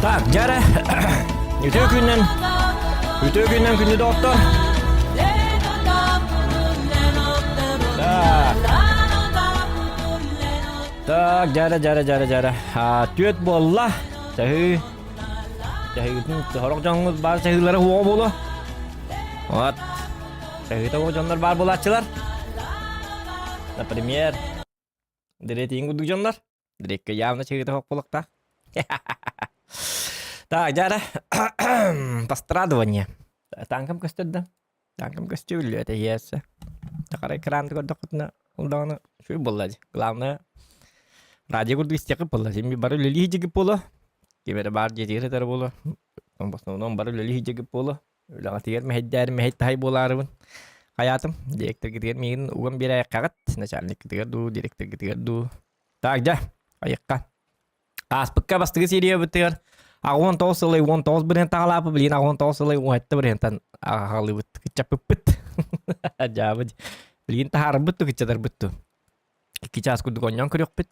Так, дьэ үтүө күннэн үтүө күннэн күндү доҕоттор. Так. Так, дьара дьара дьара дьара. А, түөт буолла. Чаһыы. Чаһыытын сорох дьоҥҥут баар чаһыылара уоҕа буолуо. Вот. Чаһыыта уох дьоннор баар буолааччылар. Например, Дириэтиин курдук дьоннор. Дириэккэ явно чаһыыта суох буолуохтаах. Так, дьара. Пострадование. Танкам көстөр да? Танкам көстүбүллү это есть. Тахара экранды көрдөххүтүнэ ол даҕаны үчүгэй буолла дии. Главное радио курдук истиэххит буолла. Син бары үлэлии сылдьыгыт буолуо. Ким эрэ баар дьиэтигэр сытар буолуо. В основном бары үлэлии сылдьыгыт буолуо. Үлэҕитигэр мэһэйдээри мэһэй таһай буолаарыбын. Хайаатым, директоргытыгар миигин уган биэрээйэххэҕит, начальниккытыгар дуу, директоргытыгар дуу. Так, дьэ, айыкка. Ааспыкка бастакы сериябытыгар 89 сылай 19 бырыһын таҕалаапы, билигин 89 сылай 17 бырыһынтан аҕалыыбыт, кыччаппыппыт. Дьаабы. Билигин таһаарбыт ту, кыччатарбыт ту. Икки чаас курдук оонньоон көрүөхпүт.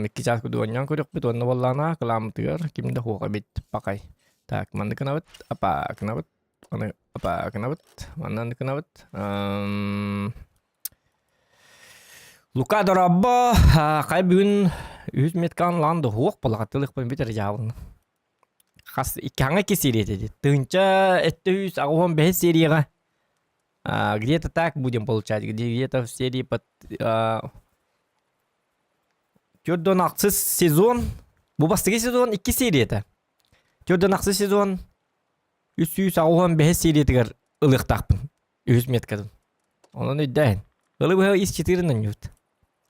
Икки чаас курдук оонньоон көрүөхпүт уонна буоллаҕына кылааммытыгар ким да суох эбит пакай. Так, маннык гынабыт, апа гынабыт, аны апа гынабыт, манна гынабыт. Лука дорообо, хай бүгүн үһүс меткан лаан да суох буолаҕа тылыхпын бүтэр дьаабын. Хас икки икки серия дии. Тыһыынча эттэ үс аҕыс бэһис серияҕа где-то так будем получать, где-то в серии под Төрдөн ахсыс сезон, бу бастакы сезон икки серията. Төрдөн ахсыс сезон 385 сериятыгар ылыахтаахпын. Үһүс меткатын. Онон өйдөөн. Ылы быһа ис четырын онньуут.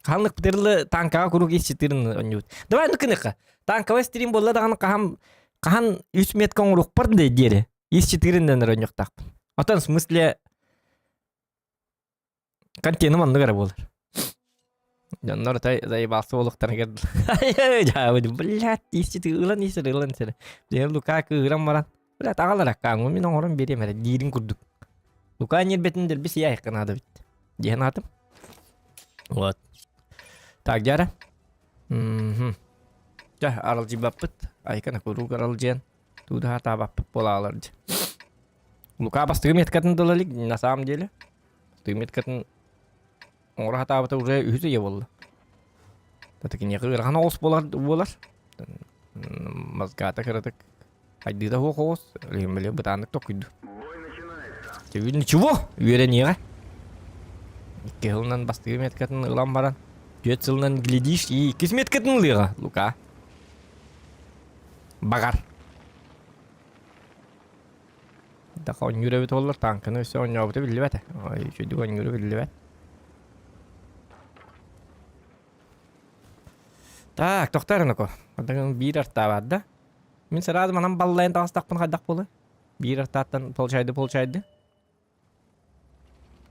Ханнык бытырлы танкаҕа куруук ис четырын онньуут. Давай ну кыныха. Танковай стрим буолла даҕаны хаһан хаһан үс метка оҥоруохпар да диэри. Ис четырын оонньуохтаахпын. Отон в смысле контеным оннук эрэ буолар. Дьоннор тай заебался буолуохтарыгар блядь, ис четырын ылан ис ылан ис Дьэ Лука кыыран баран блядь аҕалар аккааҥҥын мин оҥорон биэриэм эрэ диирин курдук. Лука ньиэрбэтин дэлби сиэйэххэ наада эбит. Диэн аатым. Вот. Так, дьара. Мм. Дьэ, аралдьыйбаппыт. Айкана куруук аралдьыйан. Туудаһа таабаппыт буолаалар дьэ. Лука бастакы меткатын дыла илик, на самом деле. Бастакы меткатын оҥоро сатаабыта уже үһүс ыйа буолла. Тата киниэхэ ыарахан оҕус буолар буолар. Мазгата кыратык хайдыыта суох оҕус, били бытааннык токуйду. Түгүн ничего, үөрэниэҕэ. Икки сылынан бастакы меткатын ылан баран, түөрт сылынан глядишь и иккис меткатын ылыаҕа, Лука. Баҕар. Да оонньуур эбит буоллар тааҥканы өссө оонньообута биллибэт. Ой, үчүгүйдүк оонньуура биллибэт. Так, тохтоо эрэ Одагын биир артаабат да? Мин сразу манан баллайан таҕыстахпын хайдах буолуой? Биир артааттан получайды получайды.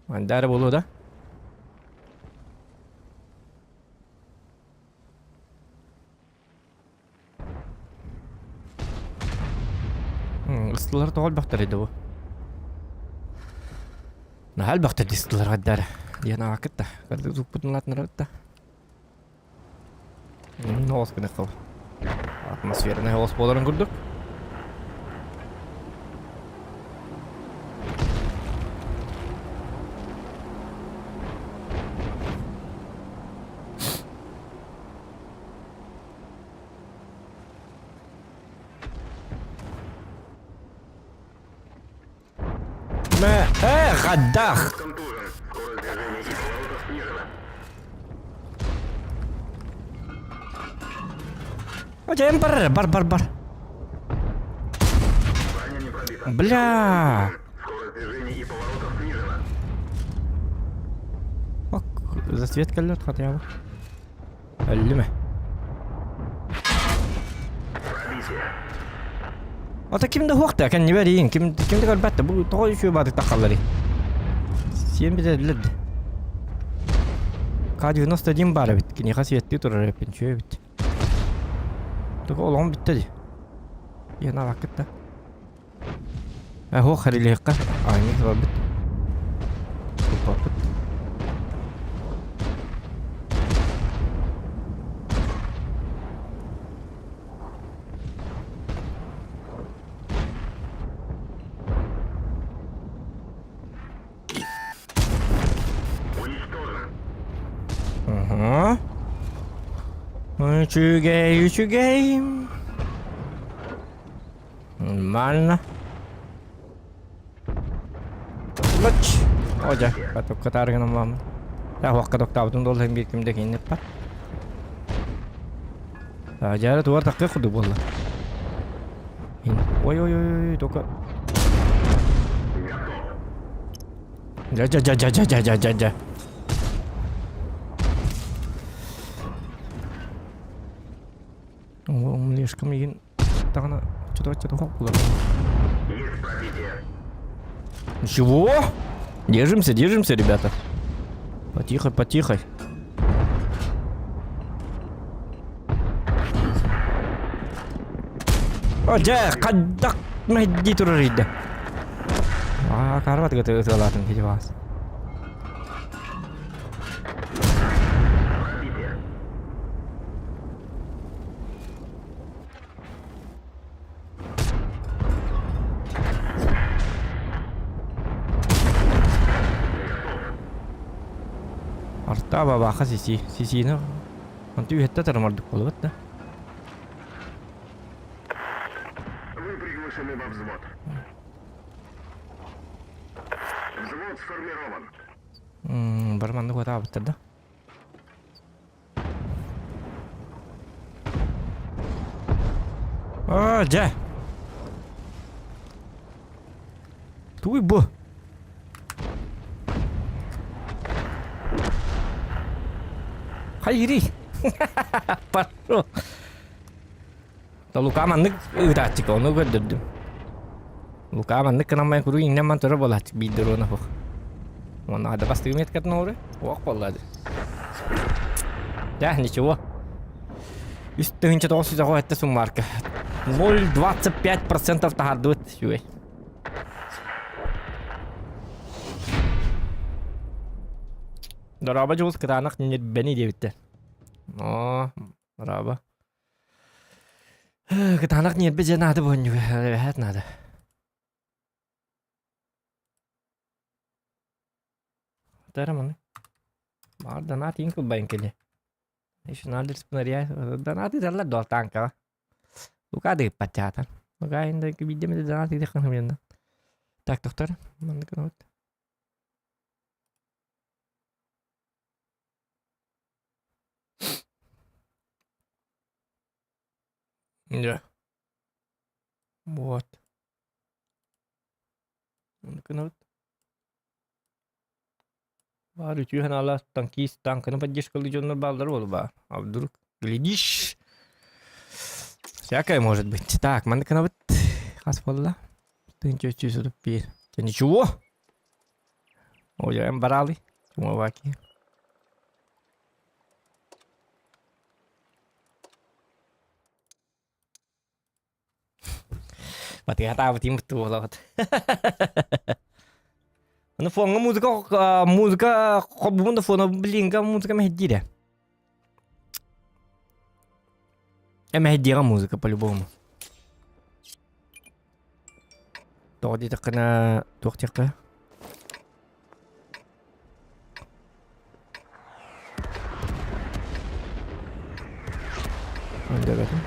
Манда эрэ буолуо да? Ыстылар тоҕо элбэхтэрий да бу? Наһаа элбэхтэр дии ыстылар хайда эрэ. Диэн аҕаккыт да. Кырдык туппутун улаатыннарабыт да. Оҕус гынахха Атмосферный оҕус буоларын курдук. Мэ, э, гаддах! Дьэм бар, бар, бар, бар. Бля! Ок, засвет кэллэр хотя бы. Өллүмэ. Ата ким да хуохта, кэннибэр иин, ким ким да көрбөт да, бу тоҕо үчүгэй баатык таххалларый? Сиэн бүтэрдилэр да. К-91 баар эбит, киниэхэ светтыы турар эбиппин, үчүгэй эбит. Туга олоҕум бүттэ дии. Иэн аҕаккыт да. Э, хуох хэрилиэххэ, аанньык барбыт. Туппаппыт. Угу. Үчүгэй, үчүгэй. Нормально. Лач. О, дьэ, каток катаарыгынан бааммын. Таах катоктаабытым доллар биир ким да киниппат. Дьэ, туар такка курдук буолла. Ой, ой, ой, ой, только... Дьэ, дьэ, дьэ, дьэ, дьэ, дьэ, дьэ, дьэ, дьэ. Умлешкам игин даҕаны чото-чото хоп Чего? Держимся, держимся, ребята. Потихо, потихо. О, дьэ, хайдах мэһдии турар ыйда. Аа, карват ытыалаатым киһи баас. Арта бабаха сиси. Сисини Онту үһэттэ тарымардык буолбут да. Вы приглашены во взвод. Взвод сформирован. Бары маннык уотаабыттар да. Аа, дьэ. Тугуй бу? Хайырый? Пошел. Лука маннык ыытааччыка, ону көрдөрдүм. Лука маннык гынан куруук иҥнэн ман турар буолааччы биир дрона суох. Уонна хада бастыгы меткатын оҥору, уох буолла Да, ничего. 3997 суммарка. 0,25% таһардыбыт үчүгэй. Дорообо дьулус кытаанах ньирбэни диэбиттэр. Оо, дорообо. Кытаанах ньиэрбэ дьэ наада буонньуга, эбэһээт наада. Тара маны. Баар донат иин кылбайын кэлиэ. Еще надо донат ыыталлар дуо танкаҕа. Лука дыыппат Лука инде биирдэ донат ыытыаххын Так, доктор, маннык гынабыт. Дьэ. Вот. Маннык гынабыт. Баар үтүө санаалаах танкист танканы поддержкалыы дьоннор бааллар буолуо баар. А вдруг глядишь всякое может быть. Так, маннык гынабыт. Хас буолла? 1331. Ничего. Ой, баралы. Чумоваки. Батыһатаабытым буолабыт. Аны фоҥҥа музыка музыка холбугун да фона блинга музыка мэһэйдиирэ. Эмэһэйдиэҕэ музыка по-любому. Тоҕо диэтэххинэ туох диэххэ? Өйдөөбөтүм.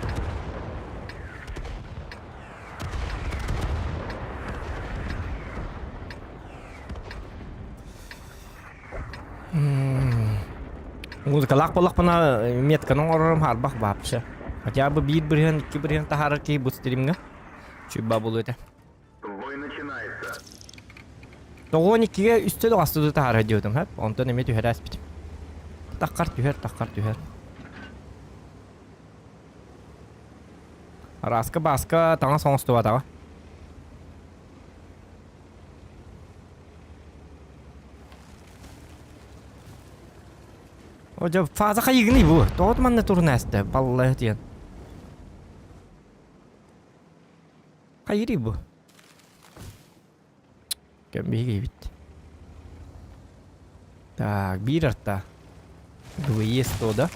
Музыкалаах буоллахпына метканы оҥорорум хаарбах вообще. Хотя бы биир бырыһыан, икки бырыһыан таһаарар киһи бу стримҥа. Чуйба буолуо этэ. Бой начинается. Тоҕуон иккигэ үстэ доҕастыды таһаарар диэбитим хэп. Онтон эмиэ түһэрэ аспитим. Таххар түһэр, таххар түһэр. Араска бааска таҥас оҥостубатаҕа. О, дьэ, фаза хайыгыный бу? Тоҕо манна турун ээстэ, баллайа диэн. Хайырый бу? Кэм биһиги Так, биир арта. ВЕ-100 да?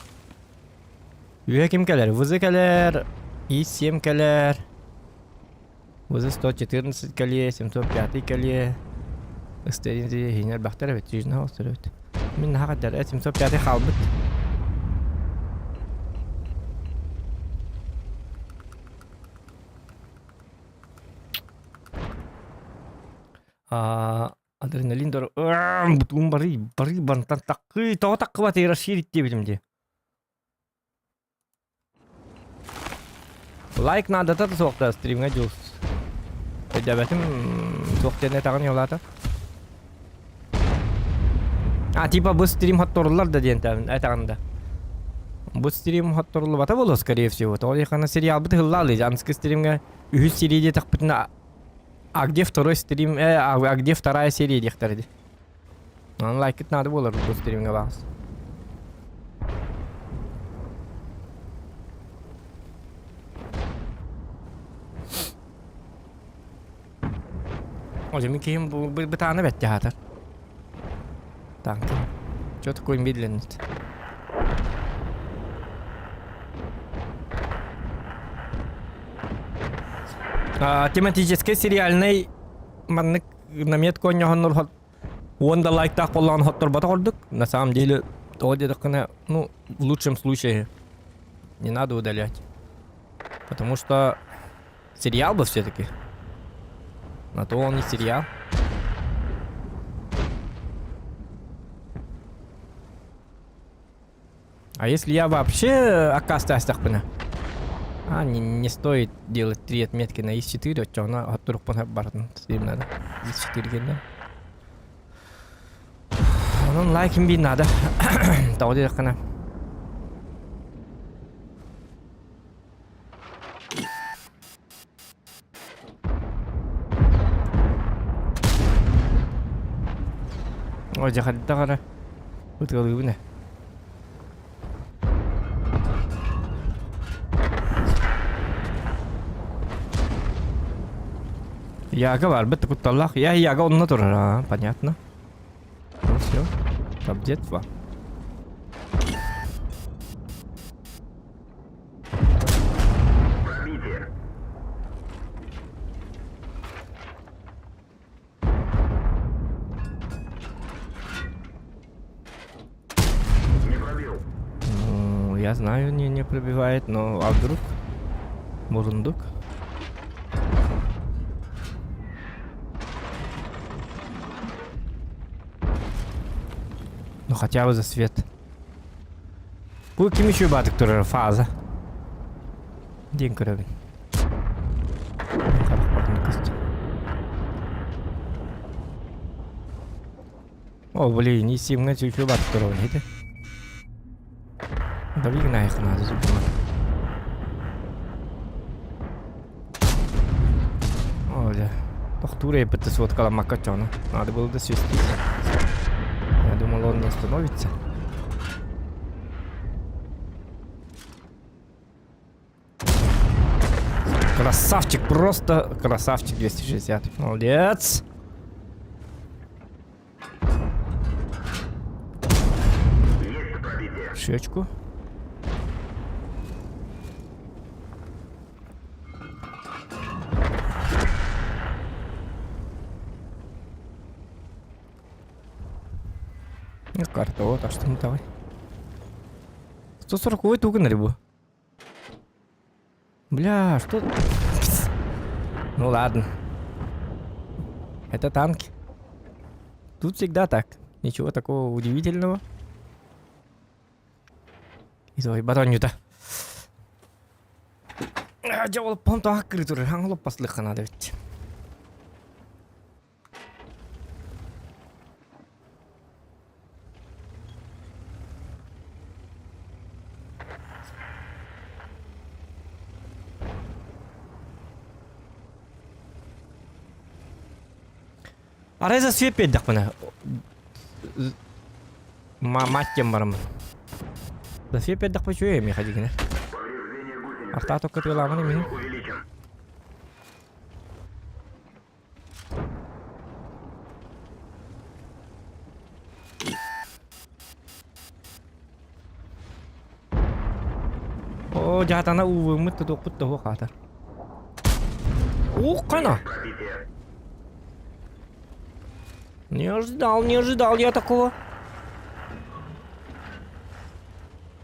Үһэ ким кэлэр? ВЗ кэлэр, И-7 кэлэр. ВЗ-114 кэлиэ, 705 кэлиэ. СТ-1 иһинэр бахтар эбит, жизнь эбит. Мин наһаа хаддар 705 хаалбыт. А адреналин дор бутуун бары бары бантан таккы тоҕо таккыбат расширить диэбитим дии. Лайк наадата да суох да стримҥа дьулс. Өйдөөбөтүм суох диэн этэҕин йолаата. А типа бу стрим хотторуллар да диэн этэҕин да. Бу стрим хотторуллубата буолуо скорее всего. Тоҕо диэххэ сериалбыт ыһыллаалый. Анскы стримҥа үһүс серия диэтэхпитинэ а где второй стрим э а где вторая серия диэхтэрэ дии. Онон лайкыт наада буолар бу стримҥа баҕас. О, мин киһим бу бытааны бэттэ аһатар. Танки. Чё такой медленный? А, тематический сериальный маннык наметка оонньоһоннор уон да лайктаах буоллаҕына хотторботох ордук. На самом деле, тоҕо диэтэххинэ, ну, в лучшем случае не надо удалять. Потому что сериал был все-таки. На то он и сериал. А если я вообще аккаастаастахпына? А, не, не стоит делать три отметки на ИС-4, оччоҕуна хотторукпун бардын стрим надо. ИС-4 гэннэ. Онон лайкин биир надо. Тоҕо диэтэххинэ. Ой, дьэ хайдах эрэ ытыалыыбын ээ. Яга барбыт кутталлаах. Я Яга онно турар, а, понятно. Ну все, капдетство. Пробитие. Не пробил. Ну, я знаю, не, не пробивает, но а вдруг? Мурундук? Ну хотя бы за свет. Бу ким үчүгэй баатык турар фаза? Диэн көрөбүн. Харахпатын көстө. О, блин, не симҥэ үчүгэй баатык турабын ити. Дави гынайых надо зубы. О, бля. Тохтуур эппитте суоткаламмакка оччоҕуна. Надо было досвести. Я думал, он не остановится. Красавчик, просто красавчик 260. Молодец. Есть пробитие. Щечку. Ну, карта, вот, а что ну давай. 140 туган рыбу. Бля, что... Ну ладно. Это танки. Тут всегда так. Ничего такого удивительного. Ой, батонньута. Дьэ ол понтоох кырытыр хаҥылоппаслыхха наада эбит. Арай за свет биэрдэхпинэ Мать диэн бараммын. София биэрдэхпэ үчүгэй эмиэхэ дигинэ. Повреждение гусеницы. Артаа токко тыалааман имиһин. Увеличен. Оо, дьаатана уувыммыт тутуохпут да суох аата. Ух, хана! Пробитие. Не ожидал, не ожидал я такого.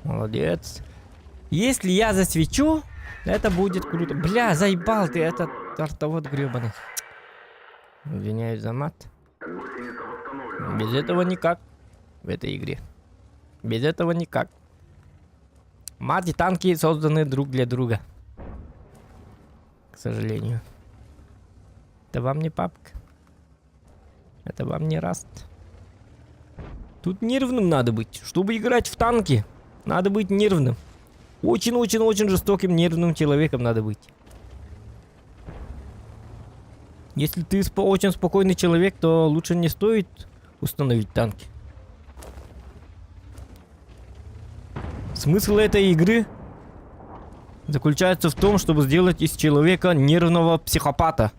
Молодец. Если я засвечу, это будет круто. Бля, заебал ты этот тортовод гребаный. Извиняюсь за мат. Без этого никак в этой игре. Без этого никак. Мат и танки созданы друг для друга. К сожалению. Это вам не папка. Это вам не раст. Тут нервным надо быть. Чтобы играть в танки, надо быть нервным. Очень-очень-очень жестоким нервным человеком надо быть. Если ты очень спокойный человек, то лучше не стоит установить танки. Смысл этой игры заключается в том, чтобы сделать из человека нервного психопата.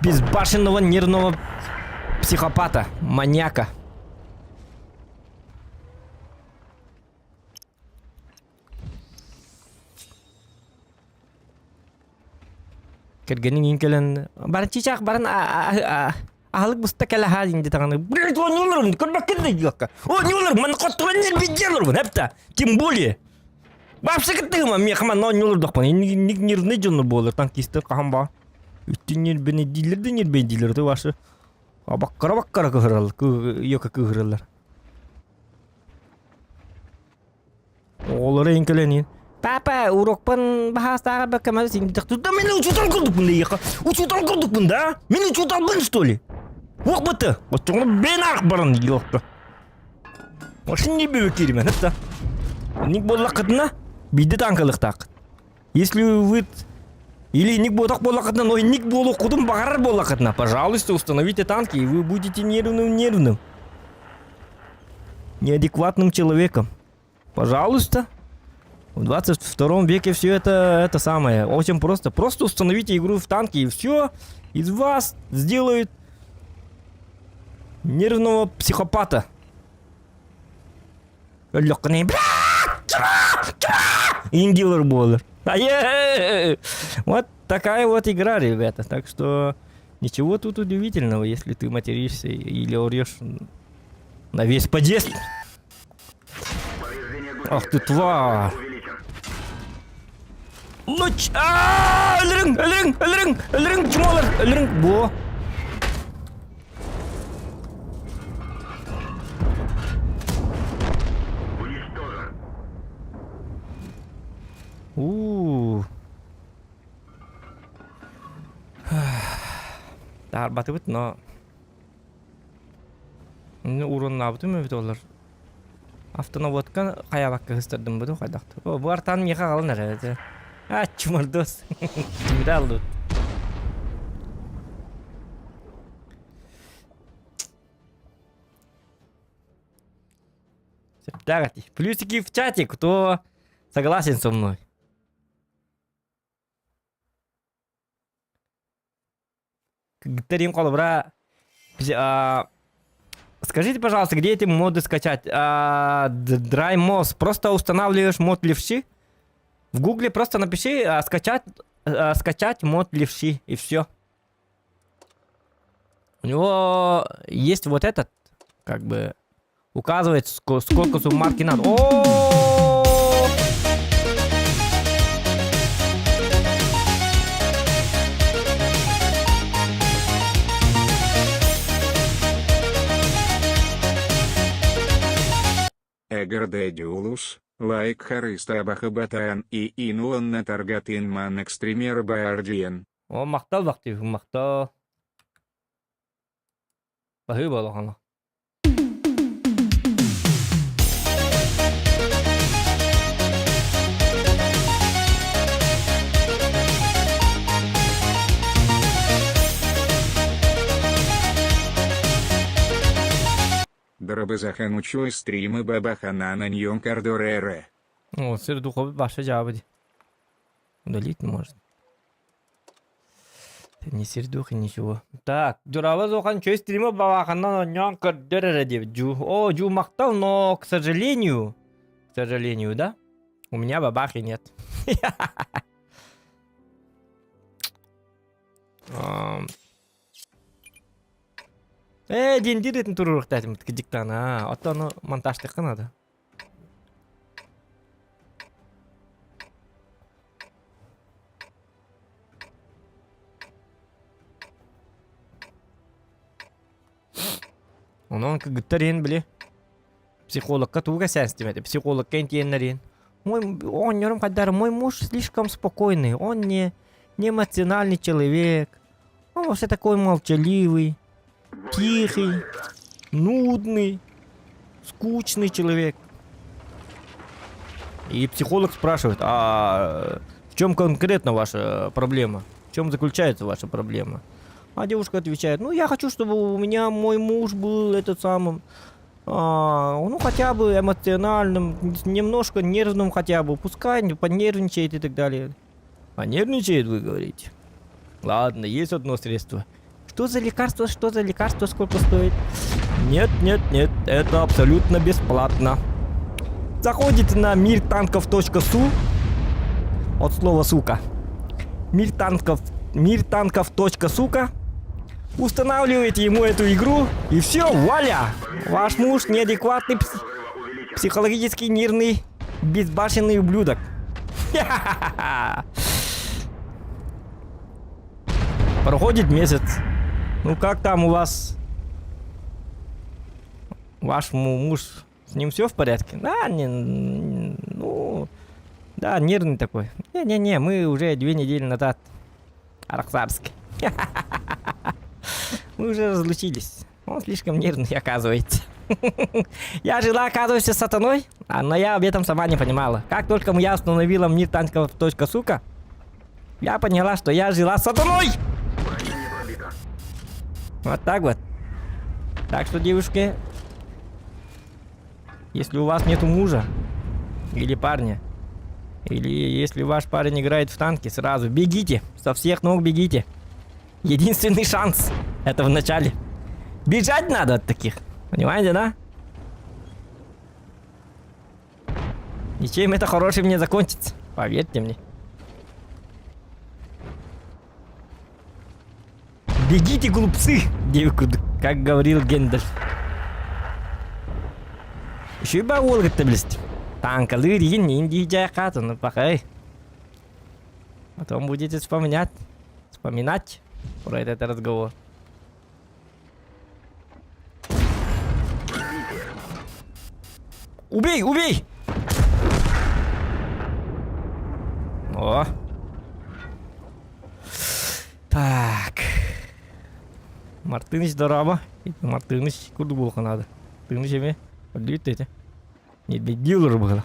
Безбашенного нервного психопата, маньяка. Кэргэниҥ иин кэлэн бары чичаах баран аһылык буста кэлэ аһаа диэн даҕаны блядь оонньууларбын көрбөккүн да диэххэ оонньууларбын манна хотторон нервидиэ олорбун эптэ тем более вообще кыттыһыма миэхэ манна оонньуулурдахпын инник нервный дьоннор буолар танкистар хаһан баа үттүн нербини дииллэр да нербин дииллэр то ваши баккара баккара кыһыраллар йока кыһыраллар Оҕолоро иҥкэлэниин «Папа, урокпун баһаастааҕар баккамары сиҥдэх да мин учуутал курдукпун да ийэхэ учуутал курдукпун да мин учууталбын что ли Уохбыты оччоҕуна бэйэн аах баран диэххэ Машин не бэбэ кииримэн да Ник буоллаххытына биирдэ таанкалыахтааххыт Если вы или ник буотах буоллаххытына, но ник буолуоххутун баҕарар буоллаххытына, пожалуйста, установите танки, и вы будете нервным-нервным. Неадекватным человеком. Пожалуйста. В 22 веке все это, это самое. Очень просто. Просто установите игру в танки, и все из вас сделают нервного психопата. Индилер буолар. Вот такая вот игра, ребята. Так что ничего тут удивительного, если ты материшься или орешь на весь подъезд. Ах ты тварь! Луч! Өлөрүҥ! Өлөрүҥ! Өлөрүҥ! Өлөрүҥ! Чумалар! Өлөрүҥ! Бу! У. Таарбатыбыт, но Ууруннаабытым эбит олор. Автонаводка хайаабакка кыстардым буду хайдахты. О, бу артан миэхэ аҕалан эрэр этэ. А, чумардос. Тимирэ аллыбыт. Сөптөөх этии. Плюсики в чате, кто согласен со мной. Кыттарин холобура Скажите, пожалуйста, где эти моды скачать? А, Dry Moss. Просто устанавливаешь мод левши. В гугле просто напиши а, скачать, а, скачать мод левши и все. У него есть вот этот, как бы, указывает, сколько суммарки надо. О! Эгердедюлус, лайк харыста бахыбатаан и инуонна таргатын ман экстремер баардиен. О, махтал бахтыы, махтал. Баһыыба улахана. Дробызахан учуй стримы бабахана на ньон кардорере. О, сыр духовый баша жабы. Удалить может. Не сердух и ничего. Так, Дурава Зохан чөй стрима бабаханнан онньоон көрдөр эрэ диэбит. Дьу, о, дьу махтал, но, к сожалению, к сожалению, да, у меня бабахи нет. Э, диэн диир этин туруруохтаатым диктана. Оттон ону монтажтыахха надо. Онон кыргыттар иһин били психологка тугу кэсээстим психологка интиэннэр иһин мой оҕонньорум хайдары мой муж слишком спокойный, он не не эмоциональный человек, он вообще такой молчаливый, тихий, нудный, скучный человек. И психолог спрашивает, а в чем конкретно ваша проблема? В чем заключается ваша проблема? А девушка отвечает, ну я хочу, чтобы у меня мой муж был этот самым, ну хотя бы эмоциональным, немножко нервным хотя бы, пускай понервничает и так далее. А нервничает, вы говорите? Ладно, есть одно средство. Что за лекарство, что за лекарство, сколько стоит? Нет, нет, нет, это абсолютно бесплатно. Заходите на миртанков.су от слова сука. Миртанков, миртанков.сука Устанавливаете ему эту игру, и все, вуаля! Ваш муж неадекватный, психологически нервный, безбашенный ублюдок. Проходит месяц. Ну как там у вас? Ваш муж, с ним все в порядке? Да, не, ну, да, нервный такой. Не-не-не, мы уже 2 недели назад Арахсарск. Мы уже разлучились. Он слишком нервный, оказывается. Я жила, оказывается, с сатаной, но я об этом сама не понимала. Как только я установила мир танков .сука, я поняла, что я жила с сатаной! Вот так вот. Так что, девушки, если у вас нету мужа или парня, или если ваш парень играет в танки, сразу бегите, со всех ног бегите. Единственный шанс это в начале. Бежать надо от таких. Понимаете, да? Ничем это хорошим не закончится. Поверьте мне. Бегите, глупцы! Как говорил Гендальф. Еще и уолгытта билист. Танкалыыр игин инди жайкатын пахай. Потом будете вспоминать. Вспоминать про этот разговор. Убей, убей! О! Так. Мартыныч дорообо. Мартыныч курдук буолуохха надо. Тыныч эмиэ. Өлбүт этэ. Дилер было.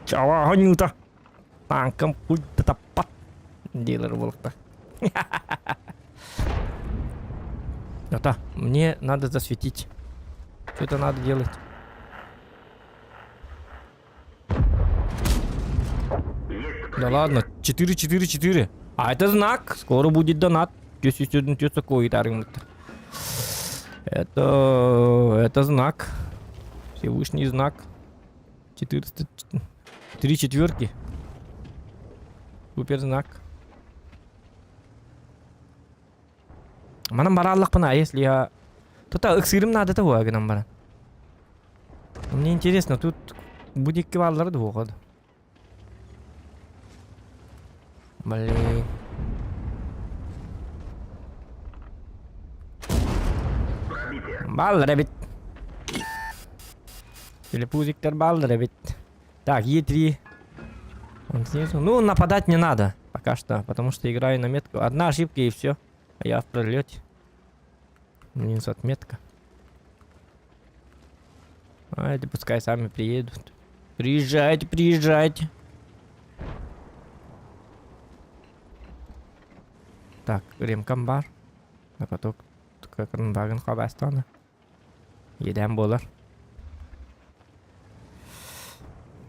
Чава Танком путь таппат. Дилер буолуохта. Это мне надо засветить. Что-то надо делать. Да ладно, 4, 4, 4. А это знак. Скоро будет донат. Это знак. Всевышний знак. 400... Три четверки. Супер знак. Манан бараллахпына, если я... Тут ыксыырым надо того гынан баран. Мне интересно, тут будет бааллара дуо? Блин. Бааллар эбит. Телепузиктар бааллар эбит. Так, Е3. Он снизу. Ну, нападать не надо пока что, потому что играю на метку. Одна ошибка и все. А я в пролете. Минус отметка. А это пускай сами приедут. Приезжайте, приезжайте. Так, ремкам баар. Накаток хабастана. Едем буолар.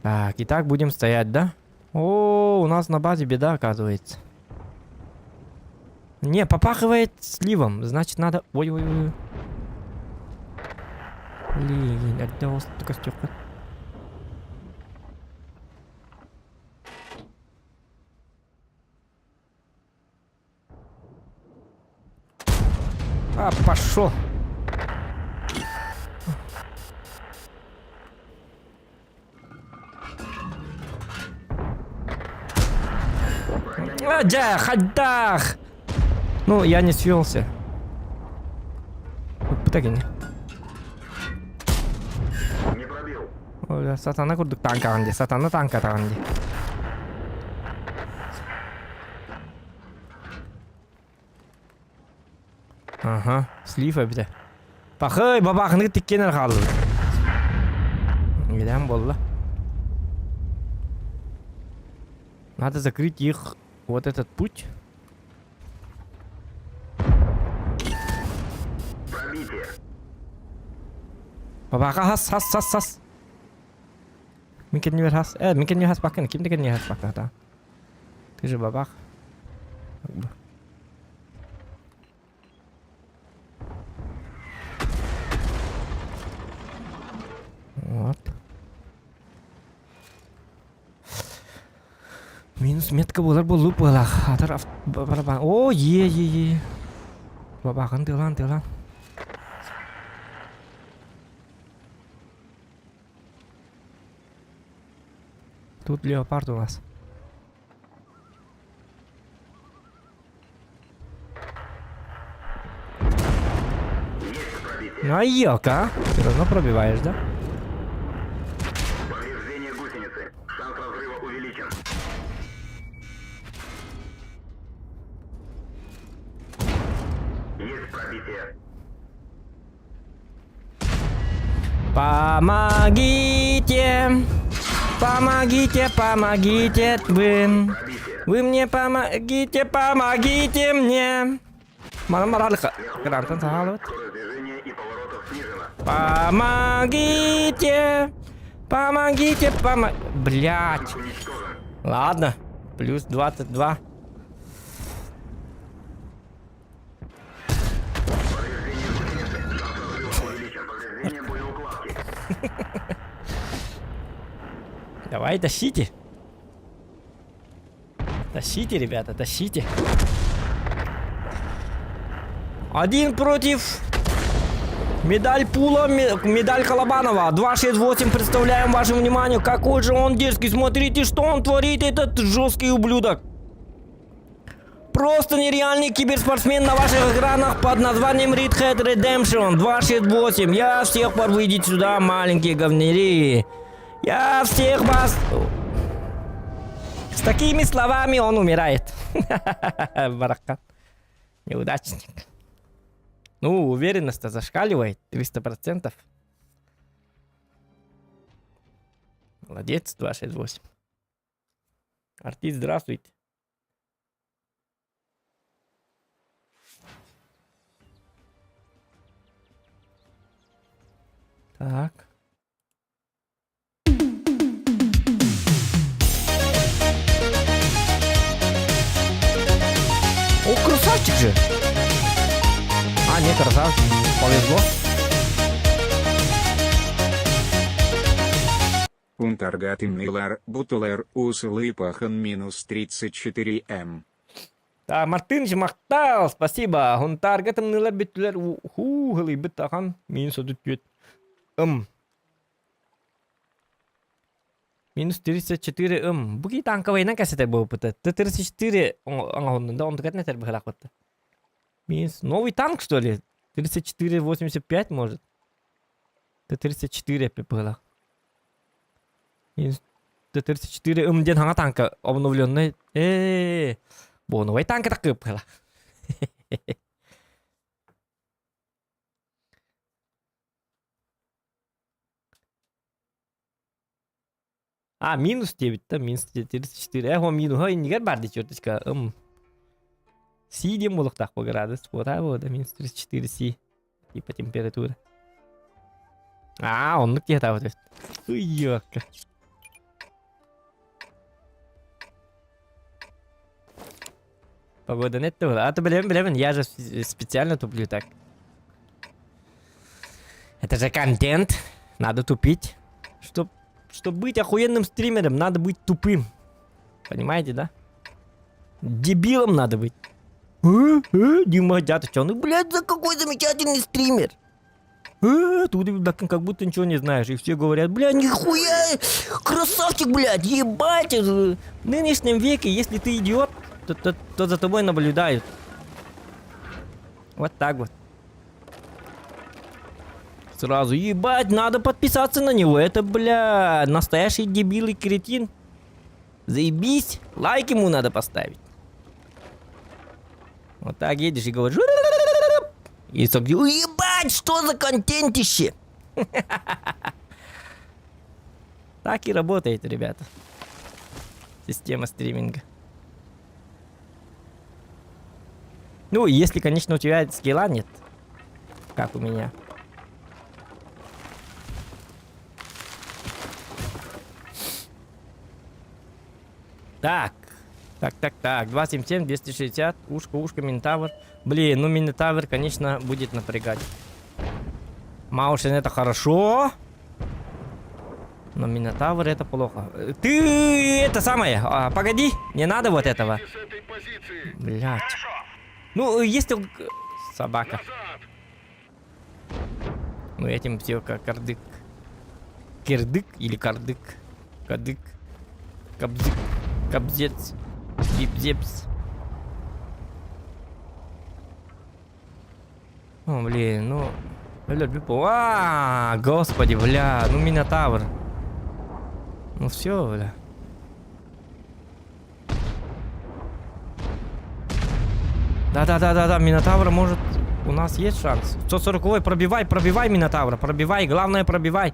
Так, и так будем стоять, да? О, у нас на базе беда, оказывается. Не, попахивает сливом. Значит, надо... Ой-ой-ой. Блин, отдал костюк. А, пошел. А, дьэ, хайдах! Ну, я не свелся. Так и не. Бля, сатана курдук танкаҕын дии, сатана танкатаҕын дии. Ага, слив эбитэ. Пахай, бабаахыныгы тиккиэн эрэ хааллыбыт. Илээн буолла. Надо закрыть их вот этот путь. Пробитие. Бабаха хас хас хас хас. Мин кэннибэр хас. Э, мин кэннибэр хас баккын. Ким да кэннибэр хас бакка Ты же бабах. Вот. Минус метка буолар буоллук буолаах. Атар барабан. О, е, е, е. Бабахан тылан, тылан. Тут леопард у нас. Ну а елка, а? Все равно пробиваешь, да? Повреждение гусеницы. Шанс разрыва увеличен. Есть пробитие. Помогите! Помогите, помогите вы! Вы мне помогите, помогите мне! Манан баралыка. Грантан саалыбыт. Помогите! Помогите, помо... Блять! Ладно, плюс 22. Давай, тащите. Тащите, ребята, тащите. Один против Медаль Пула, медаль Колобанова. 268 представляем вашему вниманию. Какой же он дерзкий. Смотрите, что он творит, этот жесткий ублюдок. Просто нереальный киберспортсмен на ваших экранах под названием Red Hat Redemption 268. Я всех пор выйдите сюда, маленькие говнери. Я всех вас... С такими словами он умирает. Баракат. Неудачник. Ну, уверенность-то зашкаливает. 300%. Молодец, 268. Артист, здравствуйте. Так. О, красавчик же! А, не, красавчик. Повезло. Унтаргатымнылар бутылар усылыпахан минус 34 М. Да, Мартынович махтал, спасибо. Хунтарга тымныылар бүттүлэр хуу хылыйбыт ахан минус 34 ым. Минус 34 ым. Бу кии танковайынан кэсэтэр буолбута. Т-34 оҥоһуннун да онтукатын этэр быһылаахпытта. Минус новый танк, что ли? 34,85 может? Т-34 эппит быһылаах. Минус Т-34 ым диэн хаҥа танка обновленный. Ээ, буонубай танка такып быһылаах. А, минус 9 да, минус 34. Эх, он минуһа иннигэр бар дии черточка. Ым. Си диэн буолуохтаах бу градус. Вот, вот, минус 34 си. Типа температура. А, оннук диэтэ вот. Ыйыакка. Погода нет было. А то билэбин, билэбин, я же специально туплю так. Это же контент. Надо тупить. Чтоб, чтоб быть охуенным стримером, надо быть тупым. Понимаете, да? Дебилом надо быть. Э, э, Дима Дяточка, ну, блядь, за какой замечательный стример. Э, тут как будто ничего не знаешь. И все говорят, бля, нихуя, красавчик, блядь, ебать. В нынешнем веке, если ты идиот, то, то, то за тобой наблюдают. Вот так вот. Сразу, ебать, надо подписаться на него. Это, бля, настоящий дебил и кретин. Заебись, лайк ему надо поставить. Вот так едешь и говоришь. И сок, ебать, что за контентище? Так и работает, ребята. Система стриминга. Ну, если, конечно, у тебя скилла нет, как у меня. Так. Так, так, так. 277, 260. Ушко, ушко, Минотавр. Блин, ну Минотавр, конечно, будет напрягать. Маушен это хорошо. Но Минотавр это плохо. Ты это самое. А, погоди, не надо вот этого. Блять. Ну, если... Собака. Ну, этим все как кардык. Кирдык или кардык. Кадык. Кобзик. Кобзец. Гипзепс. О, блин, ну... Бля, А, господи, бля, ну Минотавр. Ну все, бля. Да-да-да-да-да, Минотавра может... У нас есть шанс. 140 пробивай, пробивай Минотавра, пробивай, главное пробивай.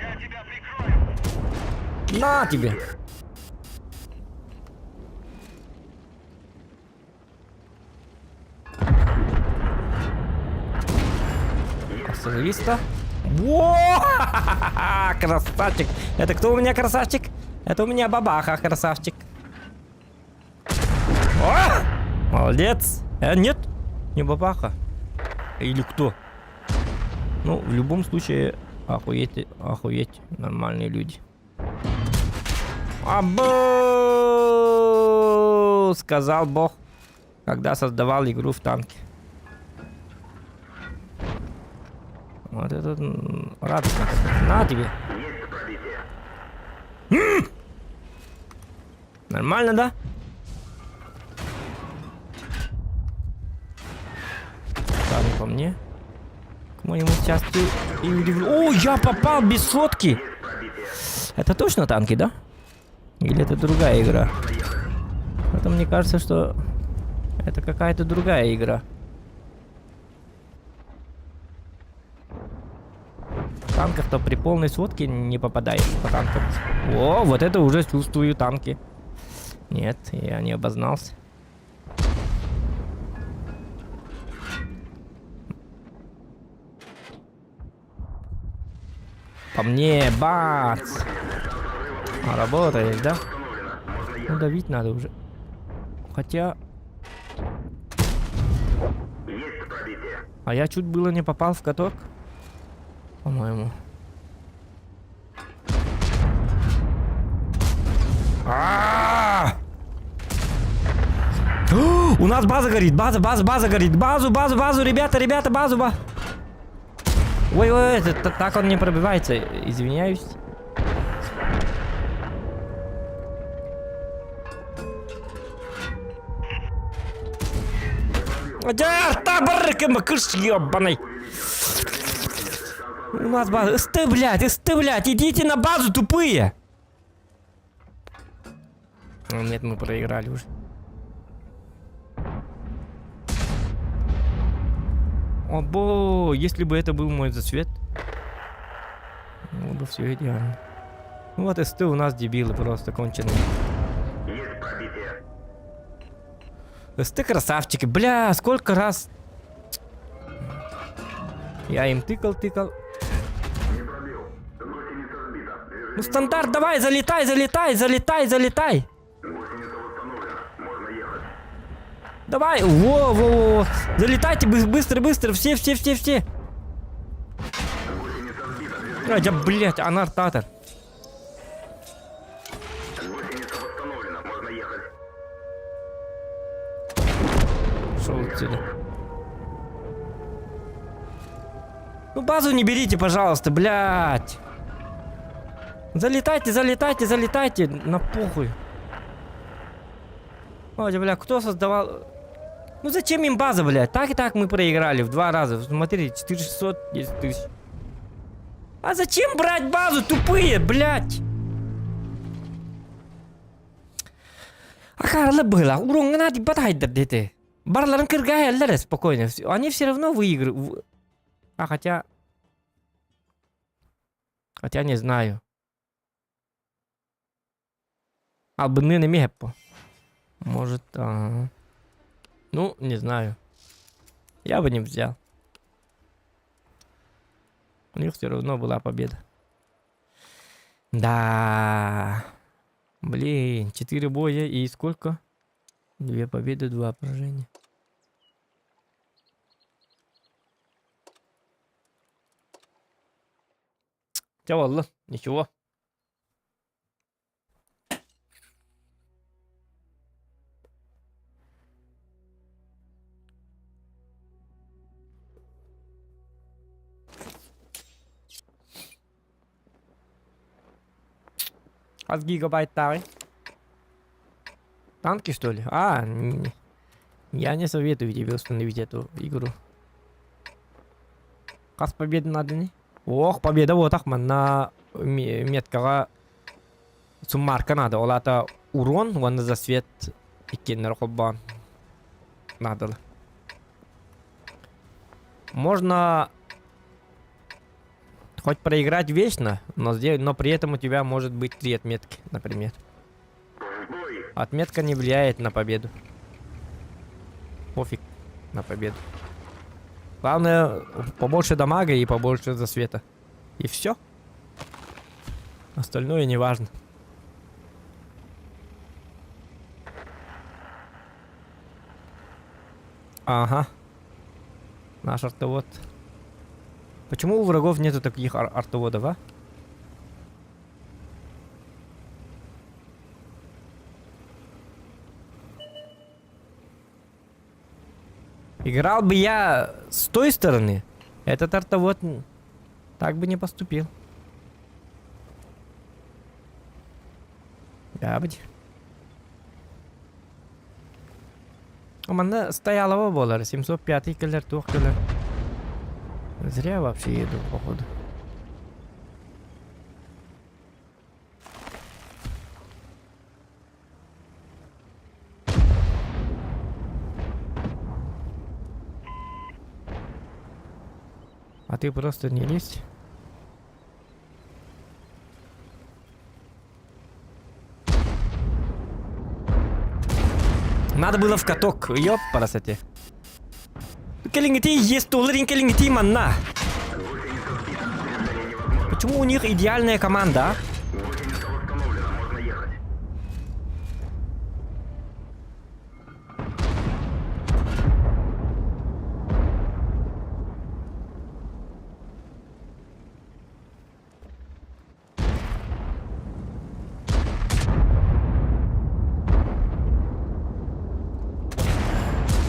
Я тебя прикрою. На тебе. Остановись-то. Во! Красавчик! Это кто у меня красавчик? Это у меня бабаха, красавчик. О! Молодец! Нет, не бабаха. Или кто? Ну, в любом случае, охуеть, охуеть, нормальные люди. Абу! Сказал Бог, когда создавал игру в танке. Вот это радостно. На тебе. Есть пробитие. Нормально, да? Да, не по мне. К моему счастью и удивлю. О, я попал без сотки! Это точно танки, да? Или это другая игра? Это мне кажется, что это какая-то другая игра. В танках-то при полной сводке не попадаешь по танкам. О, вот это уже чувствую танки. Нет, я не обознался. По мне, бац! А, работает, да? Ну, давить надо уже. Хотя... Есть пробитие. А я чуть было не попал в каток. По-моему. А! У нас база горит, база, база, база горит. Базу, базу, базу, ребята, ребята, базу, ба. Ой, ой, ой, так он не пробивается. Извиняюсь. Кыш ебаный. У нас база. СТ, блядь, СТ, блядь, идите на базу, тупые. Нет, мы проиграли уже. О, бо, если бы это был мой засвет, было бы все идеально. Ну вот СТ у нас дебилы просто конченые. Есть пробитие. СТ красавчики, бля, сколько раз я им тыкал, тыкал. Не пробил. Гусеница сбита. Ну стандарт, давай, залетай, залетай, залетай, залетай. Гусеница восстановлена. Можно ехать. Давай, во, во, во, залетайте быстро, быстро, все, все, все, все. Гусеница сбита. Движение. А, я, блядь, анартатор. Гусеница восстановлена. Можно ехать. Шел отсюда. Ну базу не берите, пожалуйста, блядь. Залетайте, залетайте, залетайте. На похуй. Ой, бля, кто создавал... Ну зачем им база, блядь? Так и так мы проиграли в два раза. Смотри, 410 тысяч. А зачем брать базу, тупые, блядь? Акаарылар быһыылаах уроҥҥа наадыйбат аһайдар диэтэ. Барыларын кыргаһаллар спокойно. Они все равно выигрывают. А хотя... Хотя не знаю. Албынныын эмиэ хэппо. Может, ага. Ну, не знаю. Я бы не взял. У них все равно была победа. Да. Блин, 4 боя и сколько? Две победы, два поражения. Чэ буолла, ничего. Хас гигабайттааҕый? Танки, что ли? А, я не советую тебе установить эту игру. Хас победа надо не? Ох, победа вот так манна меткаҕа суммарка надо. Ол аата урон уонна засвет иккиэннэрэ холбоон наадала. Можно хоть проиграть вечно, но, сделать, но при этом у тебя может быть три отметки, например. Отметка не влияет на победу. Пофиг на победу. Главное, побольше дамага и побольше засвета. И все. Остальное не важно. Ага. Наш артовод. Почему у врагов нету таких ар артоводов, а? Играл бы я с той стороны, этот артовод так бы не поступил. Да, быть. Манна стоялого буолар, 705 кэлэр, туох кэлэр. Зря вообще еду, походу. А ты просто не лезь. Надо было в каток, ёпарасоте. Кэлиҥҥити есть туларин кэлиҥҥити манна. Почему у них идеальная команда, а? Гусеница восстановлена, можно ехать.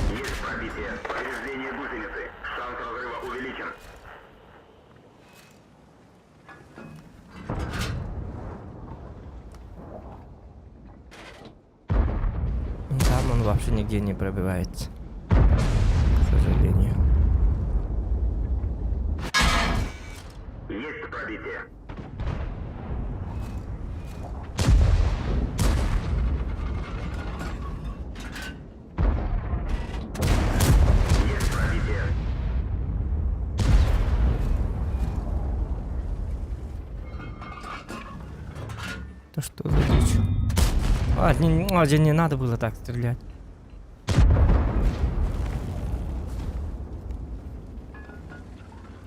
Есть пробитие. Повреждение гусеницы. Шанс разрыва увеличен. Там он вообще нигде не пробивается. К сожалению. Есть пробитие. Есть пробитие. Это что за дичь? А, не, а, не надо было так стрелять.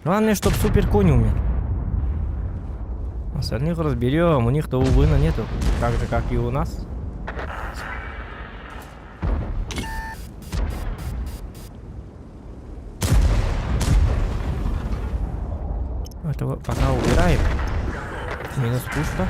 Главное, чтоб супер конь умер. Остальных разберем. У них-то, увы, но нету. Так же, как и у нас. Этого пока убираем. Минус пушка.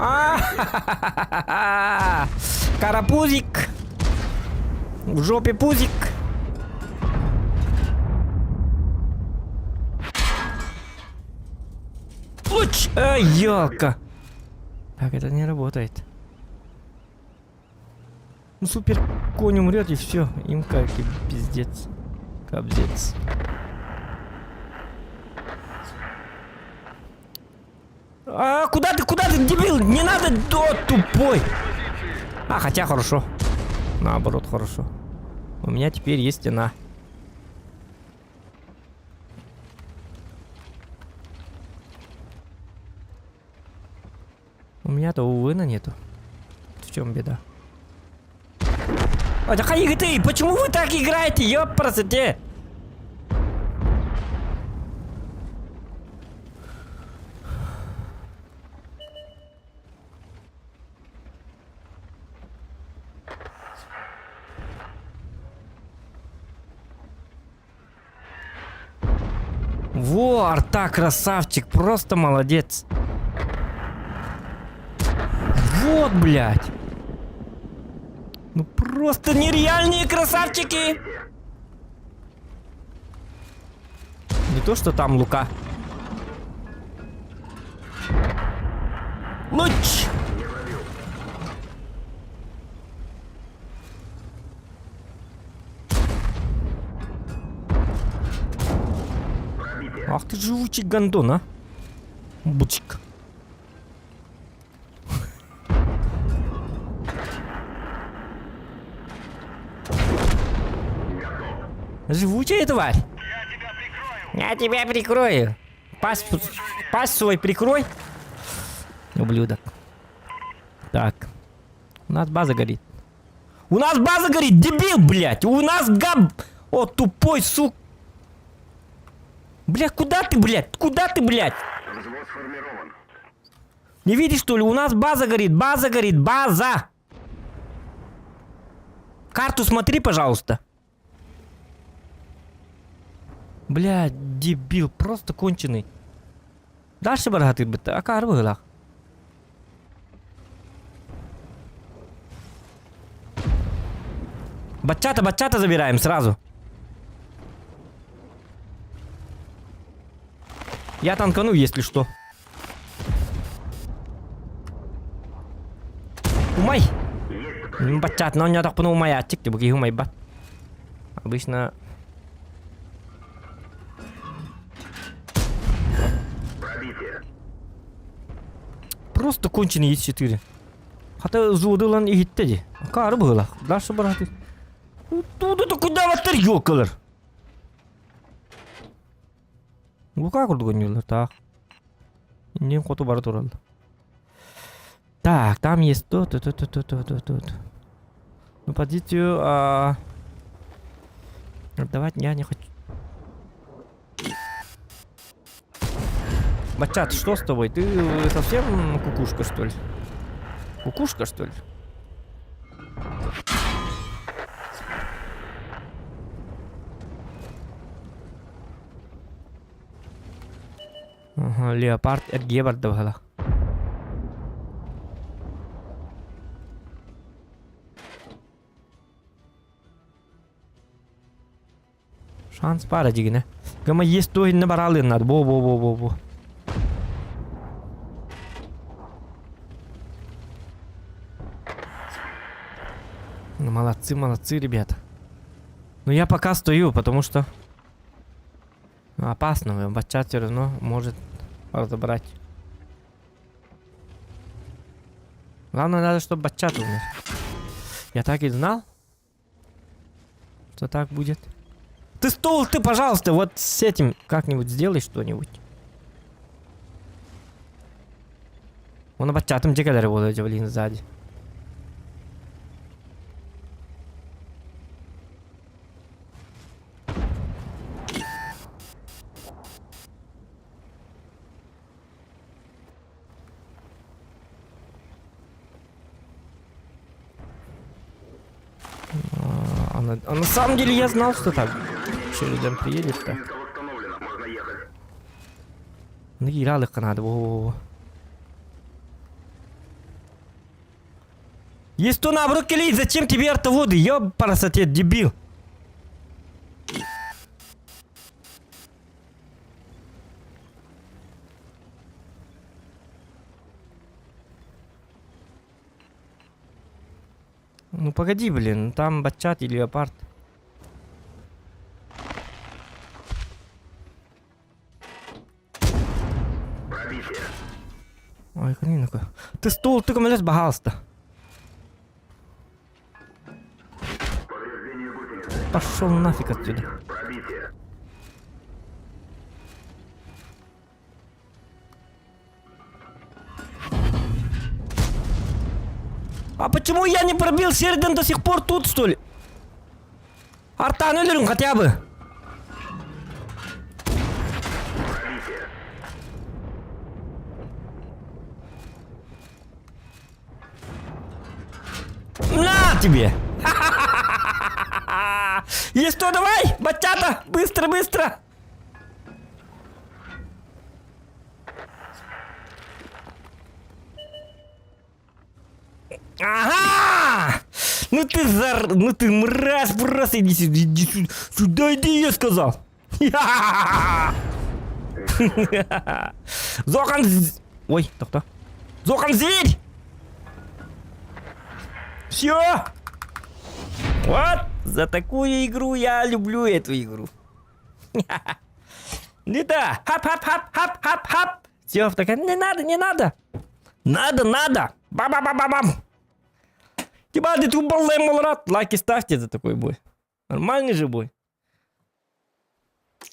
А, Карапузик! В жопе пузик. Луч! Ай, ёлка! Так, это не работает. Ну, супер конь умрет и все. Им как и пиздец. Кобзец. А, куда ты, куда ты, дебил? Не надо, о, тупой. А, хотя хорошо. Наоборот, хорошо. У меня теперь есть стена. У меня-то, увы, на нету. В чем беда? А, да ты, почему вы так играете, ёпрасоте? Во, арта, красавчик, просто молодец. Вот, блядь. Ну просто нереальные красавчики. Не то, что там Лука. Луч! Ах ты живучий гондон, а? Бучик. Живучая тварь. Я тебя прикрою. Пасть, пасть свой прикрой. Ублюдок. Так. У нас база горит. У нас база горит, дебил, блядь! У нас габ... О, тупой, сук... Бля, куда ты, блядь? Куда ты, блядь? Взвод сформирован. Не видишь, что ли? У нас база горит, база горит, база! Карту смотри, пожалуйста. Бля, дебил, просто конченый. Дальше барахатыр бытта, акаар быһылаах. Бачата, бачата забираем сразу. Я танкану, если что. Умай! Бачат, но не так умаячик, ты буки умайбат. Обычно... Пробитие. Просто конченый Е4. Хата взводы ылан иһиттэ дии. Акаары быһыылаах. Дальше барааты. Туда куда баттар ёлкалар. Лука курдук ойнууллар таах. Иннин хоту бара тураллар. Так, там есть то, то, то, то, то, то, то, то. Ну, позицию а... Отдавать я не хочу. Бачат, что с тобой? Ты совсем кукушка, что ли? Кукушка, что ли? Ага, леопард эргиэ барда баһала. Шанс баара дьигинэ. Гама есть то инне бараалыыннар. Бо бо бо бо бо. Ну, молодцы, молодцы, ребята. Но я пока стою, потому что опасно. Бачат все равно может разобрать. Главное, надо, чтобы Бачат умер. Я так и знал, что так будет. Ты стол, ты, пожалуйста, вот с этим как-нибудь сделай что-нибудь. Он бачатым дьэ буолла блин сзади. А, а, а на самом деле я знал, что так. Шеридан приедет так. Минка восстановлена. Можно ехать. Ну, надо. Во-во-во. Есть то наоборот келей, зачем тебе артоводы? Ёпарасоте, дебил. Ну погоди, блин, там батчат или леопард. Пробитие. Ой, ну-ка. Ты стул, ты көмөлөс, пожалуйста. Повреждение гусеницы. Пошел нафиг отсюда. Пробитие. А почему я не пробил Шеридан до сих пор тут, что ли? Артаны өлөрүҥ хотя бы. Пробитие. На тебе! Есть что, давай! Батята! Быстро, быстро! Ага! Ну ты зар... Ну ты мразь просто! Иди сюда, иди сюда, сюда иди, я сказал! Зохан... Ой, тохто. Зохан зверь! Все! Вот! За такую игру я люблю эту игру. Не да! Хап-хап-хап-хап-хап-хап! Все, такая, не надо, не надо! Надо, надо! Ба-ба-ба-ба-бам! Типа, ты тубаллай Лайки ставьте за такой бой. Нормальный же бой.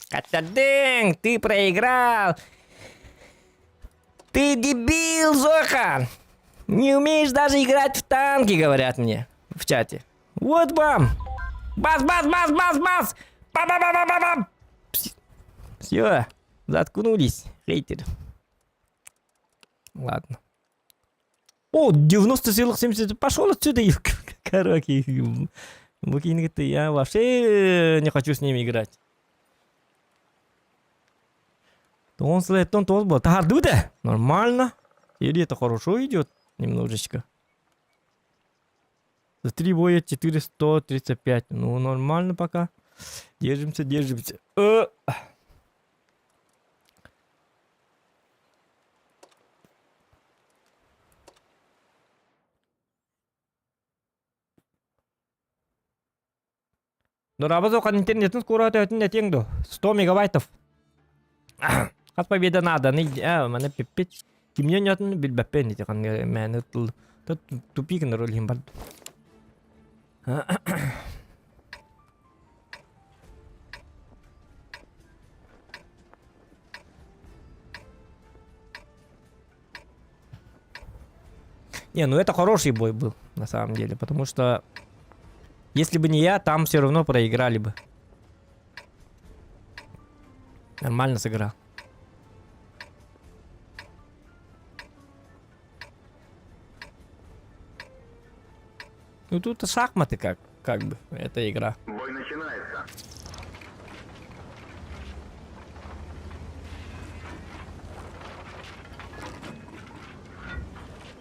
Катадынг, ты проиграл. Ты дебил, Зохан. Не умеешь даже играть в танки, говорят мне в чате. Вот вам. Бас, бас, бас, бас, бас. Ба-ба-ба-ба-ба-бам. Все, заткнулись, хейтеры. Ладно. О, 90,70. Пошел отсюда, короче. Букинг ты, я вообще не хочу с ними играть. Он слэт, он тоже был. Тардуда? Нормально. Или это хорошо идет немножечко. За три боя 435. Ну, нормально пока. Держимся, держимся. Дорабыз оқан интернетин скоро өтін этең до. 100 мегабайтов. Хас победа надо. Маны пиппит. Кимнен ятын билбәппен ити қан мәні тупик на роль бар. Не, ну это хороший бой был, на самом деле, потому что если бы не я, там все равно проиграли бы. Нормально сыграл. Ну тут шахматы как, как бы, эта игра. Бой начинается.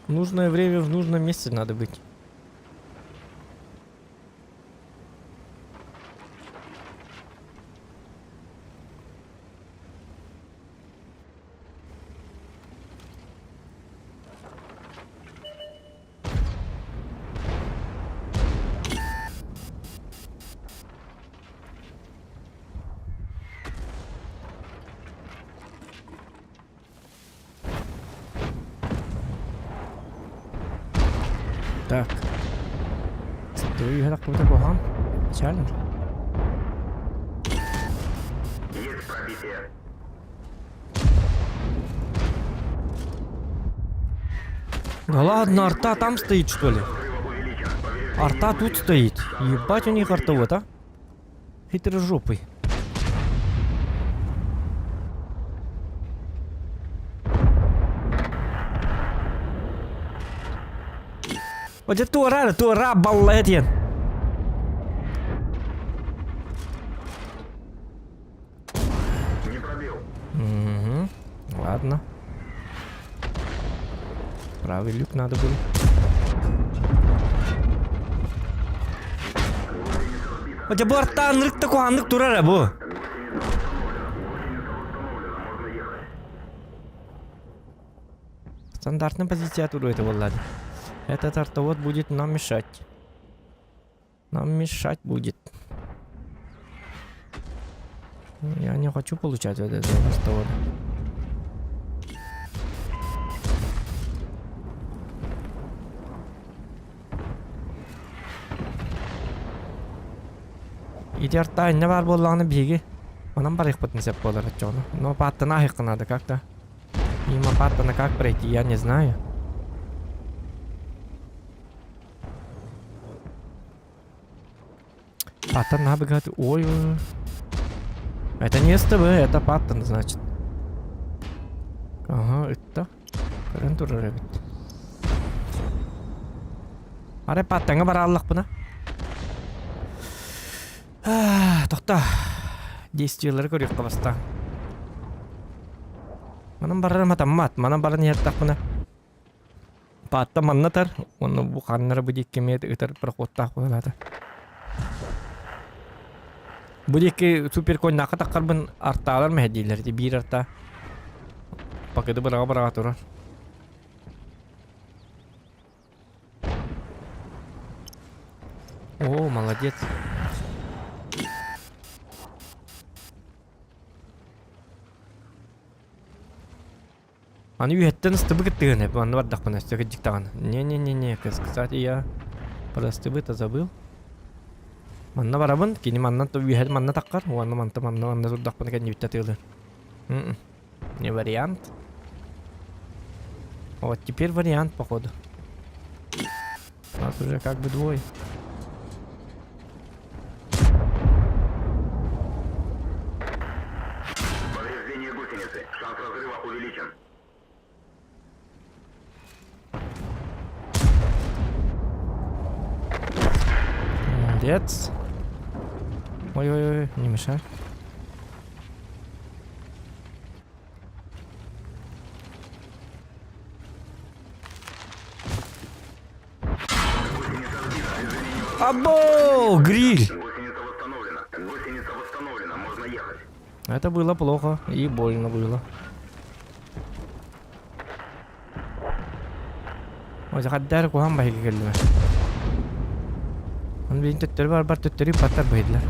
Нужное время в нужном месте надо быть. Так. Стой, какой-то буган. Печально. Есть пробитие. Да ладно, арта там стоит, что ли? Взрыва увеличен. Повреждение Арта тут стоит. Ебать у них арта вот, а? Хитрожопый. Вот это тура, тура, балетин. Не пробил. Угу. Ладно. Правый люк надо было. Дьэ бу артаан ырык да куһааннык турар бу. Стандартная позиция туруо это буолла. Этот артовод будет нам мешать. Нам мешать будет. Я не хочу получать вот этого артовода. Ити арта иннэ баар буоллаҕына биһиги онон барыахпытын сөп буолар оччоҕуна. Но пааттана аһыахха наада как-то. Мимо Паттона как пройти, я не знаю. Паттон набегает. Ой, ой. Это не СТВ, это Паттон, значит. Ага, это. Көрөн турар эбит. Арай Паттоҥҥа барааллахпына. Тохто. Действиелары көрүөххэ бастаан. Манан барарым хатаммат. Манан баран иһэртэхпинэ Паатта манна ытар, уонна бу ханнара бу диэки эмиэ ытар проходтаах буолаата. Бу диэки суперконнаахха таххарбын артаалар мэһэйдииллэр ити биир арта пакеты быраҕа-быраҕа турар. О, молодец. Аны үөһэттэн ыстыбы кыттыгын эп, манна бардахпына өссө кырдьык даҕаны. Не-не-не-не, кстати, я про СТБ-то забыл. Манна барабын, кини манна үөһэ манна таххар, уонна манта манна манна турдахпына кэннибиттэ атыылыыр. Не вариант. Вот теперь вариант, походу. Нас уже как бы двое. Повреждение гусеницы. Шанс разрыва увеличен. Молодец. Ой-ой-ой, не мешай. Або, гриль! Гусеница восстановлена. Гусеница восстановлена. Можно ехать. Это было плохо и больно было. Ой, хаддар куһаҕан баһыйга кэллим. Аны билин төттөрү барбар төттөрү паттар быһыйдылар.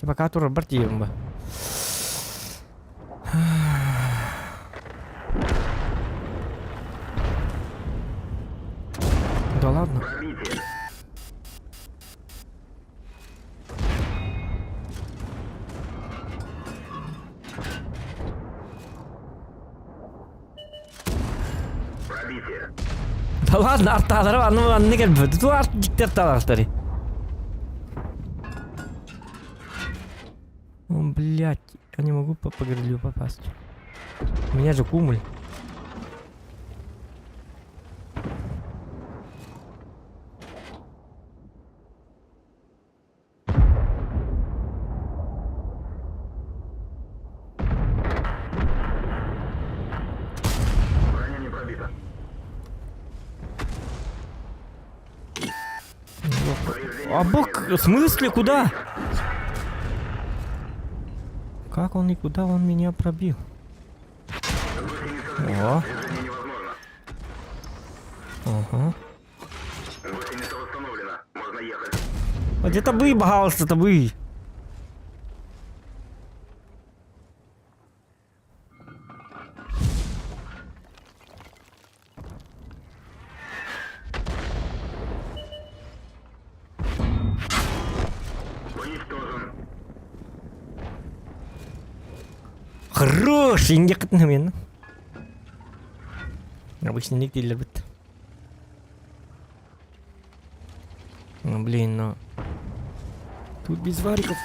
Пока турарбар тиийэбин ба. Да ладно. Пробитие. Пробитие. Да ладно, артаалары анны анны кэлбит. Ту арт дьикти артаалаахтары. О, блядь, я не могу по, по грилю попасть. У меня же кумуль. Броня не пробита. А бок, в смысле, куда? Как он и куда он меня пробил? О. Движение невозможно. Ага. Гусеница восстановлена. Можно ехать. А где табы, пожалуйста, табы? Уничтожен. Хорош, инде мен. Обычно ник дииллэр бит. Ну, блин, ну... Тут без вариков.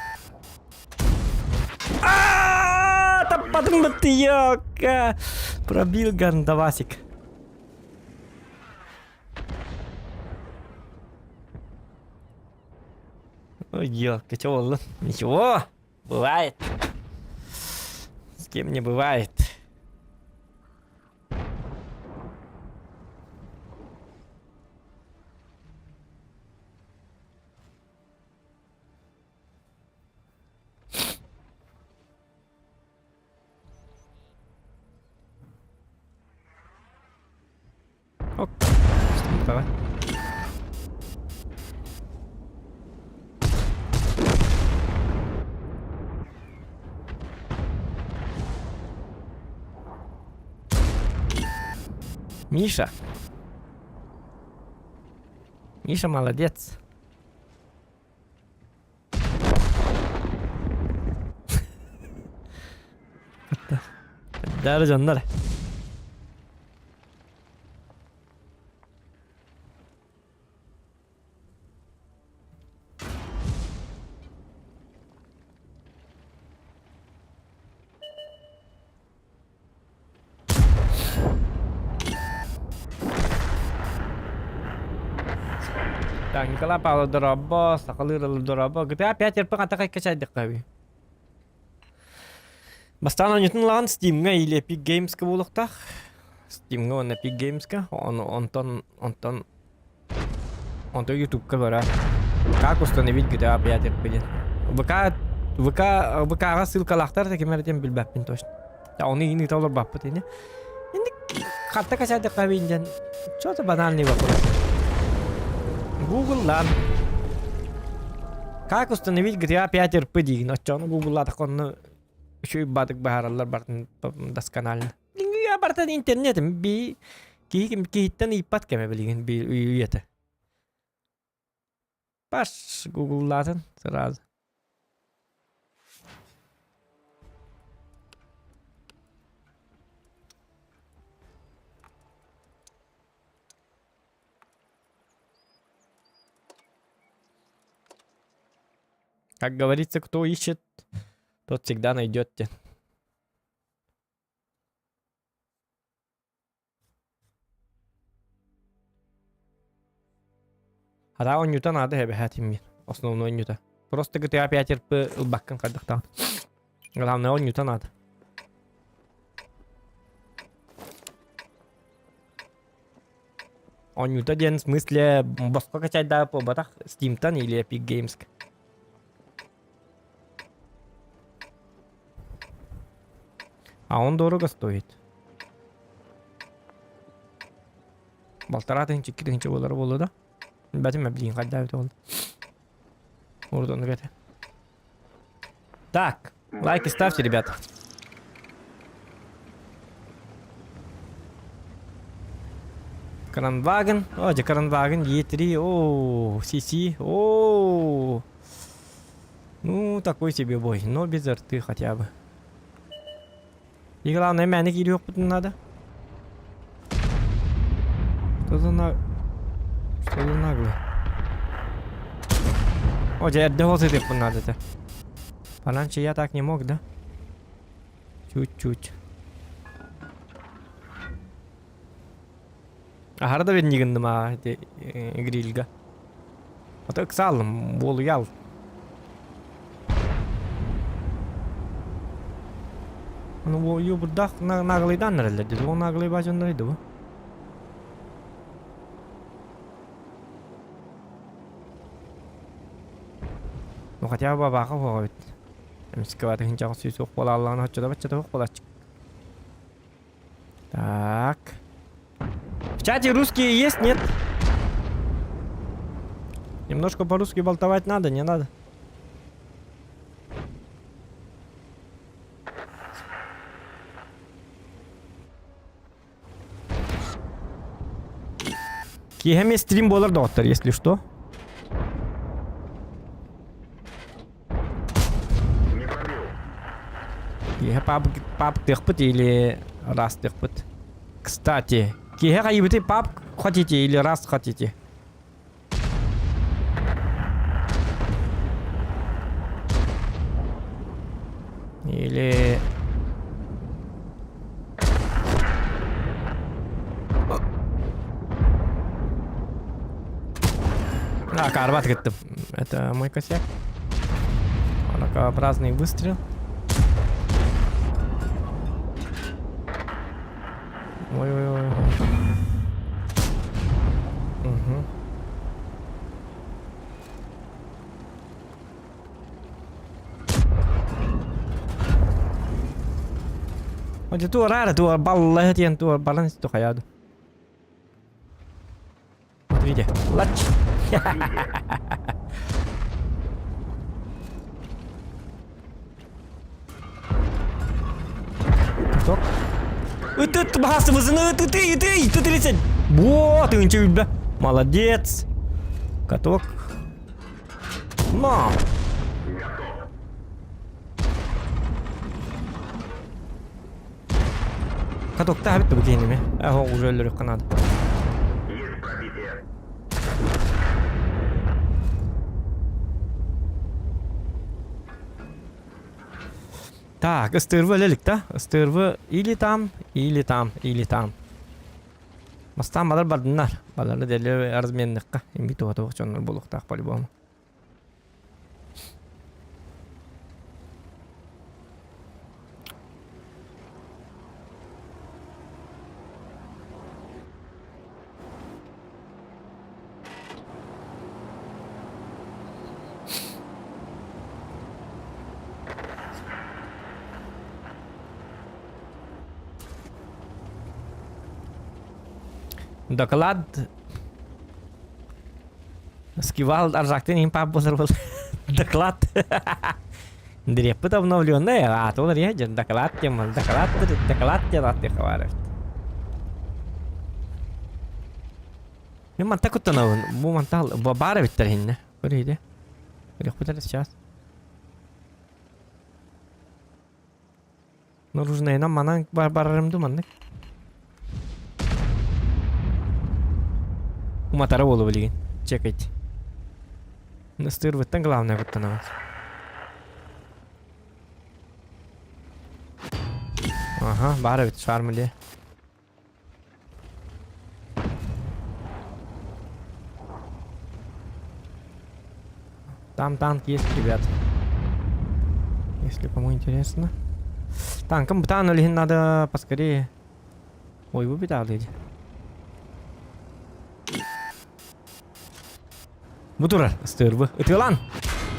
А, Таппатым баттыйокка! Пробил гандавасик. Ой, ёлка, чё буолла? Ничего, бывает. С кем не бывает. Ок. Давай. Миша. Миша молодец. Дары дьоннор. Так, Николай Павлов дорообо, сахалыы дорообо. GTA 5 эрпэ хантан кэчэйдиххэ Бастаан оонньуутун ылаҕын Steam-ҥа или Epic Games-ка буолуохтаах. Steam-ҥа уонна Epic Games-ка. Онтон онтон онтон Ютубка көрө. Как установить GTA 5 RP диэн. ВК ВК ВК-ҕа ссылкалаахтар да ким эрэ диэн билбэппин точно. Ону иин ыыта олорбаппыт ини. Инник хатта качаадахха диэн что-то банальный вопрос. Google-лаан. Как установить GTA 5 RP диигин оччону Google-лаатахха онно үчүгэй баатык баһаараллар бартын досконально. Я бартын интернетим би киһи киһиттэн ыйпат кэмэ билигин би үйэтэ. Паш Google-лаатын сразу. Как говорится, кто ищет, тот всегда найдет. Хата оонньуута наада эбэһээт мин. Основной оонньуута. Просто GTA 5 РП ылбаккын хайдахтаах. Главное оонньуута наада. Оонньуута диэн в смысле босхо качайдаа буолбатах Steamтан или Epic Games. А он дорого стоит. Балтараа тыһыынча икки тыһыынча буолара буолуо да? Билбэтим билигин хайдаа эбитэ буолла. Урут этэ. Так, лайки ставьте, ребята. Кранваген. О, дьэ Кранваген Е3. О, CC. О, ну, такой себе бой, но без арты хотя бы. И главное, мээнэ киириэхпитин надо. Что за на... Что за наглый? О, дьэ, эрдэ ол сытыахпын надо это. Пораньше я так не мог, да? Чуть-чуть. Аһара да биннигинным аа ити грильга. Ото ыксаалым, буолуйаал. Ну, буойуу бурдаах наагалыйдаан эрэллэр дии. Ол наагалыйбаа дьоннор бу. Ну хотя бы бабааха суоҕа эбит. Эмискэ батыһынчаҕа сүүс суох буолааллаҕына оччото баччата суох буолааччы. Так. В чате русские есть, нет? Немножко по-русски болтовать надо, не надо? Киэһэ стрим буолар доҕоттор, если что. Не пробил. Киэһэ пап, паптыахпыт или растыахпыт. Кстати, киэһэ хайыбыты пап хотите или раз хотите? Или... А, карбат кыттым. Это мой косяк. Ракообразный выстрел. Ой-ой-ой. Угу. Дьэ туораары туор баллаһы диэн туор баран истэ хайаады. Көрүдэ. Лач. Каток. Ытыт баһасыбызын ыт ыты ыты ыты 30. Во, тыынча үлбэ. Молодец. Каток. На. Катокта эбит бу киһиними. Аһо уже өлөрүөххэ наада. Есть пробитие. Так, ыстырвы өлелик да? Ыстырвы или там, или там, или там. Бастаан балар бардыннар. Балары дэлэ разменныхха. Имби туһа дьоннор буолуохтаах по-любому. Доклад Скивал аржактын иһин пап буолар буол. Доклад. Дреппит обновленный, а то он доклад тем, доклад, доклад диэн ааттыахха баар эбит. Мин манта куттанабын. Бу манта баар эбиттэр иһиннэ. Көрүйдэ. Көрүөхпүт эрэ сейчас. Наружнайынан манан барарым ду маннык. Уматара буолу билигин. Чекайте. Ыстыырбыттан главное куттанабын. Ага, баар эбит шармыле. Там танк есть, ребят. Если кому интересно. Танком бытаан илиһин надо поскорее. Ой, вы битаалы Бу турар, ыстыырбы. Ытыалан!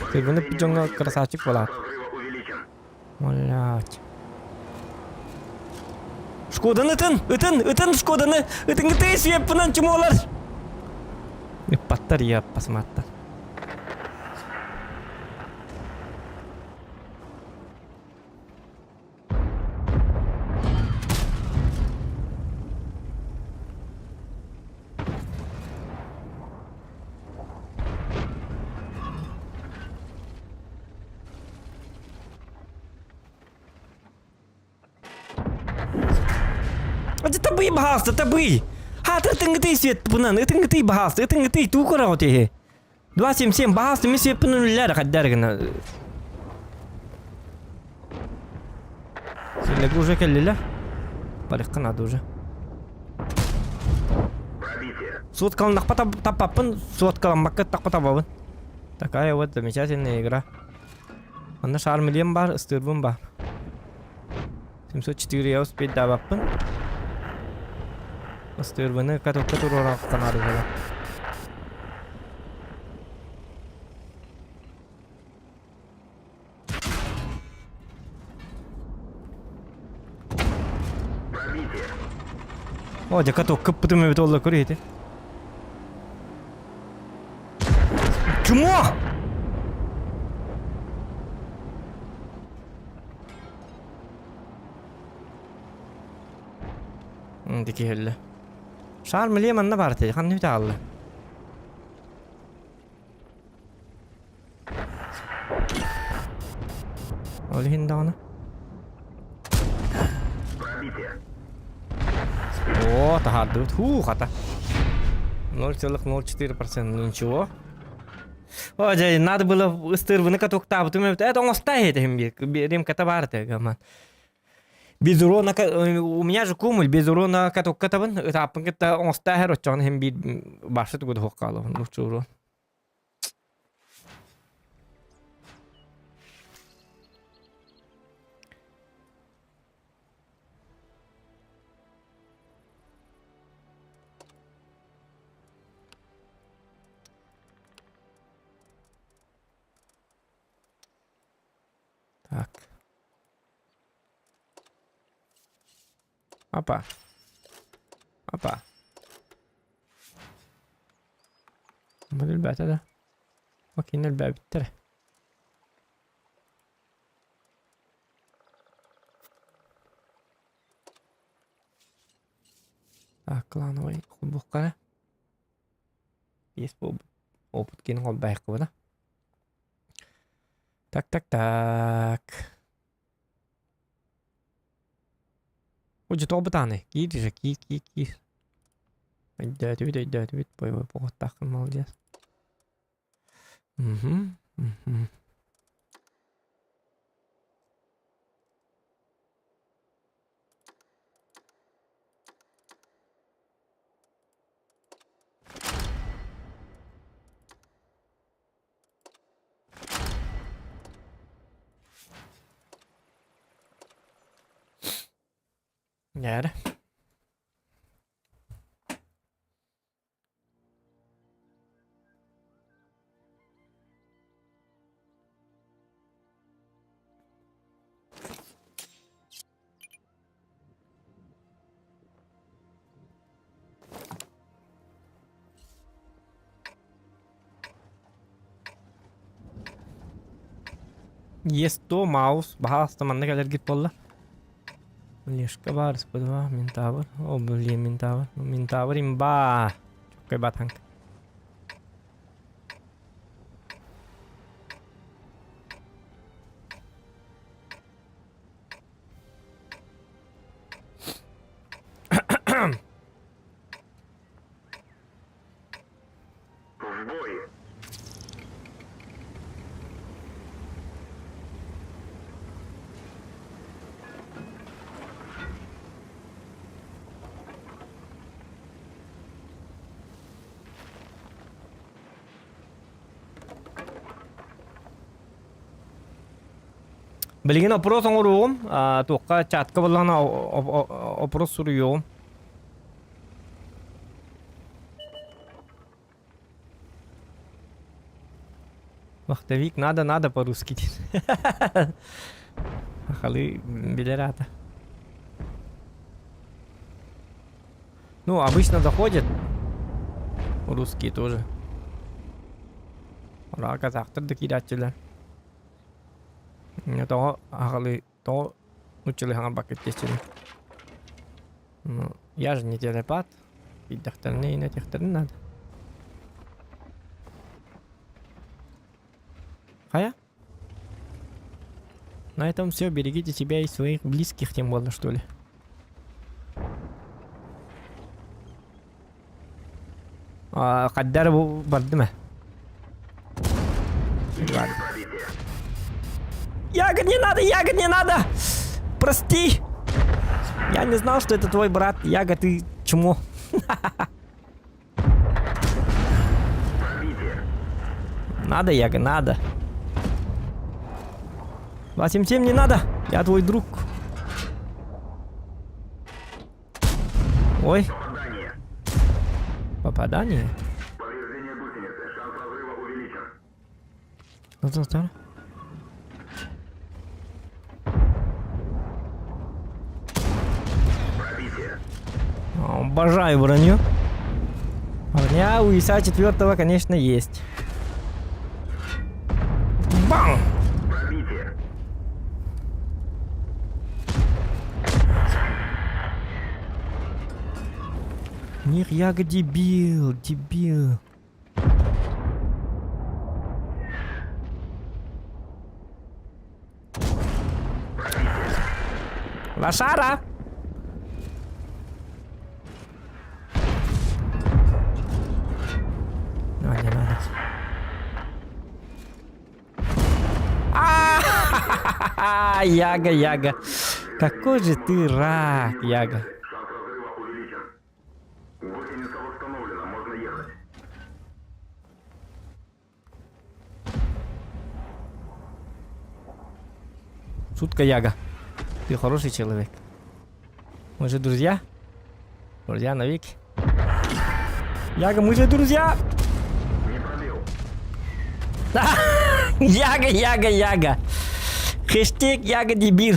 Ыстыырбыны дьоҥҥо красавчик буолаат. Блять. Шкоданы ытын! Ытын! Ытын Шкоданы! Ытыҥҥытыы свеппынан чумуолар! Ыппаттар я посматтар. Это табый баһааста, табый! Хаатыр ытыҥҥытый свет бынан, ытыҥҥытый баһааста, ытыҥҥытый туу көрөҕүт иһи. 277 баһааста мин свеппин үллэр хаддар гына. Силеги уже кэллилэр. Барыхха надо уже. Суоткаланнахпа таппаппын, суоткаламмакка тахпа табабын. Такая вот замечательная игра. Манна шармилием бар, ыстыырбын бар. 704 я успеть даабаппын. Ыстыырбыны катокка туруорахтанаары буолар. О, дьэ каток кыппытым эбит олла көр ити. Чмо! Дикиһэллэ. Шар миле манна бар ти, ханны үтэ алла. Ол иһин даҕаны. О, таһаардыбыт. Хуу, хата. 0,04% ничего. О, дьэ, надо было ыстыырбыны катоктаабытым эбит. Это оҥостай этим Римката баар этэ, гаман. Без урона, у меня же кумуль, без урона катоккатабын, ытааппын кытта оҥостаа оччоҕун иһин биир башы тугу да хуоххаалабын, лучше урон. Так. Опа. Опа. Элбээтэ да. Окей, элбээбиттэр. Так, клановый холбуохха Есть буолбут. Опыт киин холбоһуохпуна. Так, так, так. Удьу тоҕо Киир же, киир, киир, киир. Өйдөөтүбүт, өйдөөтүбүт. Бойобуой поҕоттааххын, молодец. Угу, угу. Дьэ Есть маус, баһаалыста манна кэлэргит буолла. Лешка баар, СП2, Ментавр. О, блин, Ментавр. Ментавр имба. Чуккай батанк. В бой! Билигин опрос оҥоруоҕум, туохха чатка буоллаҕына опрос суруйуоҕум. Вахтовик надо, надо по-русски. Сахалыы билэр аата. Ну, обычно заходят. Русские тоже. Ура, казахтар да киирээччилэр. Тоҕо аҕалыы, тоҕо нууччалыы хаҥарбаккыт диэччилэр. Ну, я же не телепат. Киирдэхтэринэ инэтиэхтэрин наада. Хайа? На этом все. Берегите себя и своих близких, тем более, что ли. Хаддар бардым ээ. Ягод не надо, ягод не надо! Прости! Я не знал, что это твой брат. Яга, ты чмо. Надо, Яга, надо. 277 не надо. Я твой друг. Ой. Попадание. Повреждение гусеницы. Шанс разрыва увеличен. Ну, Пробитие. Обожаю броню. Броня у ИСа 4 конечно, есть. Бам! Пробитие. Них яга дебил, дебил. Лошара! А, не надо. А, Яга, Яга. Какой же ты рак, Яга. Шанс разрыва увеличен. Гусеница восстановлена, можно ехать. Шутка, Яга. Ты хороший человек. Мы же друзья. Друзья навеки. Яга, мы же друзья! Не пробил. Яга, Яга, Яга. Хэштег Яга дебил.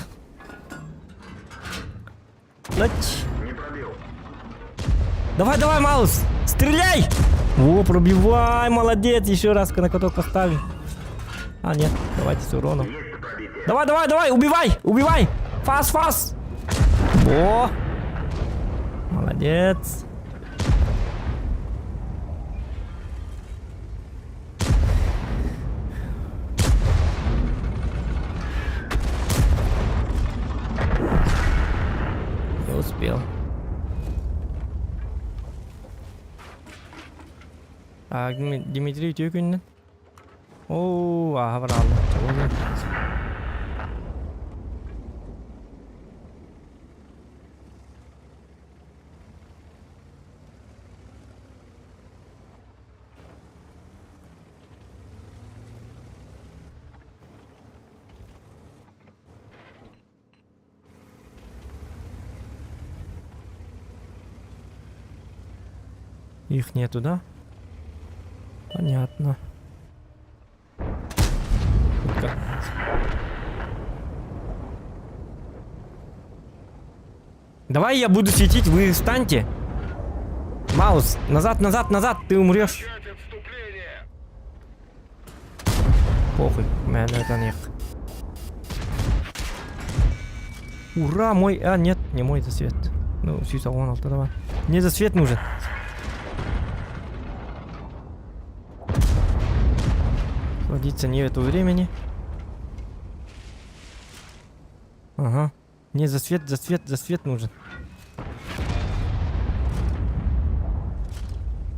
Не пробил. Давай, давай, Маус! Стреляй! Во, пробивай, молодец! Еще раз на каток поставим. А, нет, давайте с уроном. Давай, давай, давай, убивай, убивай! Фас, фас! О! Молодец! Не успел. А, Дмитрий үтүө күннэн. Оо, ааһа бараалла. Их нету, да? Понятно. Давай я буду светить, вы встаньте. Маус, назад, назад, назад, ты умрешь. Похуй, мэн это них. Ура, мой... А, нет, не мой засвет. Ну, сүйс он алты давай. Мне засвет нужен. Садиться не этого времени. Ага. Мне засвет, засвет, засвет нужен.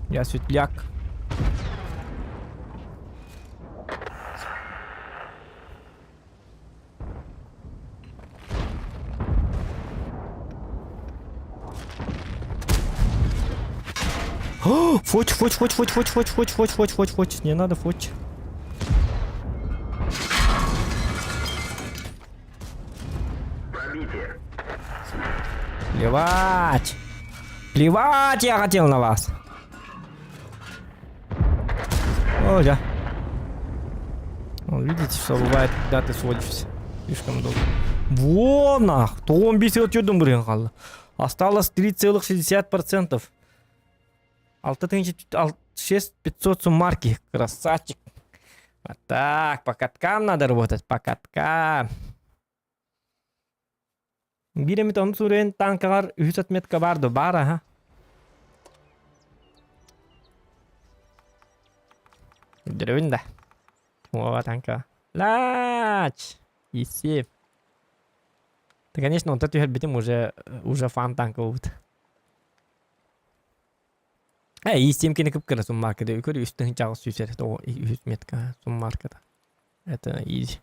Я светляк. О, фоч, фоч, фоч, фоч, фоч, фоч, фоч, фоч, фоч, фоч, фоч. Не надо фоч. Пробитие. Плевать! Плевать я хотел на вас! О, да. Ну, видите, что бывает, когда ты сводишься слишком долго. Во нах! То он бесил чудом блин, Осталось 3,60%. 6500 суммарки. Красавчик. Вот так, по каткам надо работать, по каткам. Биир эмит ону суруйан танкаҕар үһүс отметка баар дуо? Баар аһа. Көрдөрөбүн да. Уоба танка. Лач! Иси. Да, конечно, онто түһэрбитим уже уже фан танка буолбут. Э, иистиэм кини кып-кыра суммаркада үкөр үс тыһыынчаҕа сүүсэр тоҕо үһүс метка суммарката. Это изи.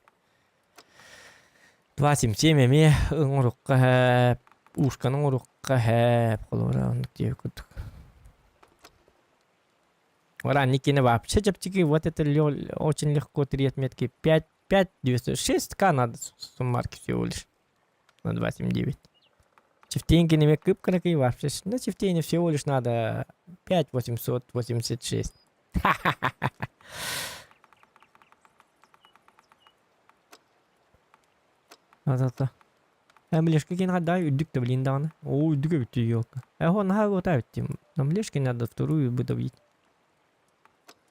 2,77 эмиэ оҥорукка һээп, ушканы оҥорукка һээп, холобура оннук диэбит курдук. Ранний кино вообще чэпчэки, вот это очень легко три отметки. 5, 5, 906 к надо суммарки всего лишь на 2,79. Чифтейнки неме кып-кыракый вообще. На Чифтейне всего лишь надо 5 886. Ата Млешка киэн хадаа үрдүк да блин даҕаны. Оо үрдүк эбит елка. Эхо наһаа вот эбит На млешке надо вторую выдавить.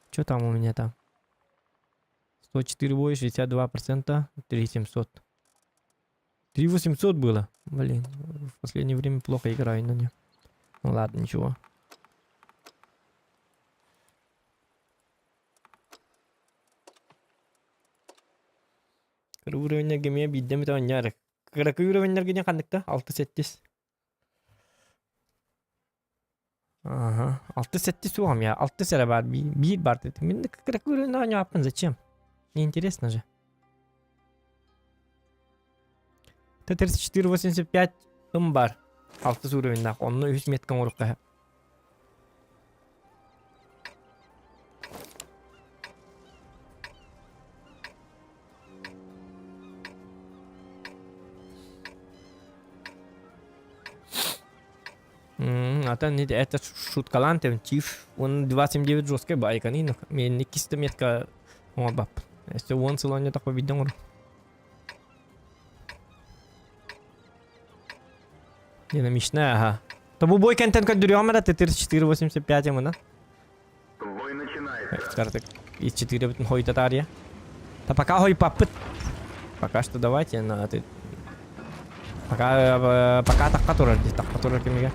Что там у меня там? 104 бой, 62%, 3700. 3800 было. Блин, в последнее время плохо играю на нем. Ну ладно, ничего. Кыра уровеннерге эмиэ биирдэ эмит оонньоор. Кыракый уровеннерге диэн ханнык Алты-сэттис. Ага. Алты-сэттис суоҕум я. Алтыс эрэ баар. Биир баар дэтим. Мин кыракый уровень оонньооппун зачем? Неинтересно же. Т-34-85 ым бар. Алтыс уровеннаах. Онно үһүс метка оҥоруохха А не это шуткалаан тэбин Чиф он 2.79 жесткай байканы мен иккис метка оҥорбаппын. Өссө уон сыл оонньотохпо биирдэ оҥорум. Динамичная, ага. Тобу бой кэнтэн көрдөрүөҕүм эрэ Т-34-85 ымына. Картык иччитиирэбитин хойута таарыйа. Да пока хойуппаппыт. Пока что давайте на ты. Пока пока тахха турар дии, тахха турар кэмигэр.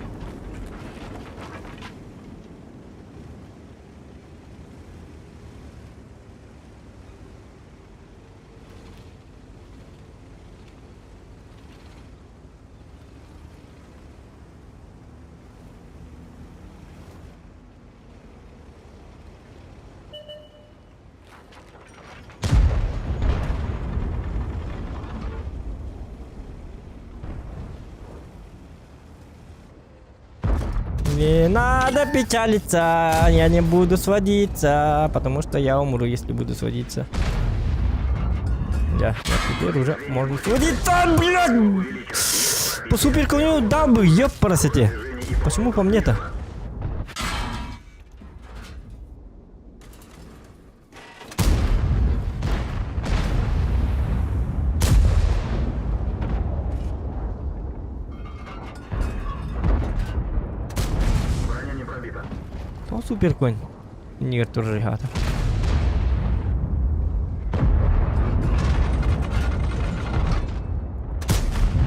Не надо печалиться, я не буду сводиться, потому что я умру, если буду сводиться. Я, теперь уже можно сводиться, блядь! По суперконю дал бы, ёпарасоте. Почему по мне-то? Броня не пробита. То суперконь. Нигер тоже регата.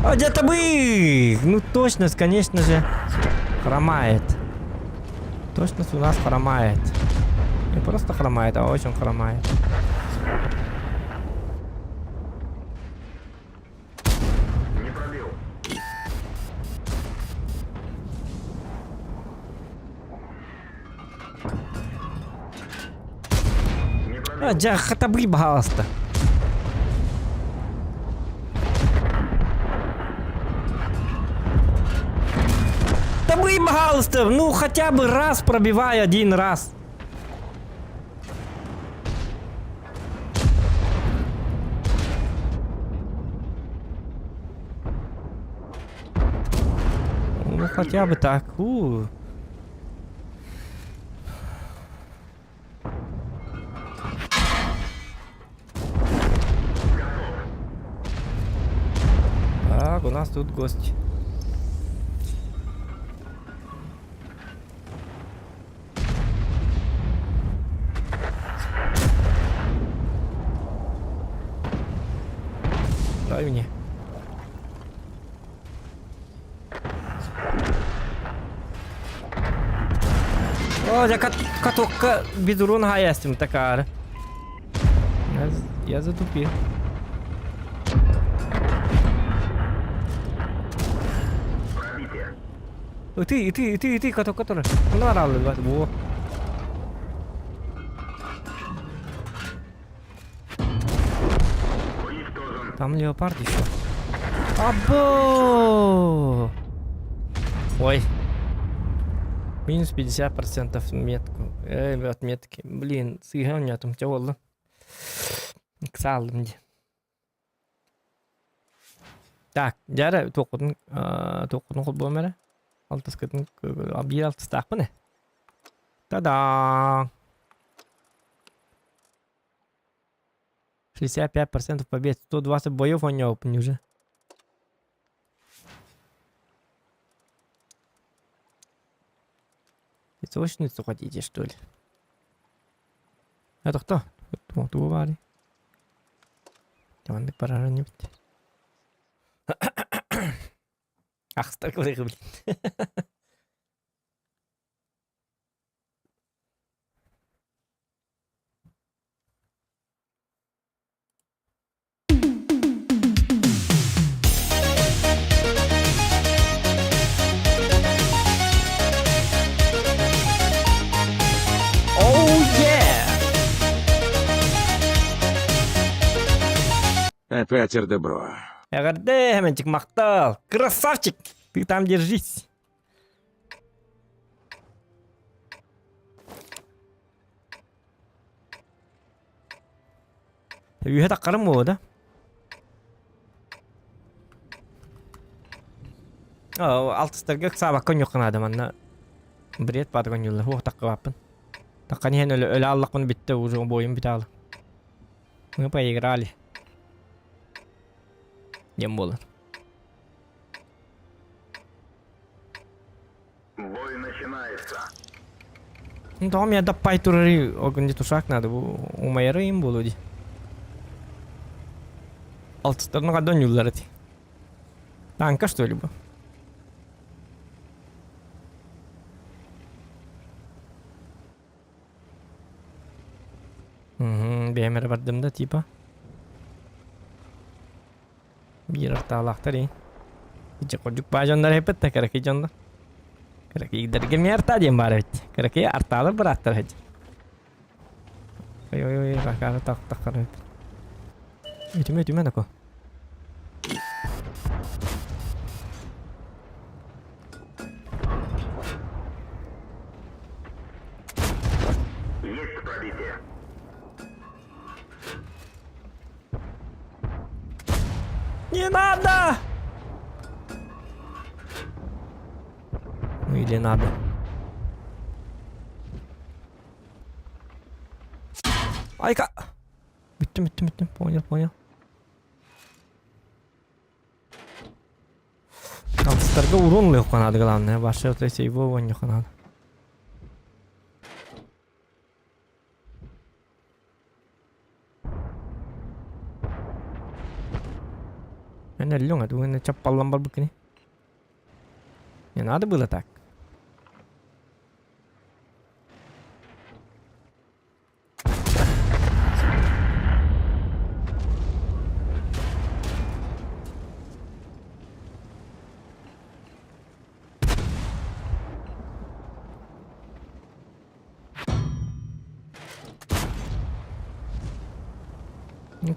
А где-то бы! Ну точность, конечно же, хромает. Точность у нас хромает. Не просто хромает, а очень хромает. Не пробил. Не пробил. А, дьэ, хатабы, пожалуйста. Табы, пожалуйста, ну хотя бы раз пробивай один раз. Ну хотя бы так. У. Так, у нас тут гость. Дай мне. О, я катокка бидурун хаястым такар. Я, я затупил. Пробитие. Ытыы, ытыы, ытыы, ытыы, катокка турар. Муна арааллыбат. Во. Уничтожен. Там леопард еще. Або! Ой. Минус 50% метку. Э, отметки. Блин, сыһа оонньоотум. Чэ буолла. Ыксааллым дии. Так, дьэ туоххутун туоххутун холбуом эрэ. Алтыскытын биир алтыстаахпын ээ. Та-да! 65% побед, 120 боев оонньообуппун уже. Песочницу хотите, что ли? Это кто? Тугу баарый? Маннык барара инибит. Ахстар блин. Oh yeah! Опять добро. Эҕэрдэ, Хэмэнчик махтал! Красавчик! Ты там держись! Үөһэ таххарым буолуо да? Алтыстарга ыксаабакка онньуохха наада манна бред баатык онньууллар уох таххыбаппын. Таххан иһэн өлө өлө аллахпын бүттэ уже обойум бүтэ аала. Мы поиграли. Диэн буолар. Бой начинается. Ну, тоҕо миэхэ даппай турарый, ол гын тушак надо, бу умайары им буолуо дии. Алтыстарны хадда ойнууллар эти. Танка что ли бу? Мгм, бэйэм эрэ бардым да типа. Биир артаалаахтар ии. Ичи курдук баа дьоннор эппит да кыракый дьоннор. Кыракыйдарга эмиэ артаа диэн баар эбит. Кыракый артаалар бырааттар эбит. Ой ой ой бакаары тахтаххар эбит. Үтүмэ үтүмэ нако. Есть пробитие. Не надо! Ну или надо. Айка! Бүттүм, бүттүм, бүттүм. Понял, понял. Алтыстарга урон ылыахха наада главное. Башы вот эти его оонньуохха наада. Эн өллүҥ а тугун чаппаллан барбыккыный? Не надо было так.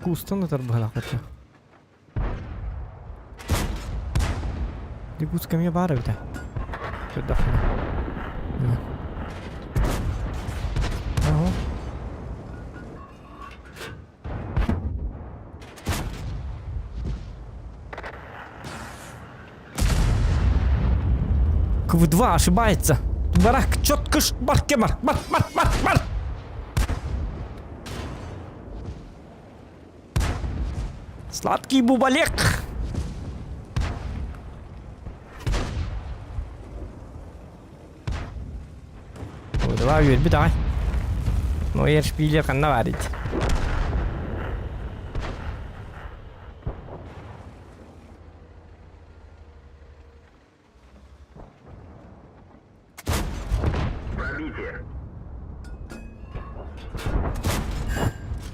Куустан да тарбыһалаахпыт. Якутска эмиэ баар эбит ээ. Көрдөхпүнэ. Ага. КВ-2 ошибается. Барак четко барке бар, бар, бар, бар, бар. Сладкий бубалек! Ой, давай үөрбүт аҕай. Нойер шпилер ханна баар ити? Пробитие.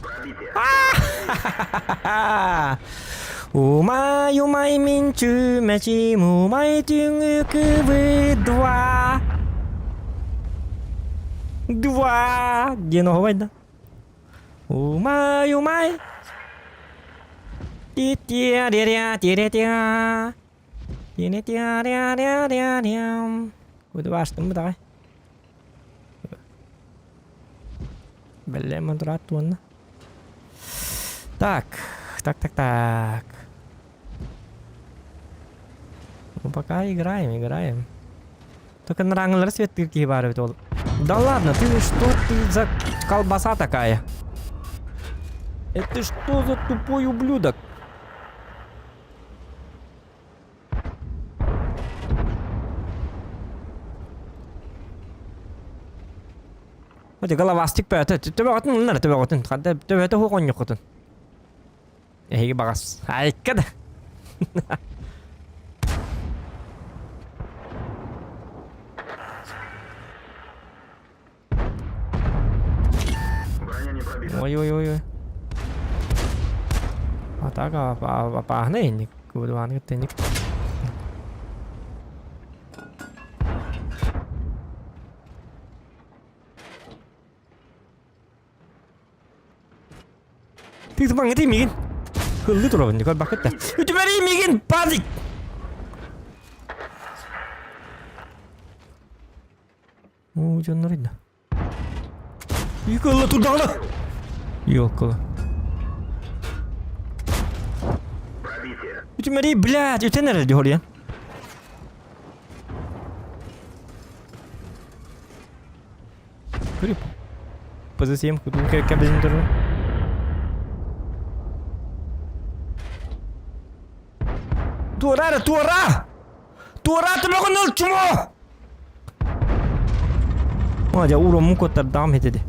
Пробитие. Умай, умай, мин чүмэчим, умай түҥү два. Два. Диэн оһобай да. Умай, умай. Ти-ти-ри-ри-ти-ри-ти. Куда давай. Бэлэм дурат уонна. Так, так, так, так. Ну пока играем, играем. Только нараҥылары светтыыр киһи баар эбит ол. Да ладно, ты что ты за колбаса такая? Это что за тупой ублюдок? Ити головастик бөтө төбөҕүтүн ылынар төбөҕүтүн ханна төбөтө суох оонньуоххутун. Эһиги баҕас айыкка да. Броня не пробита. Ой-ой-ой. А так, апааһына инник. Кубудуааны кытта инник. Ты маңыты мигин. Хыллы турабын, Николай бакытта. Үтүмэри мигин, пазик! Оо, дьоннор инна. Иколла турдаҕына! Ёлкала. Пробитие. Үтүмэри, блядь, үтэн эрэр дии хоруйан. Көрүп. ПЗ-7 кутун кэбизин турар. Туора эрэ, туора! Туора төбөҕүн ыл, чмо! Дьэ уроммун куоттардаҕым этэ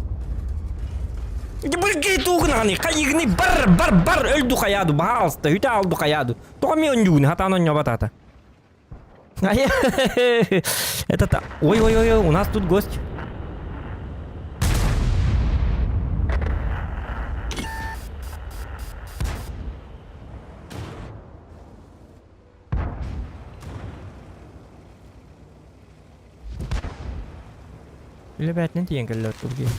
Быргы тугунаны хайыгыны бар бар бар өлду хайаду баалста үтэ алду хайаду тоҕо ми онньугуну хатаан онньобатаата Это та ой ой ой у нас тут гость Үлэ бээтинэн тиийэн кэллэ тургин.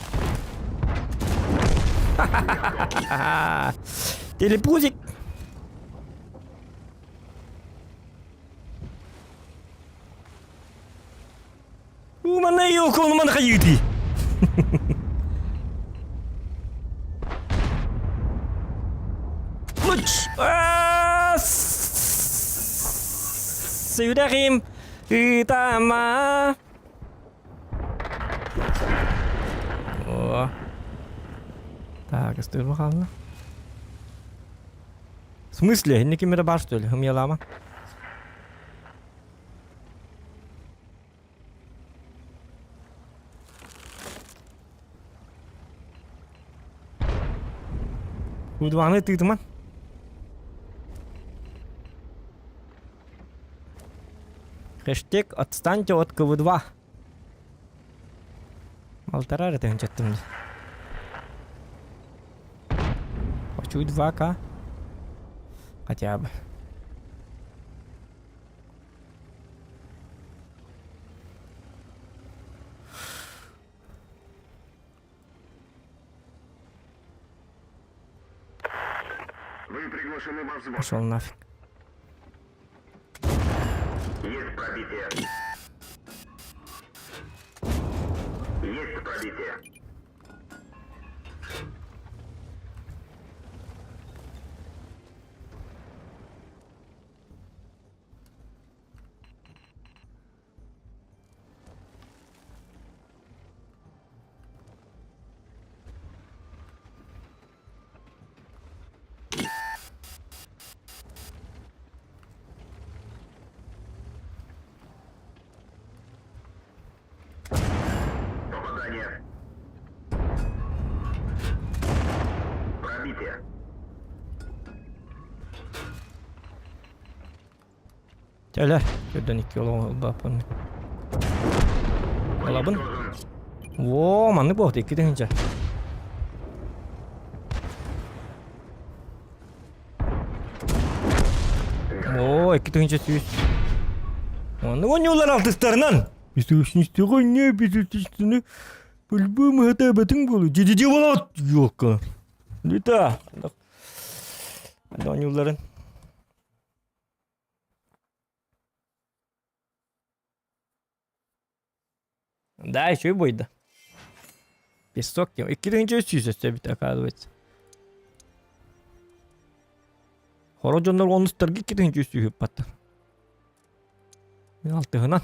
Телепузик! Умана елка, он мана хайыты. Луч! Сүрэҕим ытама. О. Так, ыстыырма хаалла. В смысле? Инники ким эрэ баар что ли? Ымыйалаама. Удваны тыытыман. Хэштег «Отстаньте от КВ-2». Балтараа эрэ тыһынчаттым дии. Хочу 2К. Хотя бы. Вы приглашены во взвод. Пошел нафиг. Есть пробитие. Есть пробитие. Попадание. Пробитие. Кэлэр. Төрдөн икки олоҕун Ылабын. Во, маннык буолта 2000. О, 2100. Оннук оонньуулар алтыстарынан. Бисүшнистиҕэ бисүшнистини по-любому хатаабатыҥ буолуо. Дьи-дьи болот, ёлка. Лита. Оонньууларын. Да, еще и бойда. Песок диэн. 2300 өссө эбит, оказывается. Хоро дьоннор онустарга 2300 ыппаттар. Мин алтыһынан.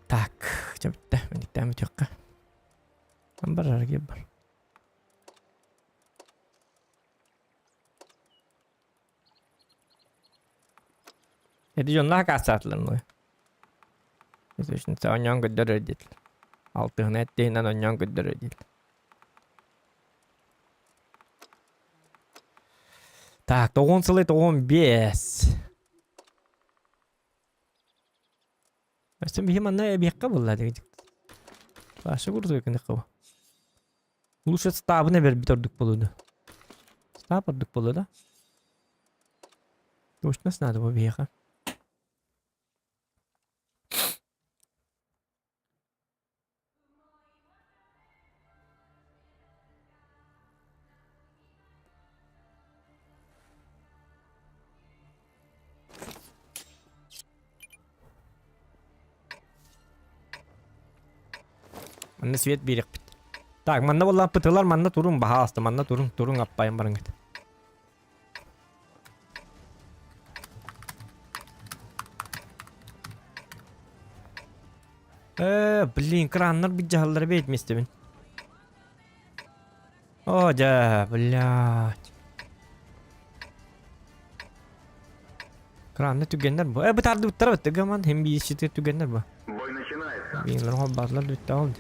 Так, чэ бүттэ. Мэниктээн бүтүөххэ. Бар аргы бар. Эти дьонноох акаастаатылар ной. Точно оонньоон көрдөрөр диэтилэр. Алтыһына эттиһинэн оонньоон көрдөрөр диэтилэр. Так, тоҕуон сылы тоҕуон биэс. Өссө биһи манна эбиэххэ буолла дии. Паша курдук гыныхха Лучше стабын эбэрбит ордук буолуо дуо? Стаб ордук буолуо да? Точность надо бу биһиэхэ. Манна свет биэриэхпит. Так, манна буоллааппытылар, манна туруҥ, баһаалыста, манна туруҥ, туруҥ аппайан барыҥҥыт. Э, блин, краннар быдьаһаллара бэйт миэстэбин. О, дьэ, блядь. Кранны түгэннэр бу. Э, бытаардыбыттара бытты гаман, хем биир түгэннэр бу. Бой начинается. Биилэр холбаатылар бүттэ ол.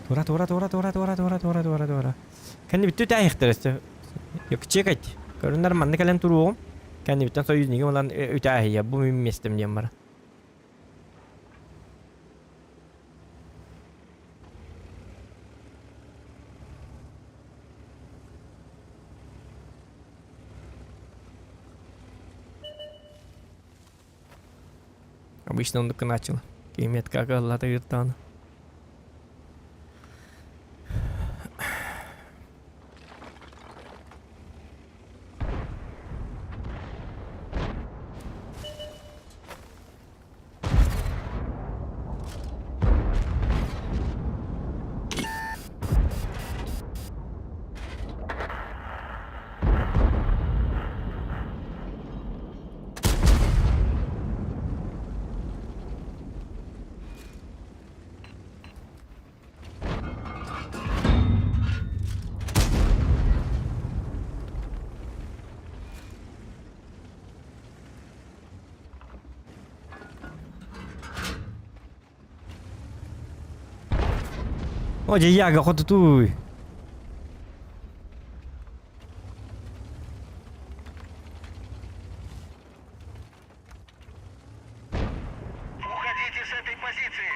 Тура тура тура тура тура тура тура тура тура. Кэннибиттэн үтээһихтэр өссө. Чекать. Көрүннэр манна кэлэн туруоҕум. Кэннибиттэн союзнигым ылан үтээһийэ. Бу мин миэстэм диэн бара. Обычно оннук гынааччылар. Киһи метка кыаллата ыыртаҕына. О, дьэ Яга хотутуй. Уходите с этой позиции!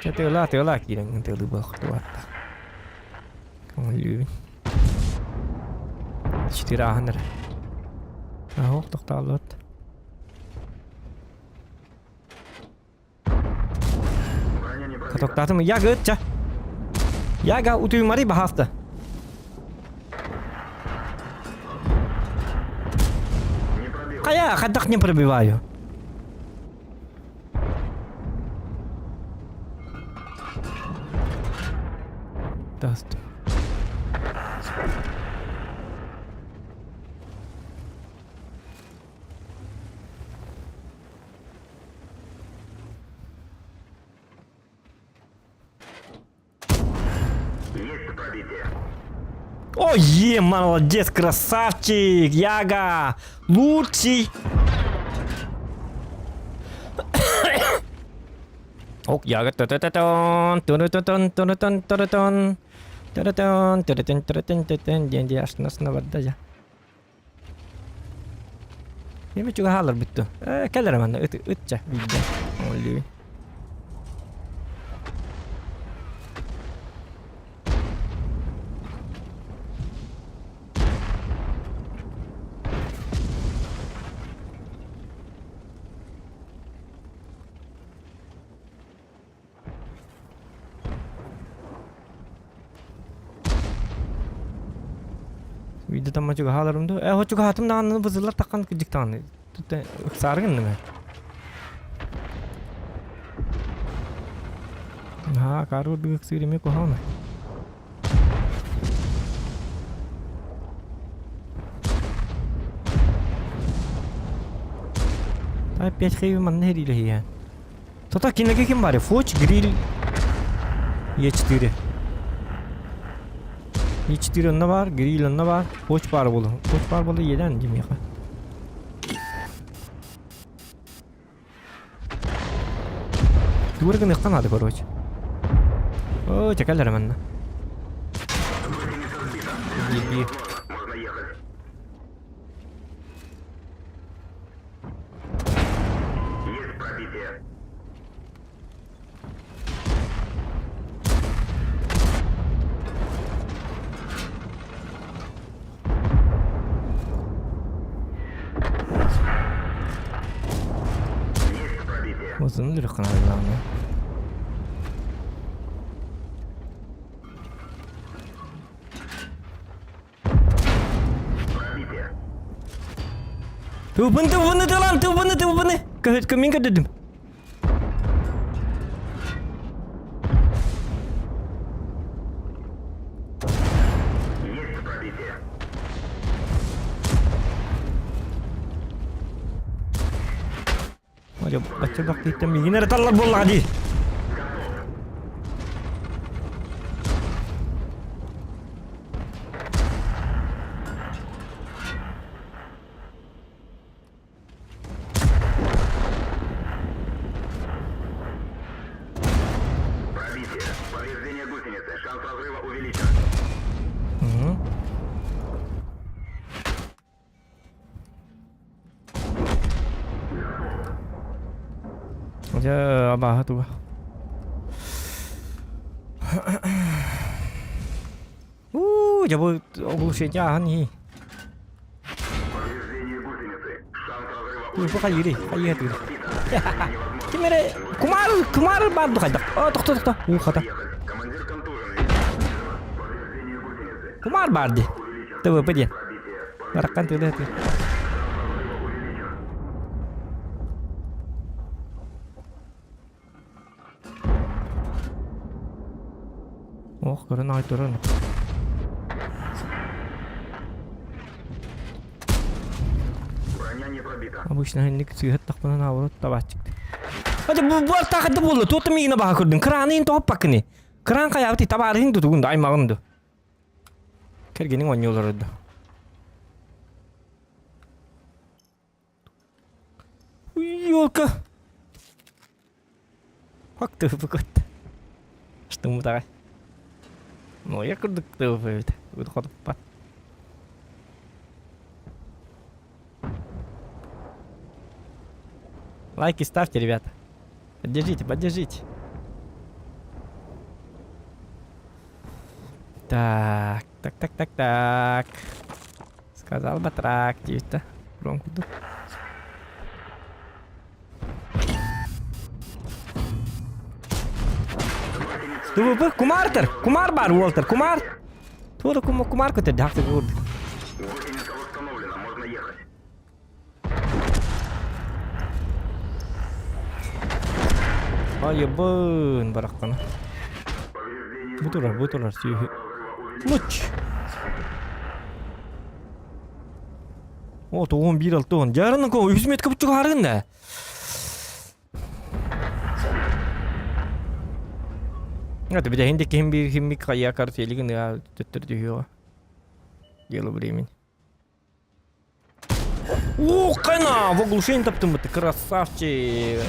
Чэ тыала тыала киирэн тыалы буолуохтугар. Көҥүллүүбүн. Четыре ааһан эрэ. Аһок тохтооллот. Броня не пробита. Катоктаатым Яга ытча. Яга утуймари баһааста. Не пробил. Хайа, хайдах не пробиваю. Даст. Есть пробитие. Ой, е, молодец, красавчик, Яга, лучший. Ок, Яга, та-та-та-тон, ту-ру-ту-тун, ту-ру-тун, ту-ру-тун, ту-ру-тун, ту-ру-тун, ту-ру-тун, ту-тун, диэн дии астына барда дьэ. Эми чугаһаалар бүттү. Э, кэлэр манна ыт ытча биирдэ. Оллүү. Видео там чугаһааларым дуу? Э, чугаһаатым даҕаны бызыллар таххан кырдьык даҕаны. Тут ыксаары гынным ээ. Наһаа акаары курдук ыксыыр эмиэ куһаҕан. Опять хэви манна хэриилэһиэ. Тото кинилэргэ ким баарый? Фоч, гриль, Е4. Е4 онно баар, гриль онно баар, фоч баар буолуо. Фоч баар буолла иэдээн дии миэхэ. Тугу эрэ гыныахха наада короче. Оо, чэ кэл эрэ манна. Биир-биир. Можно ехать. Есть пробитие. Есть пробитие. Узун өлөрөххө наада главное. Пробитие. Тупын тупыны тылан тупыны тупыны. Көһүткө мин көрдөдүм. Есть пробитие. Бачча бакыттан миигин эрэ таллар буоллаҕа дии. разрыва увеличен. Угу. Дьэ, абааһы туга. Уу, дьэ бу оглушение ааһан иһий. Повреждение гусеницы. Шанс разрыва Бу хайыырый? Хайыа тыыр. Невозможно. Ким эрэ кумаар кумаар баар ду хайдах. О, тохто тохто. Уу хата. Ехать. Командир контуженный. Повреждение гусеницы. Кумаар баар ди. ТВП диэн. Бараккан тыылы тыыр. Ох, көрөн аҕай туран. Броня не пробита. Обычно инник сыыһаттахпына наоборот табааччык. Ата бу бу артаахыта буолла, туота миигин абаха көрдүн. Краны ин тоһоппаккыны. Кран хайаабыт табаарыһын тутугун да аймаҕын ду. Кэргениҥ оонньуулар ду. Ёлка! Как ты выпукат? Что мы давай? Ну, я курдук ты выпукат. Выходит, Лайки ставьте, ребята. Поддержите, поддержите. Так, так, так, так, так. Сказал батрак, диэбитэ. Урон курдук. ТВП кумартер, кумар бар, Уолтер, кумар. Туора кума кумар көтөр дьахты курдук. Гусеница восстановлена, можно ехать. Айыбын барахтана. Повреждение Бу турар, бу турар сүүһү. Луч. О, 91 6 10. Жарын ко 3 метр бутчуга харгын да. Это бит хинди ким бир химми кая картелигин я төттөр дүйөҕө. Дело времени. О, кана, в оглушение таптым ты красавчик.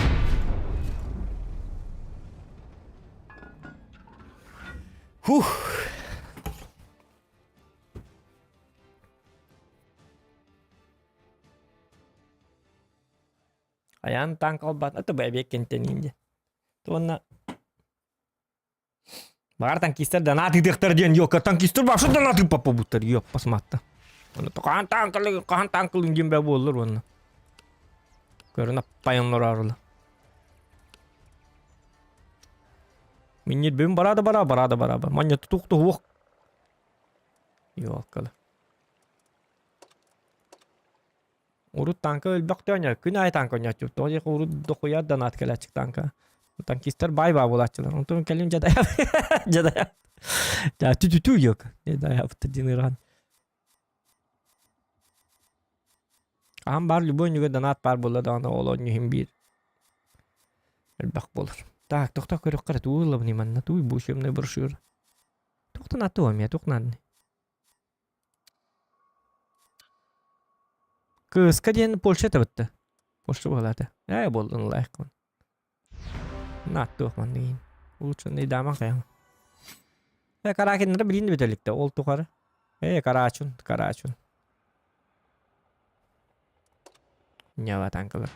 Фух. Айаан танк албат, это бэбиэк кэнтэн инде. Уонна Баҕар танкистар донат ыытыахтар диэн ёка танкистар вообще донат ыыппаппабыттар ёппас матта. Онно хаһан танкалыы хаһан танкалыын диэн бээ буоллар уонна. Көрөн аппайан олороорулар. Минньит бүгүн бара да бара, бара да бара. Манньа тутух туһуох. Ёлкалы. Урут танка өлбөхтө оонньоо, күн аайы танка оонньооччубут. Тоҕо диэххэ урут дохуйа донат кэлээччик танка. Танкистар баай-баа буолааччылар. Онтон кэлин дьадайа дьадайа тү-тү-тү йок. Дьадайабыт диэн ыарахан. Хаһан баар любой нүгэ донат баар буолла даҕаны ол оонньуу иһин биир элбэх буолар. Так, тохтоо көрүөххэ эрэ тугу ылабыный манна? Туй бу учебная брошюра. Туохтан аттыам эмиэ, туох нааданы? Кыыска диэн Польша табытта. Польша буолаата. Ээ буоллун лайкпын. Нааттуох манныгын. Улучшенный дама хайама. Э Каракиннары билин бүтэликте ол тухары. Э Карачун, Карачун. Ньава танкалар.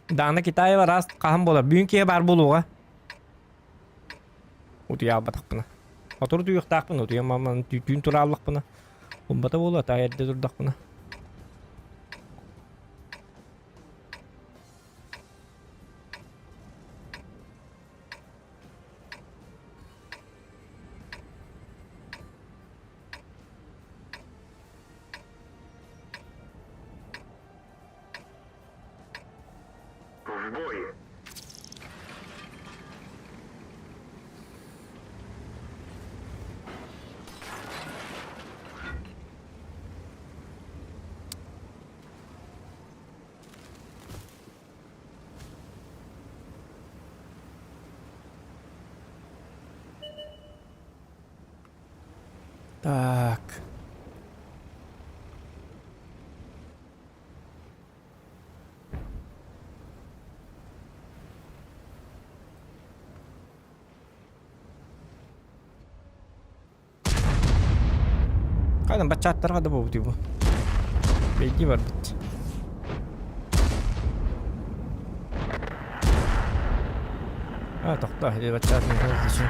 Даана Китаева раз хаһан буолар? Бүгүн киһи баар буолуоҕа. Утуйаабатахпына. Сотору утуйуохтаахпын, утуйаммаммын түүн турааллахпына. Умбата буолуо, таай эрдэ турдахпына. В бой! Так. Хайдан баччааттарга да буолбут бу. Бэйдии барбыт. А, тохтоо, или баччаатын зачем?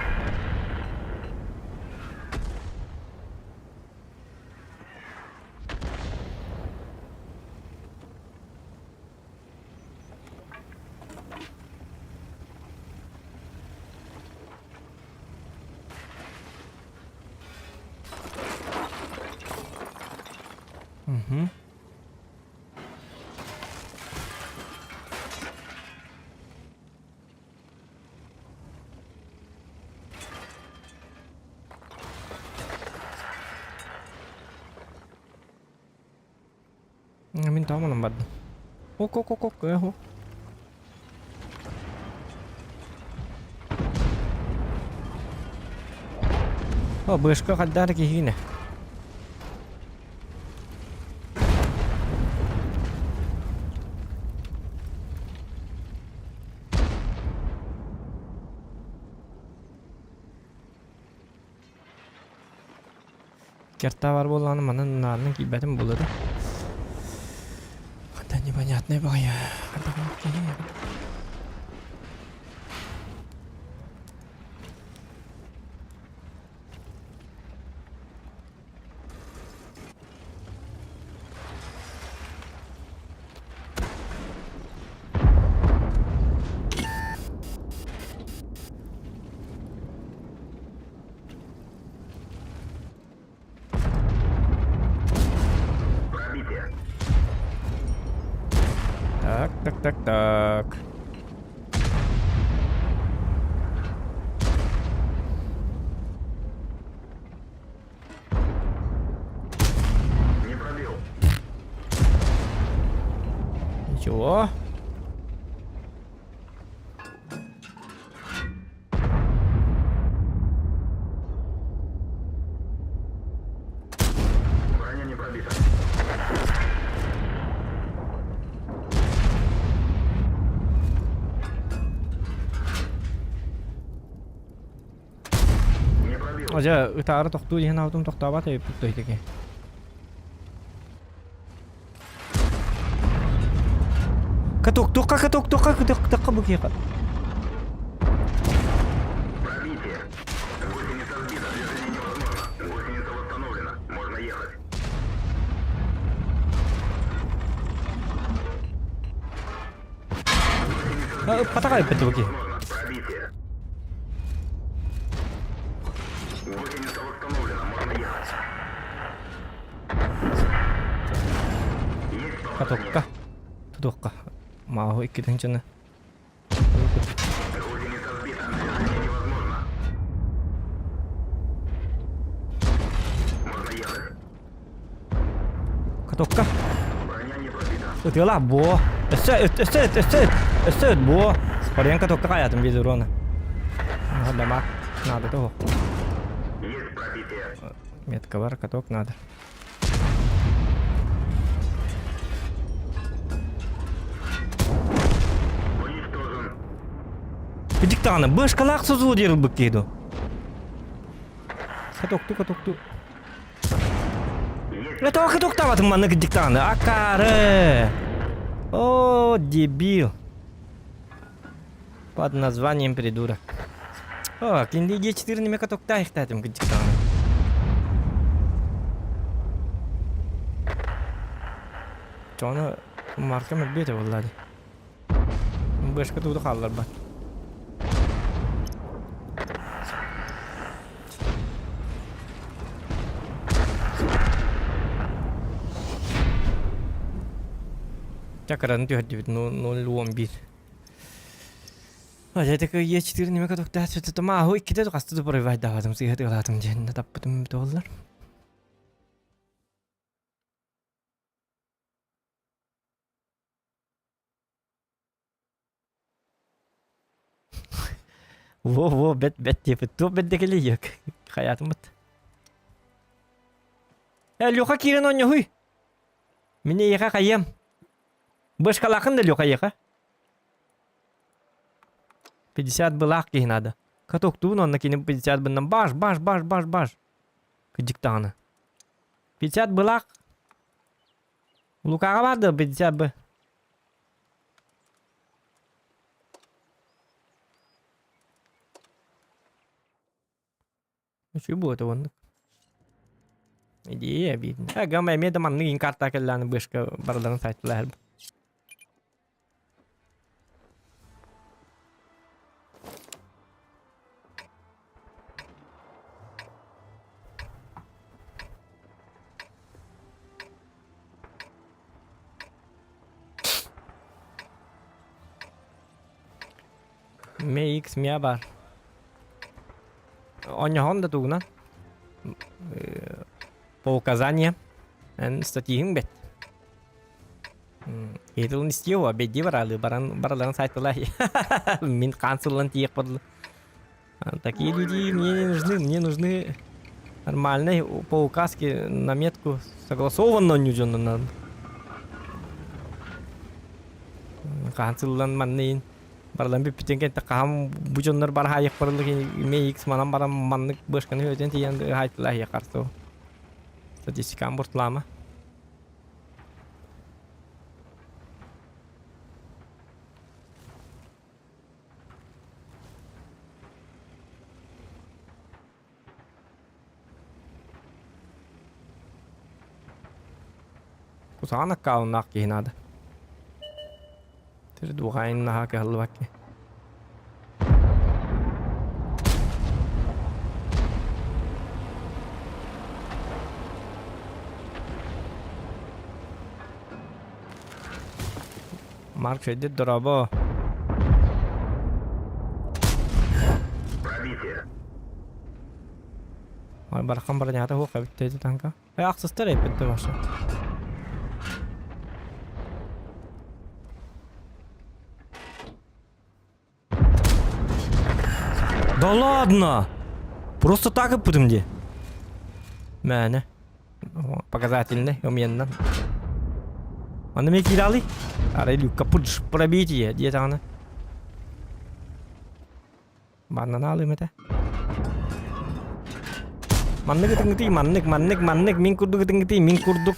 Угу. Мин тоҕо бардым. Ок ок ок ок ок. О, бышка хайдаар киһине. Керта бар буоллаҕына манан наанын киирбэтим буолуо да. Хата непонятный баҕайы. Хата киһи. Пробитие. Так, так, так, так. Не пробил. Ничего. Броня не пробита. Не пробил. Дьэ, ытаары тохтуу диэн аутум тохтообот эбиппит туһитики. Каток, туққа, каток, туққа, каток, туққа бу киһиэхэ. Пробитие. Гусеница сбита. Движение невозможно. Гусеница восстановлена. Можно ехать. Патаҕай эппит бу киһи. Возможно. Пробитие. Гусеница восстановлена. Можно ехать. Есть попадание. Катокка. Тутуохха. Мааһы иккитин чаны. Гусеница сбита. Движение невозможно. Можно ехать. Катокка. Броня не пробита. Ытыалаах буо. Өссө, өссө, өссө, өссө буо. Хорыйан катокка хайаатым биир урона. Дамаг надо того. Есть пробитие. Метка бар, каток надо. Уничтожен. Кыдьык даҕаны бышкалаах созуу диир ылбыт киһи дуо? Катокту, катокту. Есть Тоҕо катоктаабатым манна кыдьык даҕаны? Акаары! О, дебил. Под названием придурок. О, кинди Е4 неме катоктаахтаатым кыдьык даҕаны. Чону маркам өлбүөтэ буолла дии. Бышка тууду хаалларбат. Чакыраны түһэрдибит 0.11. Дьэ такой Е4 неме катоктаах сөтөтөмааһу иккитэ хаста да пробивайдаабатым сыыһа тыалаатым диэн таппытым буоллар. Во-во, бэт бэт диэпит. Туох бэрдэ кэлиийэк. Хайаатыммыт. Э, Леха киирэн оонньоһуй. Мин эйиэхэ хайыам. Бышкалаахын да Леха эйиэхэ. 50 былаах киһи надо. Катоктуун онно кини 50 быннан баш, баш, баш, баш, баш. Кыдьык даҕаны. 50 былаах. Лукаҕа баар да 50 бы. Үчүгэй буолуо оннук. Идея обидно. Гама эмиэ да маннык иин карта кэллэҕинэ бышка барыларын сайтылаһар. MX миа баар. Оонньоһон да тугунан по указаниям эн статиһыҥ бэт. Иһитилин истиэ бэдди бараалы баран бараларын сайтылай. Мин хаан сыллан тиийэх бодлу. Такие люди мне не нужны, мне нужны нормальные по указке на метку согласованно дьонно надо. Хаан сыллан манныйын барылан бүппүтүн кэнтэ хаһан бу дьоннор бар хаайык барылык ме икс манан баран маннык бышканы өтөн тиийэн хаайтылаа иһэ Статистикам буртлаама. Кусаҕан аккауннаах киһи наада. Тирдуҕайын наһаа кыһаллыбат киһи. Марк Федит, дорообо. Пробитие. Ой, барахан бронята хуох эбит дии танка. Э, ахсыстар эппит вообще. Да ладно! Просто так ыппытым дии. Мээнэ. Показательный, уменно. Аны мен кииралы. Арай люкка пудж пробитие диэтэҕинэ. Маннан алыым этэ. Маннык ытыҥытый, маннык, маннык, маннык, мин курдук ытыҥытый, мин курдук.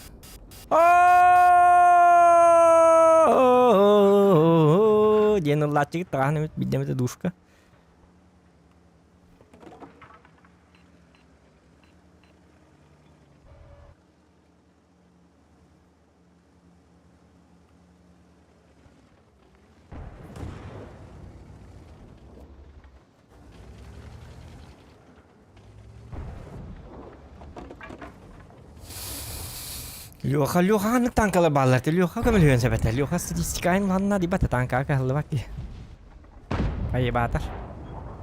Диэн ыллааччыгыт таҕаһын эмит биирдэ эмитэ душка. Леха, Леха ханнык танкалар бааллар Леха көмөлөһүөн сөп этэ. Леха статистикаын манна дибата танкаҕа кыһаллыбат киһи. Айыбаатар.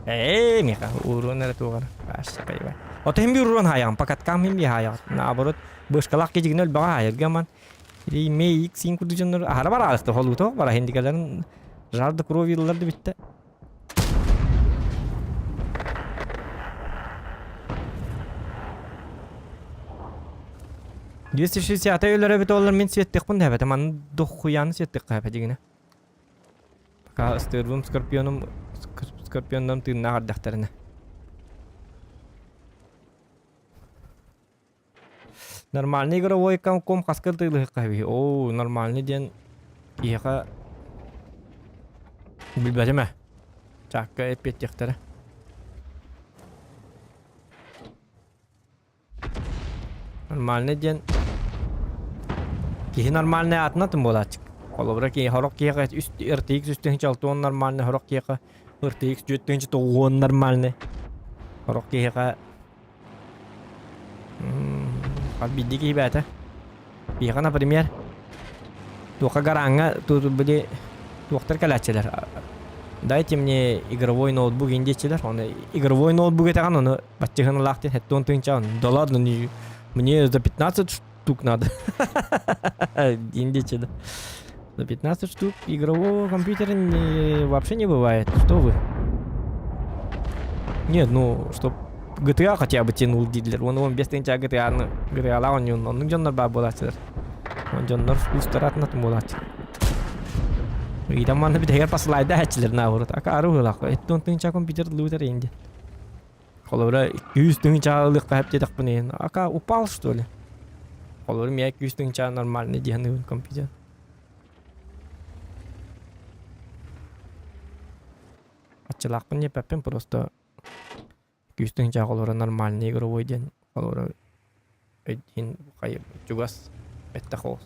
Ээ, миэхэ уруон эрэ туоҕар. Вообще поебать. Ото хим би уруон хаайаҕын, покаткам хим би хаайаҕын. Наоборот, бышкалаах кичигин өлбөҕө хаайарга ман. Или ме икс син курдук дьоннор аһара бараалыста холуутуох бара хиндикаларын жар да крови ыллар да бүттэ. 260 өлөрө эбит олар мин сиэттихпин да эбэтэ манна дохуяны сиэттиххэ эбэ дигинэ. Пока ыстыырбым скорпионум скорпионнам тыыннаах эрдэхтэринэ. Нормальный игровой ком хаскыл тыылыһыкка эбии. Оо, нормальный диэн киһиэхэ билбэтим ээ. Чаакка эппиэттиэхтэрэ. Нормальный диэн киһи нормальный аатын атын буолааччы. Холобура киһи сорох киһиэхэ үс RTX 360 нормальный, сорох киһиэхэ RTX 490 нормальный. Сорох киһиэхэ Хас биирдии киһи бэйэтэ. Биһиэхэ, например, туохха гарааҥҥа били туохтар кэлээччилэр. Дайте мне игровой ноутбук индиэччилэр. Оны игровой ноутбук этэҕин, ону баччыһыналаах диэн хэттуон тыынча. Да ладно, мне за 15 штук надо. Индиэччи да. За 15 штук игрового компьютера не, вообще не бывает. Что вы? Нет, ну, чтоб GTA хотя бы тянул дииллэр. Уонна 15 тыһыынча GTA-ны GTA-лаах оонньуун оннук дьоннор баар буолааччылар. Ол дьоннор вкустара атын буолааччы. Ыйдан манна бүтэһигэр посылайда аһаччылар наоборот. Акаары быһыылаах. 70 тыһыынча компьютер лыытар инди. Холобура 200 тыһыынчаҕа ылыахха сөп диэтэхпинэ ака упал что ли? Холобура миэхэ 200 тыһыынча нормальный дии саныыбын компьютер. Аччылаахпын диэппэппин просто 200 тыһыынчаҕа холобура нормальный игровой диэн холобура өйдүүн хайа чугас бэттэх оҕус.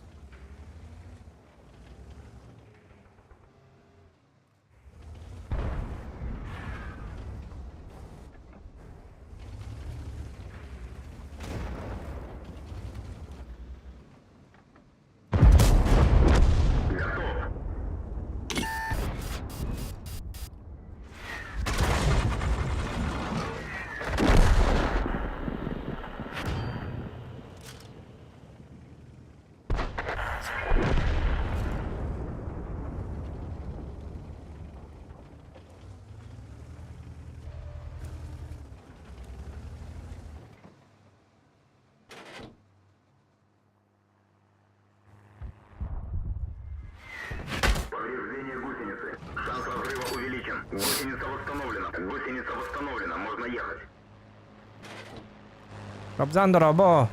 Повреждение гусеницы. Шанс разрыва увеличен. Гусеница восстановлена. Гусеница восстановлена. Можно ехать. Кобзан дорообо!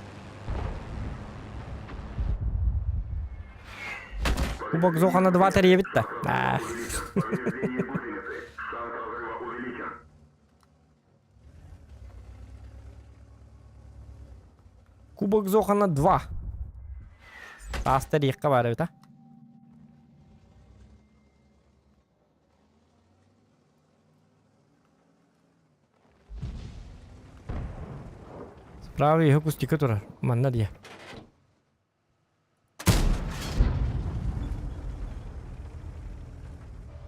Кубок Зохана 2 тэрийэбит да. Аа. Повреждение гусеницы. Шанс разрыва увеличен. Кубок Зохана 2. Таас тэриэххэ баар эбит а. Справа иһэ кустика турар. Манна диэ.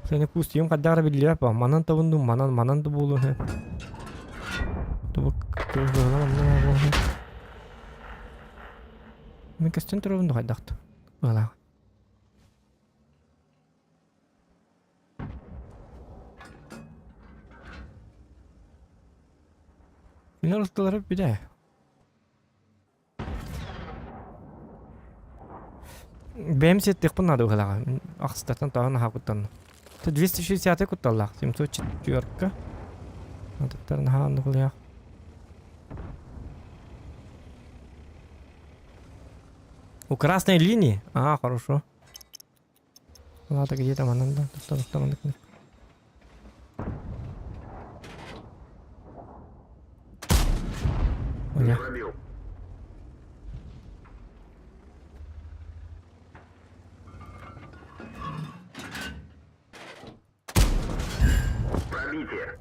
Сeni кустигым хайдах эрэ биллибэт бо. Манан табын дуу, манан, манан да буолуо үһү. Тубук Мин көстөн турабын да хайдах быһалаах. Кинилэр усталара бүппүтэ. Бэйэм сиэттиэхпин наада быһыылааҕа. Мин ахсыстартан тоҕо наһаа куттанным. 260 кутталлаах. 704 Атыттар наһаа оннук улуйах. У красной линии? А, хорошо. Ладно, где там она? Да, тут там маннык. Оля. Пробил. Пробитие.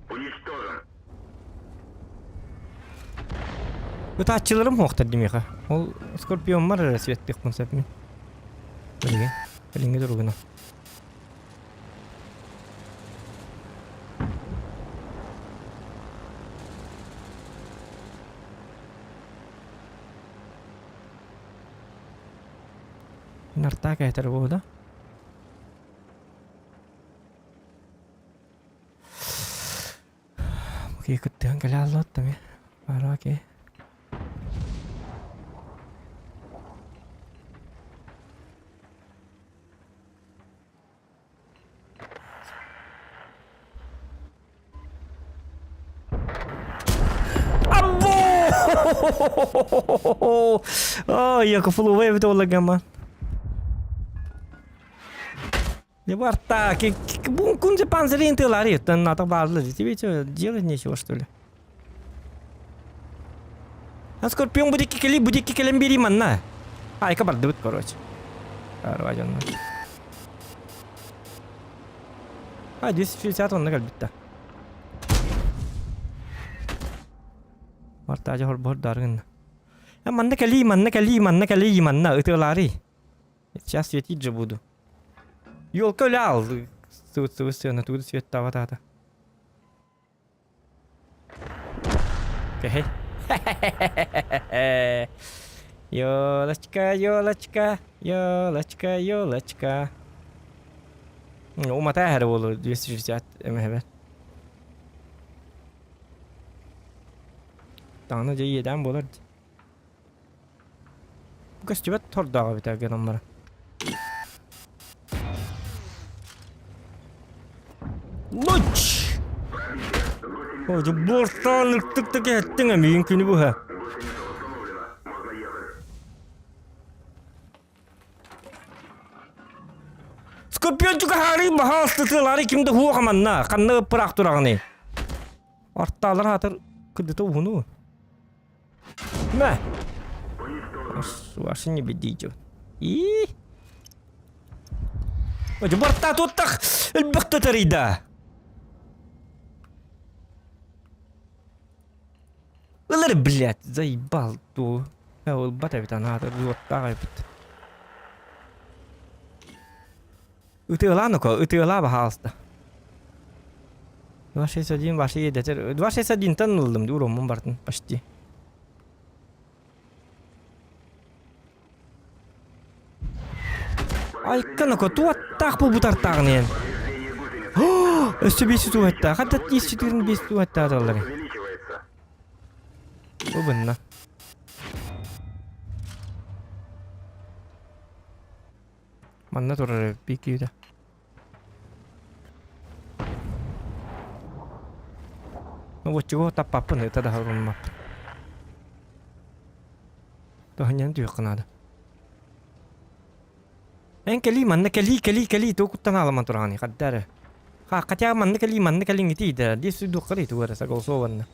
Уничтожен. Ытааччыларым суохтар димиэхэ. Ол скорпиоммар эрэ светтиэхпин сөп мин. Билигин. Билиҥҥи туругунан. Нартаак этэр буолуо да? Окей, кыттыһан кэлэ аллоот эмиэ. Бара окей. Або! Ой, я кофлувай эбит буолла Барта, кунзе панзерин ты лари, на баарлы. Тебе что, делать нечего, что ли? А скорпион будет кикели, будет кикелем бери манна. Айка бардыбыт, короче. Короче, А, 260 онно кэлбиттэ. Мартаажа хорбор даргын. Манна кэлии, манна кэлии, манна кэлии, манна ытыалаарый. Сейчас светить же буду. Елка лял. Сывы тугу свет таватаата. Кэһэй. Елочка, елочка, Елочка, елочка. Уматаа эрэ буолуо 260 эмэһэбэр. Даҕаны дьэ иэдээн буолар дии. Көстүбэт тордоох эбит гынан баран. Луч! О, буортаан ыртык кэһэттиҥ эмиин күнү быһа. Скорпиончук аһаарый баһаалыста тыалаары ким да хуох манна ханна ыппыраах тураҕыный? Артаалар аатар кырдыта уһуну. Мэ! Ваши не бедите. И? Барта туттах элбэхтэ тарыйда. Ылар, блядь, заебал ту. Ылбат эбит анаата уоттаах эбит. Ытыалаа ну-ка, ытыалаа баһаалыста. 261 ваши едетер. 261-тан ыллым, уроммун бартын почти. Айка ну-ка, туоттаах бу бутартааҕын иэн. Өссө биэс туһаттаах. Хата тиис четырын биэс туһаттааталлар. Бу бынна. Манна турар пикиитэ. Ну вот чего таппаппын, это да уруммаппын. Тоһунньан түһүөххэ наада. Эн кэлии, манна кэлии, кэлии, кэлии, тугу куттан аламан тураҕыный, хадда эрэ. Ха, хотя манна кэлии, манна кэлиҥҥитий да, дии суйдуоххарый тугу эрэ согласованно.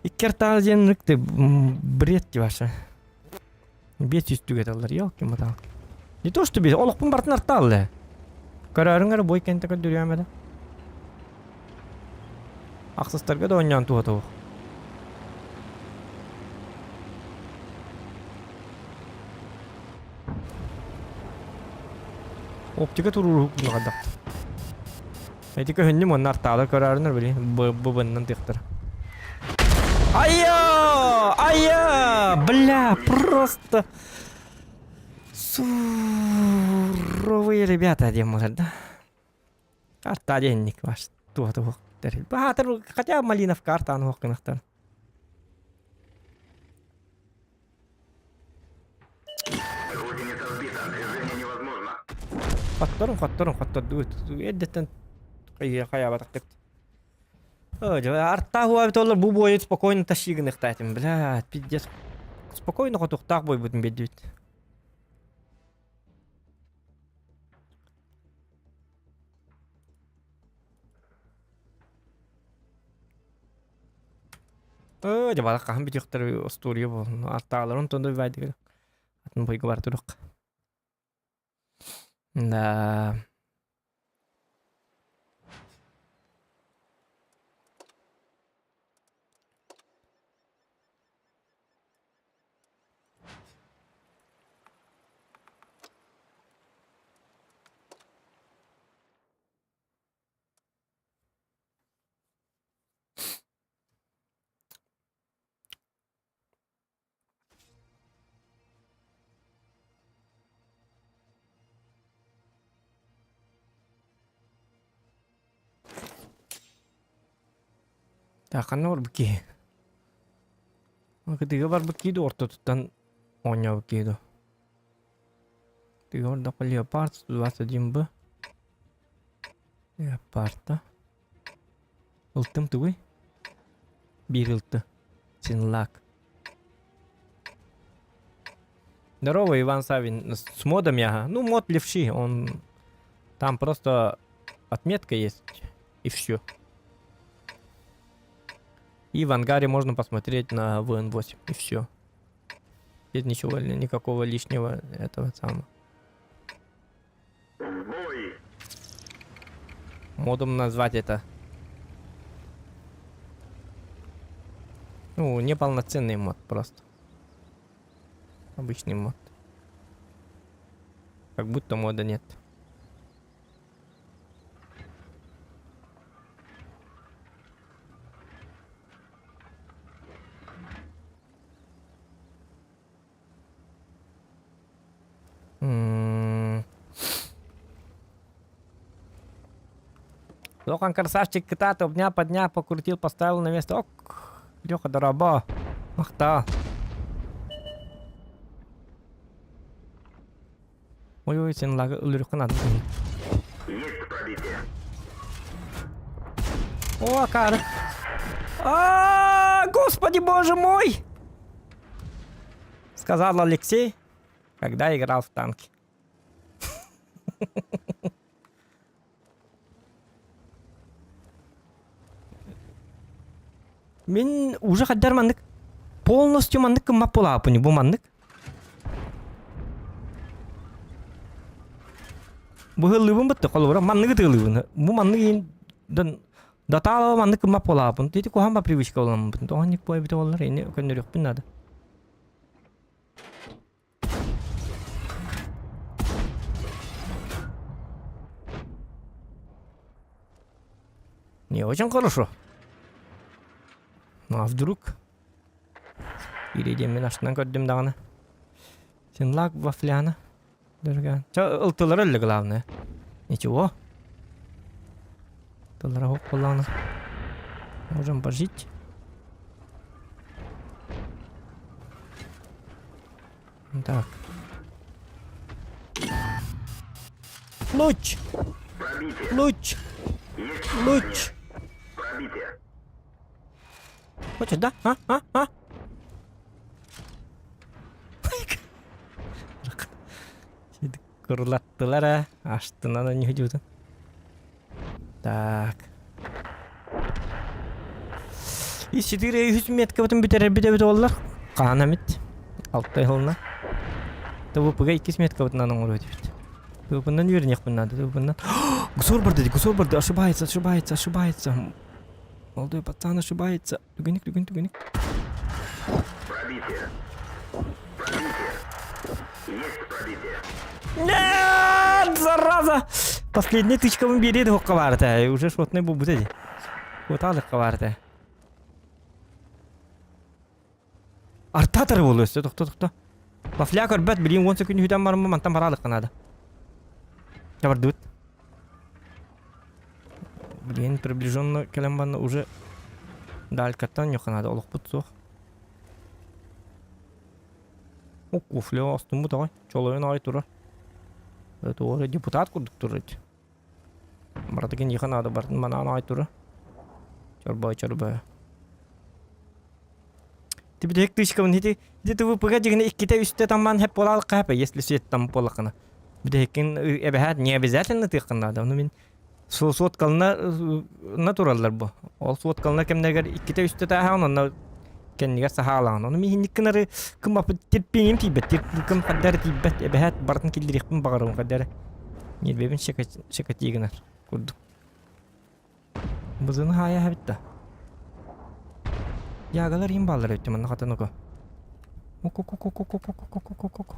Икки артаҕа диэн ты бред ваша. Биэс жүз түгэталлар, елки-моталки. Не то что биэс, олохпун барытын артаалла. Көрөөрүҥ эрэ бой кэнтэ көрдөрүөм эрэ. Ахсыстарга да оонньоон туһа Оптика туруоруһук хайдах. Эти көһүннүм уонна артаалар көрөөрүнөр били быбыннан тыктар. Айя! Айя! Бля, просто суровые ребята диэн буолар да. Арта диэнник ваш туох туох Баатыр хотя Малиновка артаан уох гынахтар. Гусеница сбита. Движение невозможно. Хотторун, хотторун, хоттордугут. Эрдэттэн хайаабатаххыт. Артаах уабит олар бу бойу спокойно тащи гыныхтаатым. Бля, пиздец. Спокойно хотуктаах бойбутун биэрдибит. Э, дьэ бала хаһан бүтүөхтэр остуоруйа буолун. Артааларын тонду байдыгыр. Атын бойга бар турук. Да. Так, ханна барбыт киһи? Кытыыга барбыт киһи дуо ортотуттан оонньообут киһи дуо? Кытыыга бардахха Леопард 121Б. Леопард Ылтым тугуй? Биир ылты. Синлак. Здорово, Иван Савин. С модом я. Ну, мод левши. Он... Там просто отметка есть. И все. И в ангаре можно посмотреть на ВН8. И все. Без ничего, никакого лишнего этого самого. В бой! Модом назвать это. Ну, неполноценный мод просто. Обычный мод. Как будто мода нет. Лохан красавчик кытаат обнял, поднял, покрутил, поставил на место. Ок, Леха, дорообо. Махтаа. Ой-ой, сен лагы өлөрүөххэ наада киһи. Есть пробитие. О, акары. А, господи боже мой! Сказал Алексей, когда играл в танки. Мин уже хаддар маннык полностью маннык кыммап буолааппын бу маннык. Быһыллыыбын бытты холобура манныгы тыылыыбын. Бу маннык иин датаалаба маннык кыммап буолааппын. Тити куһаан ба привычка буоламмын. Тоҕо бу эбитэ буоллар ини көннөрүөхпүн наада. Не очень хорошо. Ну а вдруг? Или мин астынан көрдүм даҕаны. Сен лак вафляна. Дөргөн. Ча ылтылар өллө главное. Ничего. Тыллара хоп буоллаҕына. Можем пожить. Так. Луч! Пробитие. Луч! Есть Луч! пробитие. Хочешь, да? А? А? А? Курлаттылар ә. Астынан ойнуйдубутун. Так. Ис четыре үс меткабытын бүтэрэрбит эбит буоллар. Хаана эмит. Алта ыһылына. ТВП-га иккис меткабытынан оҥоруо этибит. ТВП-нан үөрэниэхпин наада. ТВП-нан. Гусор барды, гусор барды. Ошибается, ошибается, ошибается. Молодой пацан ошибается. Түгеник, түгеник, түгеник. Пробитие. Пробитие. Есть пробитие. Нет, зараза! Последний тычкабын биэриэ да баарта. Уже шотный буолбута дии. Куотаалыкка баарта. Артатор буолуо өссө тохто тохто. Вафля көрбөт билин 10 секунд үтэн барыммы мантан бараалыкка наада. Бардыбыт. Блин, приближенно кэлэн барна уже далькаттан ньохха наада олохпут суох. О, куфле астыммыт аҕай. Чолойон аҕай турар. Это депутат курдук турар. Барытыгын иха наада бартын манаан аҕай турар. Чорбой, чорбой. Ты бүтэһик тычкабын ити ити ТВП-га дьигинэ иккитэ үстэ таммаан хэп буолаалыкка хэп если свет там буоллаххына. Бүтэһиккин эбэһээт не обязательно тыаххын наада. Ону мин суоткалына на тураллар бу. Ол суоткалына кэмнэригэр иккитэ үстэ тааһаҕын онно кэннигэр саһаалаҕын. Ону мин иһинниккинары кымаппыт терпением тиийбэт. Терпилкам хаддара тиийбэт. Эбэһээт барытын киллэриэхпин баҕарабын хаддара. Нервебин щекотии гынар курдук. Бызыны хаайа эбит да. Ягалар им баалар эбит манна хатан око. Ок-ок-ок-ок-ок-ок-ок-ок-ок.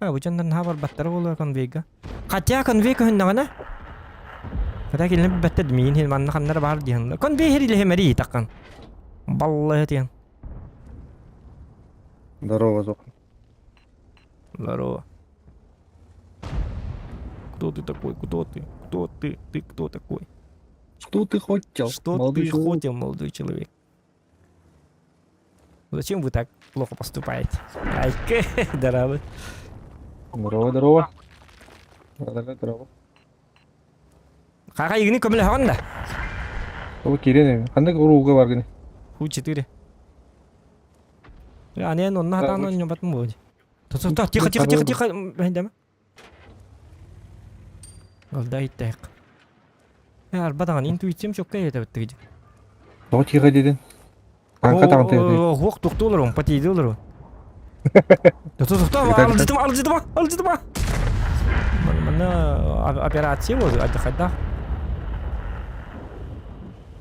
А, бу дьоннор наһаа барбаттара буолуо конвейга. Хотя конвей көһүннэҕинэ Хотя кинилэр билбэттэр миигин иһин манна ханнара баар диэн. Конвей иһэр таккан. Баллаһы диэн. Здорово, Зохан. Здорово. Кто ты такой? Кто ты? Кто ты? Ты кто такой? Что ты хотел, Что молодой ты человек? хотел, молодой человек? Зачем вы так плохо поступаете? Ай, здорово. Здорово, здорово. Здорово, здорово. Хаха игини көмөлөһөҕүн да? Ол киирэн ханнык урууга баргын? Ху-4. Анен онно хатаан онньобатым буолуо. Тихо, тихо, тихо, тихо. Мэхэндэмэ. Голда иттээк. Арба даҕаны интуициям чокка этэбиттигит. Тоҕо тихо дедин? Ханка таҕын тыгы. Хуох тохтуу олорун, патиди олорун. Тохтоо, алжытыма, алжытыма, алжытыма. Манна операция буолду, алдьархайдаах.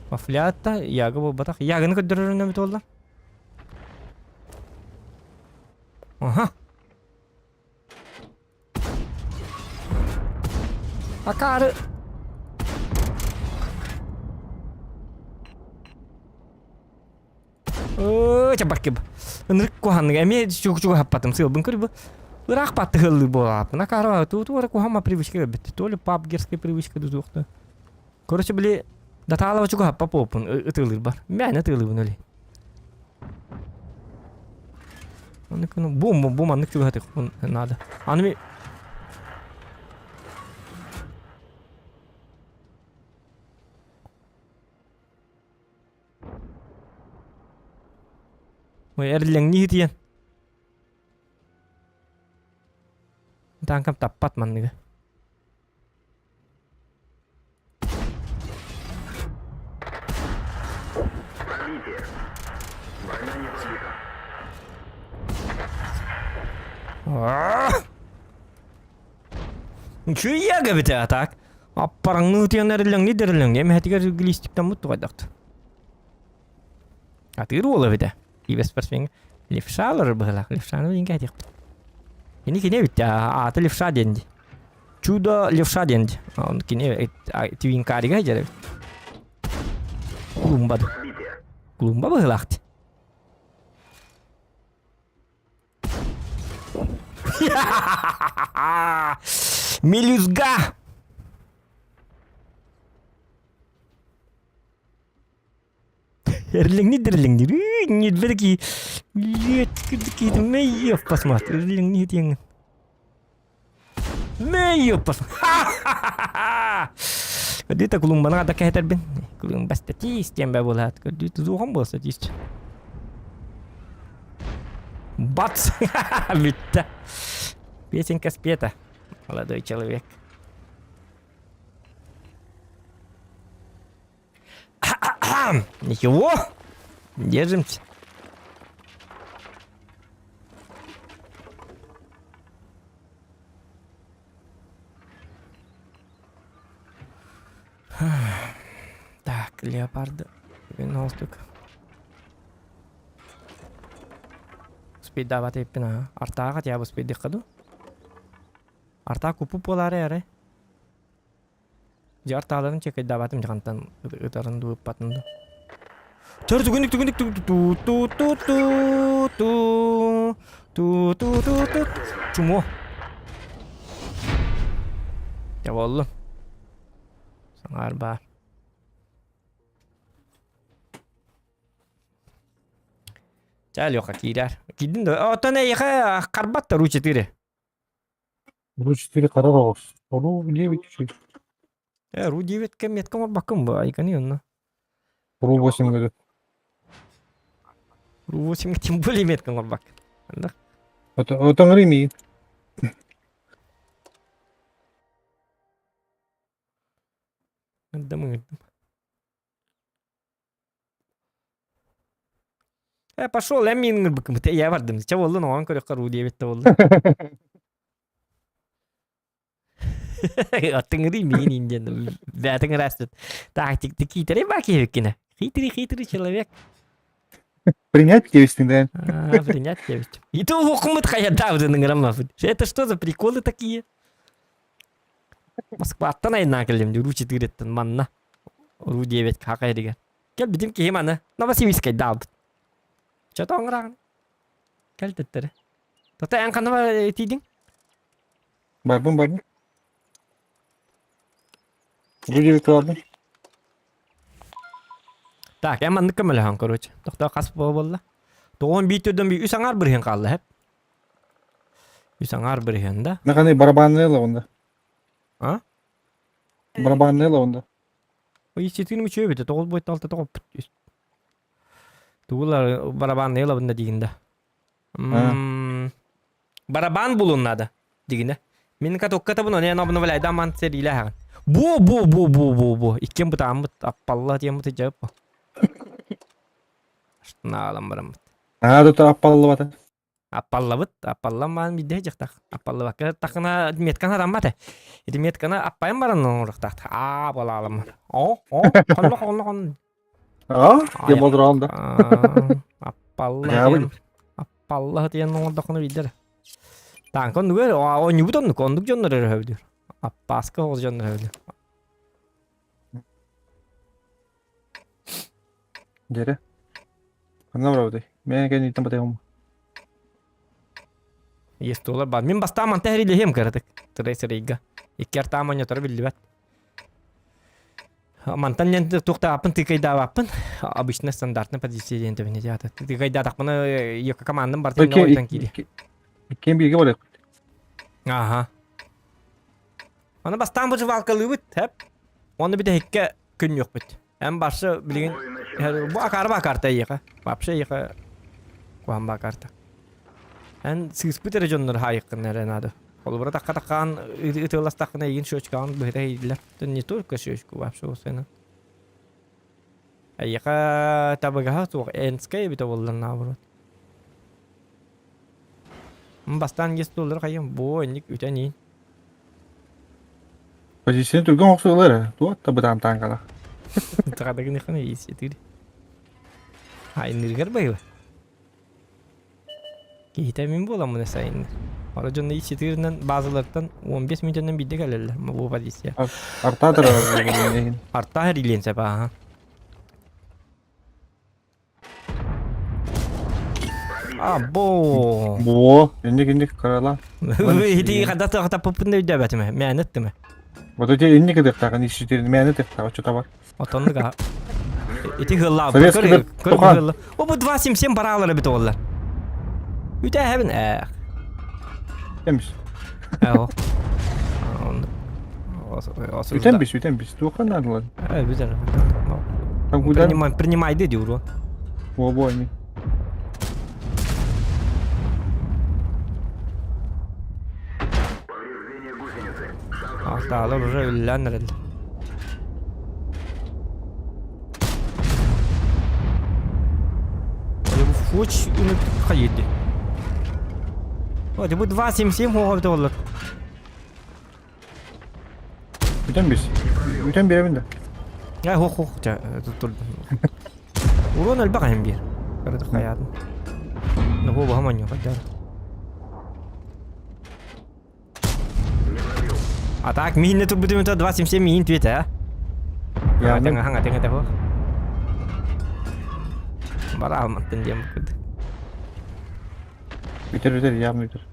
Мафлята, яга буолбатах. Яганы көрдөрөрүнэн эбит буолла. Аха. Акаары. Оо, чабаркып. Ынырык куһаныга эмиэ чугу-чугу хаппатым сыалбын көрбү. Ыраах баттыһыллыы буолааппын. Акаара туу эрэ куһама привычка эбит. То ли пабгерская привычка дутуохта. Короче, били датаалаба чугаһаппа буолпун ытыылыырбар. Мээнэ ытыылыыбын өле. Оннук бум бум бум аннык чугаһатык надо. Аны ми Ой, эрлэҥнии тиийэн. Тааҥкам таппат манныгы. Пробитие. Броня не пробита. Үчүгэй эбит а так. Аппараҥныы утуйан эриллэҥнии да эриллэҥниэ эмэһэтигэр глистиктаммыт тугайдахт. Атыыр уол эбитэ. Киберспортсмен левшалар быһылаах. Левшаны билин кэһэтиэхпит. Кини кини эбит аата левша диэн дии. Чудо левша диэн дии. Он кини твинкарига дьэр эбит. Клумба. Клумба быһылаах дии. Мелюзга! Эрлиҥни дерлиҥни ньирбэки Мэйиэв посмотри эрлиҥни диэҥ Мэйиэв Көрдүү кулумбаны ада кэһэтэрбин Кулумба статист диэн бэ буолаат Көрдүү тузуоҕум буол статист Бац! Бүттэ. Песенка спета. Молодой человек. Ничего. Держимся. Так, леопарда. Винолтук. Спидават еппин Артааға тя спиддикка ду. Артаа купу буолаары эрэ. Дьэ артааларын чекайдаабатым дьахантан ытарын дуу ыппатын дуу. Чөр түгүнүк түгүнүк ту ту ту ту ту ту ту ту ту чумо. Дьэ буоллум. Саҥаар баар. Чэ, Леха киирэр. Киирдин да. Оттон эйиэхэ харбат да ру 4. Ру 4 хара оҕус. Ону 9 үчүгэй. Э, ру 9-ке метка оҥорбаккын бу, айканы онно. Ру 8 говорит. Ру 8 тем более метка оҥорбаккын. Анда. Это это ремит. Андам ыҥырдым. Э, пошел, я мин ыҥырбыккын я бардым. Чэ буоллун, оҕон көрөххө ру диэбит да буолла. Аттыҥырый миин индиэн бээтиҥ ыраастыт. Тактикты киитэрэй баа киһибиккинэ. Хитрый хитрый человек. Принять девственный, да? А, принять девять. И то ухмыт хаядавдын ыҥыраммаппыт. Это что за приколы такие? Москваттан айнаан кэллим ру 4 манна. Ру 9 хака эригэр. Кэлбитим киһи маны Новосибирскайдаабыт. Чото оҥыраҕын. Кэл төттөрү. Тота эн ханна тиийдиҥ? Барбын барбын. Ру 9 бардым. Так, эн маннык көмөлөһөн, короче. Тохтоо хас буолла? Тоҕон биир төрдөн би үс аҥаар бырыһын хаалла хэп. Үс аҥаар бырыһын да. Наханы барабанная лаванда. А? Барабанная лаванда. Ой, четыре үчүгэй эбит, тоҕус буойта алта тоҕо Тугулар барабанная лаванда дигин да. Барабан булун надо дигинэ. Мин катокка табын оне обновляйда ман серилэ Бу бу бу бу бу бу иккиэн бытааммыт аппалла диэммит дьап. Наалан бараммыт. Аа да аппаллыбата. Аппаллабыт, аппалламаан биирдэ дьахтах. Аппаллыбакка тахына метканы араммат. Ити метканы аппайан баран оҥоруохтаах. Аа буолаалам. О, о, хонно хонно хон. Аа, я болдуралым да. Аппалла диэн аппалла диэн оҥордоххуна биирдэр. Таанка оннугар оонньуубут оннук, оннук дьоннор өрөһөбүдүр. Аппааска оҕус дьоннор өрөһөбүдүр. Дьэрэ. Ханна барабытый? Мэ кэнниттэн батыһым. Есть бар. Мин бастаан манта эрилиһиэм кыратык. Тырай сырайга. Икки артаам онньоторо биллибэт. Мантан диэн туохтааппын тыкайдаабаппын. Обычно стандартная позиция диэн тэбини театр. Тыкайдаатахпына екі командам бар тен ойтан киири. Иккиэн бииргэ барыахпыт. Аха. Аны бастаан выживалкалыыбыт, хэп. Оны бүтэһиккэ күннүөхпүт. Эн барсы билигин бу акаары ба карта эйиэхэ. Вообще эйиэхэ куһан ба карта. Эн сыыспыт эрэ дьоннор хаайыккын эрэ надо. Холобура такка таккаан ытыаластаххына эйигин щечкаҕын быһыта иһиллэр. Не только щечку вообще осена. Эйиэхэ табыгаһа суох энскэй эбитэ буоллар наоборот. Бастаан ес доллар хайым бу инник үтэн иин. Позицияны түргэн охсуулар эрэ. Туох да бытаан таанкалах. Тахадагыныхана ииситир. Айныргар байыла. Киһитэ мин буоламмын сайын. Ора дьонно ииситиринэн базалартан 15 мүнөтөнөн биирдэ кэлэллэр бу позиция. Артаатыр Артаа эрилиэн сөп ааха. Або. Боо, инник инник карала. Ити хада тахтаппын да өйдөөбөтүм. Мээнэ ыттым. Вот эти инник ыдыктагын ишитерин мээнэ тыктага чута бар. Отоннуга. Ити хылла. Советский Көр О бу 2.77 бараалар эбит оллар. Үтэ хэбин ээх. Эмис. Эо. Үтэн бис, үтэн бис. Туохха наадалар? Э, бүтэн. Принимай, принимай диди уру. О, бо, не. Алтаалар уже үллээн эрэллэр. Фуч хайыды. О, бу 2.77 хоҕобут оллар. Бүтэн бис. Бүтэн биэрэбин да. Я хох хох ча туттур. Урон элбэх эм биэр. Көрө хайаатын. Ну бу баһам онньу хайдар. А так миинне турбутум это 2.77 миин түөтэ а. Я Хаңа хаңа теңе тахо. Бара алматтын диэн букуд. Бүтэр бүтэр явно бүтэр.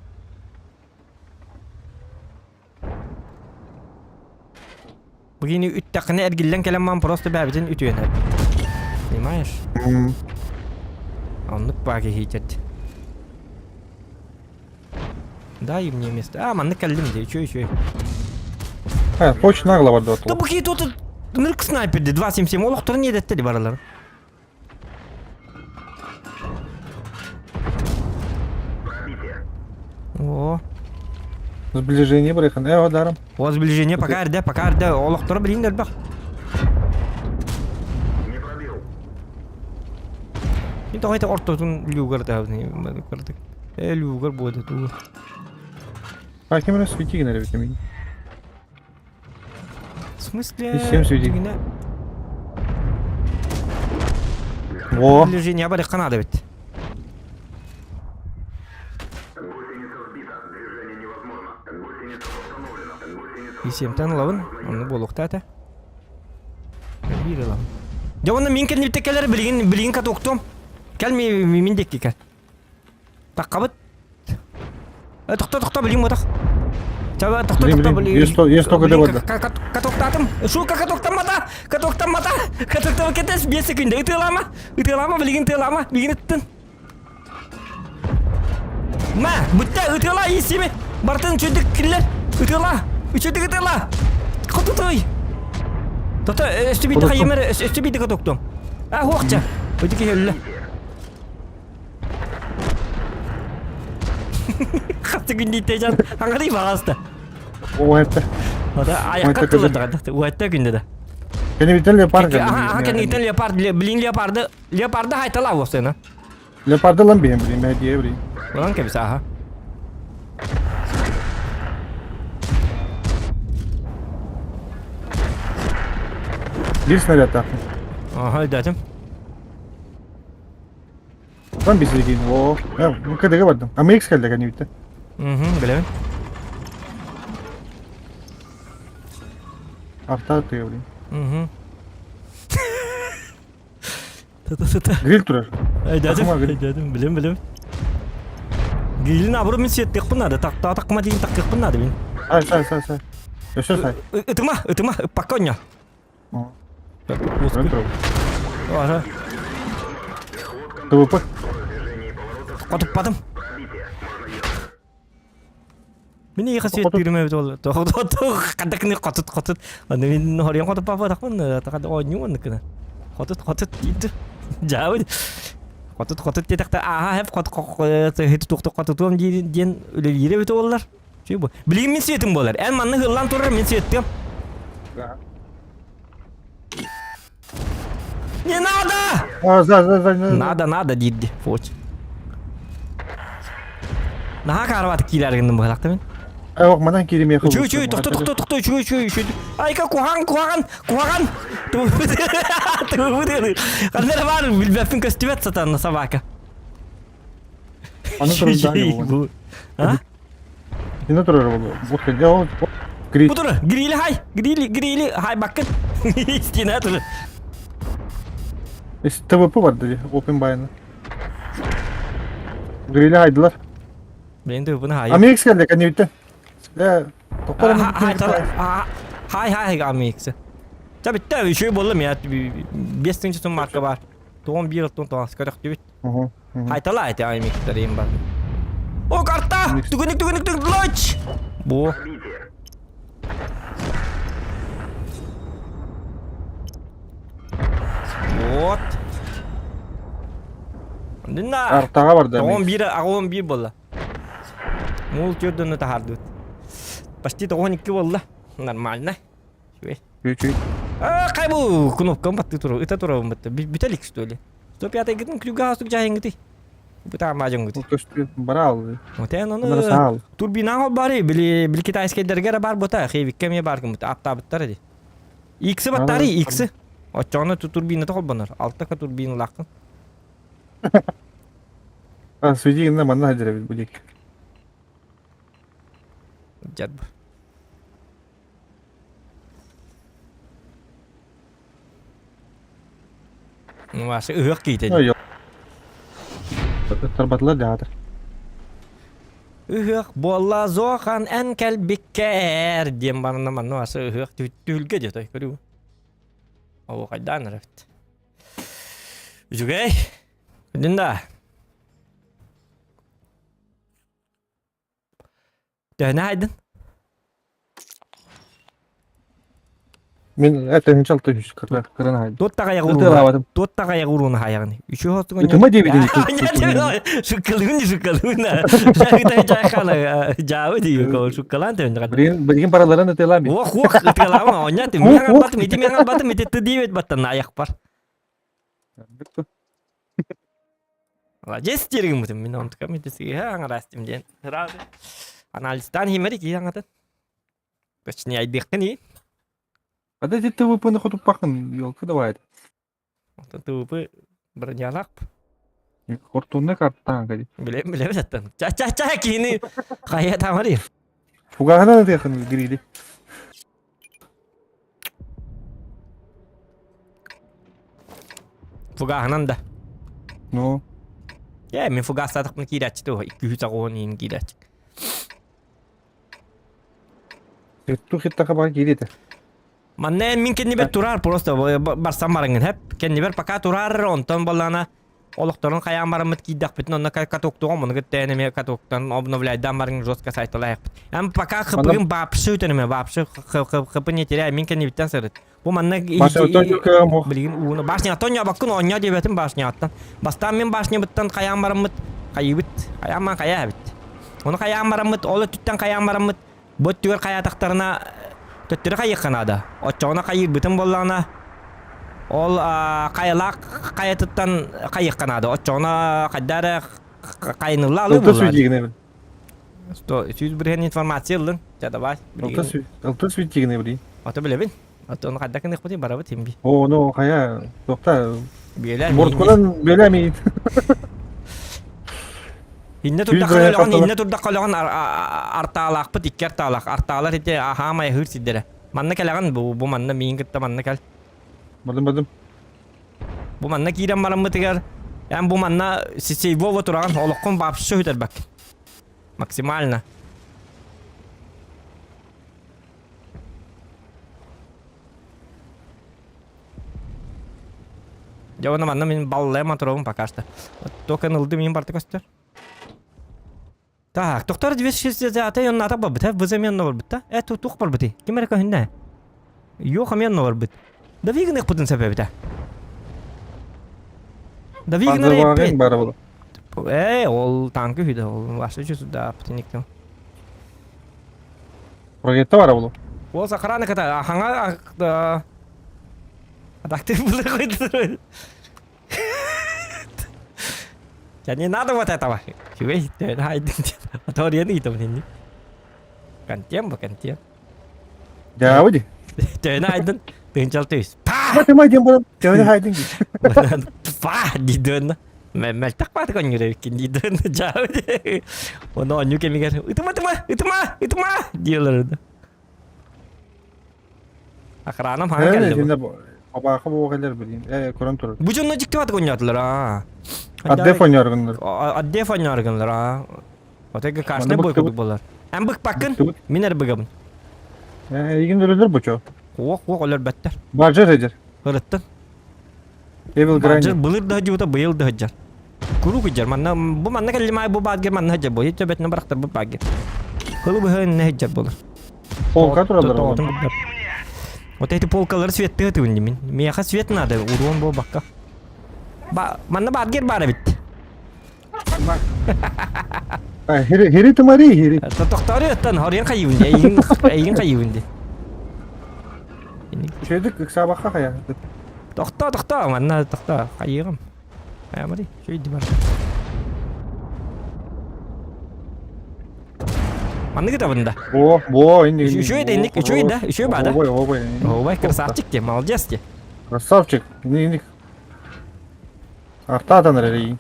Бүгүн үттэххинэ эргиллэн кэлэн маан просто бэйэбитин үтүөн Понимаешь? Оннук баа киһиитет. Дай мне место. А, маннык кэллим дии, үчүгэй үчүгэй. А, точно нагло барда Да бу киһи тут ынырык снайперди 2.77 олохторун иэдэттэ баралар. О. Сближение барыхан. Э, ударом. О, сближение пока эрдэ, пока эрдэ. Олохторо билин элбэх. Не пробил. Мин тоҕо это ортотун люгар көрдүк. Э, люгар буода туу. А кем раз свети генерировать витамин? В смысле? И всем свети. Во. Сближение барыхха надо ведь. Гусеница сбита. Движение невозможно. Гусеница восстановлена. Гусеница И семтэн ылабын, онну буолуохтаата. Биир ылабын. Дьэ уонна мин кэннибиттэ кэлэр билигин билигин катоктуом. Кэл ми мин диэки кэл. Таххабыт. Э, тохто тохто билигин ботах. Чаба тохто Блин, тохто блин, есть то- есть только Билигин довода. Катоктаатым. Сука катоктаммата. Катоктаммата. Катоктама кетес 5 секунда. Ытыалаама. Ытыалаама билигин ытыалаама. Билигин ыттын. Ма, бүттэ ытыала иисими. Бартын үчүдүк киллер. Ытыала. Үчүдүк ытыала. Хотутуй. Тото өстү биитэ хайымар өстү биитэ катоктум. А хуохча. Өтү киһи өллө. Хатты күндүйтэ жан. Аңарый бағаста. Уэтте. Ота аяққа тылырдыга. Уэтте күндө да. Кенебитен леопард. Аха, кенебитен леопард, блин леопарды, леопарды хайтала осына. Леопарды ылан биһэн блин, мэ блин. Ылан кэбис аха. Биир снарядтаахпын. Аха, өйдөөтүм. Ылан бисигин. Оо. Э, кэдэгэ бардым. АМХ кэллэ кэннибиттэн. Угу, билэбин. Арта тыа блин. Угу. Та-та-та-та. Гриль турар. Өйдөөтүм, Такыма гриль. өйдөөтүм, билем, билем. Гилин абыры мин сиэттиэхпин наада. Тахтаатахпына диин таккыахпын наада мин. Сай, сай, сай, сай. Өссө сай. Ытыма, ытыма, ыппакка онньо. Ара. ТВП. Хотуппатым. Мин ийэ светтирим эбит ол. Хадакны хотут хотут. Аны мин хорьон хотуппапатахпын тахад оонньуу оннукына. Хотут хотут диир. Жаабы. Хотут хотут диэтэхтэ ааха хеп хот хит тухтук хотутуом диэн үлэлиир эбит оллар. Чүй бу. Билигин мин светим буолар. Эн манна хыллан турар мин светтиэм. Не надо! А, за, за, за, за. Надо, надо диирди. Фоч. Наһаа каарбатык киирэр гынным быһалахта мин. Ох, манан кииримиэх. Үчүгэй, үчүгэй, тохто, тохто, тохто, үчүгэй, үчүгэй, үчүгэй. Айка, куһаҕан, куһаҕан, куһаҕан. Тубут. Ханна эрэ баар, билбэппин көстүбэт сатанна собака. Аны турар Бу. А? Ина турар буолуо. Вот кэннэ ол гриль. Бу турар, грили хай, грили, грили хай баккын. Стена турар. ТВП бар дии, Open Bay'ны. Грили хайдылар. Мен ТВПны хай. Амикс келди кэннибиттен. Э, тоққор Хай хай Амикс. Та битте үчүгэй буолла мен 5 тыһыынча марка бар. Тоҕон биир оттон тоҕас көрөхтүбүт. Хайтала эти аймиктар им бар. О, карта! Түгүнүк түгүнүк түгүнүк лоч! Бу. Вот. Динна. Артаға бар да. Тоҕон биир, аҕон биир буолла. Мул түрдөнү таһардыбыт. Почти тоҕон икки буолла. Нормально. Үчүгэй. Үчүгэй. А, кай бу кнопкам батты туру, ыта турабын батты. Бүтэлик что ли? 105 гытын күлүгө хастык жайынгыты. Бутаама жонгут. Көстү барал. Отен оны турбина бары били били китайскайдарга бар бута, хейвикке ме бар кымыт аттабыттар ди. Икси баттары икси. Очону турбина холбонор. Алтака турбина лакын. А, сведи на манна хадеребит будик. Жадб. Ваша ыһыах киитэ дии. Тарбатылар дьаатыр. Ыһыах буолла зохан эн кэлбиккэр диэн баранна манна ваша ыһыах түһүлгэ диэтэй көрүү. Ол хайдаан эрэбит. Үчүгэй. Күндүн да. Төһөнө айдын? Мин этин алты үс кыран айдым. Туот таҕайах уруна. Туот таҕайах уруна хайаҕын. Үчү хостугун. Ытыма диэбитин. Шуккалыгын шуккалыгын. Жаабы дии шуккалаан төбүн. Билигин билигин бараларын ытыалаам. Ох ох ытыалаама онньа мин албатым ити мен албатым ити ты диэбит баттан аяк бар. Молодец диэргиммитим мин онтукам итисигэ аҥараастым диэн сразу анализтаан иһимэри киһи аҥатын точнее айдыаххын А да ТВП-ны хотуппахын, елка давай. Онтон ТВП бронялаах Хортунна картаан кади. Билем билем саттан. Ча ча ча киһини хайа тамари. Фугаһынан ытыахын грили. Фугаһынан да. Ну. Я мен фугастаатахпын киирээччи туох икки үс оҕуһун иһин киирээччи. Тух хиттаха баар киирите. Манна мин кэннибэр турар просто барсан бараҥын хэп. Кэннибэр пока турар онтон боллаана олохторун хайаан бараммыт киирдэхпитин онно катоктугум ону кытта эмиэ катоктан обновляйдаан барыҥ жестко сайталаайахпыт. Эн пока хпыгын вообще үтэнэмэ вообще хпы не теряй мин кэннибиттэн сырыт. Бу манна билигин ууну башняттан ньобоккун оонньоо диэбэтим башняттан. Бастаан мин башнябыттан хайаан бараммыт хайыыбыт хайаан хайаа эбит. Ону хайаан бараммыт ол өттүттэн хайаан бараммыт бу өттүгэр хайаатахтарына төттөрү хайыахха наада. Оччоҕуна хайыырбытын буоллаҕына ол хайалаах хайатыттан хайыахха наада. Оччоҕуна хайда эрэ хайынылла алыы буоллаа. Что, сүүс бырыһыан информация ыллын. Ча давай. Алты светигіне билин. Ото билэбин. Ото хайда кыныхпытый барабыт имби. О, ну хая, тохта. Биэлэ. Борткунан биэлэ миин. Инне турдахха өлөҕөн, инне турдахха өлөҕөн артаалаахпыт икки артаалаах. Артаалар ити аһаамай аһыыр сирдэрэ. Манна кэлэҕин бу, бу манна миин кытта манна кэл. Бардым, бардым. Бу манна киирэн бараммытыгар, эн бу манна сейвова тураҕын, олоххун вообще сүтэрбэккин. Максимально. Дьэ уонна манна мин баллайа моторобун пока что. Только ылды мин барта көстөр. Так, тохтор 260 онно барбыт, взамен барбыт да? Э, тух барбыты? Ким эрэ көһүннэ? Йох амен барбыт. Да вигнах путын сэбэбитэ. Да вигнах бары була. Э, ол танкы хүдэ, ол ваша сюда птиниктем. Ракета бара була. Ол сахараны ката, хаңа Атакты было Я не надо вот этого. Үчүгэй хайдын Аторияны ыытабын инни. Контент бу контент. Дьаабы ди. Төөнө айдын тыынчал төйс. Па! Матымай диэн буолан төөнө хайдын ди. Па! Дидөн. Мэлтэх бааты коннюревиккин дидөн. Дьаабы ди. Оны онню кэмигэр ытыма ытыма ытыма ытыма диэлэр. Охранам хаҥа кэллэ бу. Абааха буо кэлэр билин. Э, көрөн турар. Бу дьонно дьиктибат гонньоотулар аа. Адде фоньоргыннар. Адде фоньоргыннар аа. Отега кашны бой курдук болар. Эн быкпаккын, мин эр быгабын. Э, игин өлөр бучо. Уох, уох өлөр бэттер. Баджер эдер. Ырыттын. Evil Баджер Granny. былыр да дьута быйыл да сылдьар. Куруук сылдьар. Манна бу манна кэллим бу баадгер манна сылдьар бу. Төбөтүнэн барахтар бу баадгер. Кылы быһын не сылдьар буолар. Полка тураллар. Тоҕотун булдар. Вот эти полкалары светтыы тыгын мин. Миэхэ свет надо, урон буолбакка. Ба, манна баадгер баар эбит. Хири хири тымари хири. Тохтоору ыттан хоруйан хайыыбын дии. Эйигин эйигин хайыыбын дии. Үчүгэйдик ыксаабакка хайа. Тохтоо, тохтоо, манна тохтоо, хайыыгым. Айамари, үчүгэй бар. Манныгы табында. О, бо, инник. Үчүгэй да инник, үчүгэй да, үчүгэй баада. Обой, обой. Обой, красавчик те, молодец те. Красавчик. Инник, инник. Артаатан эрэ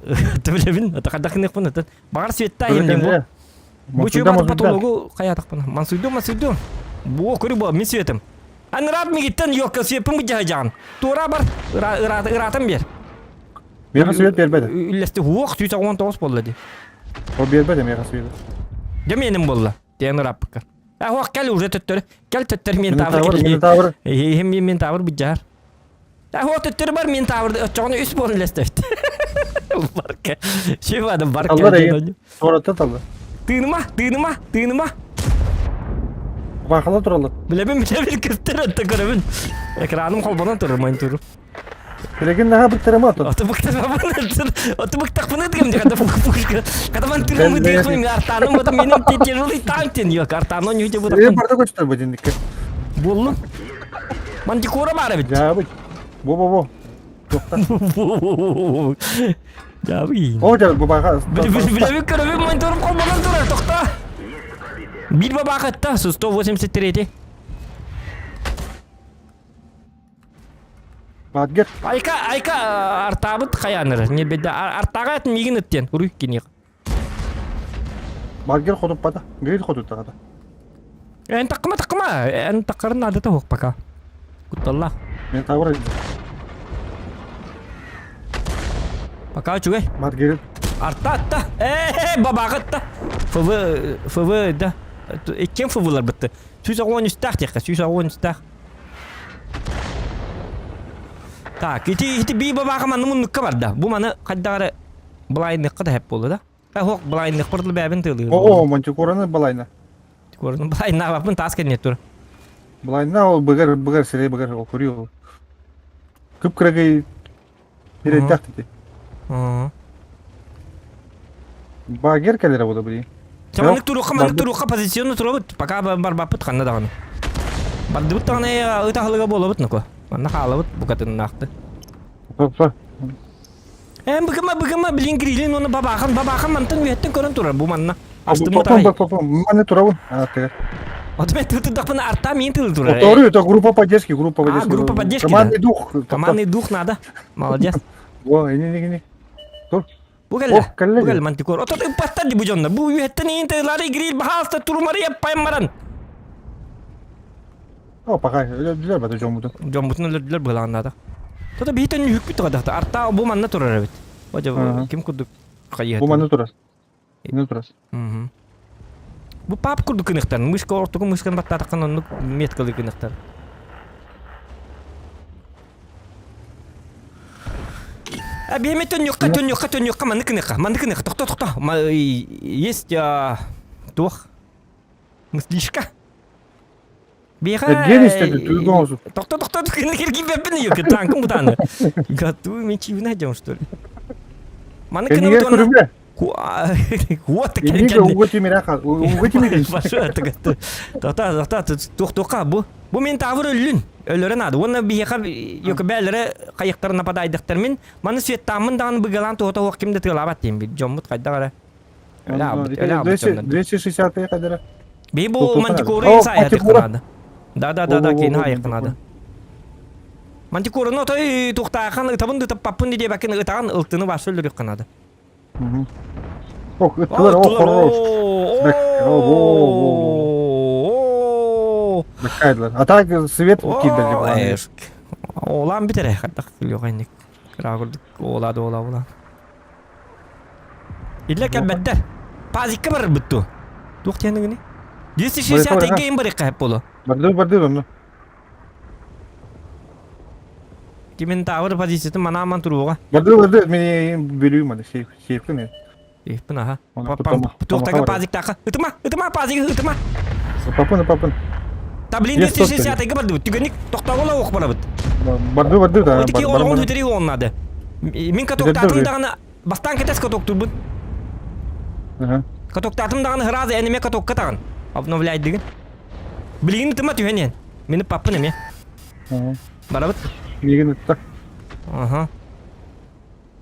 Түбүлэбин, атахардахыныхпын атын. Баҕар светтаа иһим бу. Бу чуй потологу хайатахпын. Мансуйду, мансуйду. Бу көрү бу, мин светым. Анраат мигиттен ёкка свеппин бу Тура бар, ыраатан бер. Миэхэ свет биэрбэтэ. Үллэсти хуох 119 болла ди. О биэрбэтэ миэхэ свет. Дьэ меним болла. Тиэн ырааппыкка. А хуох кэл уже төттөрү. Кэл төттөрү мен тавыр. Минотавр. Иһим мен тавыр быдьаар. А хуох төттөрү бар мен тавыр очоҕуну үс буолан үллэстэбит. Барка. Шивада барка. Аллар эйин. Туората талла. Тыыныма, тыыныма, тыыныма. Баахала тураллар. Билэбин, билэбин, көстөр өттө көрөбүн. Экраным холбонон турар, монитор. Билигин наһаа быктарыма отон. Ото быктармабын, ото быктахпын этгем де, когда пушка. Когда ман тырым дыхмын, артаным, вот менин тяжелый танк тен, yok, артаным не Э, бутахпын. барда көчтөр бу динникке. Боллу. Мантикора бар бит. Жаабы. Бо-бо-бо. Жабы. О, жа, бу баха. Билеби көрөбүн мониторум холбонон турар, тохто. Бир бабакатта, 183. Бадгер. Айка, айка, артабыт хаяныр. Не беда, артага мигин ыттен, уруй киних. Бадгер хотуп бата. Гриль хотуп тагата. Эн таккыма таккыма, эн таккарын адата хук пока. Кутталла. Мен тавыр. Пока үчүгэй. Бадгер. Арта атта. Э, бабагытта. ФВ, ФВ, да. Иккен ФВлар бітті. Сүүс оҕон үстаах диэххэ, сүүс оҕон үстаах. Так, ити ити би бабаха манны муннукка барда. Бу маны хайдагары былайныкка да хэп болду да. Э, хоқ былайнык бардыл бәбин тылы. О, мантикораны балайна. Көрдүм, былайна бапын тас кенет тур. Балайна ол быгар быгар сире быгар ол көрү ол. Күп кырагай передах ти. Багер келер буду били. Чаманнык туруққа, маннык туруққа позиционно турабыт. Пока барбаппыт ханна даҕаны. Бардыбыт даҕаны ытаһылыга буолабыт нуку. Манна хаалабыт букатыннаахты. Топ-топ. Эм быкыма быкыма билин кирилин оны бабахан бабахан мантан үһэттэн көрөн турар бу манна. Астым Попом тай. попом. Маны турабын. А, тегер. От мен тытырдахпын арта мин тылы турар. Повторю, это группа поддержки, группа А, поддержки. группа поддержки, Командный дух. Командный дух надо. Молодец. О, не не не. Бу О, кэллэ. кэллэ. Бу кэллэ мантикор. Отот ыппаттар ди бу дьонно. Бу үһэттэн иин тылары гриль баһаалта турумары яппайм баран. О, пока. Билер бата жомуду. Дьоммутун өлөрдүлэр быһылааннаата. Тото биһитен үһүкпүт тагадахта. Арта бу манна турар эбит. Ожа Ага. ким курдук хайыһа. Бу маны турар. Минут раз. Мгм. Бу пап курдук гыныхтар. Мышка ортуку мышканы баттаатаххына оннук меткалыы гыныхтар. А биэме төннүөххэ, төннүөххэ, төннүөххэ, маннык гыныхха, маннык гыныхха, тохто, тохто. Есть туох? Мыслишка. Биэхэ Эргиэн истэди, туйгун оҥосуп. Тохто, тохто, киргибэппин ее, танкым бутаны. Готовы мечи найдем, что ли? Маннык Кэннигэр гынабыт уонна көрүмэ. Вот Иннигэ уга тимирэ хал. Уга тимирин. Тота, тота, туох-туохха бу. Бу мин таабыр өллүн. Өлөрө наада. Уонна биһиэхэ йөкөбээлэрэ хайыктар нападайдахтар мин. Маны светтааммын даҕаны быгалаан туһата суох ким да тыалаабат диэн бир. Дьоммут хайдах эрэ. Өлө аабыт, өлө аабыт дьоннор. 260 кадара. Би бу мантикору сайатык надо. Да да да да кини хайык надо. Мантикорunu отой тухтаахан ытабын да таппаппын диэбэккин ытаҕын ылтыны башы өлөрүөххэ надо. Ох, ыттылар, о, хорош. Бэккайдылар. А так свет киирдэ. Олан битере хаттах күлүөҕэнник. Кыра курдук оолаа да оолаа оолаа. Иллэ кэлбэттэр. Пазикка барарбыт дуо? Туох диэн гыны? 260 тенге барыахха сөп буолуо. Барды барды онно. Кимин таабыр позициятын манааман туруоҕа. Барды барды мен бүлүүм аны сейф сейфпин. Сейфпин аха. Туохтага пазиктаха. Ытыма, ытыма пазик ытыма. Папын папын. Та блин 260 бардыбыт. Түгэнник тохтоҕула ох барабыт. Барды барды да. Отики олоҕун хүтэри оннады. Мин катоктаатым даҕаны бастаан кэтэс катоктурбун. Катоктаатым даҕаны сразу эниме катокка таҕын. Обновляйдыгын. Билигин ытыма түһэн иһэн. Мини паппын эмиэ. Барабыт. Миигин ытта. Аха.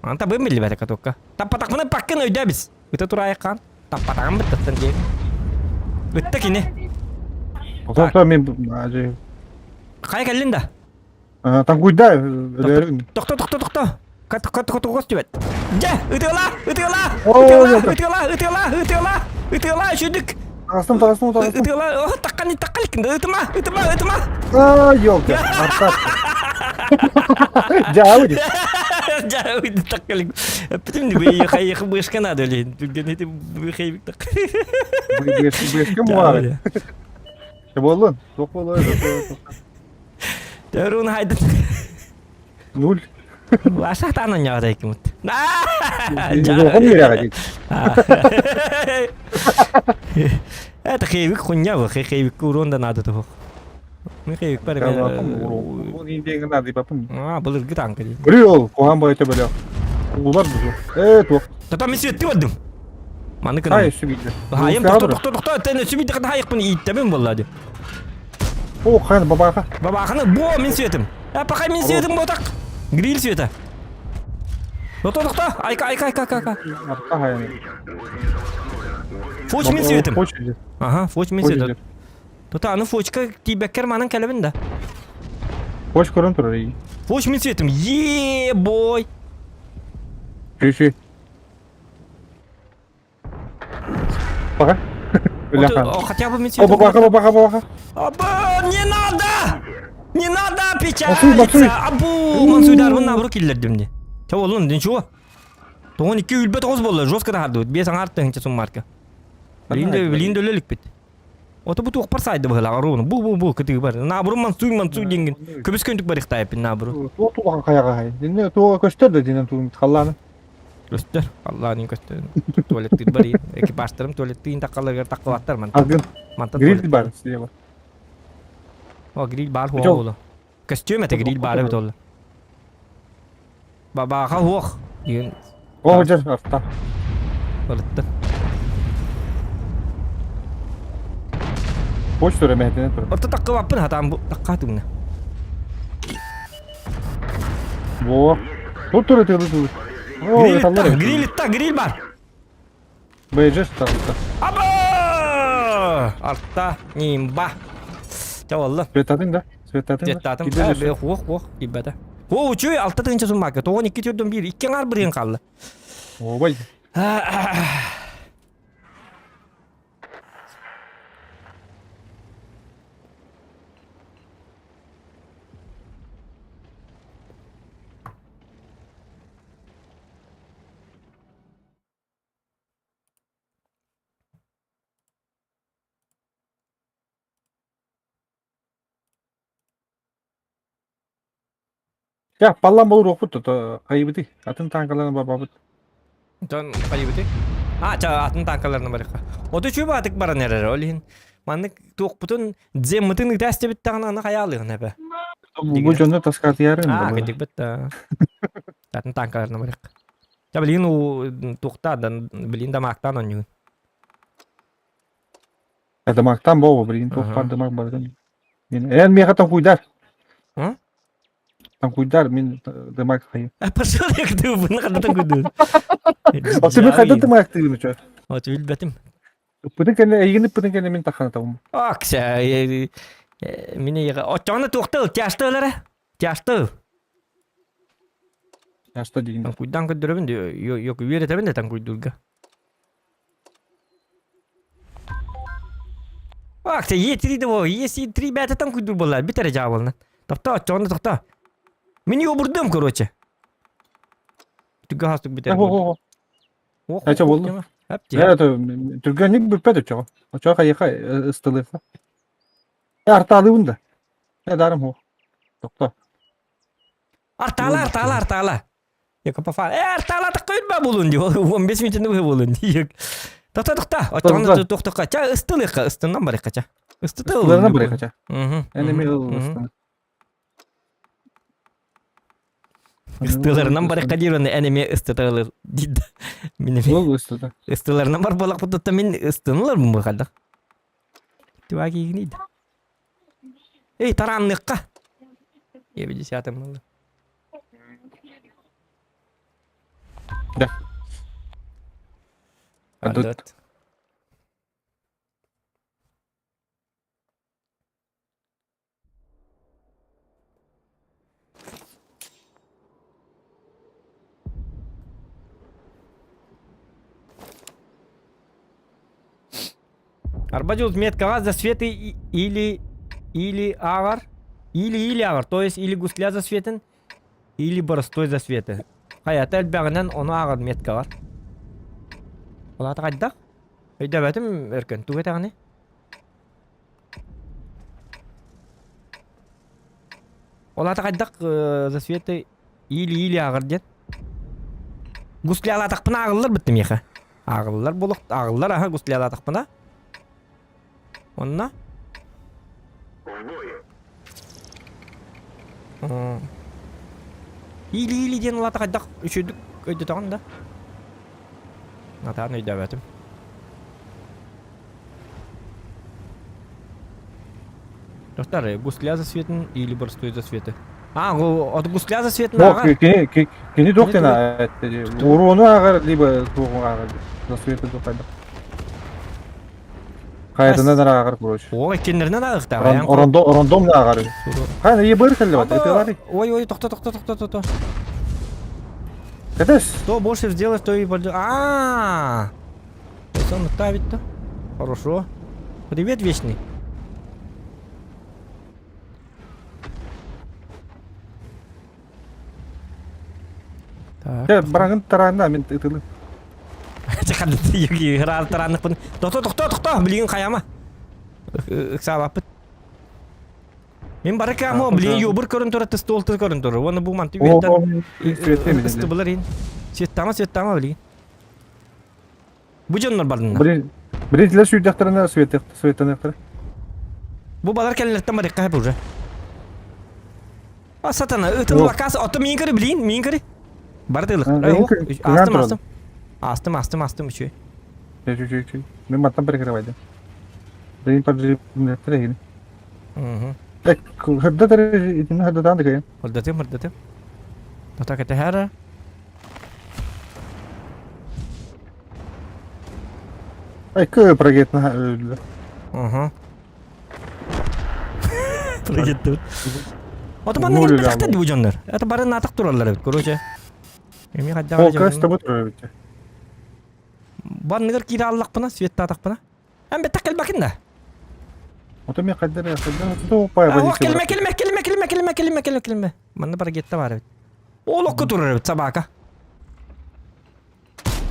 Анта бым биллибэтэ катокка. Таппатахпына паккын өйдөөбүс. Ыта тураайыккаан. Таппатаҕым быттаттан диэн. Ытта кини. Отон мен ажы. Хайа кэллин да? Танкуйда өлөрүн. Тохто тохто тохто. Кат кат кат кот түбэт. Дьэ, ытыала, ытыала, ытыала, ытыала, ытыала, ытыала, ытыала, үчүдүк. Тағыстым, тағыстым, тағыстым. Ытыала, о, таққан таққан иккин, ытыма, ытыма, ытыма. А, елки, артап. Дьэ, Дьэ, таққан Бүтүн быйыха бышка надо ли? Түрген эти быйыха так. Бышка муары. Боллун, тоқ болой. Төрүн хайдын. Нуль. Ваша танан яғдай кимут. Жоғын меряға дейді. Это хейвик хуйня вы, хейвик урон да надо того. Ми хейвик бар. А, былыргы танка дейді. Біреу ол, қоған бойынша бөлек. Улар бұзу. Э, туох. Тата мен сүйетті бардым. Маны Ай, сүбейді. Хайым, тоқта, тоқта, тоқта, тәне сүбейді қана хайықпын иттәмін боллады. О, қан бабаға. Бабаханы, бо, мен сүйетім. Ә, пақай мен сүйетім ботақ. Гриль сүйеті. Тоқта, тоқта, айка, айка, айка, айка. Арқа хайын. Фоч мен сүйетім. Ага, фоч мен сүйетім. Тота, аны фочка тибәккер манын кәлебін да. Фоч көрін тұрыр. Фоч мен сүйетім. Е, бой. Шүй, Пока. Хотя бы мен О, бабаха, бабаха, бабаха. Аба, не надо! Не надо печалиться! Абу, мансуйдарбын наоборот киллердим мне. Ча болдун, ничего. Тоғын 2 үлбе 9 болды, жестко да харды. 5 аңар тыгынча суммарка. Билинде билинде өлелік бит. Ото бу туох сайды быһылаҕар ууну. Бу бу бу кытыы бар. Наоборот мансуй мансуй дингин. Көбүс көнтүк барыхтаайпын наоборот. Туох туох хайаға хай. Динне туох көстөр да динен туун халланы. Көстөр. Аллаһын көстөр. Туалеттир бар. Экипажтарым туалеттин таккаларыгар таккалаттар мантан. Азгын. Мантан Гриль бар сие бар. О, гриль бар хуа болу. Костюм это гриль бар эбит олла. Бабаха хуох. Диэн. О, жар арта. Барытта. Почта рәмәтенә тур. Орто таккыбаппын хатаан бу такка тыгна. Во. Тут тур это тут. О, Гриль гриль та, гриль бар. Бейджеш тарта. Аба! Арта нимба. Ча болла. Светатын да? Светатын. Светатын. Бе хуох хуох ибата. О, учуй алта тыгынча суммака. Тоғын 2 төрдөн 1. Икки аңар бирин калды. Ой. Чэ, паллан болуруохпут то хайыбытый? Атын танкаларына барбаппыт. Онтон хайыбытый? А, ча атын танкаларына барыахха. Оту үчүгэй баатык баран эрэр, ол иһин маннык туохпутун дземмытын ытаастыбыт даҕаны аны хайаалыаҕын эбэ. Бу дьону таскаатыйарын А, кырдьыкпыт да. Атын танкаларына барыахха. Ча билигин уу туохтаа билигин дамаактаан оонньугун. Дамактан боо, билигин туох баар дамак барытын. Эн миэхэ тоҥкуйдар. Тоҥкуйдар мин дымак хайы. Пошел я кытыбын ханна тоҥкуйдуун. Оту мен хайда дымактыыбын үчө. Оту билбэтим. Ыппытын кэннэ эйигин ыппытын кэннэ мин тахханатабым. Акса мин эйиэхэ оччоҕуна туохта ыл тяжта ыл эрэ. Тяжта ыл. Тяжта диин. Тоҥкуйдаан көрдөрөбүн yok үөрэтэбин да тоҥкуйдуурга. Ах, Е3 да бо, Е3 бээтэ там куйдур буолла, бит эрэ дьаабылна. Тохтоо, оччоҕуна тохтоо. Мин обурдум, короче. Түггэ хастык бүтэр. Ох, Ача болду. Это түргэнник бүппэт очоҕо. Очоҕо хайыха ыстылыха. Артаалыыбын да. Дарым хо. Тохтоо. Артаала, артаала, артаала. Якопофа, э, артаала такой булун ди, 15 минутны быһы булун ди. Тохта, тохта, очоҕуна тохтоққа, ча ыстылыхха, ыстынан барыхха ча. Ыстытыл. Ыстыларынан барыхха ча. Энеми ыстын. Ыстыларынан барыхха диир уонна эн эмиэ ыстыталыр диир да. Мин эмиэ Ол ыстыта. ыстыларынан бар буоллахпытыттан мин ыстыналарбын бу хайдах. Түбаа киигиний да. Эй, тараанныахха. Ебе десятым было. Да. Адут. Арбадил меткаҕа засветы или или ааҕар, или или ааҕар, то есть или гусля засветын, или боростой засветы. Хайата элбэҕинэн ону ааҕар меткаҕар. Ол аата хайдах? Өйдөөбөтүм өркөн, тугу этэҕиний? Ол аата хайдах засветы или-или ааҕар диэн? Гуслялаатахпына ааҕыллар бытты миэхэ. Ааҕыллар буолуох ааҕыллар аһа гуслялаатахпына. Онно? Или-или диэн улаата хайдах үчүгдүк өйдөтөҕүн да? Натаан өйдөөбөтүм. Достар, гусля засветын или простой засветы? А, от гусля засветын ааҕар. Кини кини туох диэн уруону ааҕар либо туоҕу ааҕар засветы туох хайдах. Хайатынан ааҕар короче. О, иккиннэринэн ааҕыахтаах. Орондо орондом ааҕар. Хайа ебыр кэллэ это Ой, ой, тохто, тохто, тохто, тохто. Кэтес. Что больше сделать, то и А, Он ставит-то. Хорошо. Привет, Вечный. Так. Чэ, бараҥын тараанна мин ытылы. Тараанныкпын. Тохто, тохто, тохто, билигин хайама. Ыксаабаппыт. Мин бары камо, блин, юбыр көрөн турар, столты көрөн турар. Уонна бу манты үөттэн ыстыбылар ин. Светтама, светтама, билигин. Бу дьоннор бардыннар. Блин, блин, сүүрдэхтэринэ светаныахтара. Бу балар кэллэртэн барыахха сөп уже. А сатана, ытын лакас, ото миин көрү, блин, миин көрү. Барды ылык. Астым, астым. Астым, астым, астым, үчү. Үчү, үчү, үчү. Мен маттан перекрывайды. Блин, поджи, Угу. Хырдатар, итини хырдатаан да кыйын. Хырдатым, хырдатым. Тата кэтэһэр. Ай, кö прогетна өлдү. Угу. Прогетти. Ото манна кэлбэтэхтэр дии бу дьоннор. Это бары наатах тураллар эбит, короче. Эми хайдах Полка с тобой турар эбит. Банныгар киирэ аллахпына, светтаатахпына. Эн бэттэх кэлбэкин да? Ото мен хайдар хайдар то пай Ох, кэлимэ, кэлимэ, кэлимэ, кэлимэ, кэлимэ, кэлимэ, кэлимэ, кэлимэ. Манна барагетта бар эбит. Олохко турар эбит собака.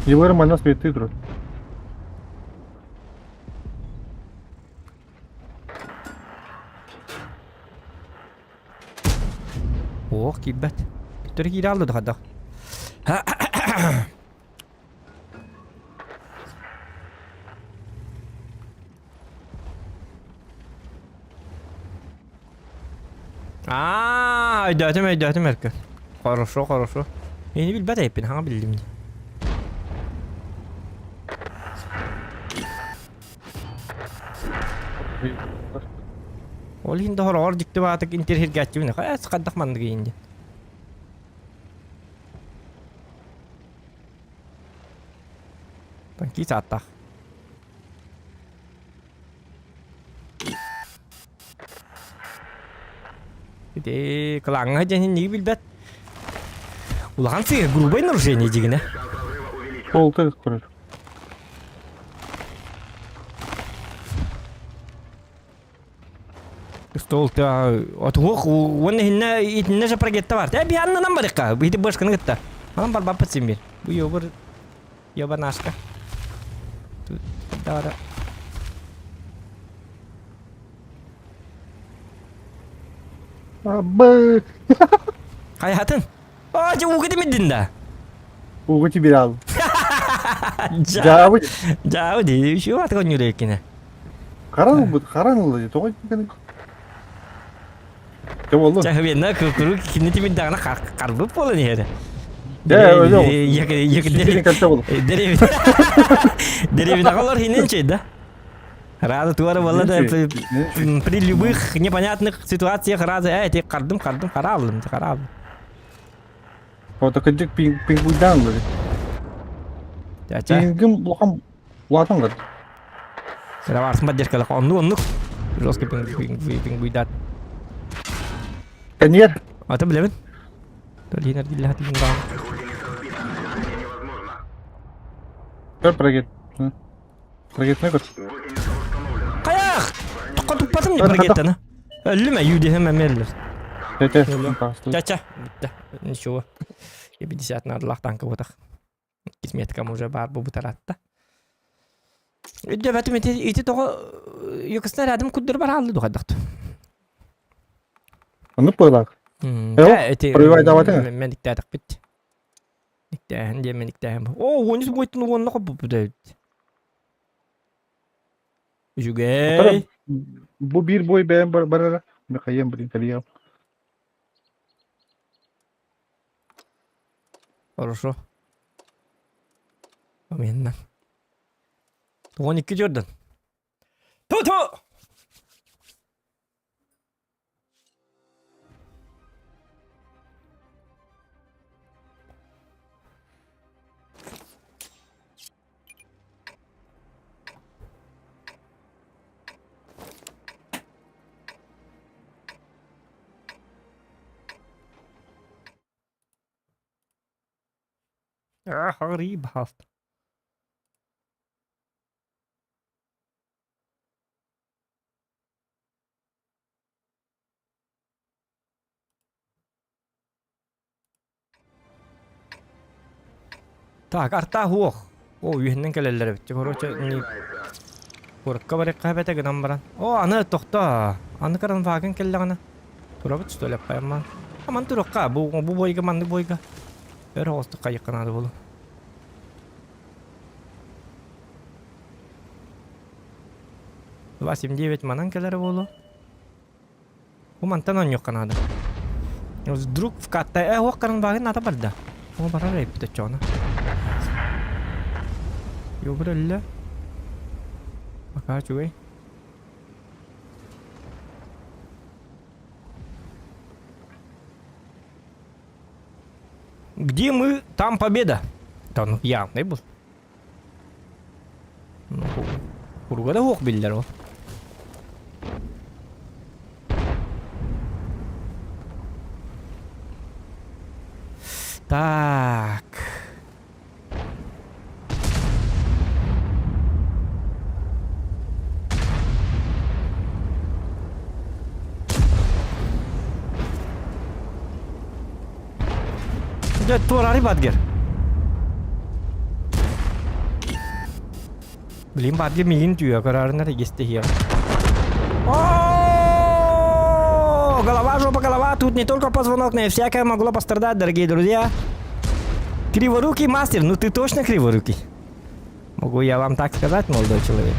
Егор манна светты турар. Ох, киирбэт. Төттөрү киирэ алды да хадах. Аа, өйдөөтүм, өйдөөтүм эркин. Хорошо, хорошо. Мени билбэт эппин, хаҥа биллим дии. Ол иһин да хороҕор дьикти баатык интириһиргээччибин. Хайа хайдах маннык иһин диэн. Танкист ааттаах. Ити кылааҥҥа дьэн инниги билбэт. Улахан сыыһа грубое нарушение дьигинэ. Ол ты көрөр. Стол отуох уонна иһиннэ итиннэ же прогетта бар. Э биһаннанан барыкка. Бити башканы кытта. Анан барбаппыт син бир. Бу ёбур ёбанашка. Дара. Абы. Хайатын? А, же угы демедин да. Угы тебе ал. Жабы. Жабы ди, şu атык өнүрө экине. Харан бут, харан ылла, тоҕо кини. Дьэ буоллун. Чэ, хвенна куру кини тимирдаҕына харбып буолан иһэр. Дьэ, өлө кэлтэ буолу. Деревинаҕа олор хинен чэй да. Рада туара буолла да при любых непонятных ситуациях рада э ти кардым кардым хараалым хараалым. Фото кырдьык пинг пингуйдаан ылла. Ча Пингим улахан улаатан ылар. Сара поддержкалах оннук оннук жесткий пинг пинг пингуйдаат. Кэньер. Ата билэбин. Толинер диллэхэ тиин баҕа. Көр прогет. Прогетне көр. Хайах! Тоққа туппатым не прогеттаны. Өллүм аюдиһым эмэллер. Тете. Ча-ча. Бүтте. Ничего. Я 50 надо танка ботах. Кисметкам уже бар бу бутаратта. Өйдөбөтүм ити ити тоҕо юкасна рядом куддур бар алды духадахт. Оннук буолаах. Эти Провайдаватыҥа. мен диктаатахпит. Диктээһин диэн мен диктээһин. О, уонус буойтун уонна хоппуппут эбит. Үчүгэй. Бу биир бой бэйэм барара. Михаил блин кэлиэм. Хорошо. Аменна. 12 Jordan. Ту-ту! غريب حاط Так, арта хуох. О, үһүнэн кэлэллэр эбит. Короче, не куракка барыахха эбэтэ гынан баран. О, аны тохто. Аны каран вагын кэллэҕинэ. Турабыт что ли, аппайаммаан. Аман турукка, бу бу бойга маннык бойга. Өр оҕустук хайыкка наада буолу. 279 манан кэлэрэ буолуо. Бу мантан оонньуохха наада. Вдруг в катта э уох каран багын ата барда. О барар эбит оччоҕуна. Йобур өллө. Пока үчүгэй. Где мы, там победа. Да ну явный был. Ну, куруга да суох биллэр ол. Так. Дьэ, туораары бадгер. Блин, бадгер миигин түө көрөрүнэр егесте хиэр. О, голова, жопа, голова. Тут не только позвонок, но и всякое могло пострадать, дорогие друзья. Криворукий мастер, ну ты точно криворукий. Могу я вам так сказать, молодой человек?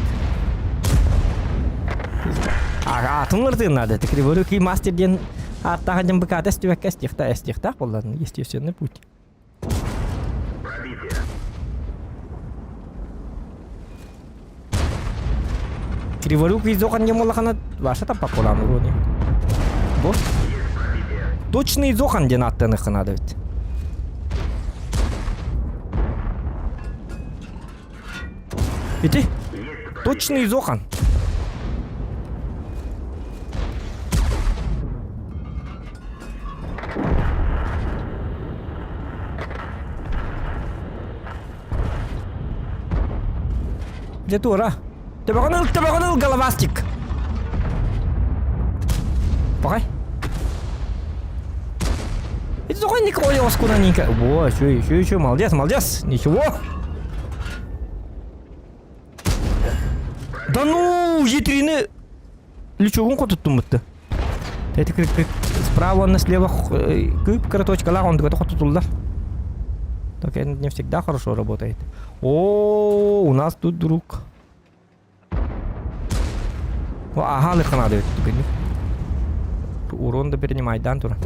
Ага, атын надо. Ты криворукий мастер диэн ааттаах дьон быкаата эстибэккэ эстиэхтээх эстиэхтээх буоллар, естественный путь. Пробитие. Криворукий зохан диэн буоллахына, ваша там популярный урони. Бу? Точный зохан диэн ааттаныхха надо ведь. Ити? Точный зохан. Где тура? Төбөҕүн ыл, төбөҕүн ыл, головастик! Пахай. Это такой Николай Оскунаненько. Во, еще, еще, еще, молодец, молодец. Ничего. Да ну, етрины. Лючогун хотуттуммутты. Эти справа на слева кып краточкалар он хотутуллар. Так это не всегда хорошо работает. О, у нас тут друг. Ага, лыхана дает. Урон да принимай, дан тура.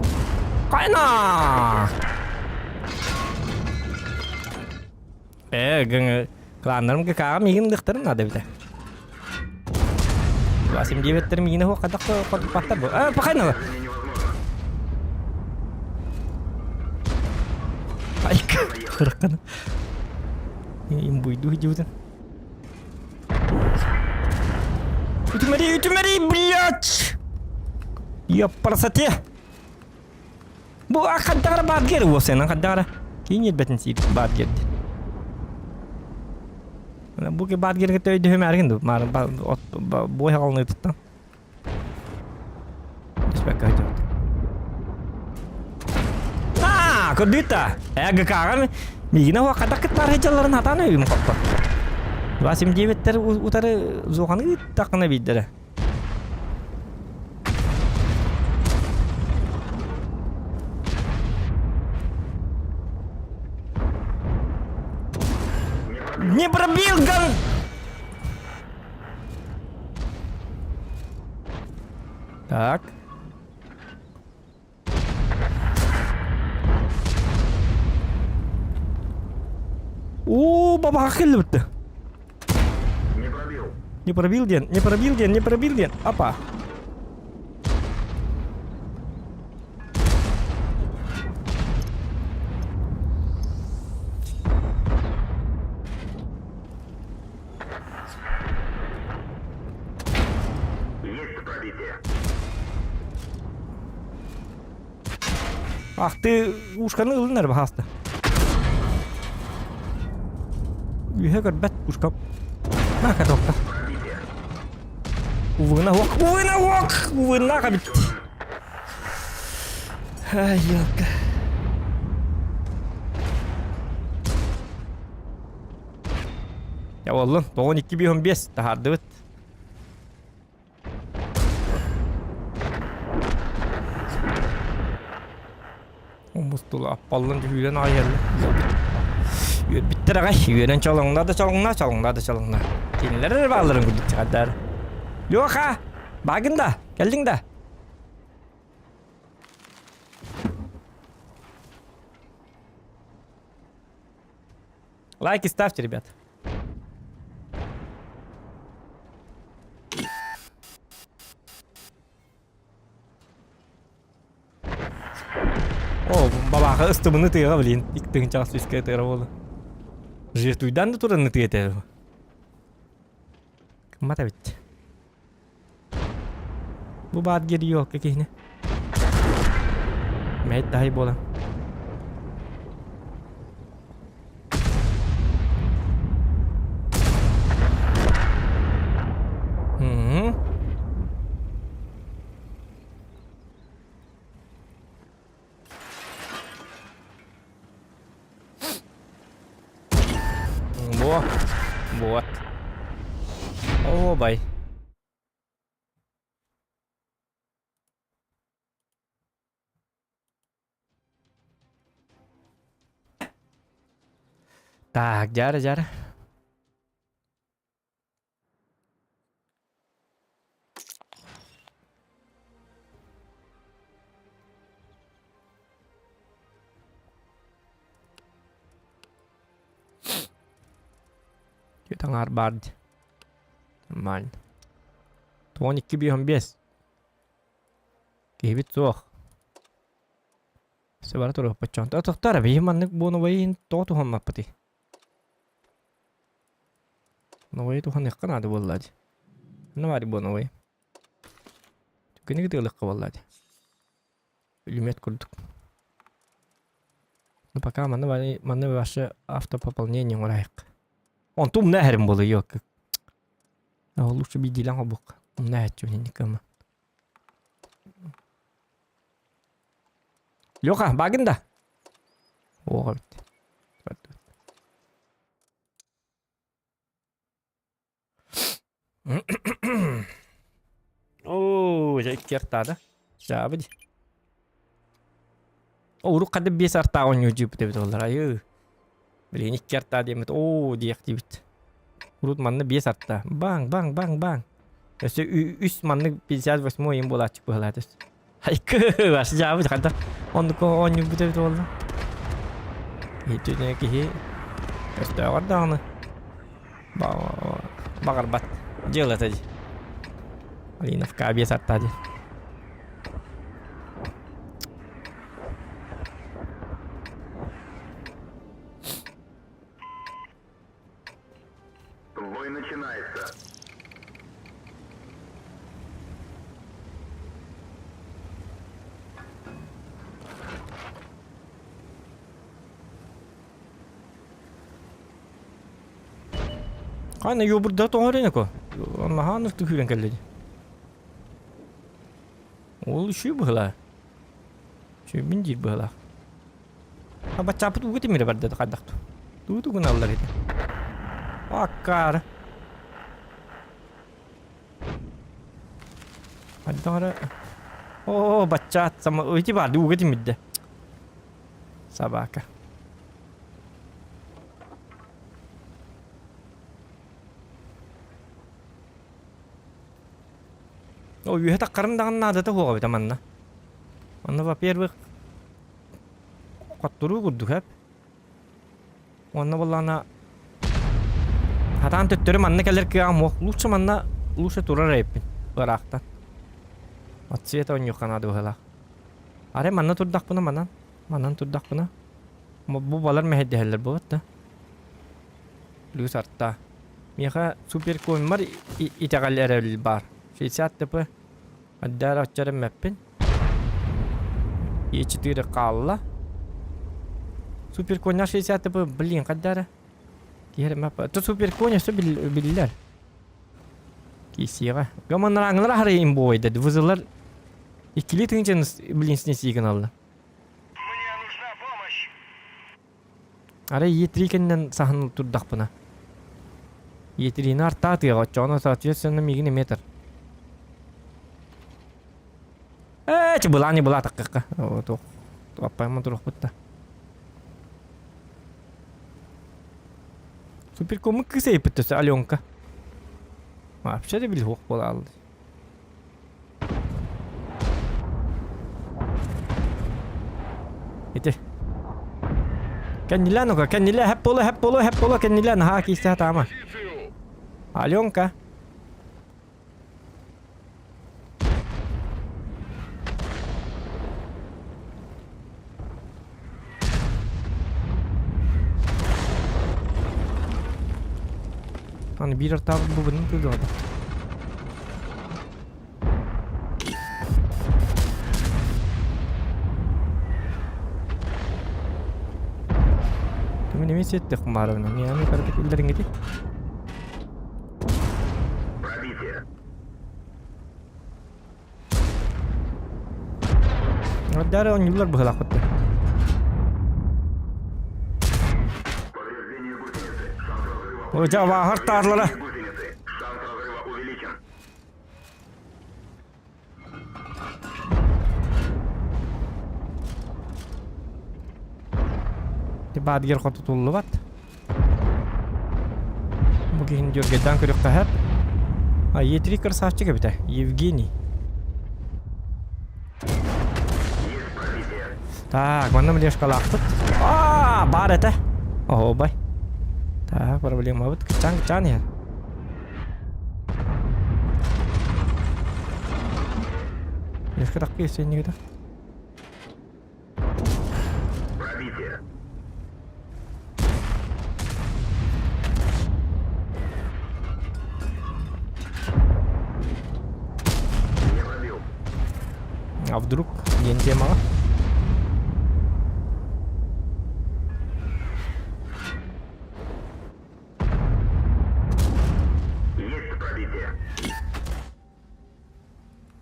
Кайна! Э, кланнарым ГК мигин лыхтарын надо бите. 89 мигин хо кадак паттар бу. Э, пахайна. Айка, хыркана. Им буйду идиотын. Үтүмэри, үтүмэри, блядь! Ёппарасате! Бу хаддара баатгер уосена хаддара. Киин елбетин сиир баатгерди. Бу ки баатгерге төйдөһүмээргин ду. Маар бой хагалны туттан. Түспэккэ сылдьыбыт. Аа, көрдүт да. Э, ГК-ҕа миигин уһа хатах кыттаар сылдьалларын хатаан өйүм хоппо. Васим диэбиттэр утары зуоханы ыыттаххына биирдэрэ. Не пробил ган! Так. О, бабаха кэллибитте. Не пробил. Не пробил диэн, не пробил диэн, не пробил диэн. Апа. Есть пробитие. Ах ты, ушканы ылынар баһааста. Үһэ көрбөт ушка. На катокка. Пробитие. Увына ок, увына ок, увына кабит. Ай, елка. Я боллун, 92-15 таһаардыбыт. Омустула аппаллан түһүүлэн аҕай Үөрбүттэр аҕай, үөрэн чолоҥно да чолоҥно, чолоҥно да чолоҥно. Кинилэр эрэ баалларын курдук чаҕардар. Леха, баагын да, кэллиҥ да? Лайки ставьте, ребят. О, бабаха ыстыбыны тыаҕа блин, ик тыһыынчаҕа сүүскэ тыара буолла. Жертвуйдан да туран ытыа Кыммат эбит. Бу баат гериокка киһини. Мэйт таһай буолан. Мм. Во. Вот. О, бай. Так, дьара дьара. Таҥаар баар дии. Нормально. 12 5 Киһибит суох. Все бара туруохпут чонто. Тохтор, биһи маннык буонубайын тоҕо туһаммаппытый? Новайы туһаныахха наада буолла дии. Онно баар буонубай. Түгэнэ кытыалыахха буолла дии. Үлүмэт курдук. Ну пока манна манна вообще автопополнение оҥорайык. Онтум умна эһэрим буолуо ёк. Лучше биирдиилээн холбуохха. Умна эһэччи никама. Леха, багын да? Оҕо эбит. Оо, дьэ икки артаада. Дьаабы дии. О, урук хадда биэс артаа оонньуу дьиэбит эбит олар. Айыы. Билигин икки артаа диэммит. Оо, диэх диибит. Урут манна биэс артаа. Баҥ, баҥ, баҥ, баҥ. Өссө үс маннык 58 им буолааччы быһалаат өссө. Айкы, ас дьаабы хадда. Оннук оонньуурбут эбит буолла. Итинэ киһи өстөөҕөр даҕаны баҕарбат дьыалата дии. Алиновка биэс артаа дии. Бой начинается. Хайна юбурда тоҥоренеко. Наһааннык түһүүрэн кэллэ дии. Ол үчүгэй быһыылаах. Үчүгэйбин диир быһыылаах. Баччааппыт ууга тимирэ барда да хайдах туу тугуналлар ити. Аккаары. Хайдах эрэ Оо, баччаат сама ити баар ууга тимирдэ. Собака. О, үөһэ таххарым даҕаны наадата суох эбит манна. Манна, во-первых, хотторуу курдук эп. Уонна буоллаҕына хатаан төттөрү манна кэлэр кыаҕым суох. Лучше манна лучше турар эбиппин ыраахтан. От цвета оонньуохха наада быһыылаах. Арай манна турдахпына манан, манан турдахпына бу балар мэһэйдэһэллэр буолбат да. Плюс арта. Миэхэ суперкоммар итэҕэл эрэл баар. 60 ТП. Аддаар оччо эрэммэппин. Е4 хаалла. Суперконя 60 ТП, блин, хайдара. Киһи эрэммэп. То суперконя все биллэр. Кисиэҕэ. Гаманраҥылар аһары имбойда. Вызылар иккилии тыһыынчаны блин снеси гыналла. Мне нужна помощь. Арай Е3 кэннинэн саһан турдахпына. Е3-ни артаа тыаҕа оччоҕуна соответственно миигин эмиэ этэр. Ээ, чы былаан не была таккакка. Туох аппайма туруохпут да. Суперкомы кыыс эйпит төсө Аленка. Вообще да билиһуох буолааллы. Ити. Кэннилээн ука, кэннилээ, хэп буолуо, хэп буолуо, хэп буолуо, кэннилээн, наһаа киистэ сатаама. Аленка. Аны биир артаабыт бу бунун тылдыҕа. Кими неме сиэттэх маарабына. Миэхэ карты киллэриҥити. Пробитие. Дары оонньууллар быһыылаахпыт да. Повреждение гусеницы. Шанс разрыва Ой, дьэ, бааһар таарлара. гусеницы. Шанс разрыва увеличен. Баадгер хоту туллубат. Бу киһини дьүөргэйдээн көрүөххэ сөп. А Е3 красавчик эбитэ. Евгений. Так, манна млешкалаахпыт. Аа, баар этэ. Оһуобай. Так, проблемабыт. Кычаан кычаан иһэр. Млешка такпы есеннигите. Пробитие. Не пробил. А вдруг диэн темаҕа? Есть пробитие.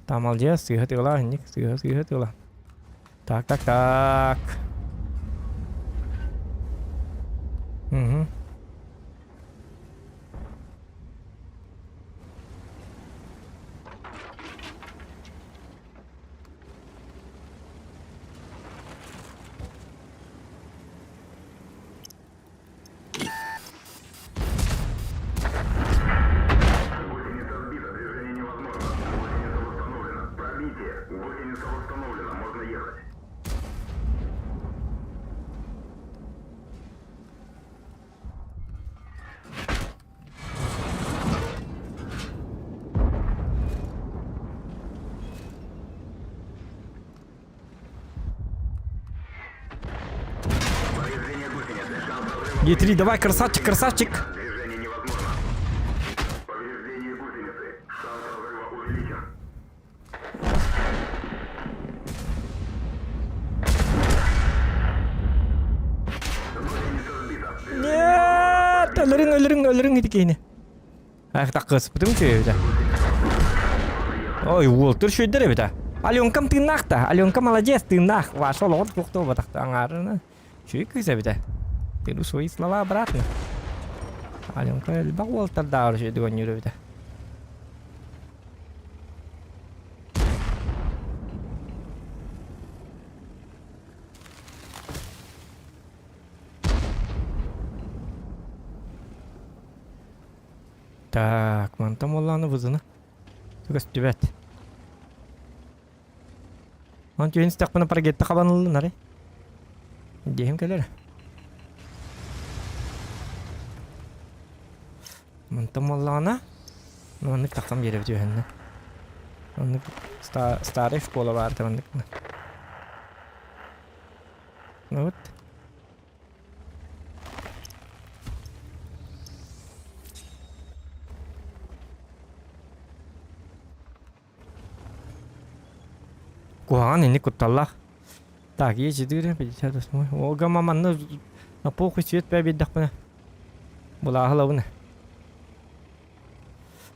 Там молодец, сыыһа тыала, инник, сыыһа, сыыһа тыала. Так, так, так. Угу. Гусеница сбита, движение невозможно. Гусеница восстановлена. Пробитие. Гусеница восстановлена, можно ехать. Повреждение гусеницы. Шанс разрыва. Е3, давай, красавчик, красавчик! Движение невозможно. Повреждение гусеницы. Шанс разрыва увеличен. Гусеница сбита. Нет! Өлөрүҥ, өлөрүҥ, өлөрүҥ ити киһини. Ах, таккыспытым үчүгэй Ой, уолтур үчүгэйдэр эбит а. Аленкам тыыннаах да. Аленка молодец, тыыннаах. Ваша олоҕор туох да буолбатах аҥаарына. Үчүгэй кыыс эбит а. Беру свои слова обратно. Аленка элбэх уолтардааҕар үчүгэйдик оонньуур эбит а. Так, мантан буоллаҕына бузуна. Көстүбэт. Он түүн истэхпинэ паргетта хабан ыллын арай. Диэһим кэлэр. Мантан буоллаҕына маннык тахсан биэрэбит үөһэннэ. Маннык старый школа баар маннык. Ну вот. Куһаҕан инник кутталлаах. Так, Е4, 58. Ога манна на похуй свет биэрдэхпинэ. Былааһы ылабын.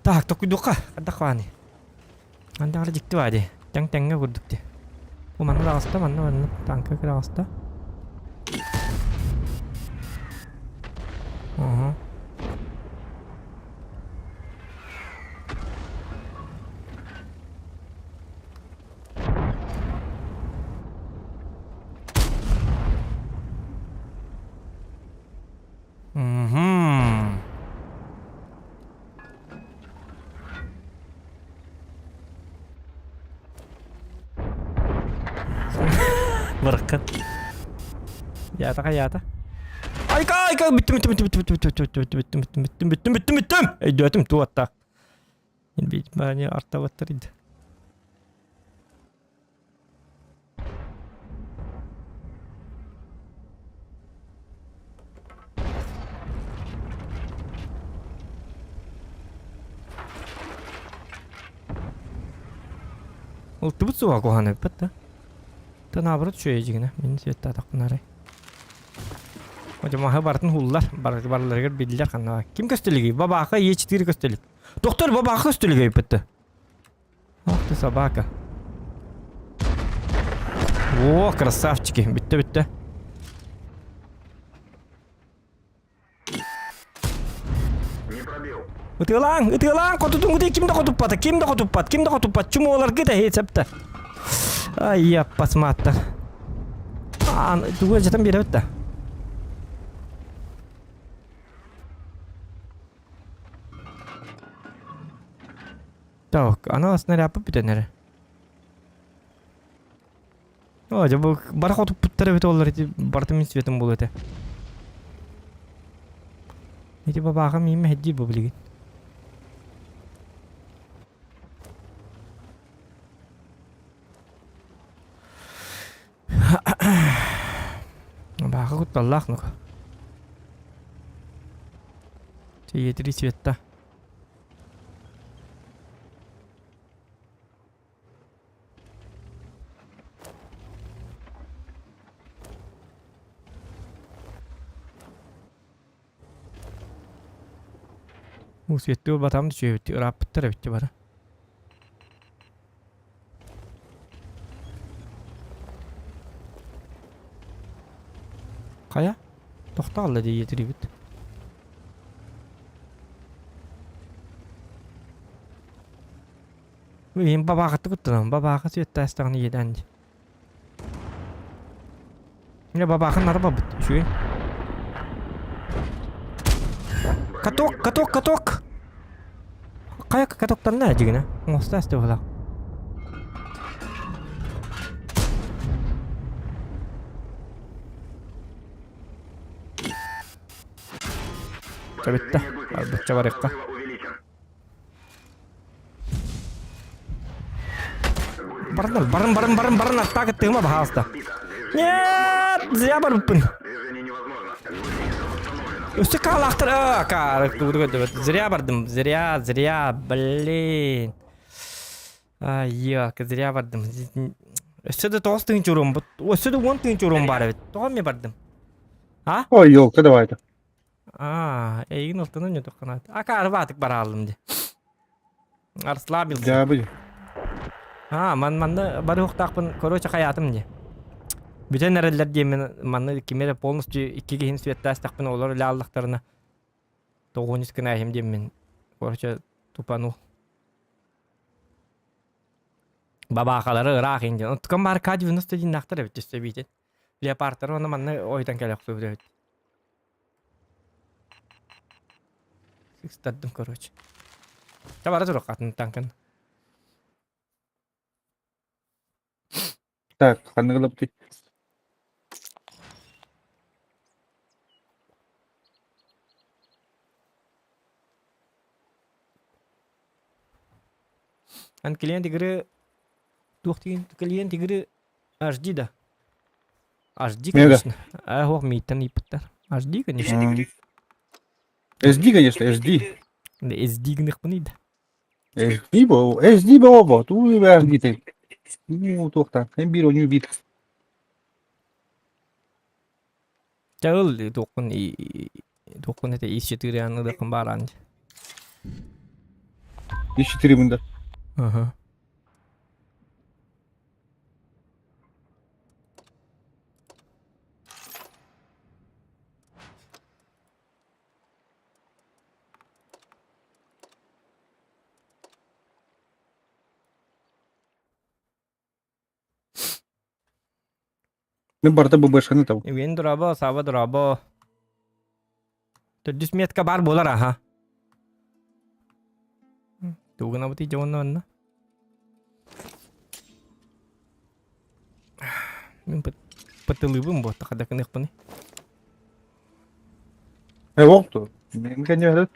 Так, токуйдуохха. Хайдах бааны? Манна дьикти баа дии. Тэҥ тэҥҥэ курдук дии. Бу манна таҕыста, манна манна таҥка таҕыста. Уһу. Мгм. Бырыккын. Ята хайата. Айка, айка, бүттүм, бүттүм, бүттүм, бүттүм, бүттүм, бүттүм, бүттүм, бүттүм, бүттүм, бүттүм, бүттүм, бүттүм. Өйдөөтүм, туотта. Бани артабаттар иди. Ылтыбыт суоҕа куһаҕан эбиппит да. Та наоборот үчүгэй дьигинэ. Мин светтаатахпын арай. Маһы барытын һуллар. Барыларыгар биллэр ханна. Ким көстөлүгүй? Бабааха Е4 көстөлүк. Доктор бабааха көстөлүк эбиппит да. Ах ты собака. О, красавчики. Бүттэ бүттэ. Не пробил. Ытыалааҥ, ытыалааҥ, хотутуҥ ким да хотуппата, ким да хотуппат, ким да хотуппат, чумуоларгыт эһи септе. Ай, яппас мааттар. Аан, тугу жатан биэрэбит да. Так, анал снарядпыт бүтэн эрэ. О, дьэ бу бары хотуппуттар эбит оллар ити барыта мин светым буолуо этэ. Ити бабааҕым миин мэһэйдиир бу билигин. Бааха кутталлаах ну-ка. Три цвета. Уу светтүү батам үчүгэйбит ырааппыттар эбит бары. Хайа? Тохтоолла дии етирибит. Иһин бабаахытты куттанам. Бабааха сүөттээстэҕин иэдээн дии. Мне бабаахын нары бабыт. Үчүгэй. Каток, каток, каток! Хайа катоктанна дьигинэ. Оҥосто асты буолар. Чабитта. Арбычча барыкка. Барынар, барын, барын, барын, барын, аттаак ыттыгыма, баһаалыста. Нет, зря барбыппын. Өссө каалаахтар, а, каар, зря бардым, зря, зря, блин. Ай, зря бардым. Өссө да тоҕус тыһыынча уруом, өссө да уон тыһыынча уруом баар эбит. Тоҕо эмиэ бардым? А? Ой, елка, давай-то. Аа, эйигин алтынан ньотоххунаат. Акаары баатык барааллым дии. Арслабился. Дьаабы. Аа, ман манна барыахтаахпын, короче, хайаатым дии. Бүтэн эрэллэр диэммин манна кими эрэ полностью икки киһини сүөттээстэхпинэ олор үлэ аллахтарына тоҕуонус гынаахим диэммин короче тупанул. Бабаахалары ыраах индиэн. Оттукан баар К-91-наахтар эбит өссө эбиитин. Леопардтары уонна манна ойутан кэлэ охсубут эбит. Сыкстардым, короче. Та бара турук атын танкын. Так, ханнык ылыптый? Ан клиент игры туох деген клиент игры HD да. HD, Мега. конечно. А, ох, мииттэн ыйпыттар. HD, конечно. SD, конечно, SD. Да, SD гыныхпын да. SD бо, SD бо бо, ту HD ты. Ну, туохта, эн биир оню бит. Чагыл туохпун туохпун это ис-4 аныдыкын баран. Ис-4 мында. Ага. Мин барыта ББшканы таб. Евгений дорообо, Саба дорообо. Төрдүс метка бар буолар аха. Тугунабыт дьонно онно. Мин пытылыбын буотта хадакыныхпыны. Э, оқту. Мен кәне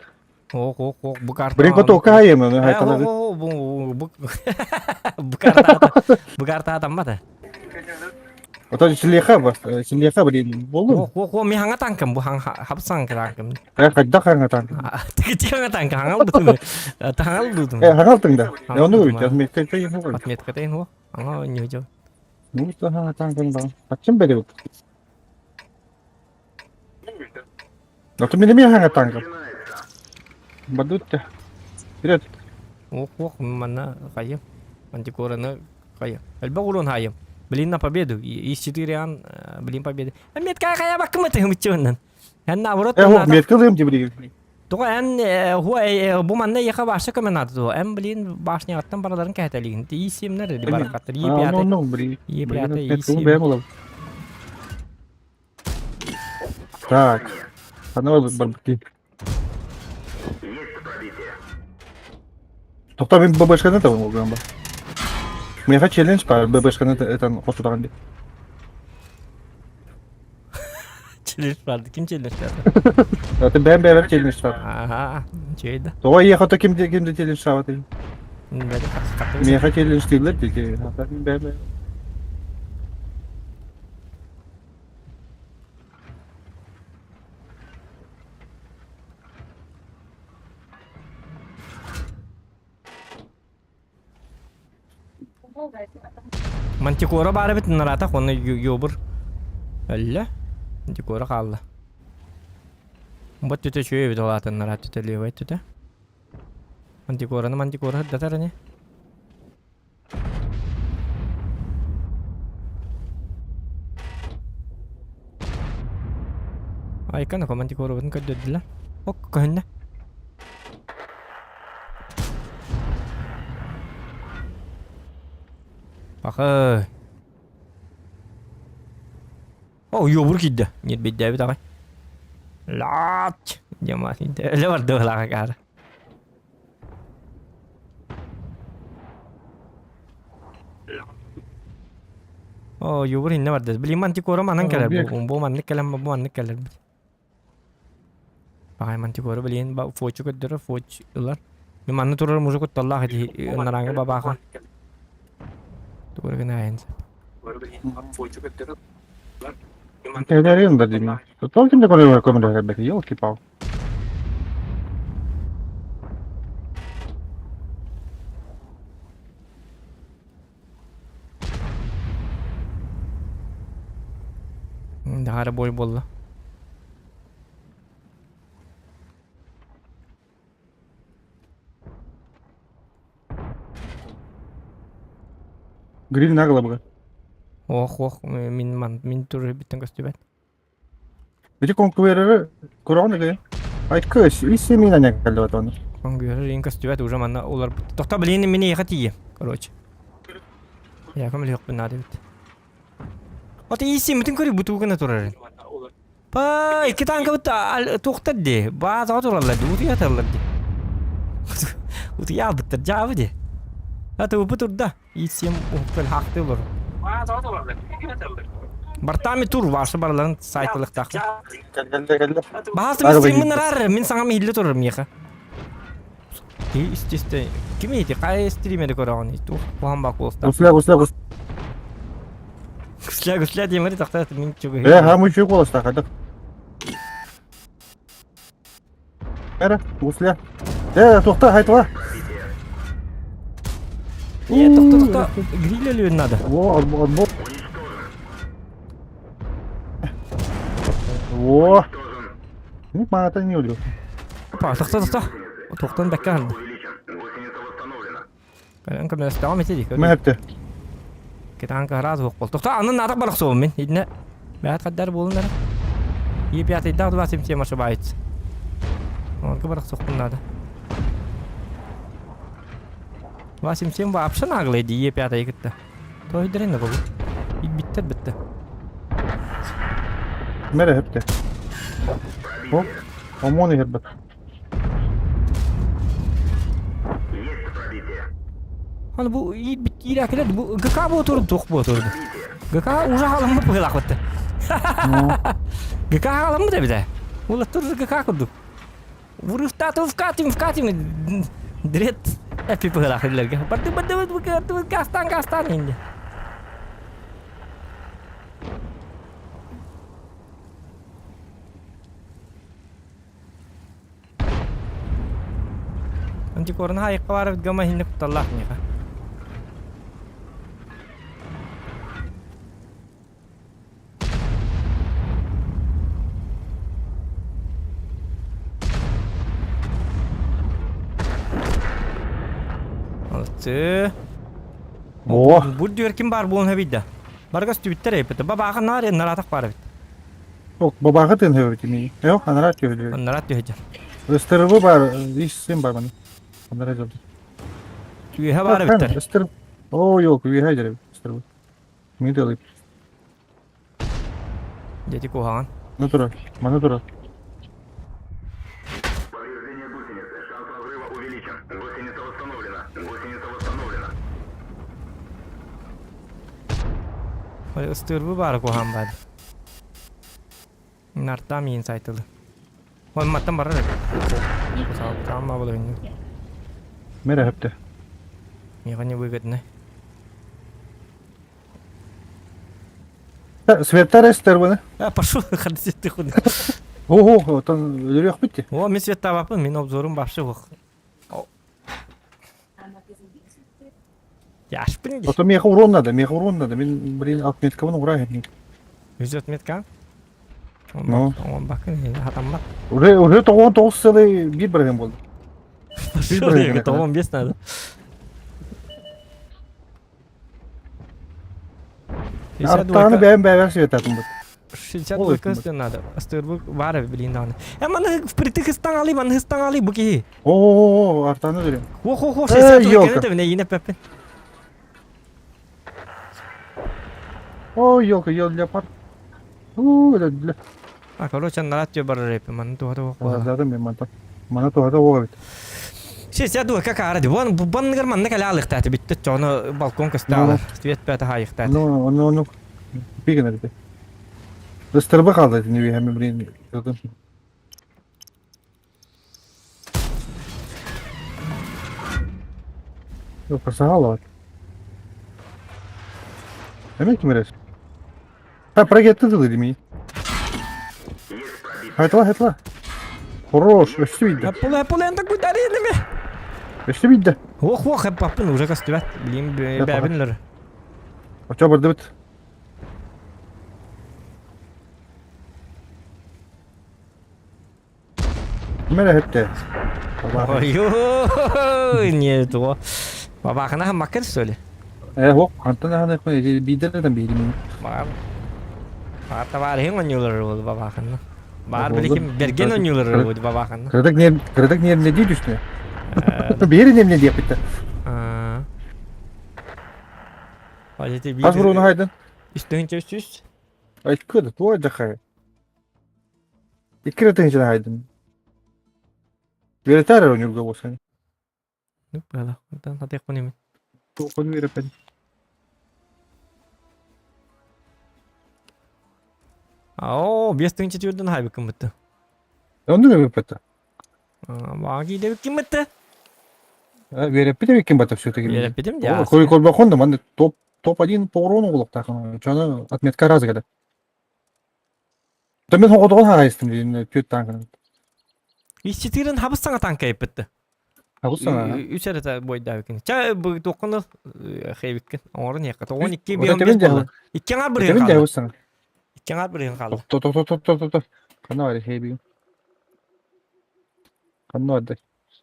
Ох, ох, ох, бу карта. Блин, коту кайым, ну хайталады. Бу бу бу карта бу карта атаммата. Ото силиха бас, силиха блин, болду. Ох, ох, ох, ми хаңа танкым, бу хаң хапсан танкым. Э, хайда хаңа танкым. Тики хаңа танк, хаңал бутун. Таңал бутун. Э, хаңал тыңда. Э, оны үт, отметка тейин хо. Отметка тейин хо. Аңа не жо. Ну, хаңа танкым да. Ачым бере. Ото мен эме хаңа танкым. Бадутта. Вперед. Ох, ох, манна хайым. Антикораны хайым. Элбэх урон хайым. Блин, на победу. Из 4 ан, блин, победы. А метка хая баккымы тыгымыччыбыннан. Эн наоборот. Э, хо, метка лым тебе. Тоҕо эн хуа бу манна яха башня көмө дуо. Эн блин башняттан бараларын кэһэтэлигин. Ти симнер баракаттар. Е пятый. Ну, блин. Е пятый, Е семь. Так. Анова барбыки. Тоқта мин ББшканы табын олган ба. Меха челлендж бар ББшканы этан хотутаган ди. Челлендж барды. Ким челлендж барды? Это бэм бэбер челлендж бар. Ага, чейді. Тоға ехата кимде кимде челлендж сабаты. Меха челлендж дейлер деке. Бэм Мантикора баар эбит наратах уонна йобур өллө. Мантикора хаалла. Бот түтэ үчүгэй эбит ол аатын нараат түтэ левай түтэ. Мантикораны мантикора сырдатар ини. Айкан мантикорабытын көрдөрдүлэр. Ок көһүннэ. Бакы. О, йобур киирдэ. Ньирбэйдээбит аҕай. Лаач! Диэн өлө барды быһылааҕа каара. О, юбур инне барды. Блин, мантикора манан кэлэр бу. Бу маннык кэлэн бу маннык кэлэр. Баҕай мантикора блин, фочу көрдөрөр, фоч ылар. Мен манны турар мужик кутталлаах ити нараҥы бабааха. Тугу гына Кэлэрин да дими. Толкин да көрөр көмөлөһөр бэки, елки-пал. Дахара бой буолла. Гриль нагло Ох, ох, мин ман мин тур биттен көстүбэт. Ити конкуверы көрөҕүн эгэ? Айткы ис мин аня кэллэбэт оны. Конкуверы ин көстүбэт уже манна олар. Тохто блин мин эйиэхэ тиийэ. Короче. Я көмөлөһүөхпүн наада эбит. Ото иисиммитин көрүй бутуугана турарын. Па, икки танкабыт туохтар дии, баазаҕа тураллар дии, утуйа сыталлар дии. Утуйа албыттар, дьаабы дии. А тыбыппыт турда, иисиэм уһуктан хаахтыы олорор. Бартаами тур, ваша барыларын сайтылыктаах. Кэллэ кэллэ. Баһаалыста мин стриммин араар, мин саҥам иһиллэ турар миэхэ. Исти Ким ити? Хайа стримери көрөҕүн? Туох куһаҕан баар куоластаах? Гусля, гусля, гусля. Гусля, гусля диэмэри тахта мин чугуһу. Э, ха, мы чуй куоластаах, хайдах? Эра, гусля. Э, тохта, хайтла. Э, тохто, тохто. Гриль өлүөн надо. Во, отбор, отбор. Во. Ну, маата не өлүө. Опа, тохто, тохто. Тохтон бэккэ аһарда. Кэлэн көмөлөстөҕүм ити дии. Мэһэптэ. Кытаан кыһараас уох бол. Тохто, анын наатах барахсуом мин. Итинэ бэйэт хаддар буолун эрэ. Е пятыйдаах 27 ошибается. Онка барахсуохпун наада. 27 вообще наглый дии Е пятый кытта. Тойдырын да бу. Биттер битте. Мэрэһэптэ. О, омон иһэрбэт. Аны бу иирээкилер бу ГК буотурду туох буотурду. ГК уже халаммыт быһыылаах ГК халаммыт эбитэ. Улаттыр ГК курдук. Врывтатым вкатим вкатим дрет эпи быһыылаах иллэргэ. Барды барды барды гастан гастан инде. Антикорын хайыкка барып гама хинне кутталлаах миэхэ. Алты. О, Бу дүөр ким баар буолан эбийдэ. Баргас түбүттэр эппит. Бабааҕа наар наратах баар эбит. Ок, бабааҕы тыын тимии. Эо, анараа түһүлү. Анараа түһэдьэр. Ыстырыбы бар, ис син бар маны. Анараа жолду. Үөһэ баар эбиттэр. Ыстыр. О, yok, үөһэ дьэрэ ыстырыбы. Ми делай. Дети куһаҕан. Маны турар, маны турар. Повреждение гусеницы. Шанс разрыва увеличен. Гусеница восстановлена. Ыстыырбы баара куһаан баар. Нартаам иин сайтылы. Он маттан барар эбит. Кусаабытаам бабылыгын. Мере хөптө. Миэхэ не выгодно. Светтар эстер буны. А, пошел, хадisi ты худы. Ого, отон өлөрүөхпүт ти. О, мен светтаабаппын, мен обзорум вообще ох. Яшпын ди. Ото миэхэ урон надо, миэхэ урон надо. Мин, блин, отметкабын уграй этник. Үз отметка. Ну. Он бакын, хатаммат. Уже, уже 99 целый биир барыгын болды. Пошел, барыгын я говорю, 95 надо. Артааны бэйэм бэйэбэр светатын бут. 62 көстөн надо. Астырбык бар блин даҕаны. Э маны впритык ыстаҥалый, маны ыстаҥалый бу киһи. О, артааны берем. Хо хо хо, Э, 62 ёлка. кэннэ ийне пеппин. О, елка, ел для пар. Уу, это для. А, короче, нарат тө барар эпи, маны туһата Ладно, буолла. мен манта. Мана туһата буола бит. 62 как ара ди. Бон бонныгар манна кэлэ алыхтааты бүттэ чону балкон көстө Свет пәтэ хайыхтааты. Ну, ону ону бигэн эрдэ. Ыстырба қалды не бихәм блин. Yok, сахал Demek ki Mires. Ha, проgetти дылы дими. Хайтла, хайтла. Хорош, өстү бидде. Пула пула энtä кутарилimi. Өстү бидде. Ох ох, паппын уже көстүбэт. Блин, бэбинлер. Очо барды бит. Мере хетте. Ой, не то. Бабахана маккер сөйле. Э, хок, антан хана кой бидерден бейдим. Бар. Бар товарыһын ойнулар буолу бабахана. Бар биликим берген ойнулар буолу бабахана. Кырдык нем, кырдык нем не дейді үстіне. Бері нем не деп бітті. Аз бұрын хайдын. Үстүн үс. Ай, көді, туа жақай. Икки рэтин хайдын. Веретар ойнурга болсын. Ну, бала, онтон хатыахпын имин. Тоқын верепен. Оо, 5 тыһыынча хайбыккын бытты. Онду верепетті. Баҕа киидэбиккин бытты. Вереппит эбиккин бата все-таки. Вереппитим дии. Кой колбахон да манда топ топ-1 по урону улуктахын. Чаны отметка раз гада. Да мен хоғодоғын хағайыстым дейін төт танкын. Исчитирин хабыс саҥа танка эппитти. Хабыс саҥа. Үс эрэ бойдаабыккин. Ча бу туоххун хэйбиккин. Оҥорун иэххэ. 12 бес буолла. Икки аҥаар бырыһын хаалла. Тебен Икки аҥаар бырыһын хаалла. То то то то то то то. Ханна бар хэйбигин. Ханна бар.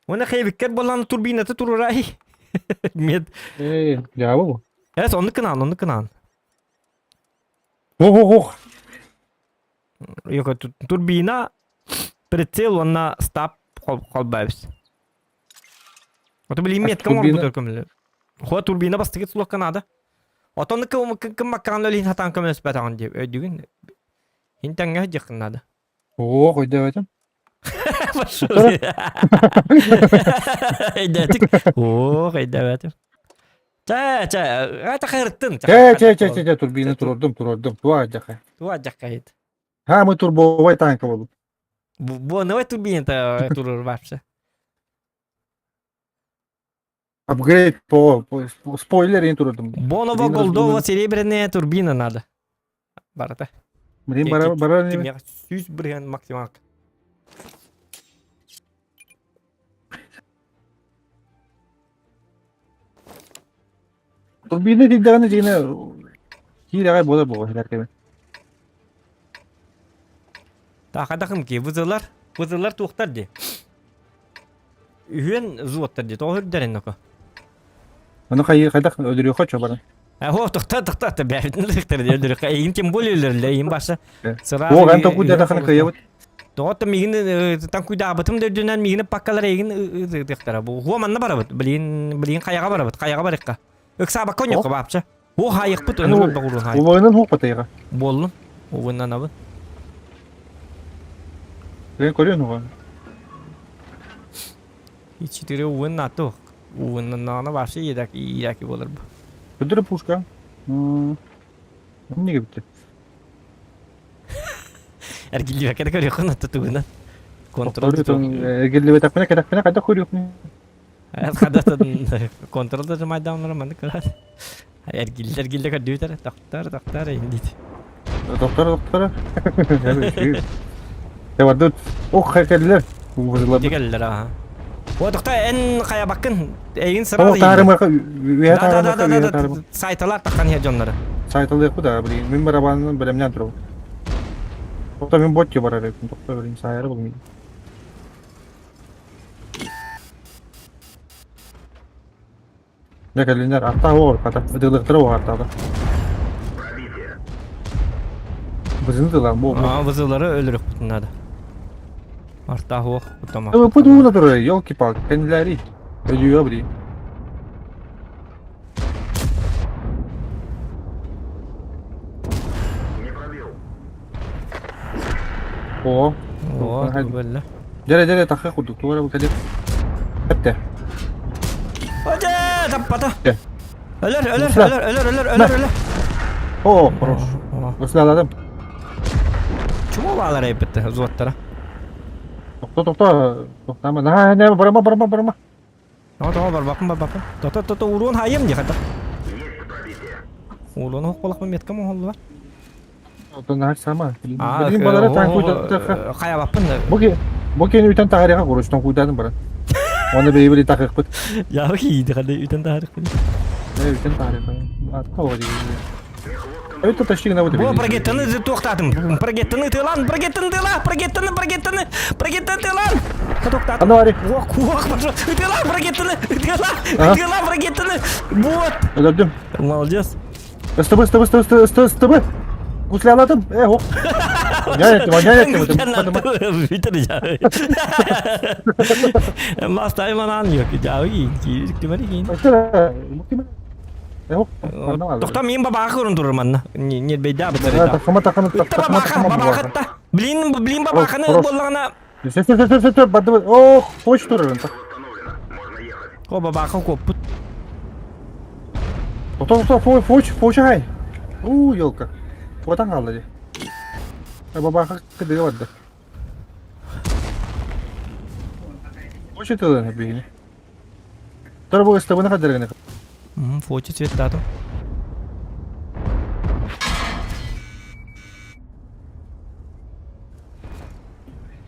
Уонна хэйбиккер буоллаан турбината турурай. Мед. Э, жабы бу. Эс оннук кынаан, оннук кынаан. Ох ох ох. Йока турбина прицел уонна стап холбайбыз. Ото билин метка оҥорбут көмөлө. Хо турбина бастыгыт сулукка наада. Отону кым маккаан өлин хатаан көмөлөспөтөҕүн дип өйдүгүн. Хинтәңҥэ дьыххын наада. О, койда бетем. Пошел. Өйдөтүк. О, өйдөбөтүм. Чэ, чэ, ата хайрыттын. Чэ, чэ, чэ, чэ, турбина турурдум, турурдум. Туа жаха. Туа жаккайыт. Ха, мы турбовой танка болду. Бу новый турбина турур вообще. Апгрейд по, по спойлер ин турурдум. Боново голдово серебряная турбина надо. Барата. Блин, бара бара не. Сүүс бырыһыан максималка. Турбина дигдаганы дигне киирага бола бого хилеркеме. Тахадахым ки вызылар, вызылар туохтар ди. Үһүөн взводтар ди, тоҕо үрдэрин ноко. Аны кай кайдах өдөрү хочу бара. А хо тохта тохта та бәбитин лыктар ди өлдөрү. Эйин тем более өлөрлөр, эйин баша. Сразу. О, ган току да хана кыябыт. Тоҕо мигин танкуйдаабытым да үрдүнэн мигини паккалар эйин ыытыахтара. Бу хуа манна барабыт. Билин билин каяга барабыт, каяга барыкка. Ыксаабакка оньокко баапча. Ху хайыкпыт өнүр багурун хай. Улойнан хук батайга. Боллун. Угуннан абын. Мен көрөн уга. Ичитире угун аты. Угуннан аны вообще едак иедаки болор бу. Көдөрө пушка. Эмнеге бүттэ? Эргиллибэккэ да көрүөххүн отто тугунан. Контрол Эргиллибэтэхпинэ кэтэхпинэ хайдах көрүөхпүн? Хадатын контрол да жумайдааннара маннык көрөр. Эргиллэ эргиллэ көрдүүтэр тохтор тохтор индит. Доктор доктор. Эвардут ох кэллэр. Кэллэр аха. О тохто эн хайабаккын эйин сразу. О таарымака үө таарымака үө таарымака. Сайталар таххан иһэ дьоннору. Сайталыахпыт аа блин. Мин барабанынан бэлэмнээн турабын. Тохто мин ботчу барар эбиппин. Тохто блин саайары булмуйум. Дьэ кэллиннэр аттаах оҕор хата ытыылыахтара оҕо аттаата. Бызыны тылаан бу. Аа бызылары өлөрүөхпүтүн наада. Артаах уох кутама. Ыппыт ууна турар, елки-палки, кэннилэри. Өлүүгэ блин. Не пробил. О, О, бөллө. Дьэрэ дьэрэ тахха курдук туора бу кэлip. Эттэ. Оже, таппата. Өлөр, өлөр, өлөр, өлөр, өлөр, өлөр, өлөр. О, хорош. Выслаладым. Чума баалар эйбитте, зуаттара. Тохто, тохто, тохтама. На, на, барама, барама, барама. Тоҕо тоҕо барбаппын барбаппын. Тото тото уруон хайым дии хата. Уруон хохполахпын меткам оһоллулар. Оттон наһаа сама. Билин балара таҥкуйдаттахха. Хайабаппын. Бу ки бу кини үтэн таһарыха куручтан куйдаатын баран. Оны бэйбили тахыхпыт. Яа кииди хады үтэн таһарыхпын. Э үтэн таһарыха. Атта оҕо Это почти на вот Бу прогеттаны туохтаатым. Прогеттаны тылан, прогеттаны тыла, прогеттаны, прогеттаны, прогеттаны тылан. Туохтаатым. Аны бари. Уох, уох, пошел. Тыла, прогеттаны, тыла, тыла, прогеттаны. Вот. Өлөрдүм. Молодец. СТБ, СТБ, СТБ, СТБ, СТБ. Гусляладым. Э, ох. Я этим, я этим. Бүтер Мастайманан yok. Жауи, кимер Тохта мин бабаха көрөн турар манна. Не бейда бытар. Тахама тахама тахама тахама бабахатта. Блин, блин бабаханы боллагана. Сөп сөп сөп сөп барды. Ох, поч турар. Ко бабаха коппут. Тохто тохто фой фоч фоч хай. У, елка. Фотан қалды де. Бабаха кыдыга барды. Фоч этелер бигини. Тор бу СТБ-ны хаддырганы. Фочи цветтатым.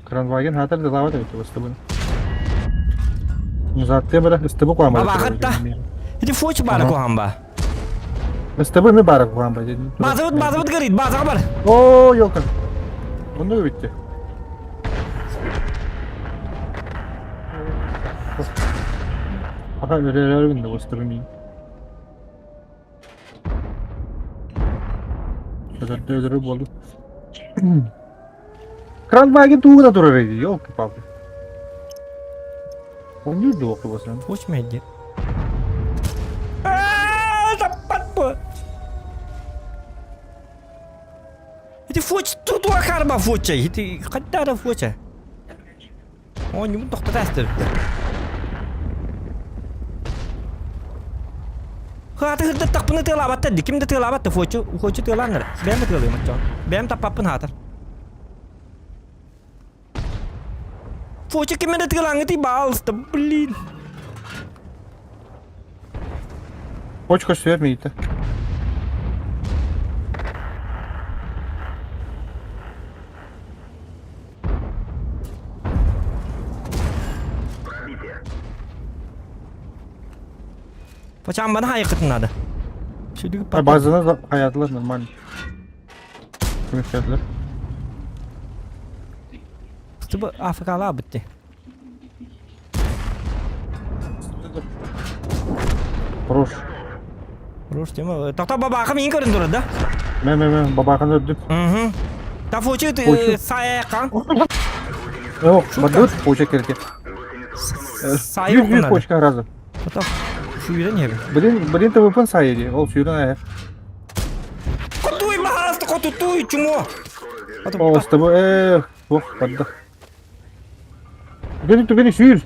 Кранваген хатар дылава да СТБ-ны. Затты бара СТБ куама. Бабахатта. Ити фочи бара куамба. СТБ ми бара куамба. Базабыт базабыт горит, базага бар. О, елка. Онду битти. Аха, өрөр да СТБ ми. Өлөрөр болду. Кранваген тугуна турар эди, елки-палки. Он не дуох басын. Фоч меди. Таппат бу. Ити фоч тутуа карба фоча. Ити каттара фоча. О, не буду тохтатастыр. Хааты хырдаттахпына тыалаабаттар дии. Ким да тыалаабат да фочу, фочу тыалаан эрэ. Бэйэм да тыалыым оччоҕо. Бэйэм таппаппын хаатар. Фочу ким эрэ тыалааҥҥытый баалыста, блин. Почка свет миитэ. Почамбаны хайыкытын надо. Сүдүгү Базаны да хаятылар нормально. Көмөктөдүлөр. Стыбы Африкала битти. Хорош. Хорош тема. Тохто бабаха мин көрүн турар да? Мэ мэ мэ бабаханы үрдүк. Угу. Та фочу Фочу. сайакан. Ох, бадут поча керте. Сайы Жүз жүз почка разы. Тохто сүйрен ебе. Блин, блин ТВП сайы Ол сүйрен аяқ. Котуй махаласты котутуй чумо. О, с тобой, эх, ох, подда. Түгени, түгени, сүйір.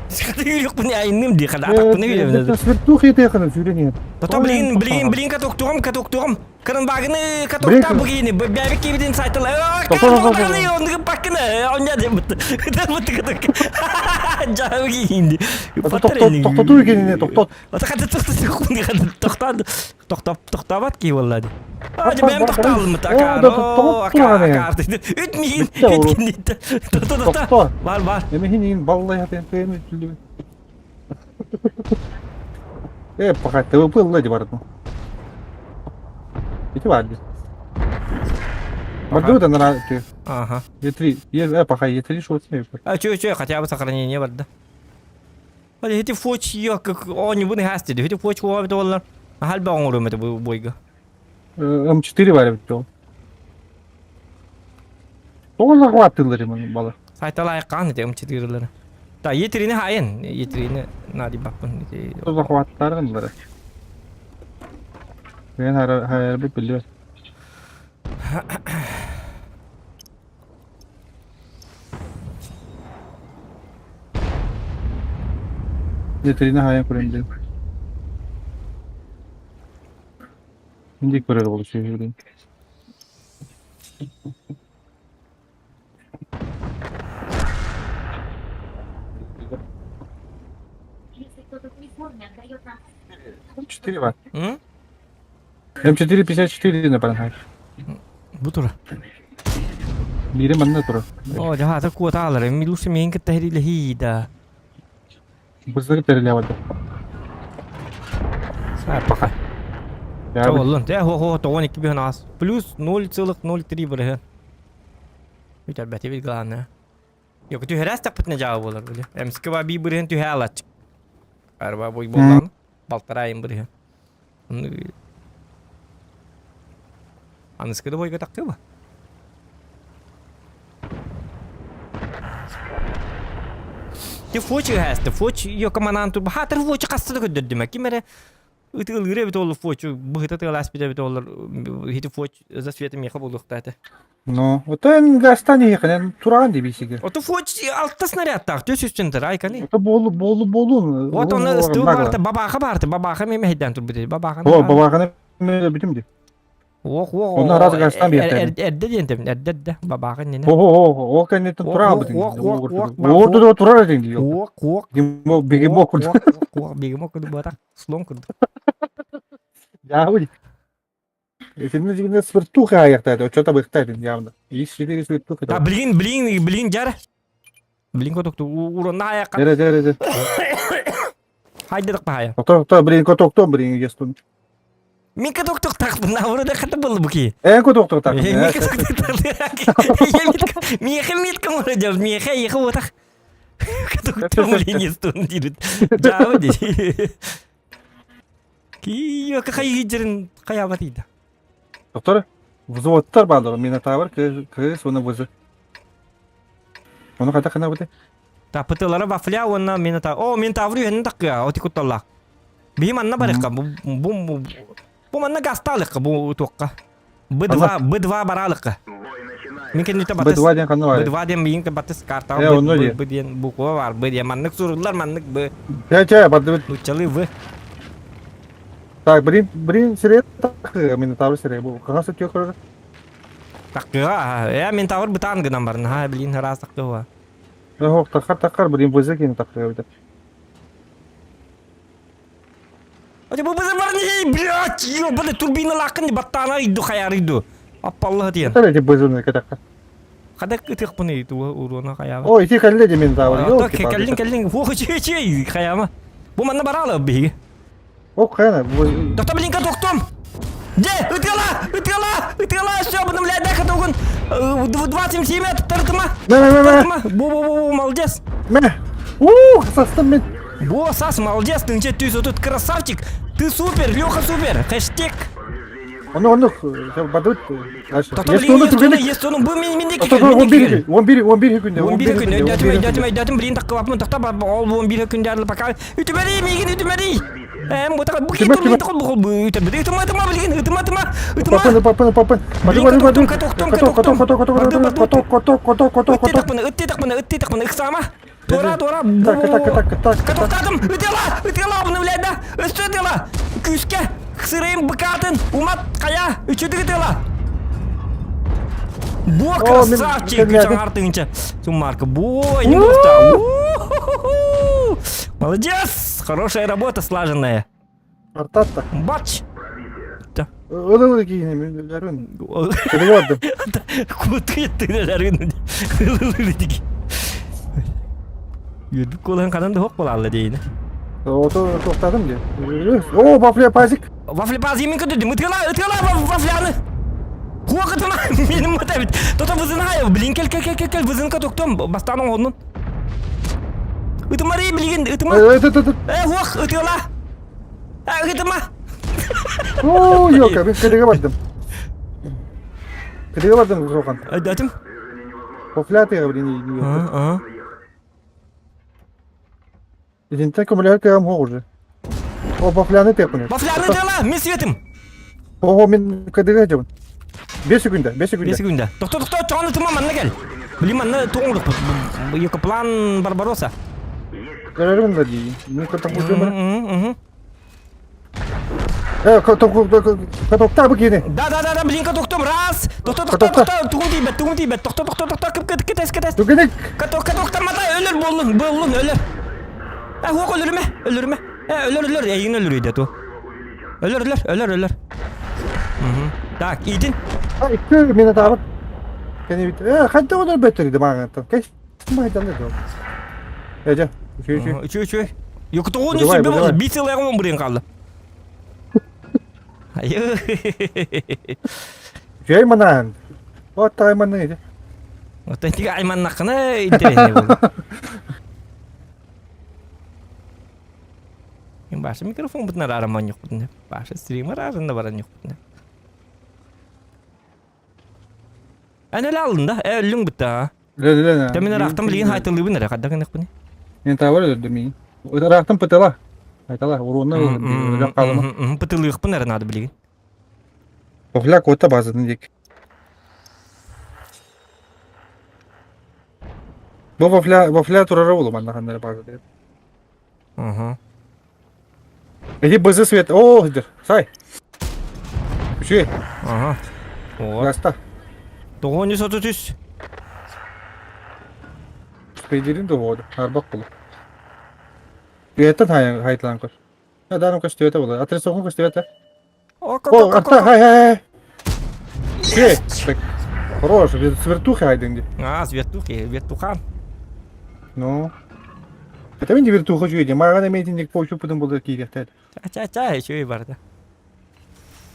Хата yürüyüp айынным ди хата атакпыны билем. Свертух етеханы сүүрен Потом блин, блин, блин, катоктугум, катоктугум. Кырынбагыны катокта бугини, бәбик кибидин сайтыл. Онды паккына, оня деп бутты. Бутты каток. Жабы кийинди. Токтотуу экенине токтот. Ата хата токтот, хата токтот. Токтоп, токтобат ки боллады. Ажы бәм токталым акар. Акар, акар. Үт мигин, үт кинди. Токто, токто. Бар, бар. Эми хинин баллай хатен кыйын үтүлдү. Э, пока ТВП леди барытма. Ити бар ди. Барды да на ты. Ага. Е3, е, пока Е3 шо отсме. А чё, чё, хотя бы сохранение бар да. Hadi heti foç yok они bunu hastedi. Heti foç var dollar. Hal ba oňurym eti bu boyga. М4 бар бит ол. Тоғыз захватылар ему бала. Сайталай кан eti м4-лери. Та етрини хайын, етрини нади баппын. Тоғыз захваттар гынлары. Мен хара хара бит билбес. Е3-ни хайын көрөм дейм. Инди көрөр болушу керек. Если кто-то в униформе отдает нам М4 бар. М? М4 54 на паранхай. Бу тура. Бири манна тура. О, жаха та куата алар. Ми лучше мен кеттehri хида. Бызыгы териле барды. Са пока. Я Оллун. Те хо хо тоон 2 бир нас. Плюс 0,03 бир. Үтер бәти бит главное. Yok түһәрәс тапытны жабы болар биле. МСК ба би бирин түһә алат. Арба бой болан. Балтарайын бирин. Аныскы да бойга такты ба. Те фочи хәсті, фочи йо команан тур. Хатыр фочи касты да көддөрдүмө. Кимере ытылыры бит ол фочи, быһыта тылас бит бит олар. Хити фоч за светом меха болуқта это. Ну, вот он гастани ханен туран диби сиге. Ото фоч алта снаряд так, төс үстүн айканы. Это болу болу болу. Вот он ыстыы барты, бабаха барты, бабаха мен мехеден тур бит, бабаха. О, бабаханы мен битим ди. Ох, ох. Онна раз гастан бертем. Эрде дентем, эрде де, бабаха нене. О, о, о, кенеттен тура Ох, битим. ох, ох, ох, О, тура тура динди. Ох, ох. Бегемо бегемо курду. Ох, бегемо курду батак, слон курду. Я уй. Сенин жигинде свертуха аяктайды, что-то быктайды явно. И четыре свертуха. Да, блин, блин, блин, жар. Блин, котокту, урона аяққа. Дере, дере, дере. Хайдадық бахая. Токто, токто, блин, котоктон, блин, естун. Мен котоктук тақпын, ауырда қаты болды бұки. Эн котоктон так. Мен котоктук тақ. Меха метка мора меха еха отақ. Котоктон, блин, естун дейді. Жабы дейді. Киё, қай жерін қаяба дейді. Доктор, взводтар баалар, Минотавр, КС, оны вызы. Оны қайда қана біті? Та пытылары вафля онна мені та. О, мен таврю хенин таккы, оти кутталла. Бихим анна барыкка, бу бу бу манна гасталыкка бу туакка. Б2 Б2 баралыкка. Бой начинается. Мен кенде батыс. Б2 ден қана бар. Б2 ден бийин батыс карта. Э, онно Б де. Б ден буква бар. Б ден маннык сурулар, маннык Б. Ча, ча, барды бит. Нучалы В. Так, блин, блин, сире так, Минотавр сире. Бу қағасы түйе көрір. Таккыга. Э, мен тавр бытан гынан барын. Ха, блин, раз таккыга. Ох, тақар, тақар, блин, вызы кейін тақыр біті. Оти бу бызы бар не, блядь, ёбаный турбина лакын баттана иду хаяр иду. Аппаллах диен. Тәле де вызы кетаққа. Кадак ытык буны иду уруна хаяба. О, ити кәлле де Минотавр. Кэллин кэллин фу чей чей хаяма. Бу манна баралы биги. О, қана, Доктор блинка токтом. Де, ытыла, ытыла, ытыла, все, буну блядь, дай хатугун. 27 тартыма. Мә, мә, мә, мә. Тартыма. Бу бу бу молодец. Мә. Ух, састым мен. Бо, сас, молодец, ты нче ты тут красавчик. Ты супер, Леха супер. Хэштег. Оны, оны, барды бит. Дальше. Токтор Есть блин, оны есть түргенек. оны, есть оны. Бу мен мен Токтор, 11 11 11 күнде. 11 күн, өйдәтім, өйдәтім, өйдәтім, блин, таққы тоқтап, ол 11 күндерді пока. Үтімәри, мегін үтімәри. Эм, бу така, бу Үтімә, кетір, бу бу бу үтімәри, үтімә, үтімә, блин, үтімә, үтімә, үтімә. Папын, папын, папын. Блин, Барды, барды, коток, барды. коток, Коток, коток, коток, коток, Барды, коток, барды. коток, коток, коток, Үтте коток. тақпыны, үтте тақпыны, үтте тақпыны, ықсама. Туора, туора. Так, так, так, так, так. Катоктатым! Ытыала! Ытыала обновляй да! Өссө ытыала! Күүскэ! Сырайым быкаатын! Умат! Хайа! Үчүдүк ытыала! Бо красавчик! Күчаҥар тыынча. Суммарка. Бой, не буолта. Молодец! Хорошая работа слаженная. Артатта. Бач! Ылы киһини мин Кыргардым. Кутуйаттыгын Үөрбүт куолаһын ханан да суох буолаалла диэйинэ. Ото туохтаатым дии. О, вафля пазик. Вафля пазик мин көтүдүм. Ытыала, ытыала вафляны. Куок ытыма менин мытабит. Тото вызынай, блин, кел, кел, кел, кел, кел, вызынка токтом, бастан оңоннун. Ытымары билигин, ытыма. Э, хуох, ытыала. Ытыма. Оо, ёка, мен кэдэгэ бардым. Кэдэгэ бардым Рухан. Айдатым. Вафля тыга блин. Ага. Итинтэн көмөлөһөр кыаҕым суох уже. О, вафляны тыаппын. Вафляны дела, мен светим. Ого, мен кэдэгэ дьабын. 5 секунда, 5 секунда. 5 секунда. Тохто, тохто, чоҕон ытыма манна кэл. Блин, манна туоҥ План Барбаросса. Көрөрүм да дии. Мен көтөккүтүм. Э, катокта бу кини. Да, да, да, да, блин, катоктом. Раз. Тохто, тохто, тохто, тугун тиийбэт, тугун тиийбэт. Тохто, тохто, тохто, кып кыт кытас, кытас. Түгеник. Каток, катоктан мата өлөр буоллун, буоллун, өлөр. Э, хуок өлөрүмэ, өлөрүмэ. Э, өлөр, өлөр, эйигин өлөрүйдэ ту. Өлөр, өлөр, өлөр, өлөр. Так, иитин. Икки мина таабыт. Кенебит. Э, ханта олор бөттөрү мааҥаттан. Кэс майданды доо. Эже, үчүй үчүй. Үчүй үчүй. Юктугун үсүбү болду. Бир сылайгы он бурен калды. Айы. Үчүй манаан. Вот тайманы эже. Вот эти айманнакына интересный болду. Мен башы микрофон бутун араман yok бутун. Башы стример арында баран yok бутун. Эн эле алдын да, э өллүң бүтті а. Ле-ле-ле. Тэ мин ыраахтан билигин хайтылыыбын эрэ, хайдах гыныахпыный? Мен таабар өлөрдүм миигин. Ыраахтан пытыла. Айтала, уруонна өлөн хаалыма. Пытылыахпын эрэ наада билигин. Охля куота базатын диэки. Бу вафля, вафля турара буолу манна ханна эрэ база диэн. Угу. Иди бызы свет. О, сидер. Сай. Үчүгэй. Ага. Вот. Гаста. Тоҕо соту түс. Спейдерин да воду. Арбак булу. Үйеттен хайтылан көр. Адарым көстүбэтэ була. Атресоҕун көстүбэтэ. О, арта, хай, хай, хай. Үчүгэй. Хорош, свертухи айдың ди. А, свертухи, вертухан. Ну. Это мен вертуха үчүгэй Маған эмейтин почу путун булды киирехтер. Ча-ча-ча, үчүгэй барда.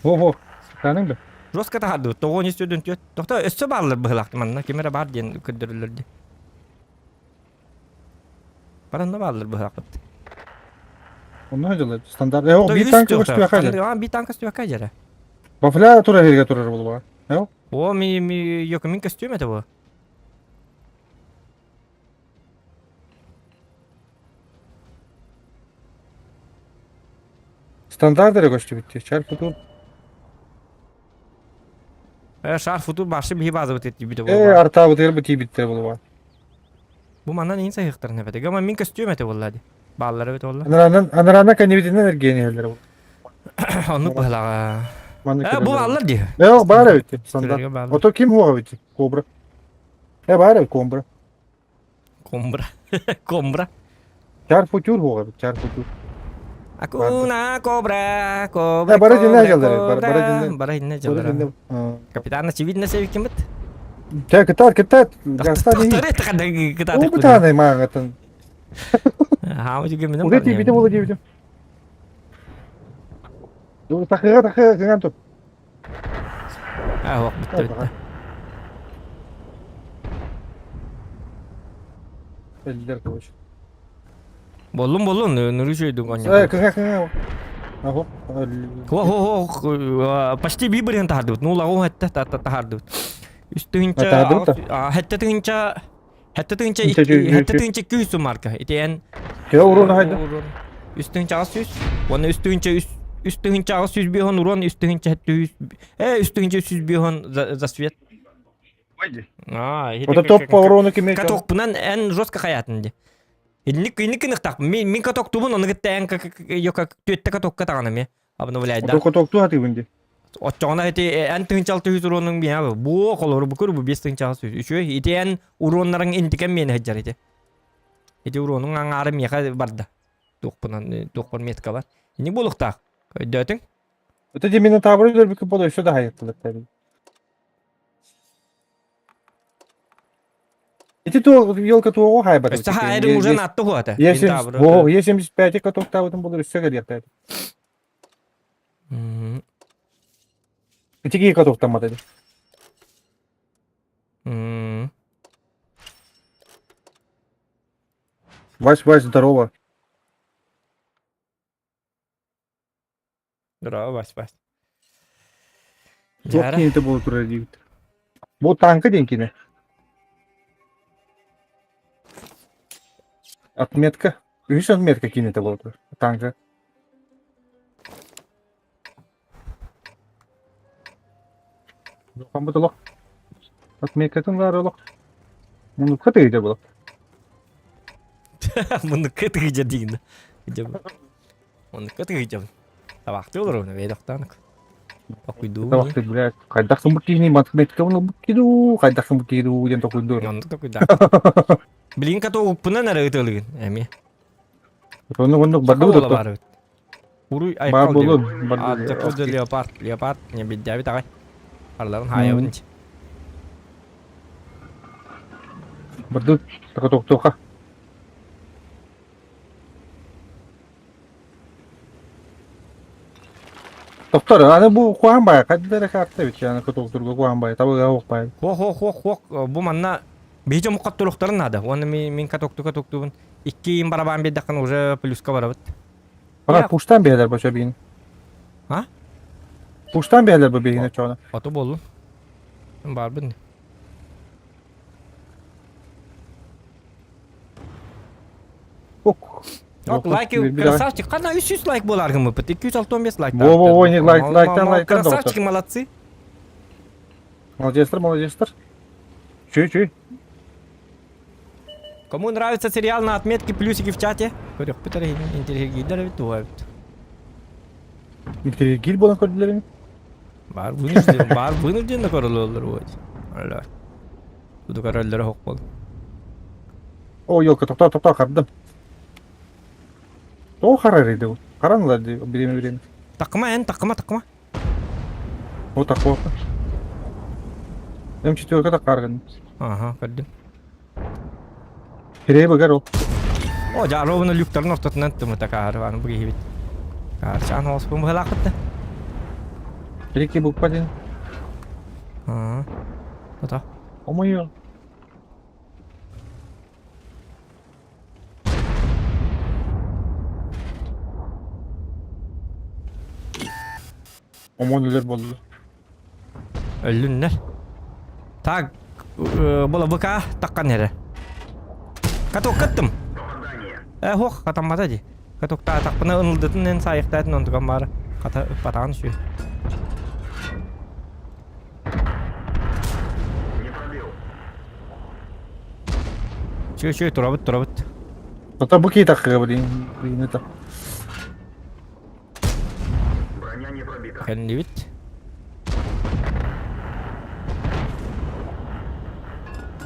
Во-во. Таның да. Жестко таһарды. Тоҕо не сүдүн түөт. Тохто өссө бааллар быһылаахты манна. Ким эрэ баар диэн көрдөрөллөр дии. Баранна бааллар быһылаахпыт. Онно дьылы стандарт. Э, биир танка көстүөхэ дьэ. А, биир танка көстүөхэ дьэрэ. Вафля турар иһиргэ турар буолуо. Э? О, ми ми йоко мин костюм это было. Стандарт эрэ көстүбүт. Чар футур. Э, шар футур башы биһи базабыт этибит Э, артаабытыгар бу тиийбиттэр буолуо. Бу манан иин сайыхтарын эбэтэ. Гама мин костюм этэ буолла ди. Бааллара эбит буолла. Анараанан анараана кэннибитинэн эргиэн иһэллэр бу. Оннук быһылаҕа. Маннык Э, бу бааллар ди. Э, баар эбит стандарт. Силерге бааллар. Ото ким хуоҕа эбит? Кобра. Э, баар эбит комбра. Комбра. Комбра. Чар футур хуоҕа эбит, чар футур. Акуна кобра, кобра, Э, бары динне кобра, дьаллар, бары кобра. динне. Бары динне дьаллар. Капитан очевидно себикимит. Чэ, кытаат, кытаат. Жастан иһин. Кытаат Уу бытаанай мааҕытын. Хаама жүгүмүнэн Уже тиийбитим буолла диэбитим. Тахыга тахыга кыҥаан тур. Аа, ох, бүтті бүтті. Эллер короче. Боллун боллун, нұры жөйдің Э, кыҥа кыҥа. Аһо. Хо хо почти би бирин тахардыбыт. Ну лагу хэтте тахардыбыт. Үс тыһынча Тахардыбыт хэтте тыһынча хэтте тыһынча хэтте тыһынча күүс марка. Итиэн Кэ урон хайда. Үс тыһынча аҕыс сүүс. Уонна үс тыһынча үс үс тыһынча аҕыс сүүс биэһон урон үс тыһынча хэтте үс э үс тыһынча үс сүүс биэһон за свет. Ото топ по урону кимиэхэ. Катокпунан эн жестко хаятын ди. Инник инник кыныктах. Мин мин катоктубун оны кытта эн түөттэ катокка таҕана ме. Обновляйда. Ото катокту хатыбын ди. Оччоҕуна ити эн тыһынчал түһүс уруонуҥ биһэ бу холору бу көр бу 5 тыһынчаҕа сүүс. Үчүгэй ити эн уруоннарыҥ интикэн миэнэ сылдьар ити. Ити уруонуҥ аҥаары миэхэ барда. Туохпунан туохпар метка бар. Инник буолуохтаах. Өйдөөтүҥ? Это де Минотавры өлбүккэ боло өссө да хайыттылар тэбин. Ити туох елка туоҕу хайбат. Өссө хайырым уже натты хуата. Е Е75 катоктаабытын болор өссө кэлиэхтээт. Ити кии катоктаммат эди. Вась, Вась, здорово. Здорово, Вась, Вась. Туох кините буола турар диибит. Бу танка диэн кини. Отметка. Үһүс отметка кините буола турар. Танка. Хамбыт олох. Отметкатын баар олох. Муннукка тыйда буолар. Муннукка тыйда диин. Оннукка тыгыйдьабын. Табахтыы олоробун эбээдохтоонук. Токуйдуу. Табахтыы блядь, хайдах сымбыт киһини математикабын ылбыт киду, хайдах сымбыт киду диэн токуйдуур. Оннук токуйдаах. Билигин катогуппунан эрэ ытылыгын эмиэ. Оннук оннук бардыбыт Буола отто. баар эбит. Уруй Баар айкал буолун, диэбит. бардыбыт. Леопард, леопард, не биддээбит аҕай. Арларын хаайабын. Бардыбыт, токотуохтуоха. Доктор, аны бу куһаҕан баайа хайда эрэ карта эбит аны кутуктурга куһаҕан баайа табыга суох баайа. Хуох хуох хуох хуох бу манна биһи дьомукка туруктарын наада. Уонна мин катокту катоктубун икки им барабан биэрдэххин уже плюска барабыт. Бара пуштан биһэлэр бочо биин. А? Пуштан биһэлэр бу биһини чоона. Ото боллун. Барбын. Ок. Ок, лайк красавчик. Қана 300 лайк болар гымыппыт. 265 лайк. Во, во, во, не лайк, лайктан, лайктан. Красавчики, молодцы. Молодецтар, молодецтар. Чүй, чүй. Кому нравится сериал на отметке плюсики в чате? Көрөхпүт интеллигентдер эбит туһабыт. Интеллигент болан көрдүлэр Бар вынужден, бар вынужден көрөлөлөр вот. Алла. Туду көрөллөрө хок бол. О, елка, тоқта, тоқта, қардым. Тоҕо харар edi bu? Харанылар дии бириэмэ бириэмэ. Такыма эн, такыма, такыма. О, такого. М4 таккаргын. Ага, көрдүм. Кирэйи быгар ол. О, дьа, ровно люктарын ортотунан тымыта каары аны бу киһибит. Каарчаан хооспун быһалаахпыт да. Рики букпа диэн. Аа. Ото. Омойо. Омон өлөр буолла. Өллүннэр. Так, була ВК таккан эрэ. Каток каттым. Э, хох, катаммата ди. Катокта атақпына ынылдытын эн сайықтайтын онтуган бары. Ката ыппатаан сүй. Не пробил. Чү, чү, турабыт, турабыт. Ото бу кии таккыга блин, блин это. Броня не пробита. Кэллибит.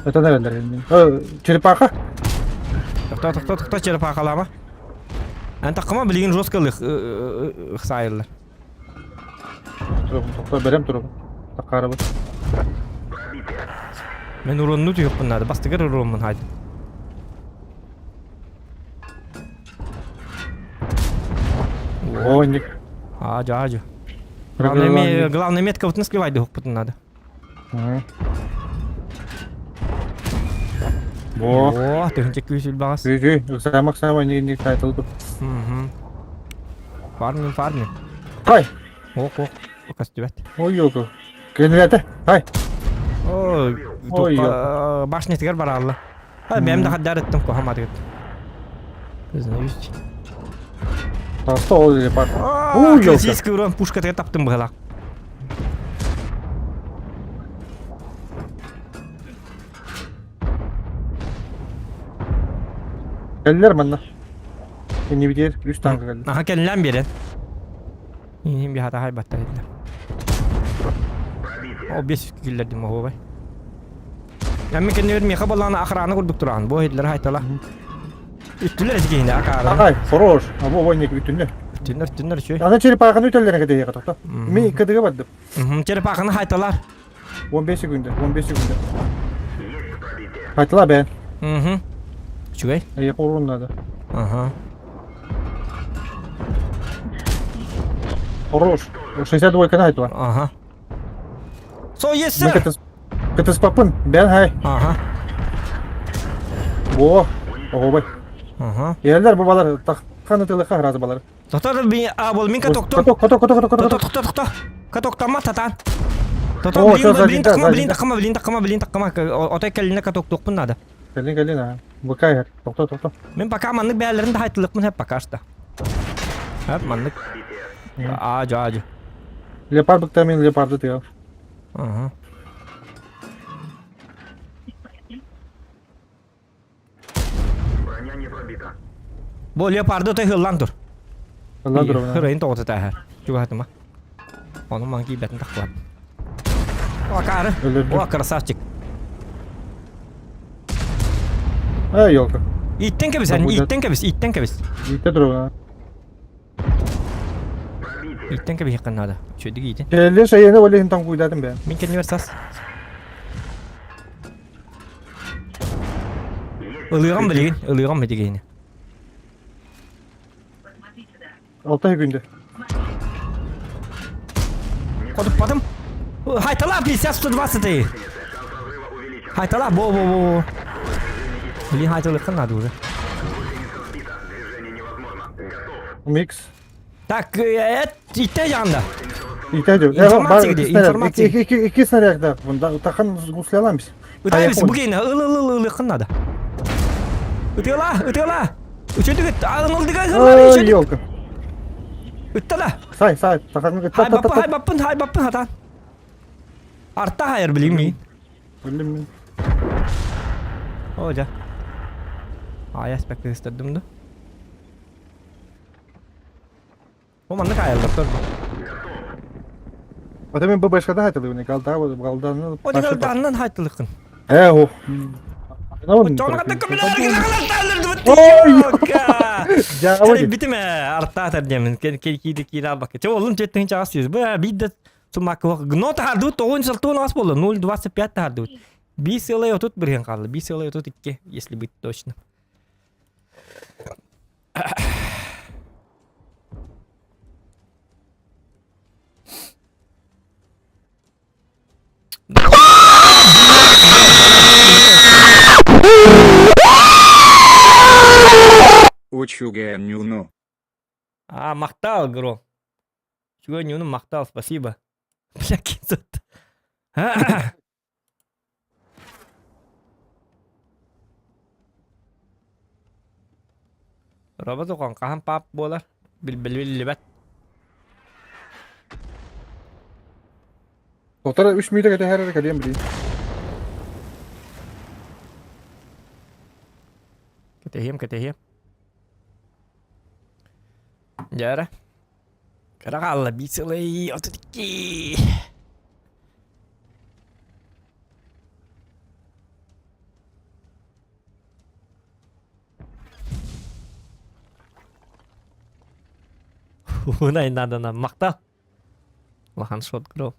Это наверное. Э, черепаха? Тохто, тохто, тохто, черепахалаама. Эн таккыма билигин жестко ыксайыллар. Турабын, тохто, берем турабын. Таккарабын. Мен уронну түһүөхпүн наада. Бастыгар уруоммун хаайдым. О, ник. Аажа, аажа. Главное, главное метка вот сливать духпутун надо. Во. О, тыһынча күүс үлбаҕас. Үгүй, ыксаамак саама не не тайтылды. Мгм. Фармим, фармим. Хай. Ох, ох, көстүбэт. Ой, ёлка. Кенрете. Хай. Ой, Ой, башнятыгар бараалла. Ай, бэм да хаддар эттим кохамадыгыт. Признаюсь. Таста ол или бар. Ой, ёлка. Российский урон пушка таптым быһалаах. Кэллэр манна. Иннибитигэр үс танка кэллэ. Аха кэллээн биэрэн. Иһин биһата хайбаттар этилэр. Ол бес киллэрдим оһуобай. Эмми кэннибэр миэхэ боллаана охрана курдук тураан. Бу иһитлэр хайтала. Үттүлэр эти киһини акаары. Агай, хорош. Або войник үтүннэ. Үттүннэр, үттүннэр үчүгэй. Аны черепаханы үтэллэрин кэтэһиэхэ тохто. Ми кыдыга бардым. Черепаханы хайталар. 15 секунда, 15 секунда. Хайтала бэн. Угу. Үчүгэй. Эйиэхэ урун надо. Ага. Хорош. 62 хайтала. Ага. So yes sir. Кытыспаппын. Бэн хай. Ага. Во. Оҕобой. Ага. Иһэллэр бу балар таххан ытылыха разы балар. Тотор би а бол мин катоктом. Каток, каток, каток, каток, каток. Тохто, тохто. Катоктамма татан. Тотор блин, блин такма, блин такма, блин такма, блин такма. Отой кэллине катоктуохпун надо. Кэлин, кэлин, а. Быкай, тохто, тохто. Мин пока маннык бээлэрин да хайтылыкпын хеп пока что. Хеп маннык. Аажу, аажу. Леопард быкта мен леопарды тыгал. Ага. Броня не пробита. Бу леопарды той хыллан тур. Хыллан тур. Хырайын тоҕото тааһар. Чугаһатыма. Ону маҥ киирбэтин тахтылар. О, кары. О, красавчик. Эй, елка. Иттен кэбис, иттен кэбис, иттен кэбис. Иттен тур. Иттен кэбиһиэххин наада. Үчүгэйдик иитин. Кэллин шайыны ол иһин таҥкуйдаатым бэйэм. Мин кэннибэр сас. Ылыаҕым билигин, ылыаҕым ити Алта күндө. Хотуппатым. Хайтала 50 120 Хайтала бо бо бо. Блин, хайталыккын надо уже. Микс. Так, итте жанында. Итте жок. Информация где? Информация. Ики снаряд да. Тахан гуслялам биз. Ытайбыз бугейна ыл ыл ыл ылыккын надо. Ытыла, ытыла. Үчөдүгүт аңылдыга ыллар үчөдүк. Елка. Ыттала. Сай, сай, тахан Хай баппын, хай баппын, хай баппын хатан. Арта хайыр билим мин. Билим мин. О, жа. Аяс бек кыстырдым да. Бу маннык айыллар көрдүм. Ата мен ББшкада хайтылыбын, галда галдан. О галданнан хайтылыкын. Э, о. Битиме артаатар диэмин кииди киири албакка. Чэ олун жеттин чагас сүүс. Бу биирдэ сумакка гно тахардыбыт тоҕун салтуон ас буолла 0.25 тахардыбыт. Биир сыалай отут бырыһын хаалла. Биир сыалай отут икки, если быть точно. Учугэнюну. А, махтал, Гро. Учугэнюну махтал, спасибо. Бля, кинзот. Робот оҕон хаһан паап буолар? Билбиллибэт. Доктор үс мүнүүтэ кэтэһэр эрэ кэлиэм билиин. Кэтэһиэм, кэтэһиэм. Дьэ эрэ. Кыра хаалла биир сылай 32. Унай надо нам махтал. Улахан шот гров.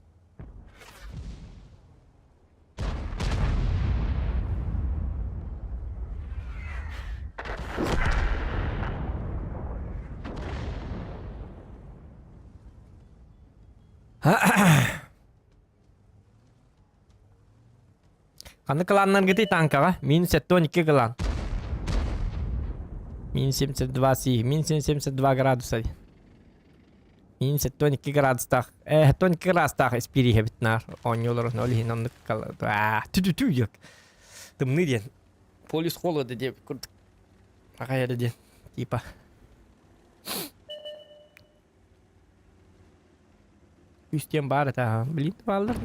Ханнык кылааннаргытый танкаҕа? Минус 72 кылаан. Минус 72 си, минус 72 градуса. Минус 72 градустаах, э, 72 градустаах испириһэбит наар оонньуулар ол иһин оннук тү-тү-тү диэк. Тымныы диэн. Полюс холода диэбит курдук. Аҕай эрэ диэн. Типа. Үс диэн баар этэ аһа. Блин, бааллар.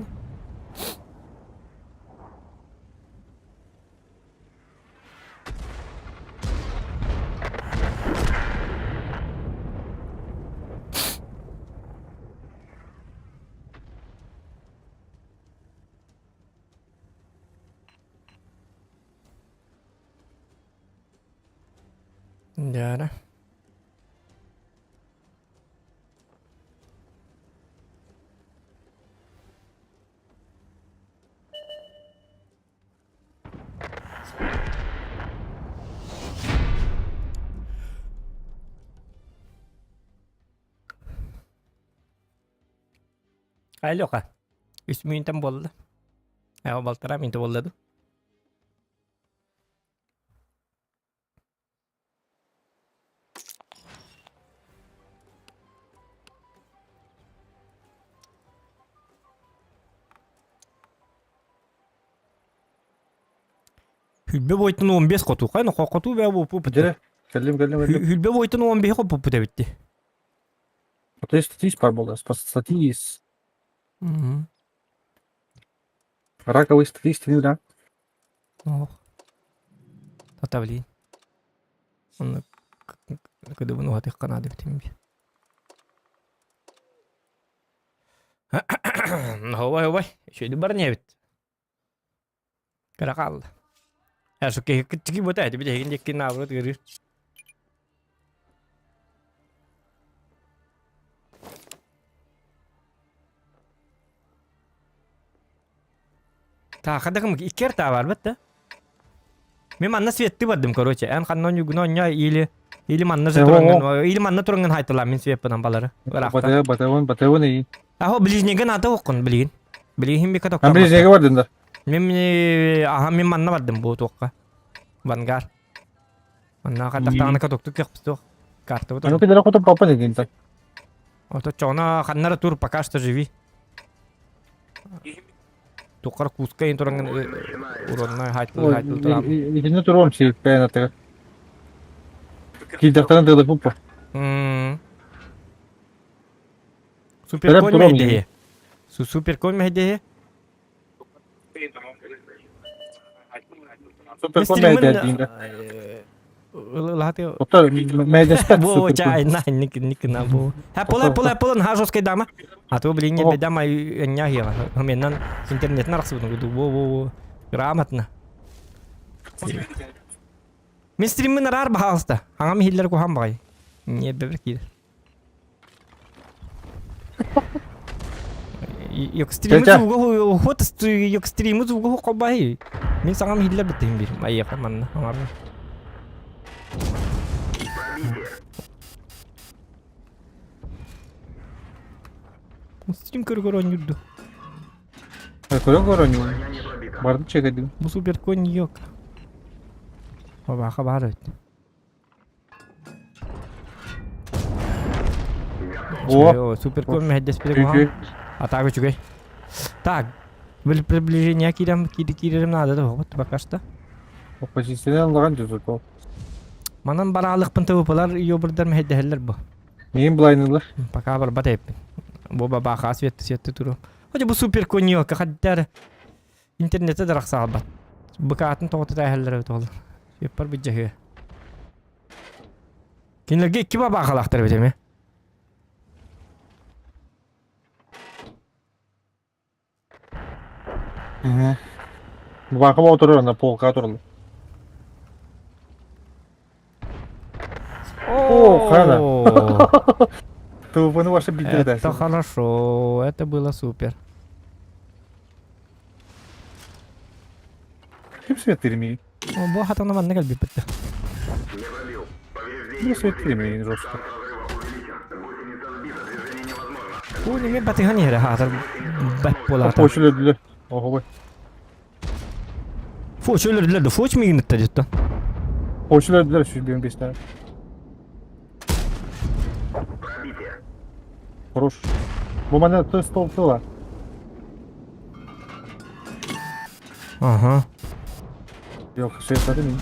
Дьара. Алёха, үс мүнүүтэн буолла. Ээ, балтараа мүнүүтэ буолла дуу? Хүлбэ бойтун 15 хоту. Хайна хоту бэ бу пупут. Дьэ, кэллим, кэллим, кэллим. Хүлбэ бойтун 15 хоппуппут эбитти. Статист пар буолла. Статист. Раковый статист, да? Ох. Ата блин. Онно кыдыбын уһатыахха наада эбит би. Хобай хобай. Үчүгэйдик баран иһэбит. Кыра хаалла. Э, кичики бута эти билигин диэки наоборот ыарыыр. Таахадагым иккер таа барбыт да. Мен манна светти бардым, короче. Эн ханна ньугуна онньо или или манна же турангын, или манна турангын хайтылам мин свеппынан балары. Батыгы, батыгын, батыгын и. Ахо ближнеге ната оккун билигин. Билигин бика А ближнеге бардым да. Мен аха мен манна бардым бу туокка. Вангар. Манна хаттахтаҕына катоктук кехпустуох. Карта Ну кидere хоту папа не дин так. Ото чона ханнара тур пока что живи. Туқар куска ин туранган уронна хайтыл хайтыл турам. Итинне туруом силпээн атыгар. Киирдэхтэрин тыылы пуппа. Супер конь мэйдэһи. Супер конь мэйдэһи. Супер конь мэйдэһи диин. Оттон мэйдэспэт Во, чай, на, ник, ник, на, бу. Ха, пола, пола, пола, на жесткой дама. А то, блин, не дама, не я. Менен интернет на рахсыбын, во, во, во. Грамотно. Мен стриммин араар баһаалыста. Аҥам иһиллэр куһаан баҕайы. Не бэбэр киирэр. Экстримы звуга хот экстримы звуга хоббаһы. Мин саҥам иһиллэр быттыһым бир. Айыха манна аҥарбын. Стрим көрө-көрө оонньуурду. Көрө-көрө оонньуур. Барды чэгэдим. Бу суперконь yok. Бабаха баар эбит. О, Суперкон мэһэйдэспитэ куһаҕан. А так үчүгэй. Так, приближение киирем киирерим наада да вот пока что. Оппозиционер ыллаҕан дьэ Манан бараалыкпын ТВПлар ёбурдар мэһэйдэһэллэр бу. Миин былайнылар. Пока барбат эппин. Бу бабаха светти светти туру. Хотя бу супер коньёка хаддар интернете да рахсаалбат. Быкаатын тоҕото тээһэллэр эбит ол. Сеппар быдьаһыа. Кинилэргэ икки бабаахалаахтар эбит эмиэ. Бабааха отырор ана полка тураллар. О, хана. ТВП-ны вообще билдирет Это хорошо, это было супер. Ким свет О, бу хатана манна кэлбиппит да. Ким свет жестко. Бу неме батыхан иһэрэ хаатар бэт буолаата. Фоч өлөрдүлэр. Оһобой. Фоч өлөрдүлэр да фоч миигиннэтте дьиттэн. Фоч өлөрдүлэр сүүрбүөн бестер. Хорош. Бу манна той стол тыла. Ага. Yok, şey zaten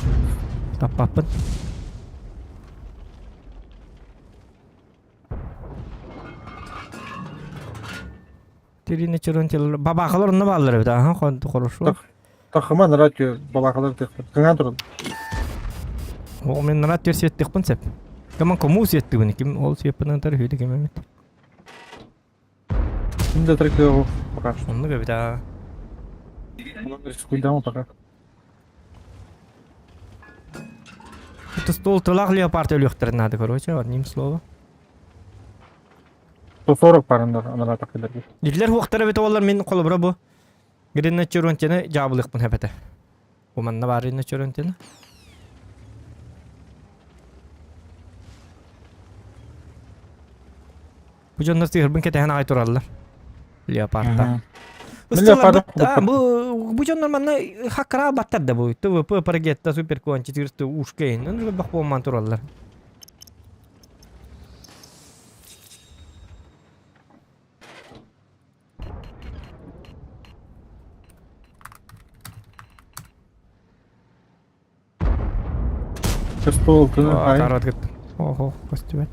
Таппаппын. Тирини чурун тил бабахалар онно бааллар эбит аха хорошо. Тахыман радио бабахалар тыхпыт. Кыҥаан туран. О мен радио сиэттихпин сеп. Кыман кому сиэттибин ким ол сиэппин ытар үһү ким эмит. Ким да трек пока что. Оннук эбит аа. Рискуйдамо пока. Стол тылах леопард өлүөхтэрин наада, короче, одним словом. 140 парындар анараатах кэлэргэ. Дилер хуохтара бит олар мин холобура бу. Гринна Чурунтины жаабылыхпын хэпэтэ. Бу манна бар Ринна Чурунтины. Бу дьоннор тыһырбын кэтэһэн аҕай тураллар. Леопардта. Леопард Бу бу дьоннор манна хаккара баттар да бу. ТВП Парагетта Суперкон 4 ушкейн. Ну бах буолман тураллар. Стол кына Тарат кыт. Охо, көстүбэт.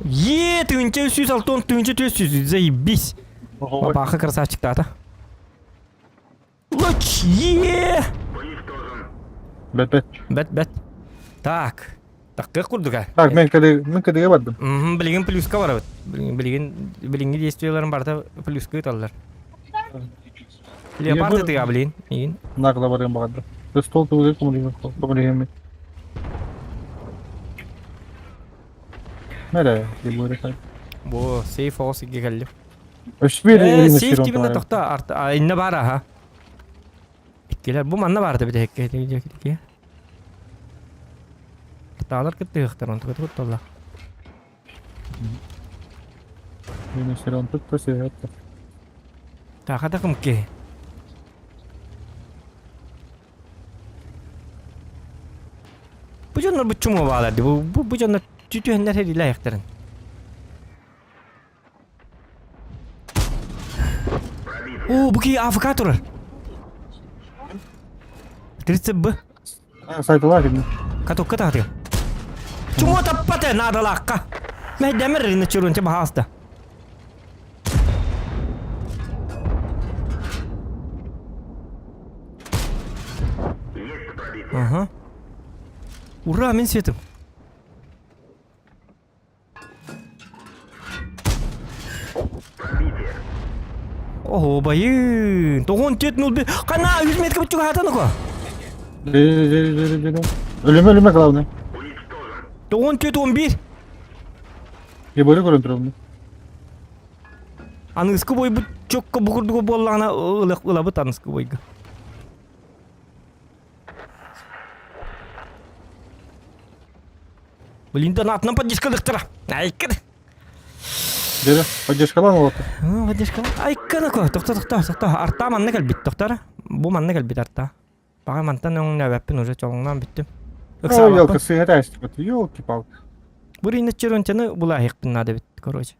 Е, тыынча 360, тыынча 400, заебись. Бабаха красавчик тата. Луч, е! Бэт бэт. Бэт бэт. Так. Таккы курдуга. Так, мен кэдэ мен кэдэгэ бардым. Мм, билигин плюска барабыт. Билигин билигин билиҥҥи действияларын барыта плюска ыталлар. Леопард ытыга блин. Миигин. Нагла барыам баҕарда. Стол тугу коммунизм коммунизм. Мере, либо Бу сейф оҕус икки кэллим. Өспүр Сейф тибинэ тохто арт инне бар аха. Иккилер бу манна баар да бит Таалар кыттыһыктар онтука тутталла. Таха да кымке. Бу дьоннор бу чума баалар ди. Бу бу дьоннор түтүһэннэр херилээхтерин. О, бу киһи АФК турар. 30 Б. Сайтылар кини. Катокка таатыга. Чумо таппата наадалаахха. Мэйдэмэр рина чурунча баһааста. Ага. Ура, мин светым. Оһуобайын! Тоҕон түөрт нул би... Хана, үс метр чугаһатан око. Өлүмэ өлүмэ главное. Тоҕон түөрт он биир. Я бөлө көрөн турабын. Аныгыскы бойбут чокко бу курдук буоллаҕына ылабыт аныгыскы бойга. Блин, да атынан поддержкалыктара. Айкын. Дere, поддержкалан олото. Поддержкалан. Айкын ко. Тохто, тохто, тохто. Арта манна кэлбит, тохтор. Бу манна кэлбит арта. Баҕа мантан өҥнөөбөппүн уже чолоҥноон бүттүм. Ыксаабаппын. Елка сыһа тээстибит. Елки-палки. Бу риннеччерунчаны булааһыахпын наада эбит, короче.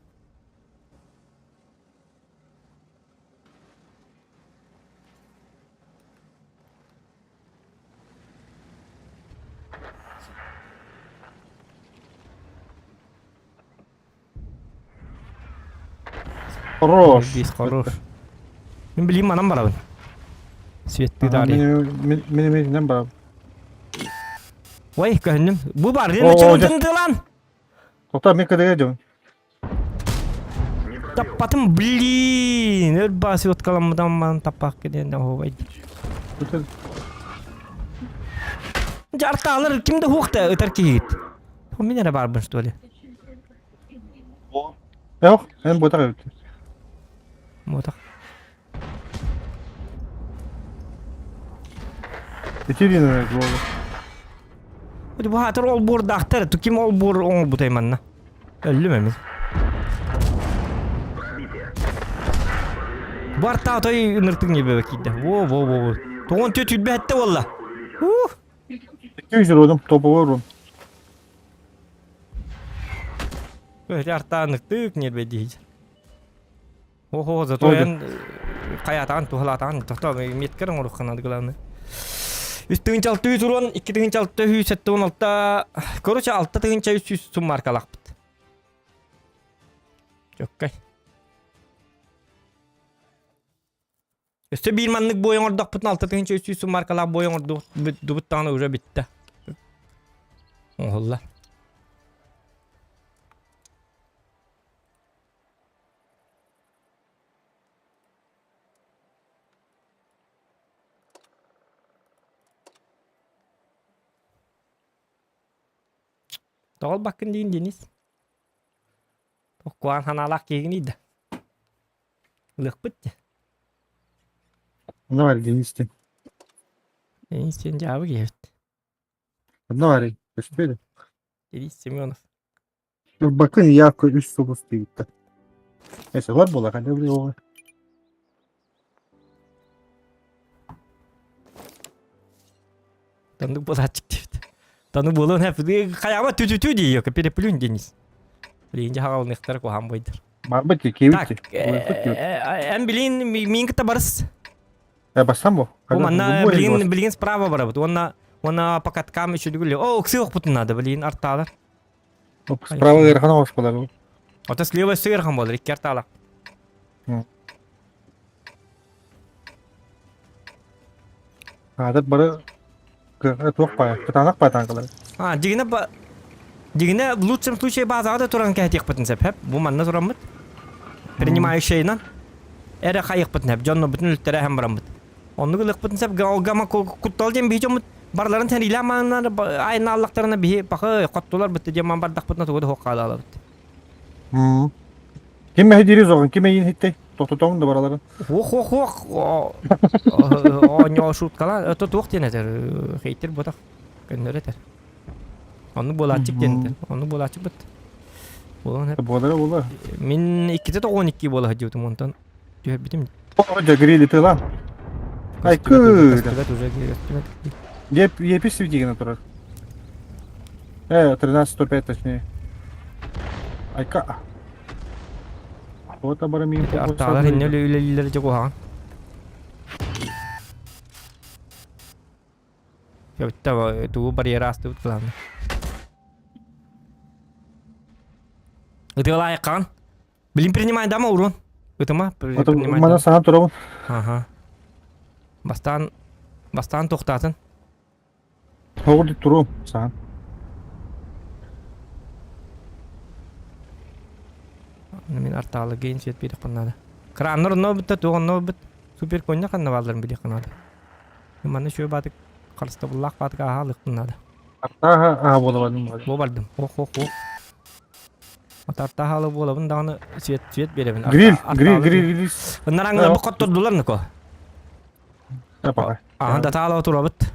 Хорош. Здесь хорош. Мин билим манан барабын. Светты дарья. Мин мин мин барабын. Ой, көһүннүм. Бу бар, ден чырын тылан. Тоқта, мен кәдеге дем. Таппатым, блин. Өр басы откаламмыдан ман таппақ кеден оһубай. Жартаалар кимде хуохта ытар киһигит. Мин эрэ баарбын что ли? Yok, hem ботак эбит. Ботак. Ити диэн буолла. Бу хаатыр ол буордаахтар, ким ол буор оҥорбутай манна? Өллүм эмин. Барта той ыныртык небе киирдэ. Во во во во. Тоҕон түөт үрбэһэттэ буолла. Ух! 200 урдум, топовой урун. Өһү артаанныктык нербэ диһич. Охо, зато эн хайатаан туһалаатаан тохтоо меткер оҥоруохханады главное. Үс тыһыынча алта үс уруон, икки тыһыынча алта үс сэттэ уон алта, короче алта тыһыынча үс сүүс суммаркалаахпыт. Чөккэй. Өссө биир маннык бой оҥордохпутуна алта тыһыынча үс сүүс суммаркалаах бой оҥордубут даҕаны уже бүттэ. Оҥоһуллар. Тоҕо ылбаккын диин Денис? Куһаҕан санаалаах киһигиний да? Ылыахпыт дии. Онно бар Денис диэн. Денис диэн дьаабы киһибит. Онно барый. Көстүө да. Денис Семенов. Ылбаккын Якко үс сулус диэбиттэр. Эсэ бар буола ханна били оҕо. Тоннук буолааччык диэбит. Тоннук буолуон сөп. Хайаама тү-тү-тү дии, переплюнь Денис. Билигин дьаһаҕалыныахтара куһаҕан буойдар. Барбыт дии, киэбит Так, дии. Уларыппыт дии. эн билигин миин кытта барыс. Э, бассам бу. Бу манна билигин билигин справа барабыт. Уонна уонна по каткам үчүгүлү. О, ыксы охпутун надо, билигин артаалар. Справа ыарахан оҕус буолар. Ото слева өссө ыарахан буолар, икки артаалар. Аадат бары туох баайа, кытаанах баатаан А, дигинэ ба дигинэ в лучшем случае базаҕа да туран кэһэтиэхпитин сөп, хэп. Бу манна тураммыт. Принимающайынан эрэ хайыахпытын сөп. Дьоннорбутун үлтэрэ эһэн бараммыт. Оннук ылыахпытын сөп. Гама куттал диэн биһи дьоммут барыларын сэриилээн мааннар айнааллахтарына биһи пахы хоттулар бытты диэн ман бардахпытына тугу да суох хаалаалабыт. Ким мэһэдиири зоҕун, ким эйиин иһиттэй? Тохтотоҥ да бараларын. Ох, ох, ох. Оонньоо шуткала. Это туох диэн этэр? Хейтер ботах. Көннөр этэр. Оннук буолааччык диэн этэр. Оннук буолааччык быт. Буолан эп. Буолара буола. Мин иккитэ тоҕуон икки буола сылдьыбытым онтон түһэрбитим. Дьэ грили тыла. Ай кыыр. Көстүбэт уже көстүбэт. Еп епис светигина турар. Э, 13.105 точнее. Айка. Вот абарамин. Артаалар инне үлэлиилэр дьэ куһаҕан. Өттө тугу барьер астыбыт главное. Ытыалаайыккаҕын. Блин, принимай дама урон. Ытыма, принимай. Мана саһан турабын. Ага. Бастаан бастаан тохтаатын. Тоҕу туруом саһан. Мин артаалы гейн свет биэриэхпин наада. Краннар онно бытта туох онно быт супер конья ханна баалларын билиэххэ наада. Манна үчүгэй баатык харыстабыллаах баатык ааһа алыахпын наада. Артааха аа буолабын. Бу бардым. Ох ох ох. Атартаахалы буолабын даҕаны свет свет биэрэбин. Гриль, гриль, гриль, гриль. Нараҥҥа бу хоттордулар ныко. Аха датаала турабыт.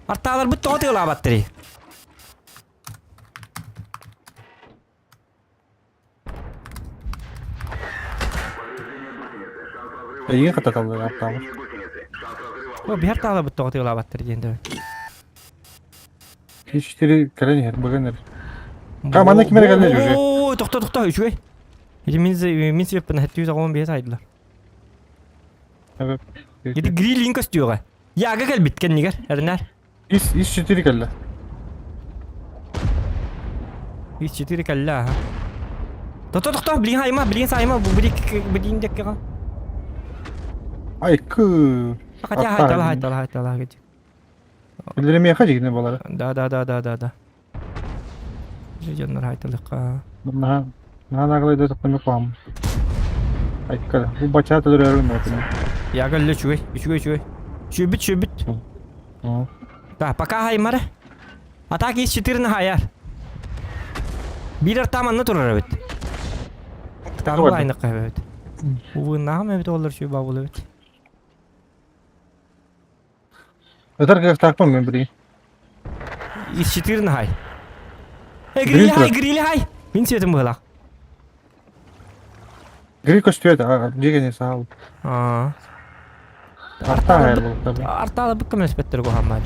Артааларбыт тоҕо тыалаабаттарый? Эйигин хататаллар артаалар. О, биһэр таалабыт тоҕо тыалаабаттар диэн да. Ичтери кэлэн иһэр, быган эрэр. Ха, манна ким эрэ кэллэ уже. Ой, тохто, тохто, үчүгэй. Ити мин мин свеппин хэттүү саҕалан биһэ сайдылар. Ити грилин көстүөҕэ. Яга кэлбит кэннигэр, эрнэр. Ис, ис 4 кэллэ. Ис 4 кэллэ, аха. Тохто, тохто, билин хайма, билин сайма, бу билик билин деккеға. Ай, кы. Хотя хайтала, хайтала, хайтала, Билеремиэхэ дьигинэ буолара. Да, да, да, да, да, да. Дьоннор хайталыкка. Наһаа наһаа наглайда тохтону куһам. Айкка, бу бачаа төлөрөрүн нотун. Я кэллэ үчүгэй, үчүгэй, үчүгэй. Сүбүт, сүбүт. Да, пока хаймара. Атак из 4 хайар. Биир артам анна турар эбит. Тары айныкка эбит. Увыннаҕым эбит олор сүбэ бабыл эбит. Ытар кыахтаахпын мин билигин. Из 4 хай. Э, грили хай, грили хай. Мин светим быһылаах. Гриль көстүөт, дьиэ саал. Аа. Артаа буолта. Артаала быкка мөспөттөр куһаммат.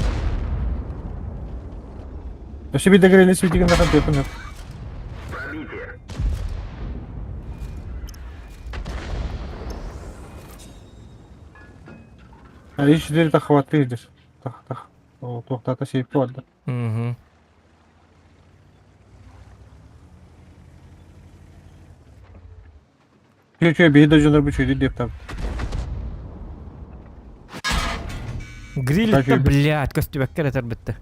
Өссө биирдэ грили светигин да хантыаппын. Пробитие. Иш дири тахваты идир. Тах тах. Туохтата сейф барда. Угу. Чү чү биһи да дьонор бу чүйдү диэп табыт. Гриль-то, блядь, көстүбэккэ эрэ тарбытты.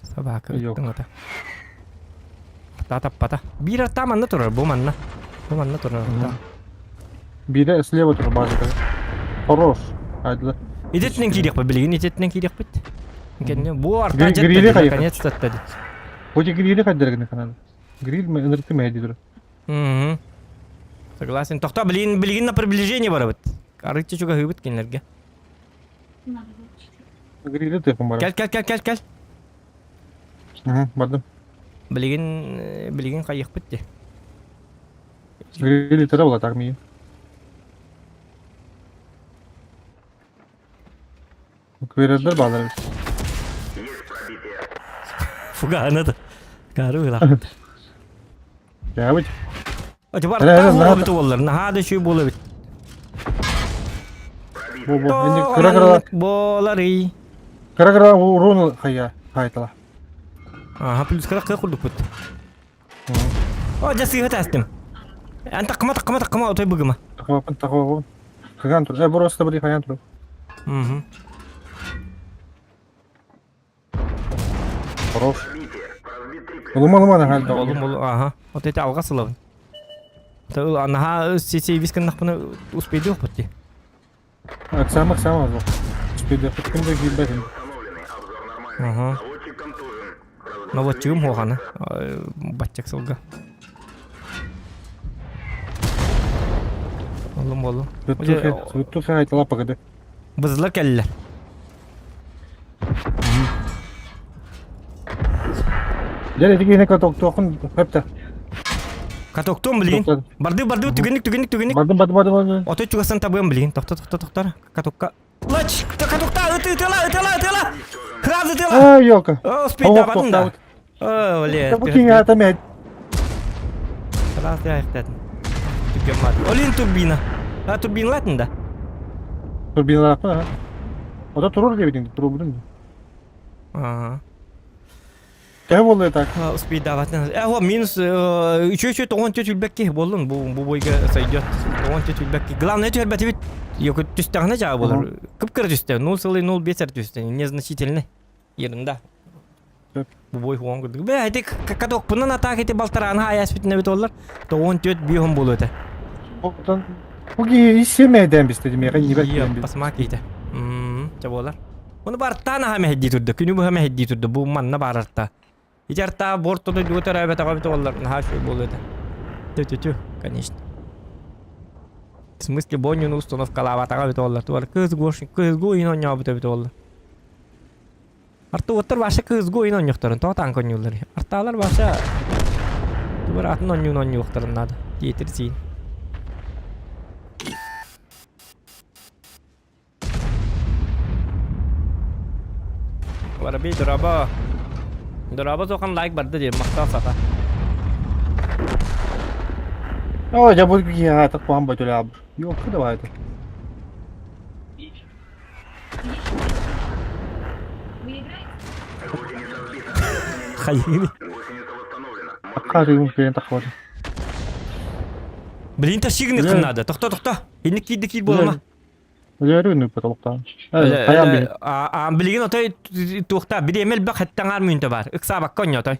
Собака ыттыҥ ата. Ата таппата. Биир арта манна турар, бу манна. Бу манна турар арта. Биирэ слева турар базата. Хорош. Айдылар. Итетинен киириэхпит, билигин итетинен киириэхпит. Кэнне бу арта дьэттэ, наконец-то аттады. Хоть грили хайдаргын канал. Гриль мы ынырты мэйди турар. Угу. Согласен. Тохто, билигин, билигин на приближение барабыт. Арыччы чугаһыыбыт кинилэргэ. Грили тыпым барар. Кэл, кэл, кэл, кэл, кэл. Угу, бардым. Билигин, э, билигин хайыахпыт дии. Грили тыра була так миин. Кверердер баалар эбит. Фугааны да. Кары ыла. Дьаабыт. Очубар таах буоллар, наһаа да үчүгэй буолар эбит. Бу бу инник кыра кыра Буоларый. кыра кыра урун хайа хайтала. Аха плюс кыра кыра курдукпут. О, дьэ сыыһа таастым. Эн таккыма таккыма таккыма отой быгыма. Такмапын такмапын. Хаган тур. Э, просто бри хаган тур. Угу. Хорош. Улума улума наһаа элбэх. Олум олу аха. Вот эти алга сылабын. Наһаа сесейбис гыннахпына успейдуохпут дии. Оксама Оксама жоқ. Успейдуохпут ким да киирбэтин. Ага. Наводчигым хуохана. Баччак сылга. Олум болу. Сутту айтала пагады. Бызылар кэллэ. Дьэ ити киһини катоктуоххун хөптө. Катоктуом билигин. Барды барды түгенник түгенник түгенник. Бардым бардым бардым бардым. Отой чугастан табыам билигин. Тохто тохто тохтор. Катокка. Лач! Катокта ыты ытыла ытыла ытыла. Храз ытыла. А, ёлка. О, успей табатын да. О, блин. Бу киһи аата мэ. Храз яхтатын. Түгэн мат. Олин турбина. А турбин латын да. Турбиналаахпын аха. Ото турур диэбитиҥ турбутун. Ага. Төһө буолла так? Успейдаватын. Э, о, минус үчү үчү тоҕон түт үлбэкки буоллун бу бу бойга сойдет. Тоҕон түт үлбэкки. Главное түһэрбэтибит. Йоку түстэҕинэ жаа болар. Кып-кыра түстэ. 0,05 түстэ. Незначительный. Ерунда. Бу бой хуон курдук. Бэ, ити катокпунан атаак ити балтарааны аяспитин эбит оллар. Тоҕон түөт биэһон буолуо этэ. Оттон бу киһи исиэмэйдээн бистэ димиэхэ нибэт киһи Басма киһитэ. Чэ буолар. Ону бартаан аха мэһэйдии турда. Күнү быһа мэһэйдии турда. Бу манна баарарта. Ити артаа бортону дуо төрөөбөтөҕө эбит оллар. Наһаа үчүгэй буолуо этэ. Тю-тю-тю, конечно. В смысле, боннюну установкалаабатаҕа эбит оллар. Туар кыз гош, кыз го ойун оонньообут эбит оллар. Артуоттар вообще кыз го ойун оонньуохтарын, тоҕо танк оонньууллар. Артаалар вообще тугар атын оонньуун оонньуохтарын наада. Диэтир сиин. Воробей, дорообо. Дорообо сохан лайк барда диэн махтал саха. О, я буду я так вам батюля. Ёлка давай это. Хайыгын. Аккарыым киэн тахвады. Блин, тащигны надо. Тохто, тохто. Инник киирди киир буолама. Өлөрү потолоктаан. Хайаан били. А билигин отой туохта бириэмэ элбэх хэттэн мүнтэ бар. Ыксаабакка онньотой.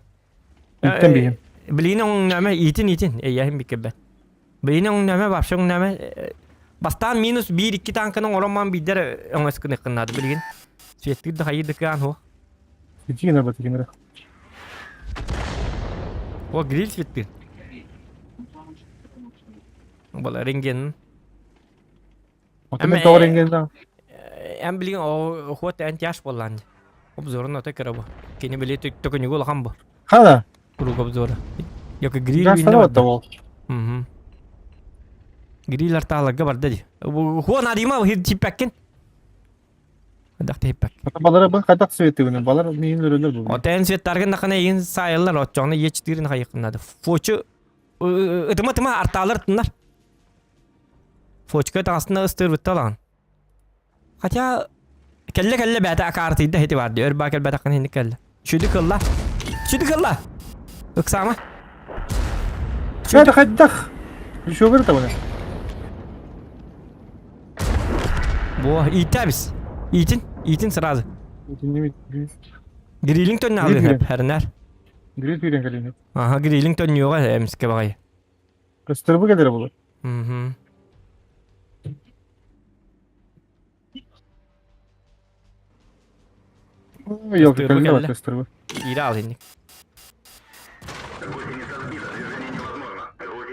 Иттен биһим. Билигин оҥнөмө иитин иитин эйэһин биккэбэ. Билигин оҥнөмө вообще оҥнөмө бастаан минус биир-икки танканы оҥоромман биирдэр өҥөс гыныаххын билигин. Светтир да хайыр да кыаан хуох. Ити гынар бат гынар. О, гриль светтир. Була рентген. Ото мен тоҕо рентген да. Эн билигин охуот эн тяж буоллаан. Обзорун ото кыра бу. Кини били төкөнүгү улахан бу. Хана. Круг обзора. Йока гриль Жастана батта бол. Мгм. Гриль артааларга барда ди. Хуон арима хиппэккин. Хайдах тиһиппэк. Балара бу хайдах светигүнэ балар миин өрөлөр бу. Отен светтаргын нахана егин сайыллар отчоҕуна е четырын хайыккыннады. Фочу ытыма тыма артаалар тыннар. Фочка таҥасына ыстыырбытта алаҕын. Хотя кэллэ кэллэ бээтэ акаартыйда ити бар дии. Өр баа кэлбэтэххин иһинник кэллэ. Сүдү кылла. Сүдү кылла. Ыксаама. Бээтэ хайдах? Шөгөр табына. Бу иитэ бис. Иитин. Иитин сразу. Грилинг төннө алыһып, хэрнэр. Гриль күүрэн кэлин. Аха, грилинг төннүөҕэ эмискэ баҕайы. Көстөрбү кэлэрэ булар. Мгм. Елка Көстөрбү кэллэ кэллэ. көстөрбү. Киирэ ал инник.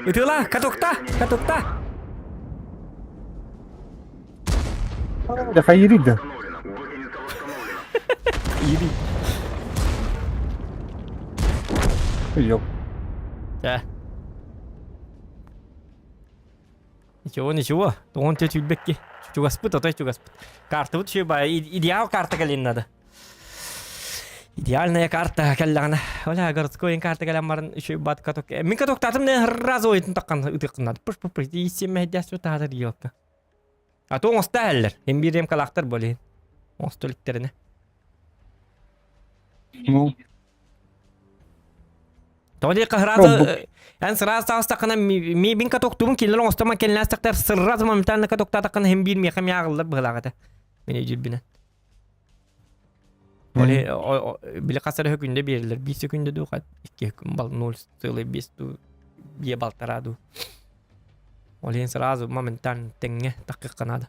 Ытыла, катокта, катокта. Да хайыри да. Ири. Ел. Да. Ничего, ничего. Тоҕон төтүлбэкки. Чугаспыт, отой чугаспыт. Картабыт үчүгэй баайы. Идеал карта кэлин надо. Идеальная карта кэллэҕинэ. Оля, городской карта кэлэн баран үчүгэй бат каток. Мин катоктаатым не раз ойытын таққан ытыққын надо. Пыш пыш пыш. Иссеммэйдээс таатар елка. А то оҥоста әллер. Hem bir ремкалаахтар болейин. Оҥосто иликтеринэ. Ну, Тоҕо диэххэ сразу эн сразу таҕыстаххына мин катоктуубун кинилэр оҥостомон кэллээстэхтэр сразу моментально катоктаатаххына һин биир миэхэ миаҕыллар быһыылаах этэ. Мин өйдүүрбүнэн. Оли били хас эрэ күндэ биэрэллэр. Биир секунда дуу, икки бал ноль целый бес дуу, бие балтараа дуу. Ол иһин сразу моментально тэҥҥэ таххыахха наада.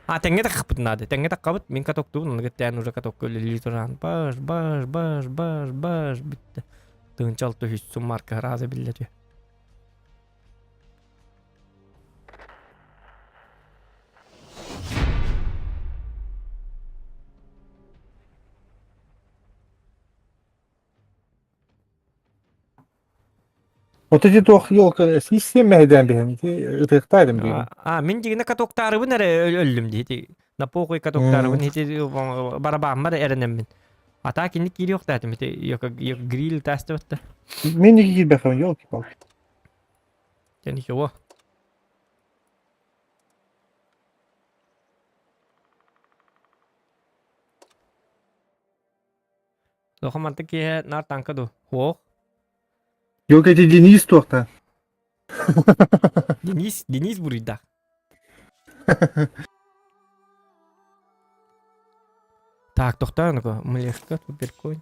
А тэҥҥэ таххыппыт наада. Тэҥҥэ таххабыт, мин катоктуубун, ону кытта уже катокка үлэлии туран баш, баш, баш, баш, баш бүттэ. Тыһынча 600 сум марка раза биллэ түө. Вот эти туох елка систем мэһэдээн биһэн ити ытыктаадым диибин. А, мин дигинэ катоктаарыбын эрэ өллүм дии. Ити на похуй катоктаарыбын ити барабааммар эрэнэммин. А так инник киириэхтээтим ити гриль таастыбатта. Мин ники киирбэххин елки-палки. Дьэ ничего. Лоха мантык киэһэ наар таҥка дуу? Суох. Елка ити Денис туохта? Денис, Денис буруйдаах. Так, тохтоо ну-ка. Млешка, суперконь.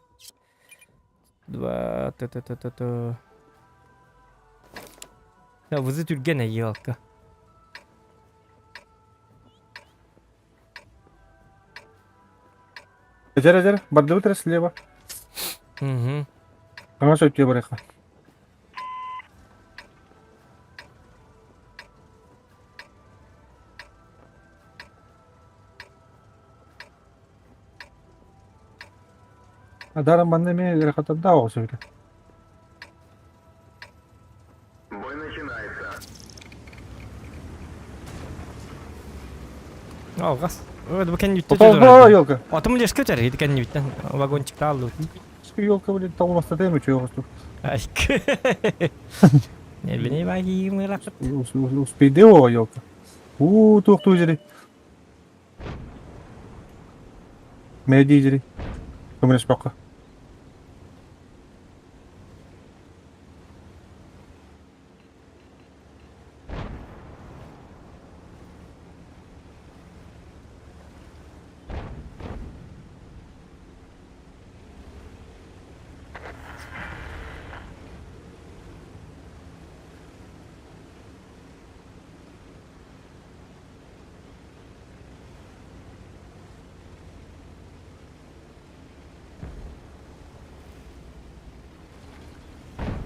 Два, т т т т т. Да, вызы түргэн елка. Эдэр эдэр, бардыбыт эрэ слева. Угу. Хаҥас өттүгэр барыахха. Адаран манна эмиэ ыарахаттардаах оҕус эбит. Бой начинается. Алгас. Бу кэнниттэн Отолбоо елка. Отум лешке өтөр, ити кэнниттэн вагончикта аллыбыт. Елка, блин, тоҕумастатыам үчүгэй оҕустук. Нервини баһиим ырахыт. Успейде оҕо елка. Уу, туохтуу жери. Мэдии жери. Көмөлөспөккө.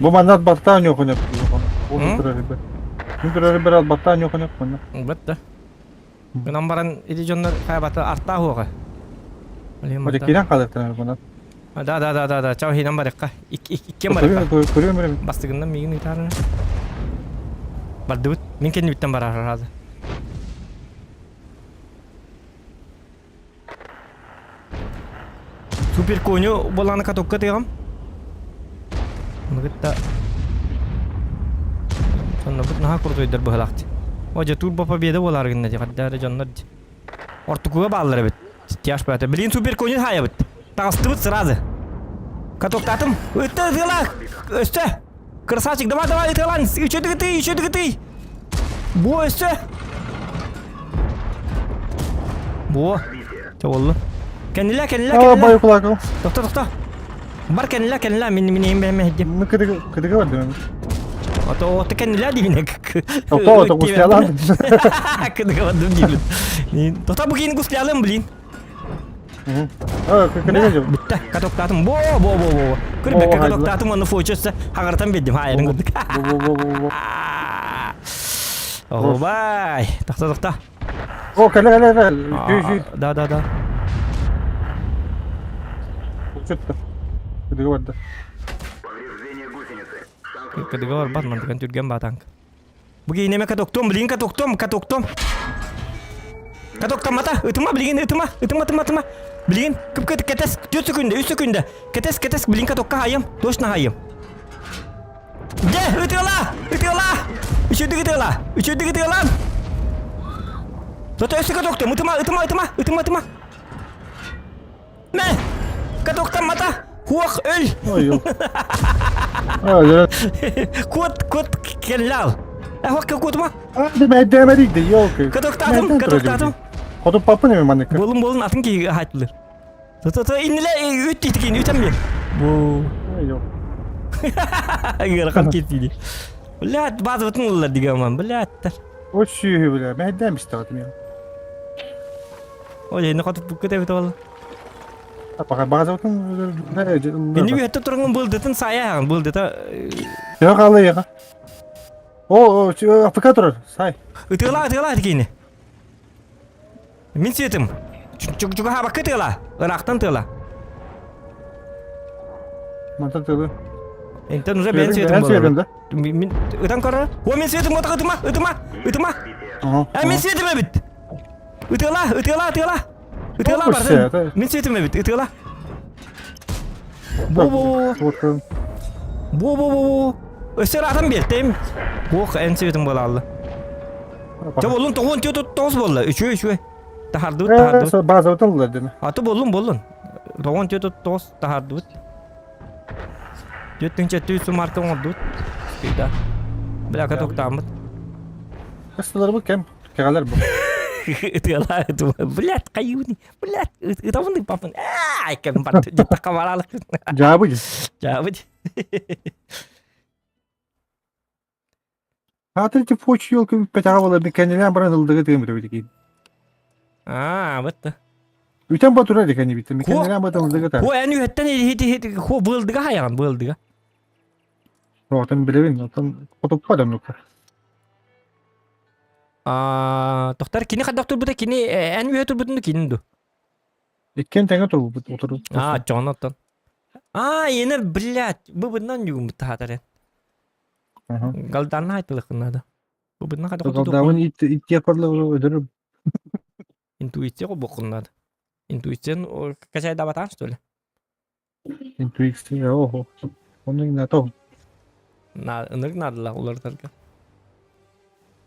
Бу манна баттаан ньуохунеп Мин турары бир баттаан ньуохунеп манна. Бытта. Гынан баран ити дьоннор хайбата артаа хуоҕа. Кирен хаалыктанар мунан. Да да да да да чау хинан барыкка. Иккиэн барыкка. Көрүөм эрэ. Бастыгынан миигин ыытаарына. Бардыбыт. Мин кэннибиттэн барар разы. Супер коню боланы катокка тыгам. Оны кытта Сонно бут наһаа крутойдар быһылаахти. О дьэ турбо победа буолар гынна дии хаддаары дьоннор дии. Ортукуга бааллар эбит. Тяж баата. Блин супер коню хаайабыт. Таҕыстыбыт сразу. Катоктаатым. Ытта ытыалаа. Өстө. Красавчик, давай, давай, ытыалаан. Еще дыгытый, еще дыгытый. Бу өстө. Бу. Чэ боллу. Кэннилэ, кэннилэ, Аа, кэннилэ. бай кулаков. Тохто, тохто. Бар кэннилэ, кэннилэ. Мин мин эйим бэһэм эһдим. Мы кыдыга кыдыга бардым. Ото ото кэннилэ диибин. Тохто, ото гуслялан. Кыдыга бардым диибин. Тохто бу киин гуслялым, блин. Аа, кыдыга жок. Бүтте. Катоктаатым. Бо, бо, бо, бо. Көрбөккө катоктаатым, онно фочуса хаҕартан биэрдим. Хаайарын курдук. Бо, бо, бо, бо. Оһубай. Тохто, тохто. О, кэлэ, кэлэ, кэлэ. Жүй, жүй. Да, да, да. Чөттө. Кыдыга барда. Повреждение гусеницы. Шанс Кыдыга барбат, мантыкан түргэн баатанк. Бу киинеме катоктом, блин, катоктом, катоктом. Катоктом мата, ытыма, блин, ытыма, ытыма, ытыма, ытыма. Блин, кып кэтес, 4 секунда, 3 секунда. Кэтес, кэтес, блин, катокка хайым, точно хайым. Дьэ, ытыала! Ытыала! Үчүгдүк ытыала! Үчүгдүк ытыалаан! Тото өссө катоктом, ытыма, ытыма, ытыма, ытыма, ытыма. Мэ! Катоктаммата! Хуох өл! Ой, ой. Кот, кот кэллал. Хуох кутума. Дэмэрийди, елки. Катоктатым, катоктатым. Хоту папы неме маннык. Болун болун атын ки хайтылыр. То инниле үт титикин үтем бир. Бу. Ыарахан кетиди. Блядь, базыбытын ыллар дигэман, блядь. О сүүһү бля, мэйдэм истэҕитим я. Ой, энэ хоту букка тэбит ол. Пока базыбытын Инни үһэтте тургун былдытын сая былдыта. Yok алыйга. О, АФК турар, сай. Ытыла, ытыла дикини. Мин светым. Чугаһаабакка тыала. Ыраахтан тыала. Мантан тыалы. Энтэн уже бэйэн светым буолар. Мин ытан көрөр. О, мин светым ботах ытыма, ытыма, ытыма. А мин светым эбит. Ытыала, ытыала, ытыала. Ытыала бардын. Мин светым эбит, ытыала. Бу-бу. Бу-бу-бу. Өссө ыраатан биэртим. Ох, эн светым буолаалла. Чэ боллун тоҕуон түө тоҕус буолла. Үчүгэй үчүгэй. Таһардыбыт таһардыбыт. Базабытын ылла дена. Аты боллун боллун. Тоҕуон түө тоҕус таһардыбыт. Түөрт тыһыынча түс марка оҥордубут. Спида. Бля катоктааммыт. Кыстылар бу кем? Кэҕэлэр бу. Ытыалаа Блядь, хайыыбыный? Блядь, ытабын ыппаппын. Аай, кэм бар. Дьаттахха бараалык. Дьаабы. Дьаабы. Аатыр ти фоч елки пэтэҕэ буолар кэннилээн баран ылдыгы тыым бүтэ Аа, бытты. Үтэн батура декани битте. Кэннилээн батан ылдыгы та. Хо эн үһэттэн хити хити хо быылдыга хайаҕан быылдыга. Отон билебин, отон хотуппа да нука. Аа, тохтар кини хайдах турбута кини эн үһэ турбутун кини ду. Иккен тэҥэ турбут утуру. Аа, дьон оттон. Аа, ene блядь, бу быннан югум таһатар. Галданна айтылык надо. Бу бынна хада Галдавын ит ит өдөрү. Интуиция го бокун надо. Интуициян качай дабатан что ли? Интуиция, ого. Onun на то. На ынырык надыла улардарга.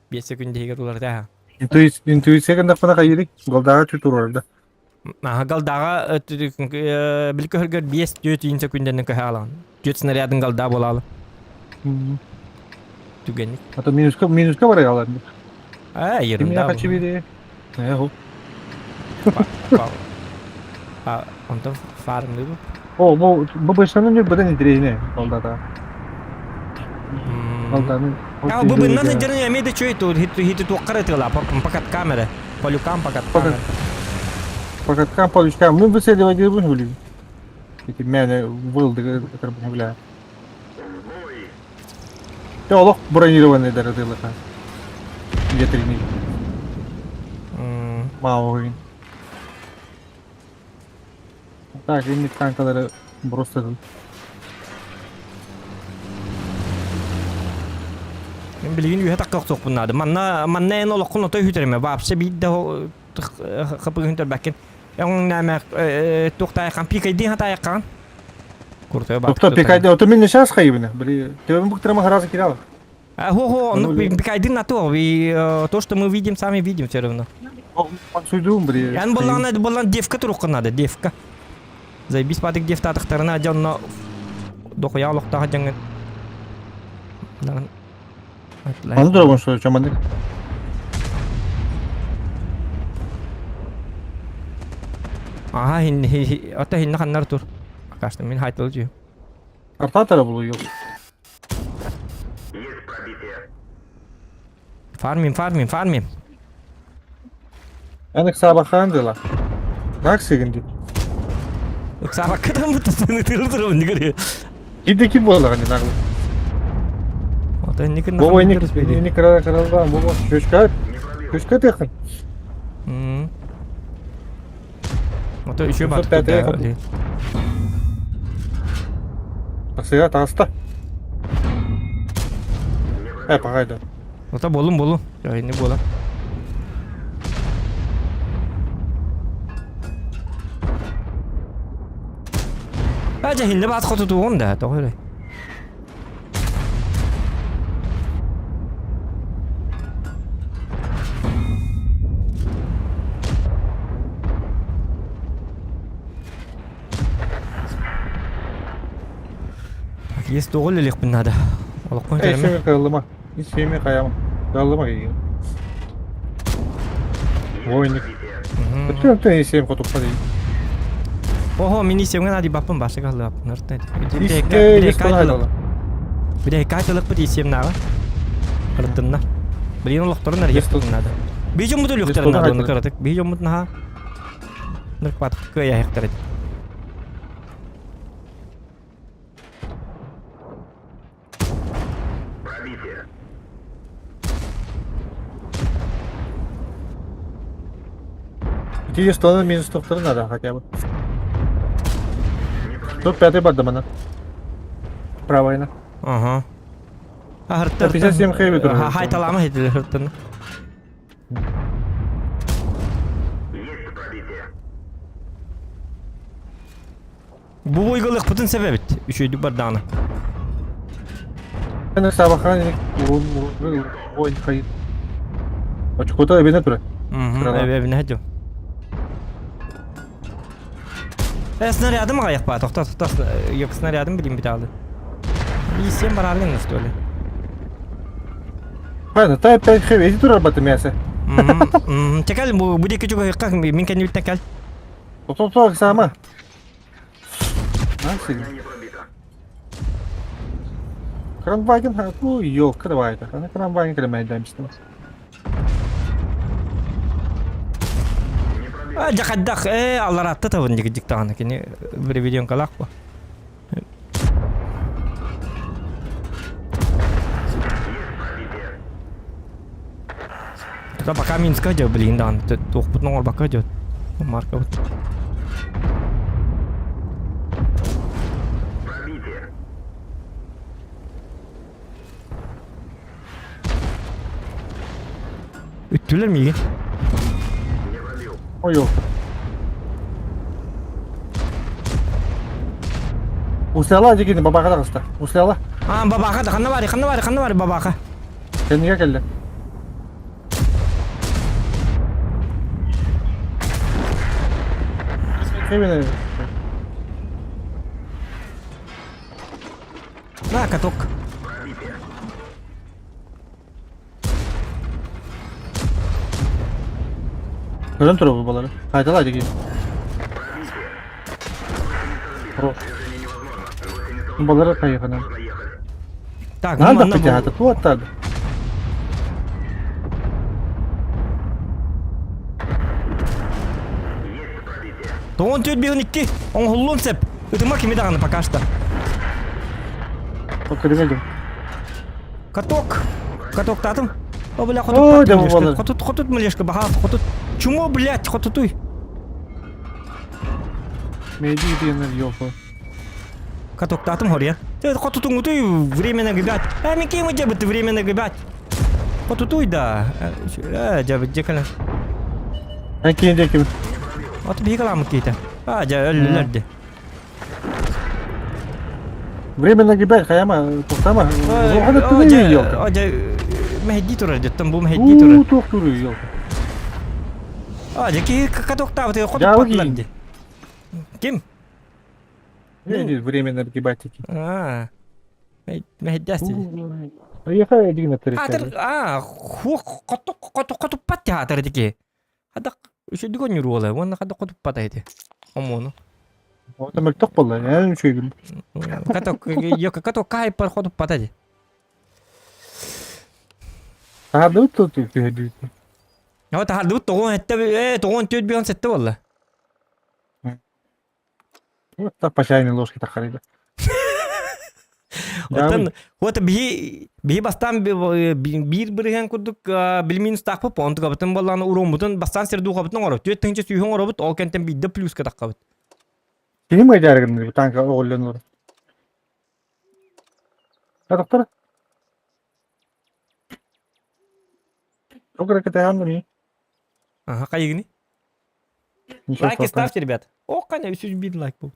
5 секунд дегер уларда. Интуиция интуиция гындахпына кайырык. Галдага чутурар да. Аха галдага билки хөргөр 5 4 секунденен көһө алан. 4 снарядын галда болалы. Түгенник. А то минуска минуска бар алар. А, ерунда. Ким я хочу видеть? А, онтон фармлы бу. О, бу бу башынан не быдан интереснее голдата. Голданы. А бу быннан сылдьарын эмиэ да үчүгэй тур хити туоххар ытыала покат камера. Полюкам покат камера. Покаткам полючкам. Мы выцеливать не будем блин. Эти мяне вылды бля. Те олох бронированный даже тылыха. Ветреный. Мауин. Так, инник танкалары бросили. Мин билигин үһэ такка охсуохпун наада. Манна манна эн олоххун отой үтүрэмэ. Вообще биир да хапыгын төрбэккин. Эҥнээмэ туохтаайхан пикайдыын хатаайаххаан. Куртуя баатык Тобто пикайды, ото мен сейчас хайыбына. Били, тебе буктырама харазы кирала. А, хо-хо, ну пикайды на то, и то, что мы видим, сами видим все равно. Суйдуум, били. Ян боллаана боллан девка турукка надо, девка. Заебись патык девтатыктарына дьонно дохуя олохтоох дьоҥҥун. Аны дорогон что, чаманнык. Аха, ата хинна ханнар тур. Акашта мин хайтыл жу. Артатара булу yok. Есть пробитие. Фармим, фармим, фармим. Эн ыксаабахаан дыла. Нак сигин дип. Ыксаабаккытан бутасыны тырыл тырыл нигер. Киде ким буоллаҕын нагыл. Ото инникин Бу инник инник кыра кыралбаан бу Көчкө көчкө тыхын. Ото еще Семьсот пятый бат. Тахсыга таҕыста. Э пагайда. Ото болум болум. Инни буола. А дьэ баат хотутугун да тоҕо эрэ. Так, есть тоҕо үлэлиэхпин наада. Олохпун Эй, кэлэмэ. семи кырыллыма. Семи хайама. Кырыллыма киһи. Войник. Өттө өттө сем хотуппа дии. Ого, мини семген ади баппын башы калып. Ныртын. Бире кайтылык бит исемнагы. Кырыттынна. Билин олохторун арыйыктын надо. Бижон бут өлүктөрүн надо оны кыратык. Бижон бут наха. Нырк батык кыя хектер. Пробитие. Ити столы минус тохтору надо хотя бы. Тут пятый бар мана. Правайна. Ага. Хырттыр. 57 хэви турар. Хайталама хейтил хырттын. Есть пробитие. Бу бойгалык бутун себебит. Үшөйдүк бардагына. Мен сабахан ой хай. Очкота эбине тура. Эбине хедю. Э, снарядым аяқ ба, тоқта, тоқта, yok снарядым билим бит алды. И сен баралын, что ли? Правильно, та 5 хэви, эти тура баты мясо. Текал, бу деки чуга хыкка, мин кәни биттен кәл. Тоқ сама. Насил. Не пробито. Кранваген, ну ёлка, давай это. Она кранваген кремайдамстым. А, жакаддах, э, алларатта табын диги диктаганы кини бир видеон калак бу. Та пока Минска идет, блин, да, туох бут ноңор бака идет. Марка вот. Пробитие. Үттүлер миги. Не пробил. Ой, ёлка. Усляла дегені бабаға да қыста. Усляла. А, бабака да, ханна бари, ханна бари, ханна бари бабака. Кенниге келді. Хэвини. На, каток. Пробитие. Көрін тұр бұл балары. Қайтала деген. Хорош. Балары қайғынан. Так, Надо манна бу- потягати, ту аттарды. Есть пробитие. Тоон төт бихын икки. Оң хуллун сеп. Ытыма кими даганы пока что. Көрмедім. Каток. Каток татым. О, бля, Ой, хотут да млешка. балары. Хотут, хотут млешка, баха, хотут. Чумо, блядь, хотутуй. Мейди дегенер ёлка. Каток татым хорья. Ты хотутун утуй временно гибать. А ми кем где бы ты временно гибать? Хотутуй да. Э, жабы жекала. Мен кейін де кім. От бигала кейте. А, жа өллөрдү. Временно гибать, хаяма, тоқтама. Зоғаны түгін ёлка. О, жа мехди турар деттен бу мехди У, турар. тоқ туру ёлка. А, жа ки каток табы хотут Жабы патланды. Ким? Не, временно гибать теки. А. Мехдясти. Ехай деген Хатыр, а, ху хоту хоту хоту пат театр дики. Хада үшөдүгөн юруола, уонна хада хоту пат эти. Омуону. Ота мөлтөх буолла. Эн үчүгүйгүн. Каток, каток кайпар хотуппата ди. Таһардыбыт тут түһэрдибит. О, таһардыбыт тоҕуон этте, э, тоҕуон түөрт бион сетте буолла. Вот так по чайной ложке тахарыйда. Оттон вот биһи биһи бастаан биир бырыһыан курдук билимин устаахпыт онтукабытын боллааны уруоммутун бастаан сирдуухабытын оҥоробут 4 сүүһүн оҥоробут ол кэнтэн биирдэ плюска таххабыт. Кини майдаарыгын танка оҕоллон олор. Доктор. Доктор кытаан Ага, хайыгыны? Лайки ставьте, ребят. О, коня, 301 лайк был.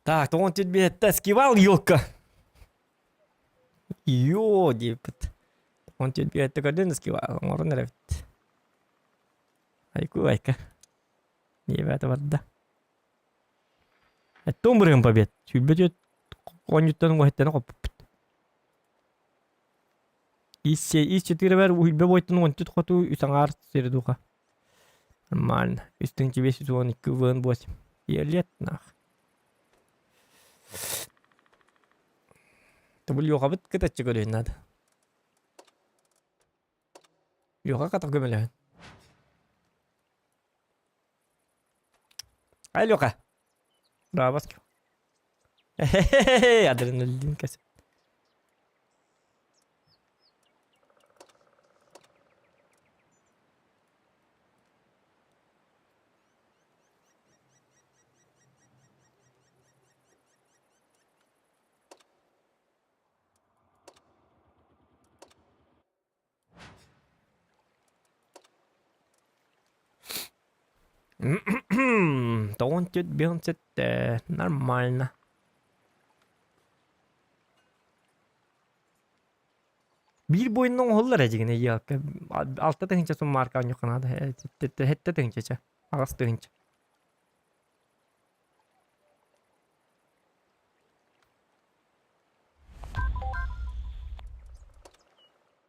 Так, он тебе таскивал, елка. Йоо диэбит. Он тебе көрдөн скивал, оҥорон эрэбит. Айку айка. Диэбээтэ барда. Эттон бырыһын побед. Сүүрбэ түөрт оонньуттан уоһуттан хоппуппут. Ис ис четыре уһүлбэ буойтан уончут хоту үс аҥаар сири духа. Нормально. Үс тыһыынча 512 ВН 8. Лет нах. Тобул Лёхабыт кытаччы көрүөн надо. Лёха катах көмөлөһөн. Ай, Лёха. Браво. Адреналин кэс. Тоҕон түт бион сетте нормально. Биир буойунна оҥоһуллар эдьигинэ елка 6 тыһыынча суммаарка оонньуохха наада 7 тыһыынча чэ 8 тыһыынча.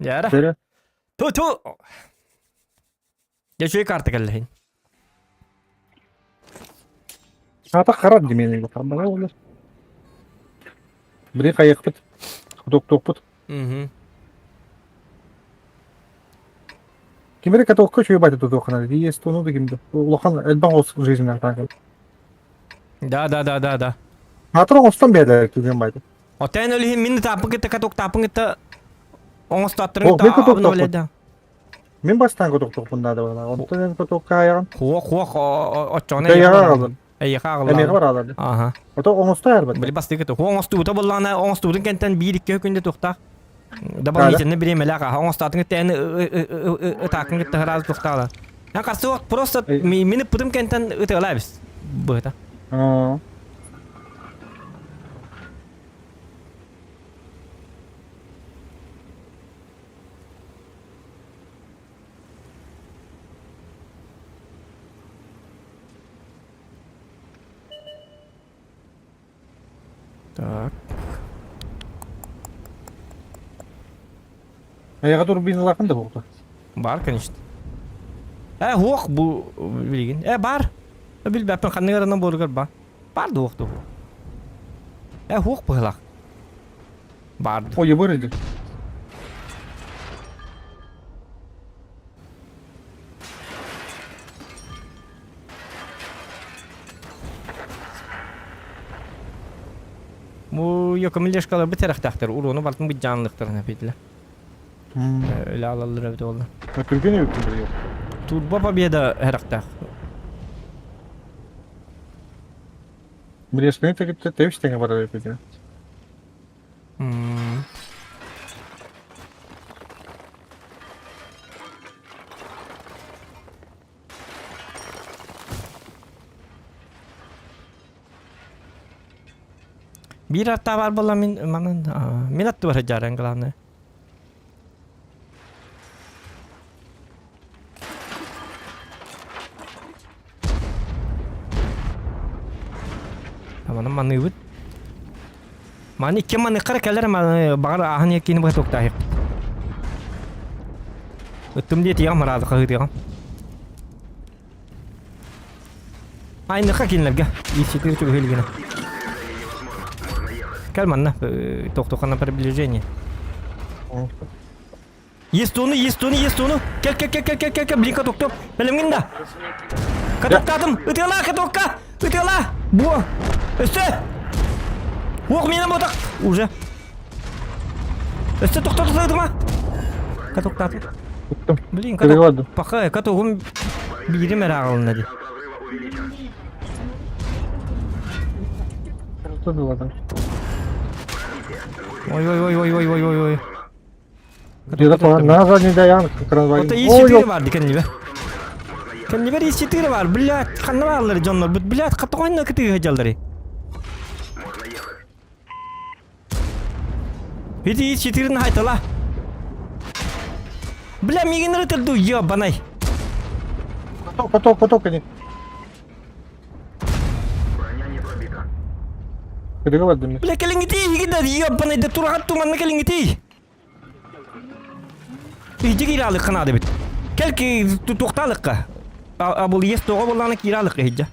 Дьэ Дэрэ. Ту-ту! Дьэ үчүгэй карта кэллэһин. Аата харар димиэн харбага олар. Бiri хайыахпыт. Хотуктуохпут. Мгм. Кимери катокка үчүгэй байды тутуоххана есть тону да кимде. Улахан элбэх ос жизнь таакал. Да, да, да, да, да. Аатыр оҥостон биэрдэ түгэн байды. Отен өлүһүн мин тааппын кытта каток тааппын кытта оҥостоттарын О, кытта мин катоктоохпун. обновляда. Мин бастаан катоктоохпун наада буолла. Онтон эн катокка айаҕын. Хуо хуо оччоҕуна Эйэҕэ аҕалын. Эйэхэ Эмиэхэ аҕаллаҕын. бараалар. Аха. Ото оҥосто арбат. Били бастыгы хуо оҥостубута буоллаҕына оҥостубутун кэнтэн биир-икки күндэ туохтаах дополнительно бириэмэлээх аха оҥостоотун кытта эн ытаакын кытта сразу туохтаала. Я қарсы просто мин ыппытым кэнтэн ытыалаабис быһыта. Аа. Так. Эйэҕэ турбиналаахын да буолта. Бар, конечно. Э, хуох бу билигин. Э, бар. Билбэппин ханнык ыранан буоругар ба. Бар да хуох туһу. Э, хуох быһылах. Бар. Ой, ебыр иди. Бу йокомилешкалар бу терэхтээхтэр уруону бартын быдьаанлыктарын эпитле. Өлө алаллар эбит олла. Түргэн эбит yok. Турбо победа хэрэхтээх. Билесмени тегитте тебиш теҥе барар эбит. Биир аттаа баар буолла мин манан мин аттыбар сылдьааран главное. Манан маныыбыт. Маны икки маныххара кэлэр маны баҕар ааһан иһэр быһа туохтаахыппыт. Ыттым диэтиэҕим араады хаһыытыаҕым. Айныха кинилэргэ. Исчитир түгүһүлгүнэ. Кэл манна тохтохана на приближение. Есть туну, есть туну, есть туну. Кел, кел, кел, кел, кел, кел, кел, блин, каток, Бэлэмҥин да? Катоктаатым. Ытыала, катокка! Ытыала! Буо! Өссө! Уох, мина ботак! Уже. Өссө тохто тохто ытыма! Катоктаатым. Блин, каток. Паха, катогум биирим эрэ аҕалына дии. Ой, ой, ой, ой, ой, ой, ой, ой. Где-то на задний даян Ото ИС-4 бар кэннибэ. Кэннибэр ИС-4 бар, блядь, ханна бааллар дьоннор, блядь, хатоҕонно кытыыһа дьаллары. Ити ИС-4 хайтала. Бля, мигин ырытырду, ебаный. Поток, поток, поток они. Броня не пробита. Бля, кэлиҥҥитий, игин ебаный, да тураҕат туманна кэлиҥҥитий. Иһдьи киирэ наада эбит. Кэл туохтаалыкка. А бұл ес тоҕо буоллаҕына киирэ алыкка иһдьэ.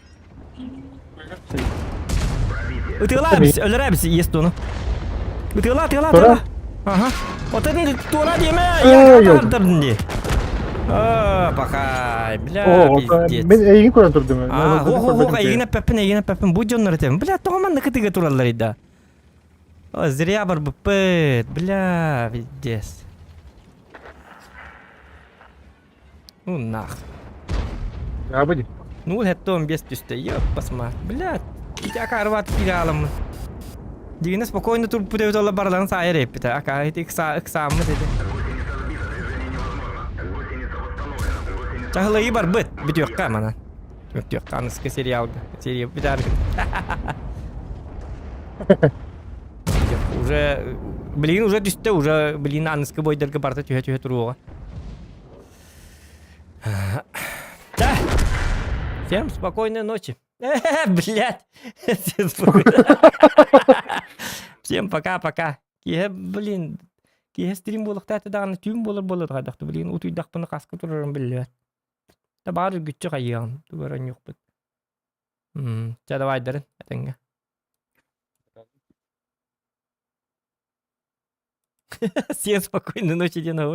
Ытыалаа бис, өлөрөө бис ес туону. Ытыалаа, ытыалаа, ытыалаа. Аха. Отын туора диэмэ, я дии. А, пахай, бля, пиздец. Мен эйигин көрөн турдум. А, хо-хо-хо, эйигин эппэппин, эйигин эппэппин. Бу дьоннор этем. Бля, тоҕо манна кытыга тураллар да. О, зря барбыппыт, бля, пиздец. Ну нах. Абыди. Ну, хэттон без түстэ, ёппасма. Бля, ити акаарбат киирэ Дигинэ спокойно турпут эбит олла барыларын саайар эппитэ. Ака ити ыксааммыт эти. Чаһылайы барбыт, бүтүөххэ манан. Бүтүөххэ аныскы сериалга. Серия бүтааргын. Уже, блин, уже түстэ, уже, блин, аныскы бойдарга барыта түһэ-түһэ туруоҕа. Да. Всем спокойной ночи. Блядь. Всем пока-пока. Киһи, блин, киһи стрим буолуохтаах даҕаны түүн буолар буолар хайдахты, блин, утуйдахпына хаска турарым биллибэт. Да баар үргүччү хайыаҕым, тугу эрэ онньуохпут. Чэ, давайдарын, этэҥҥэ. Всем спокойной ночи диэн.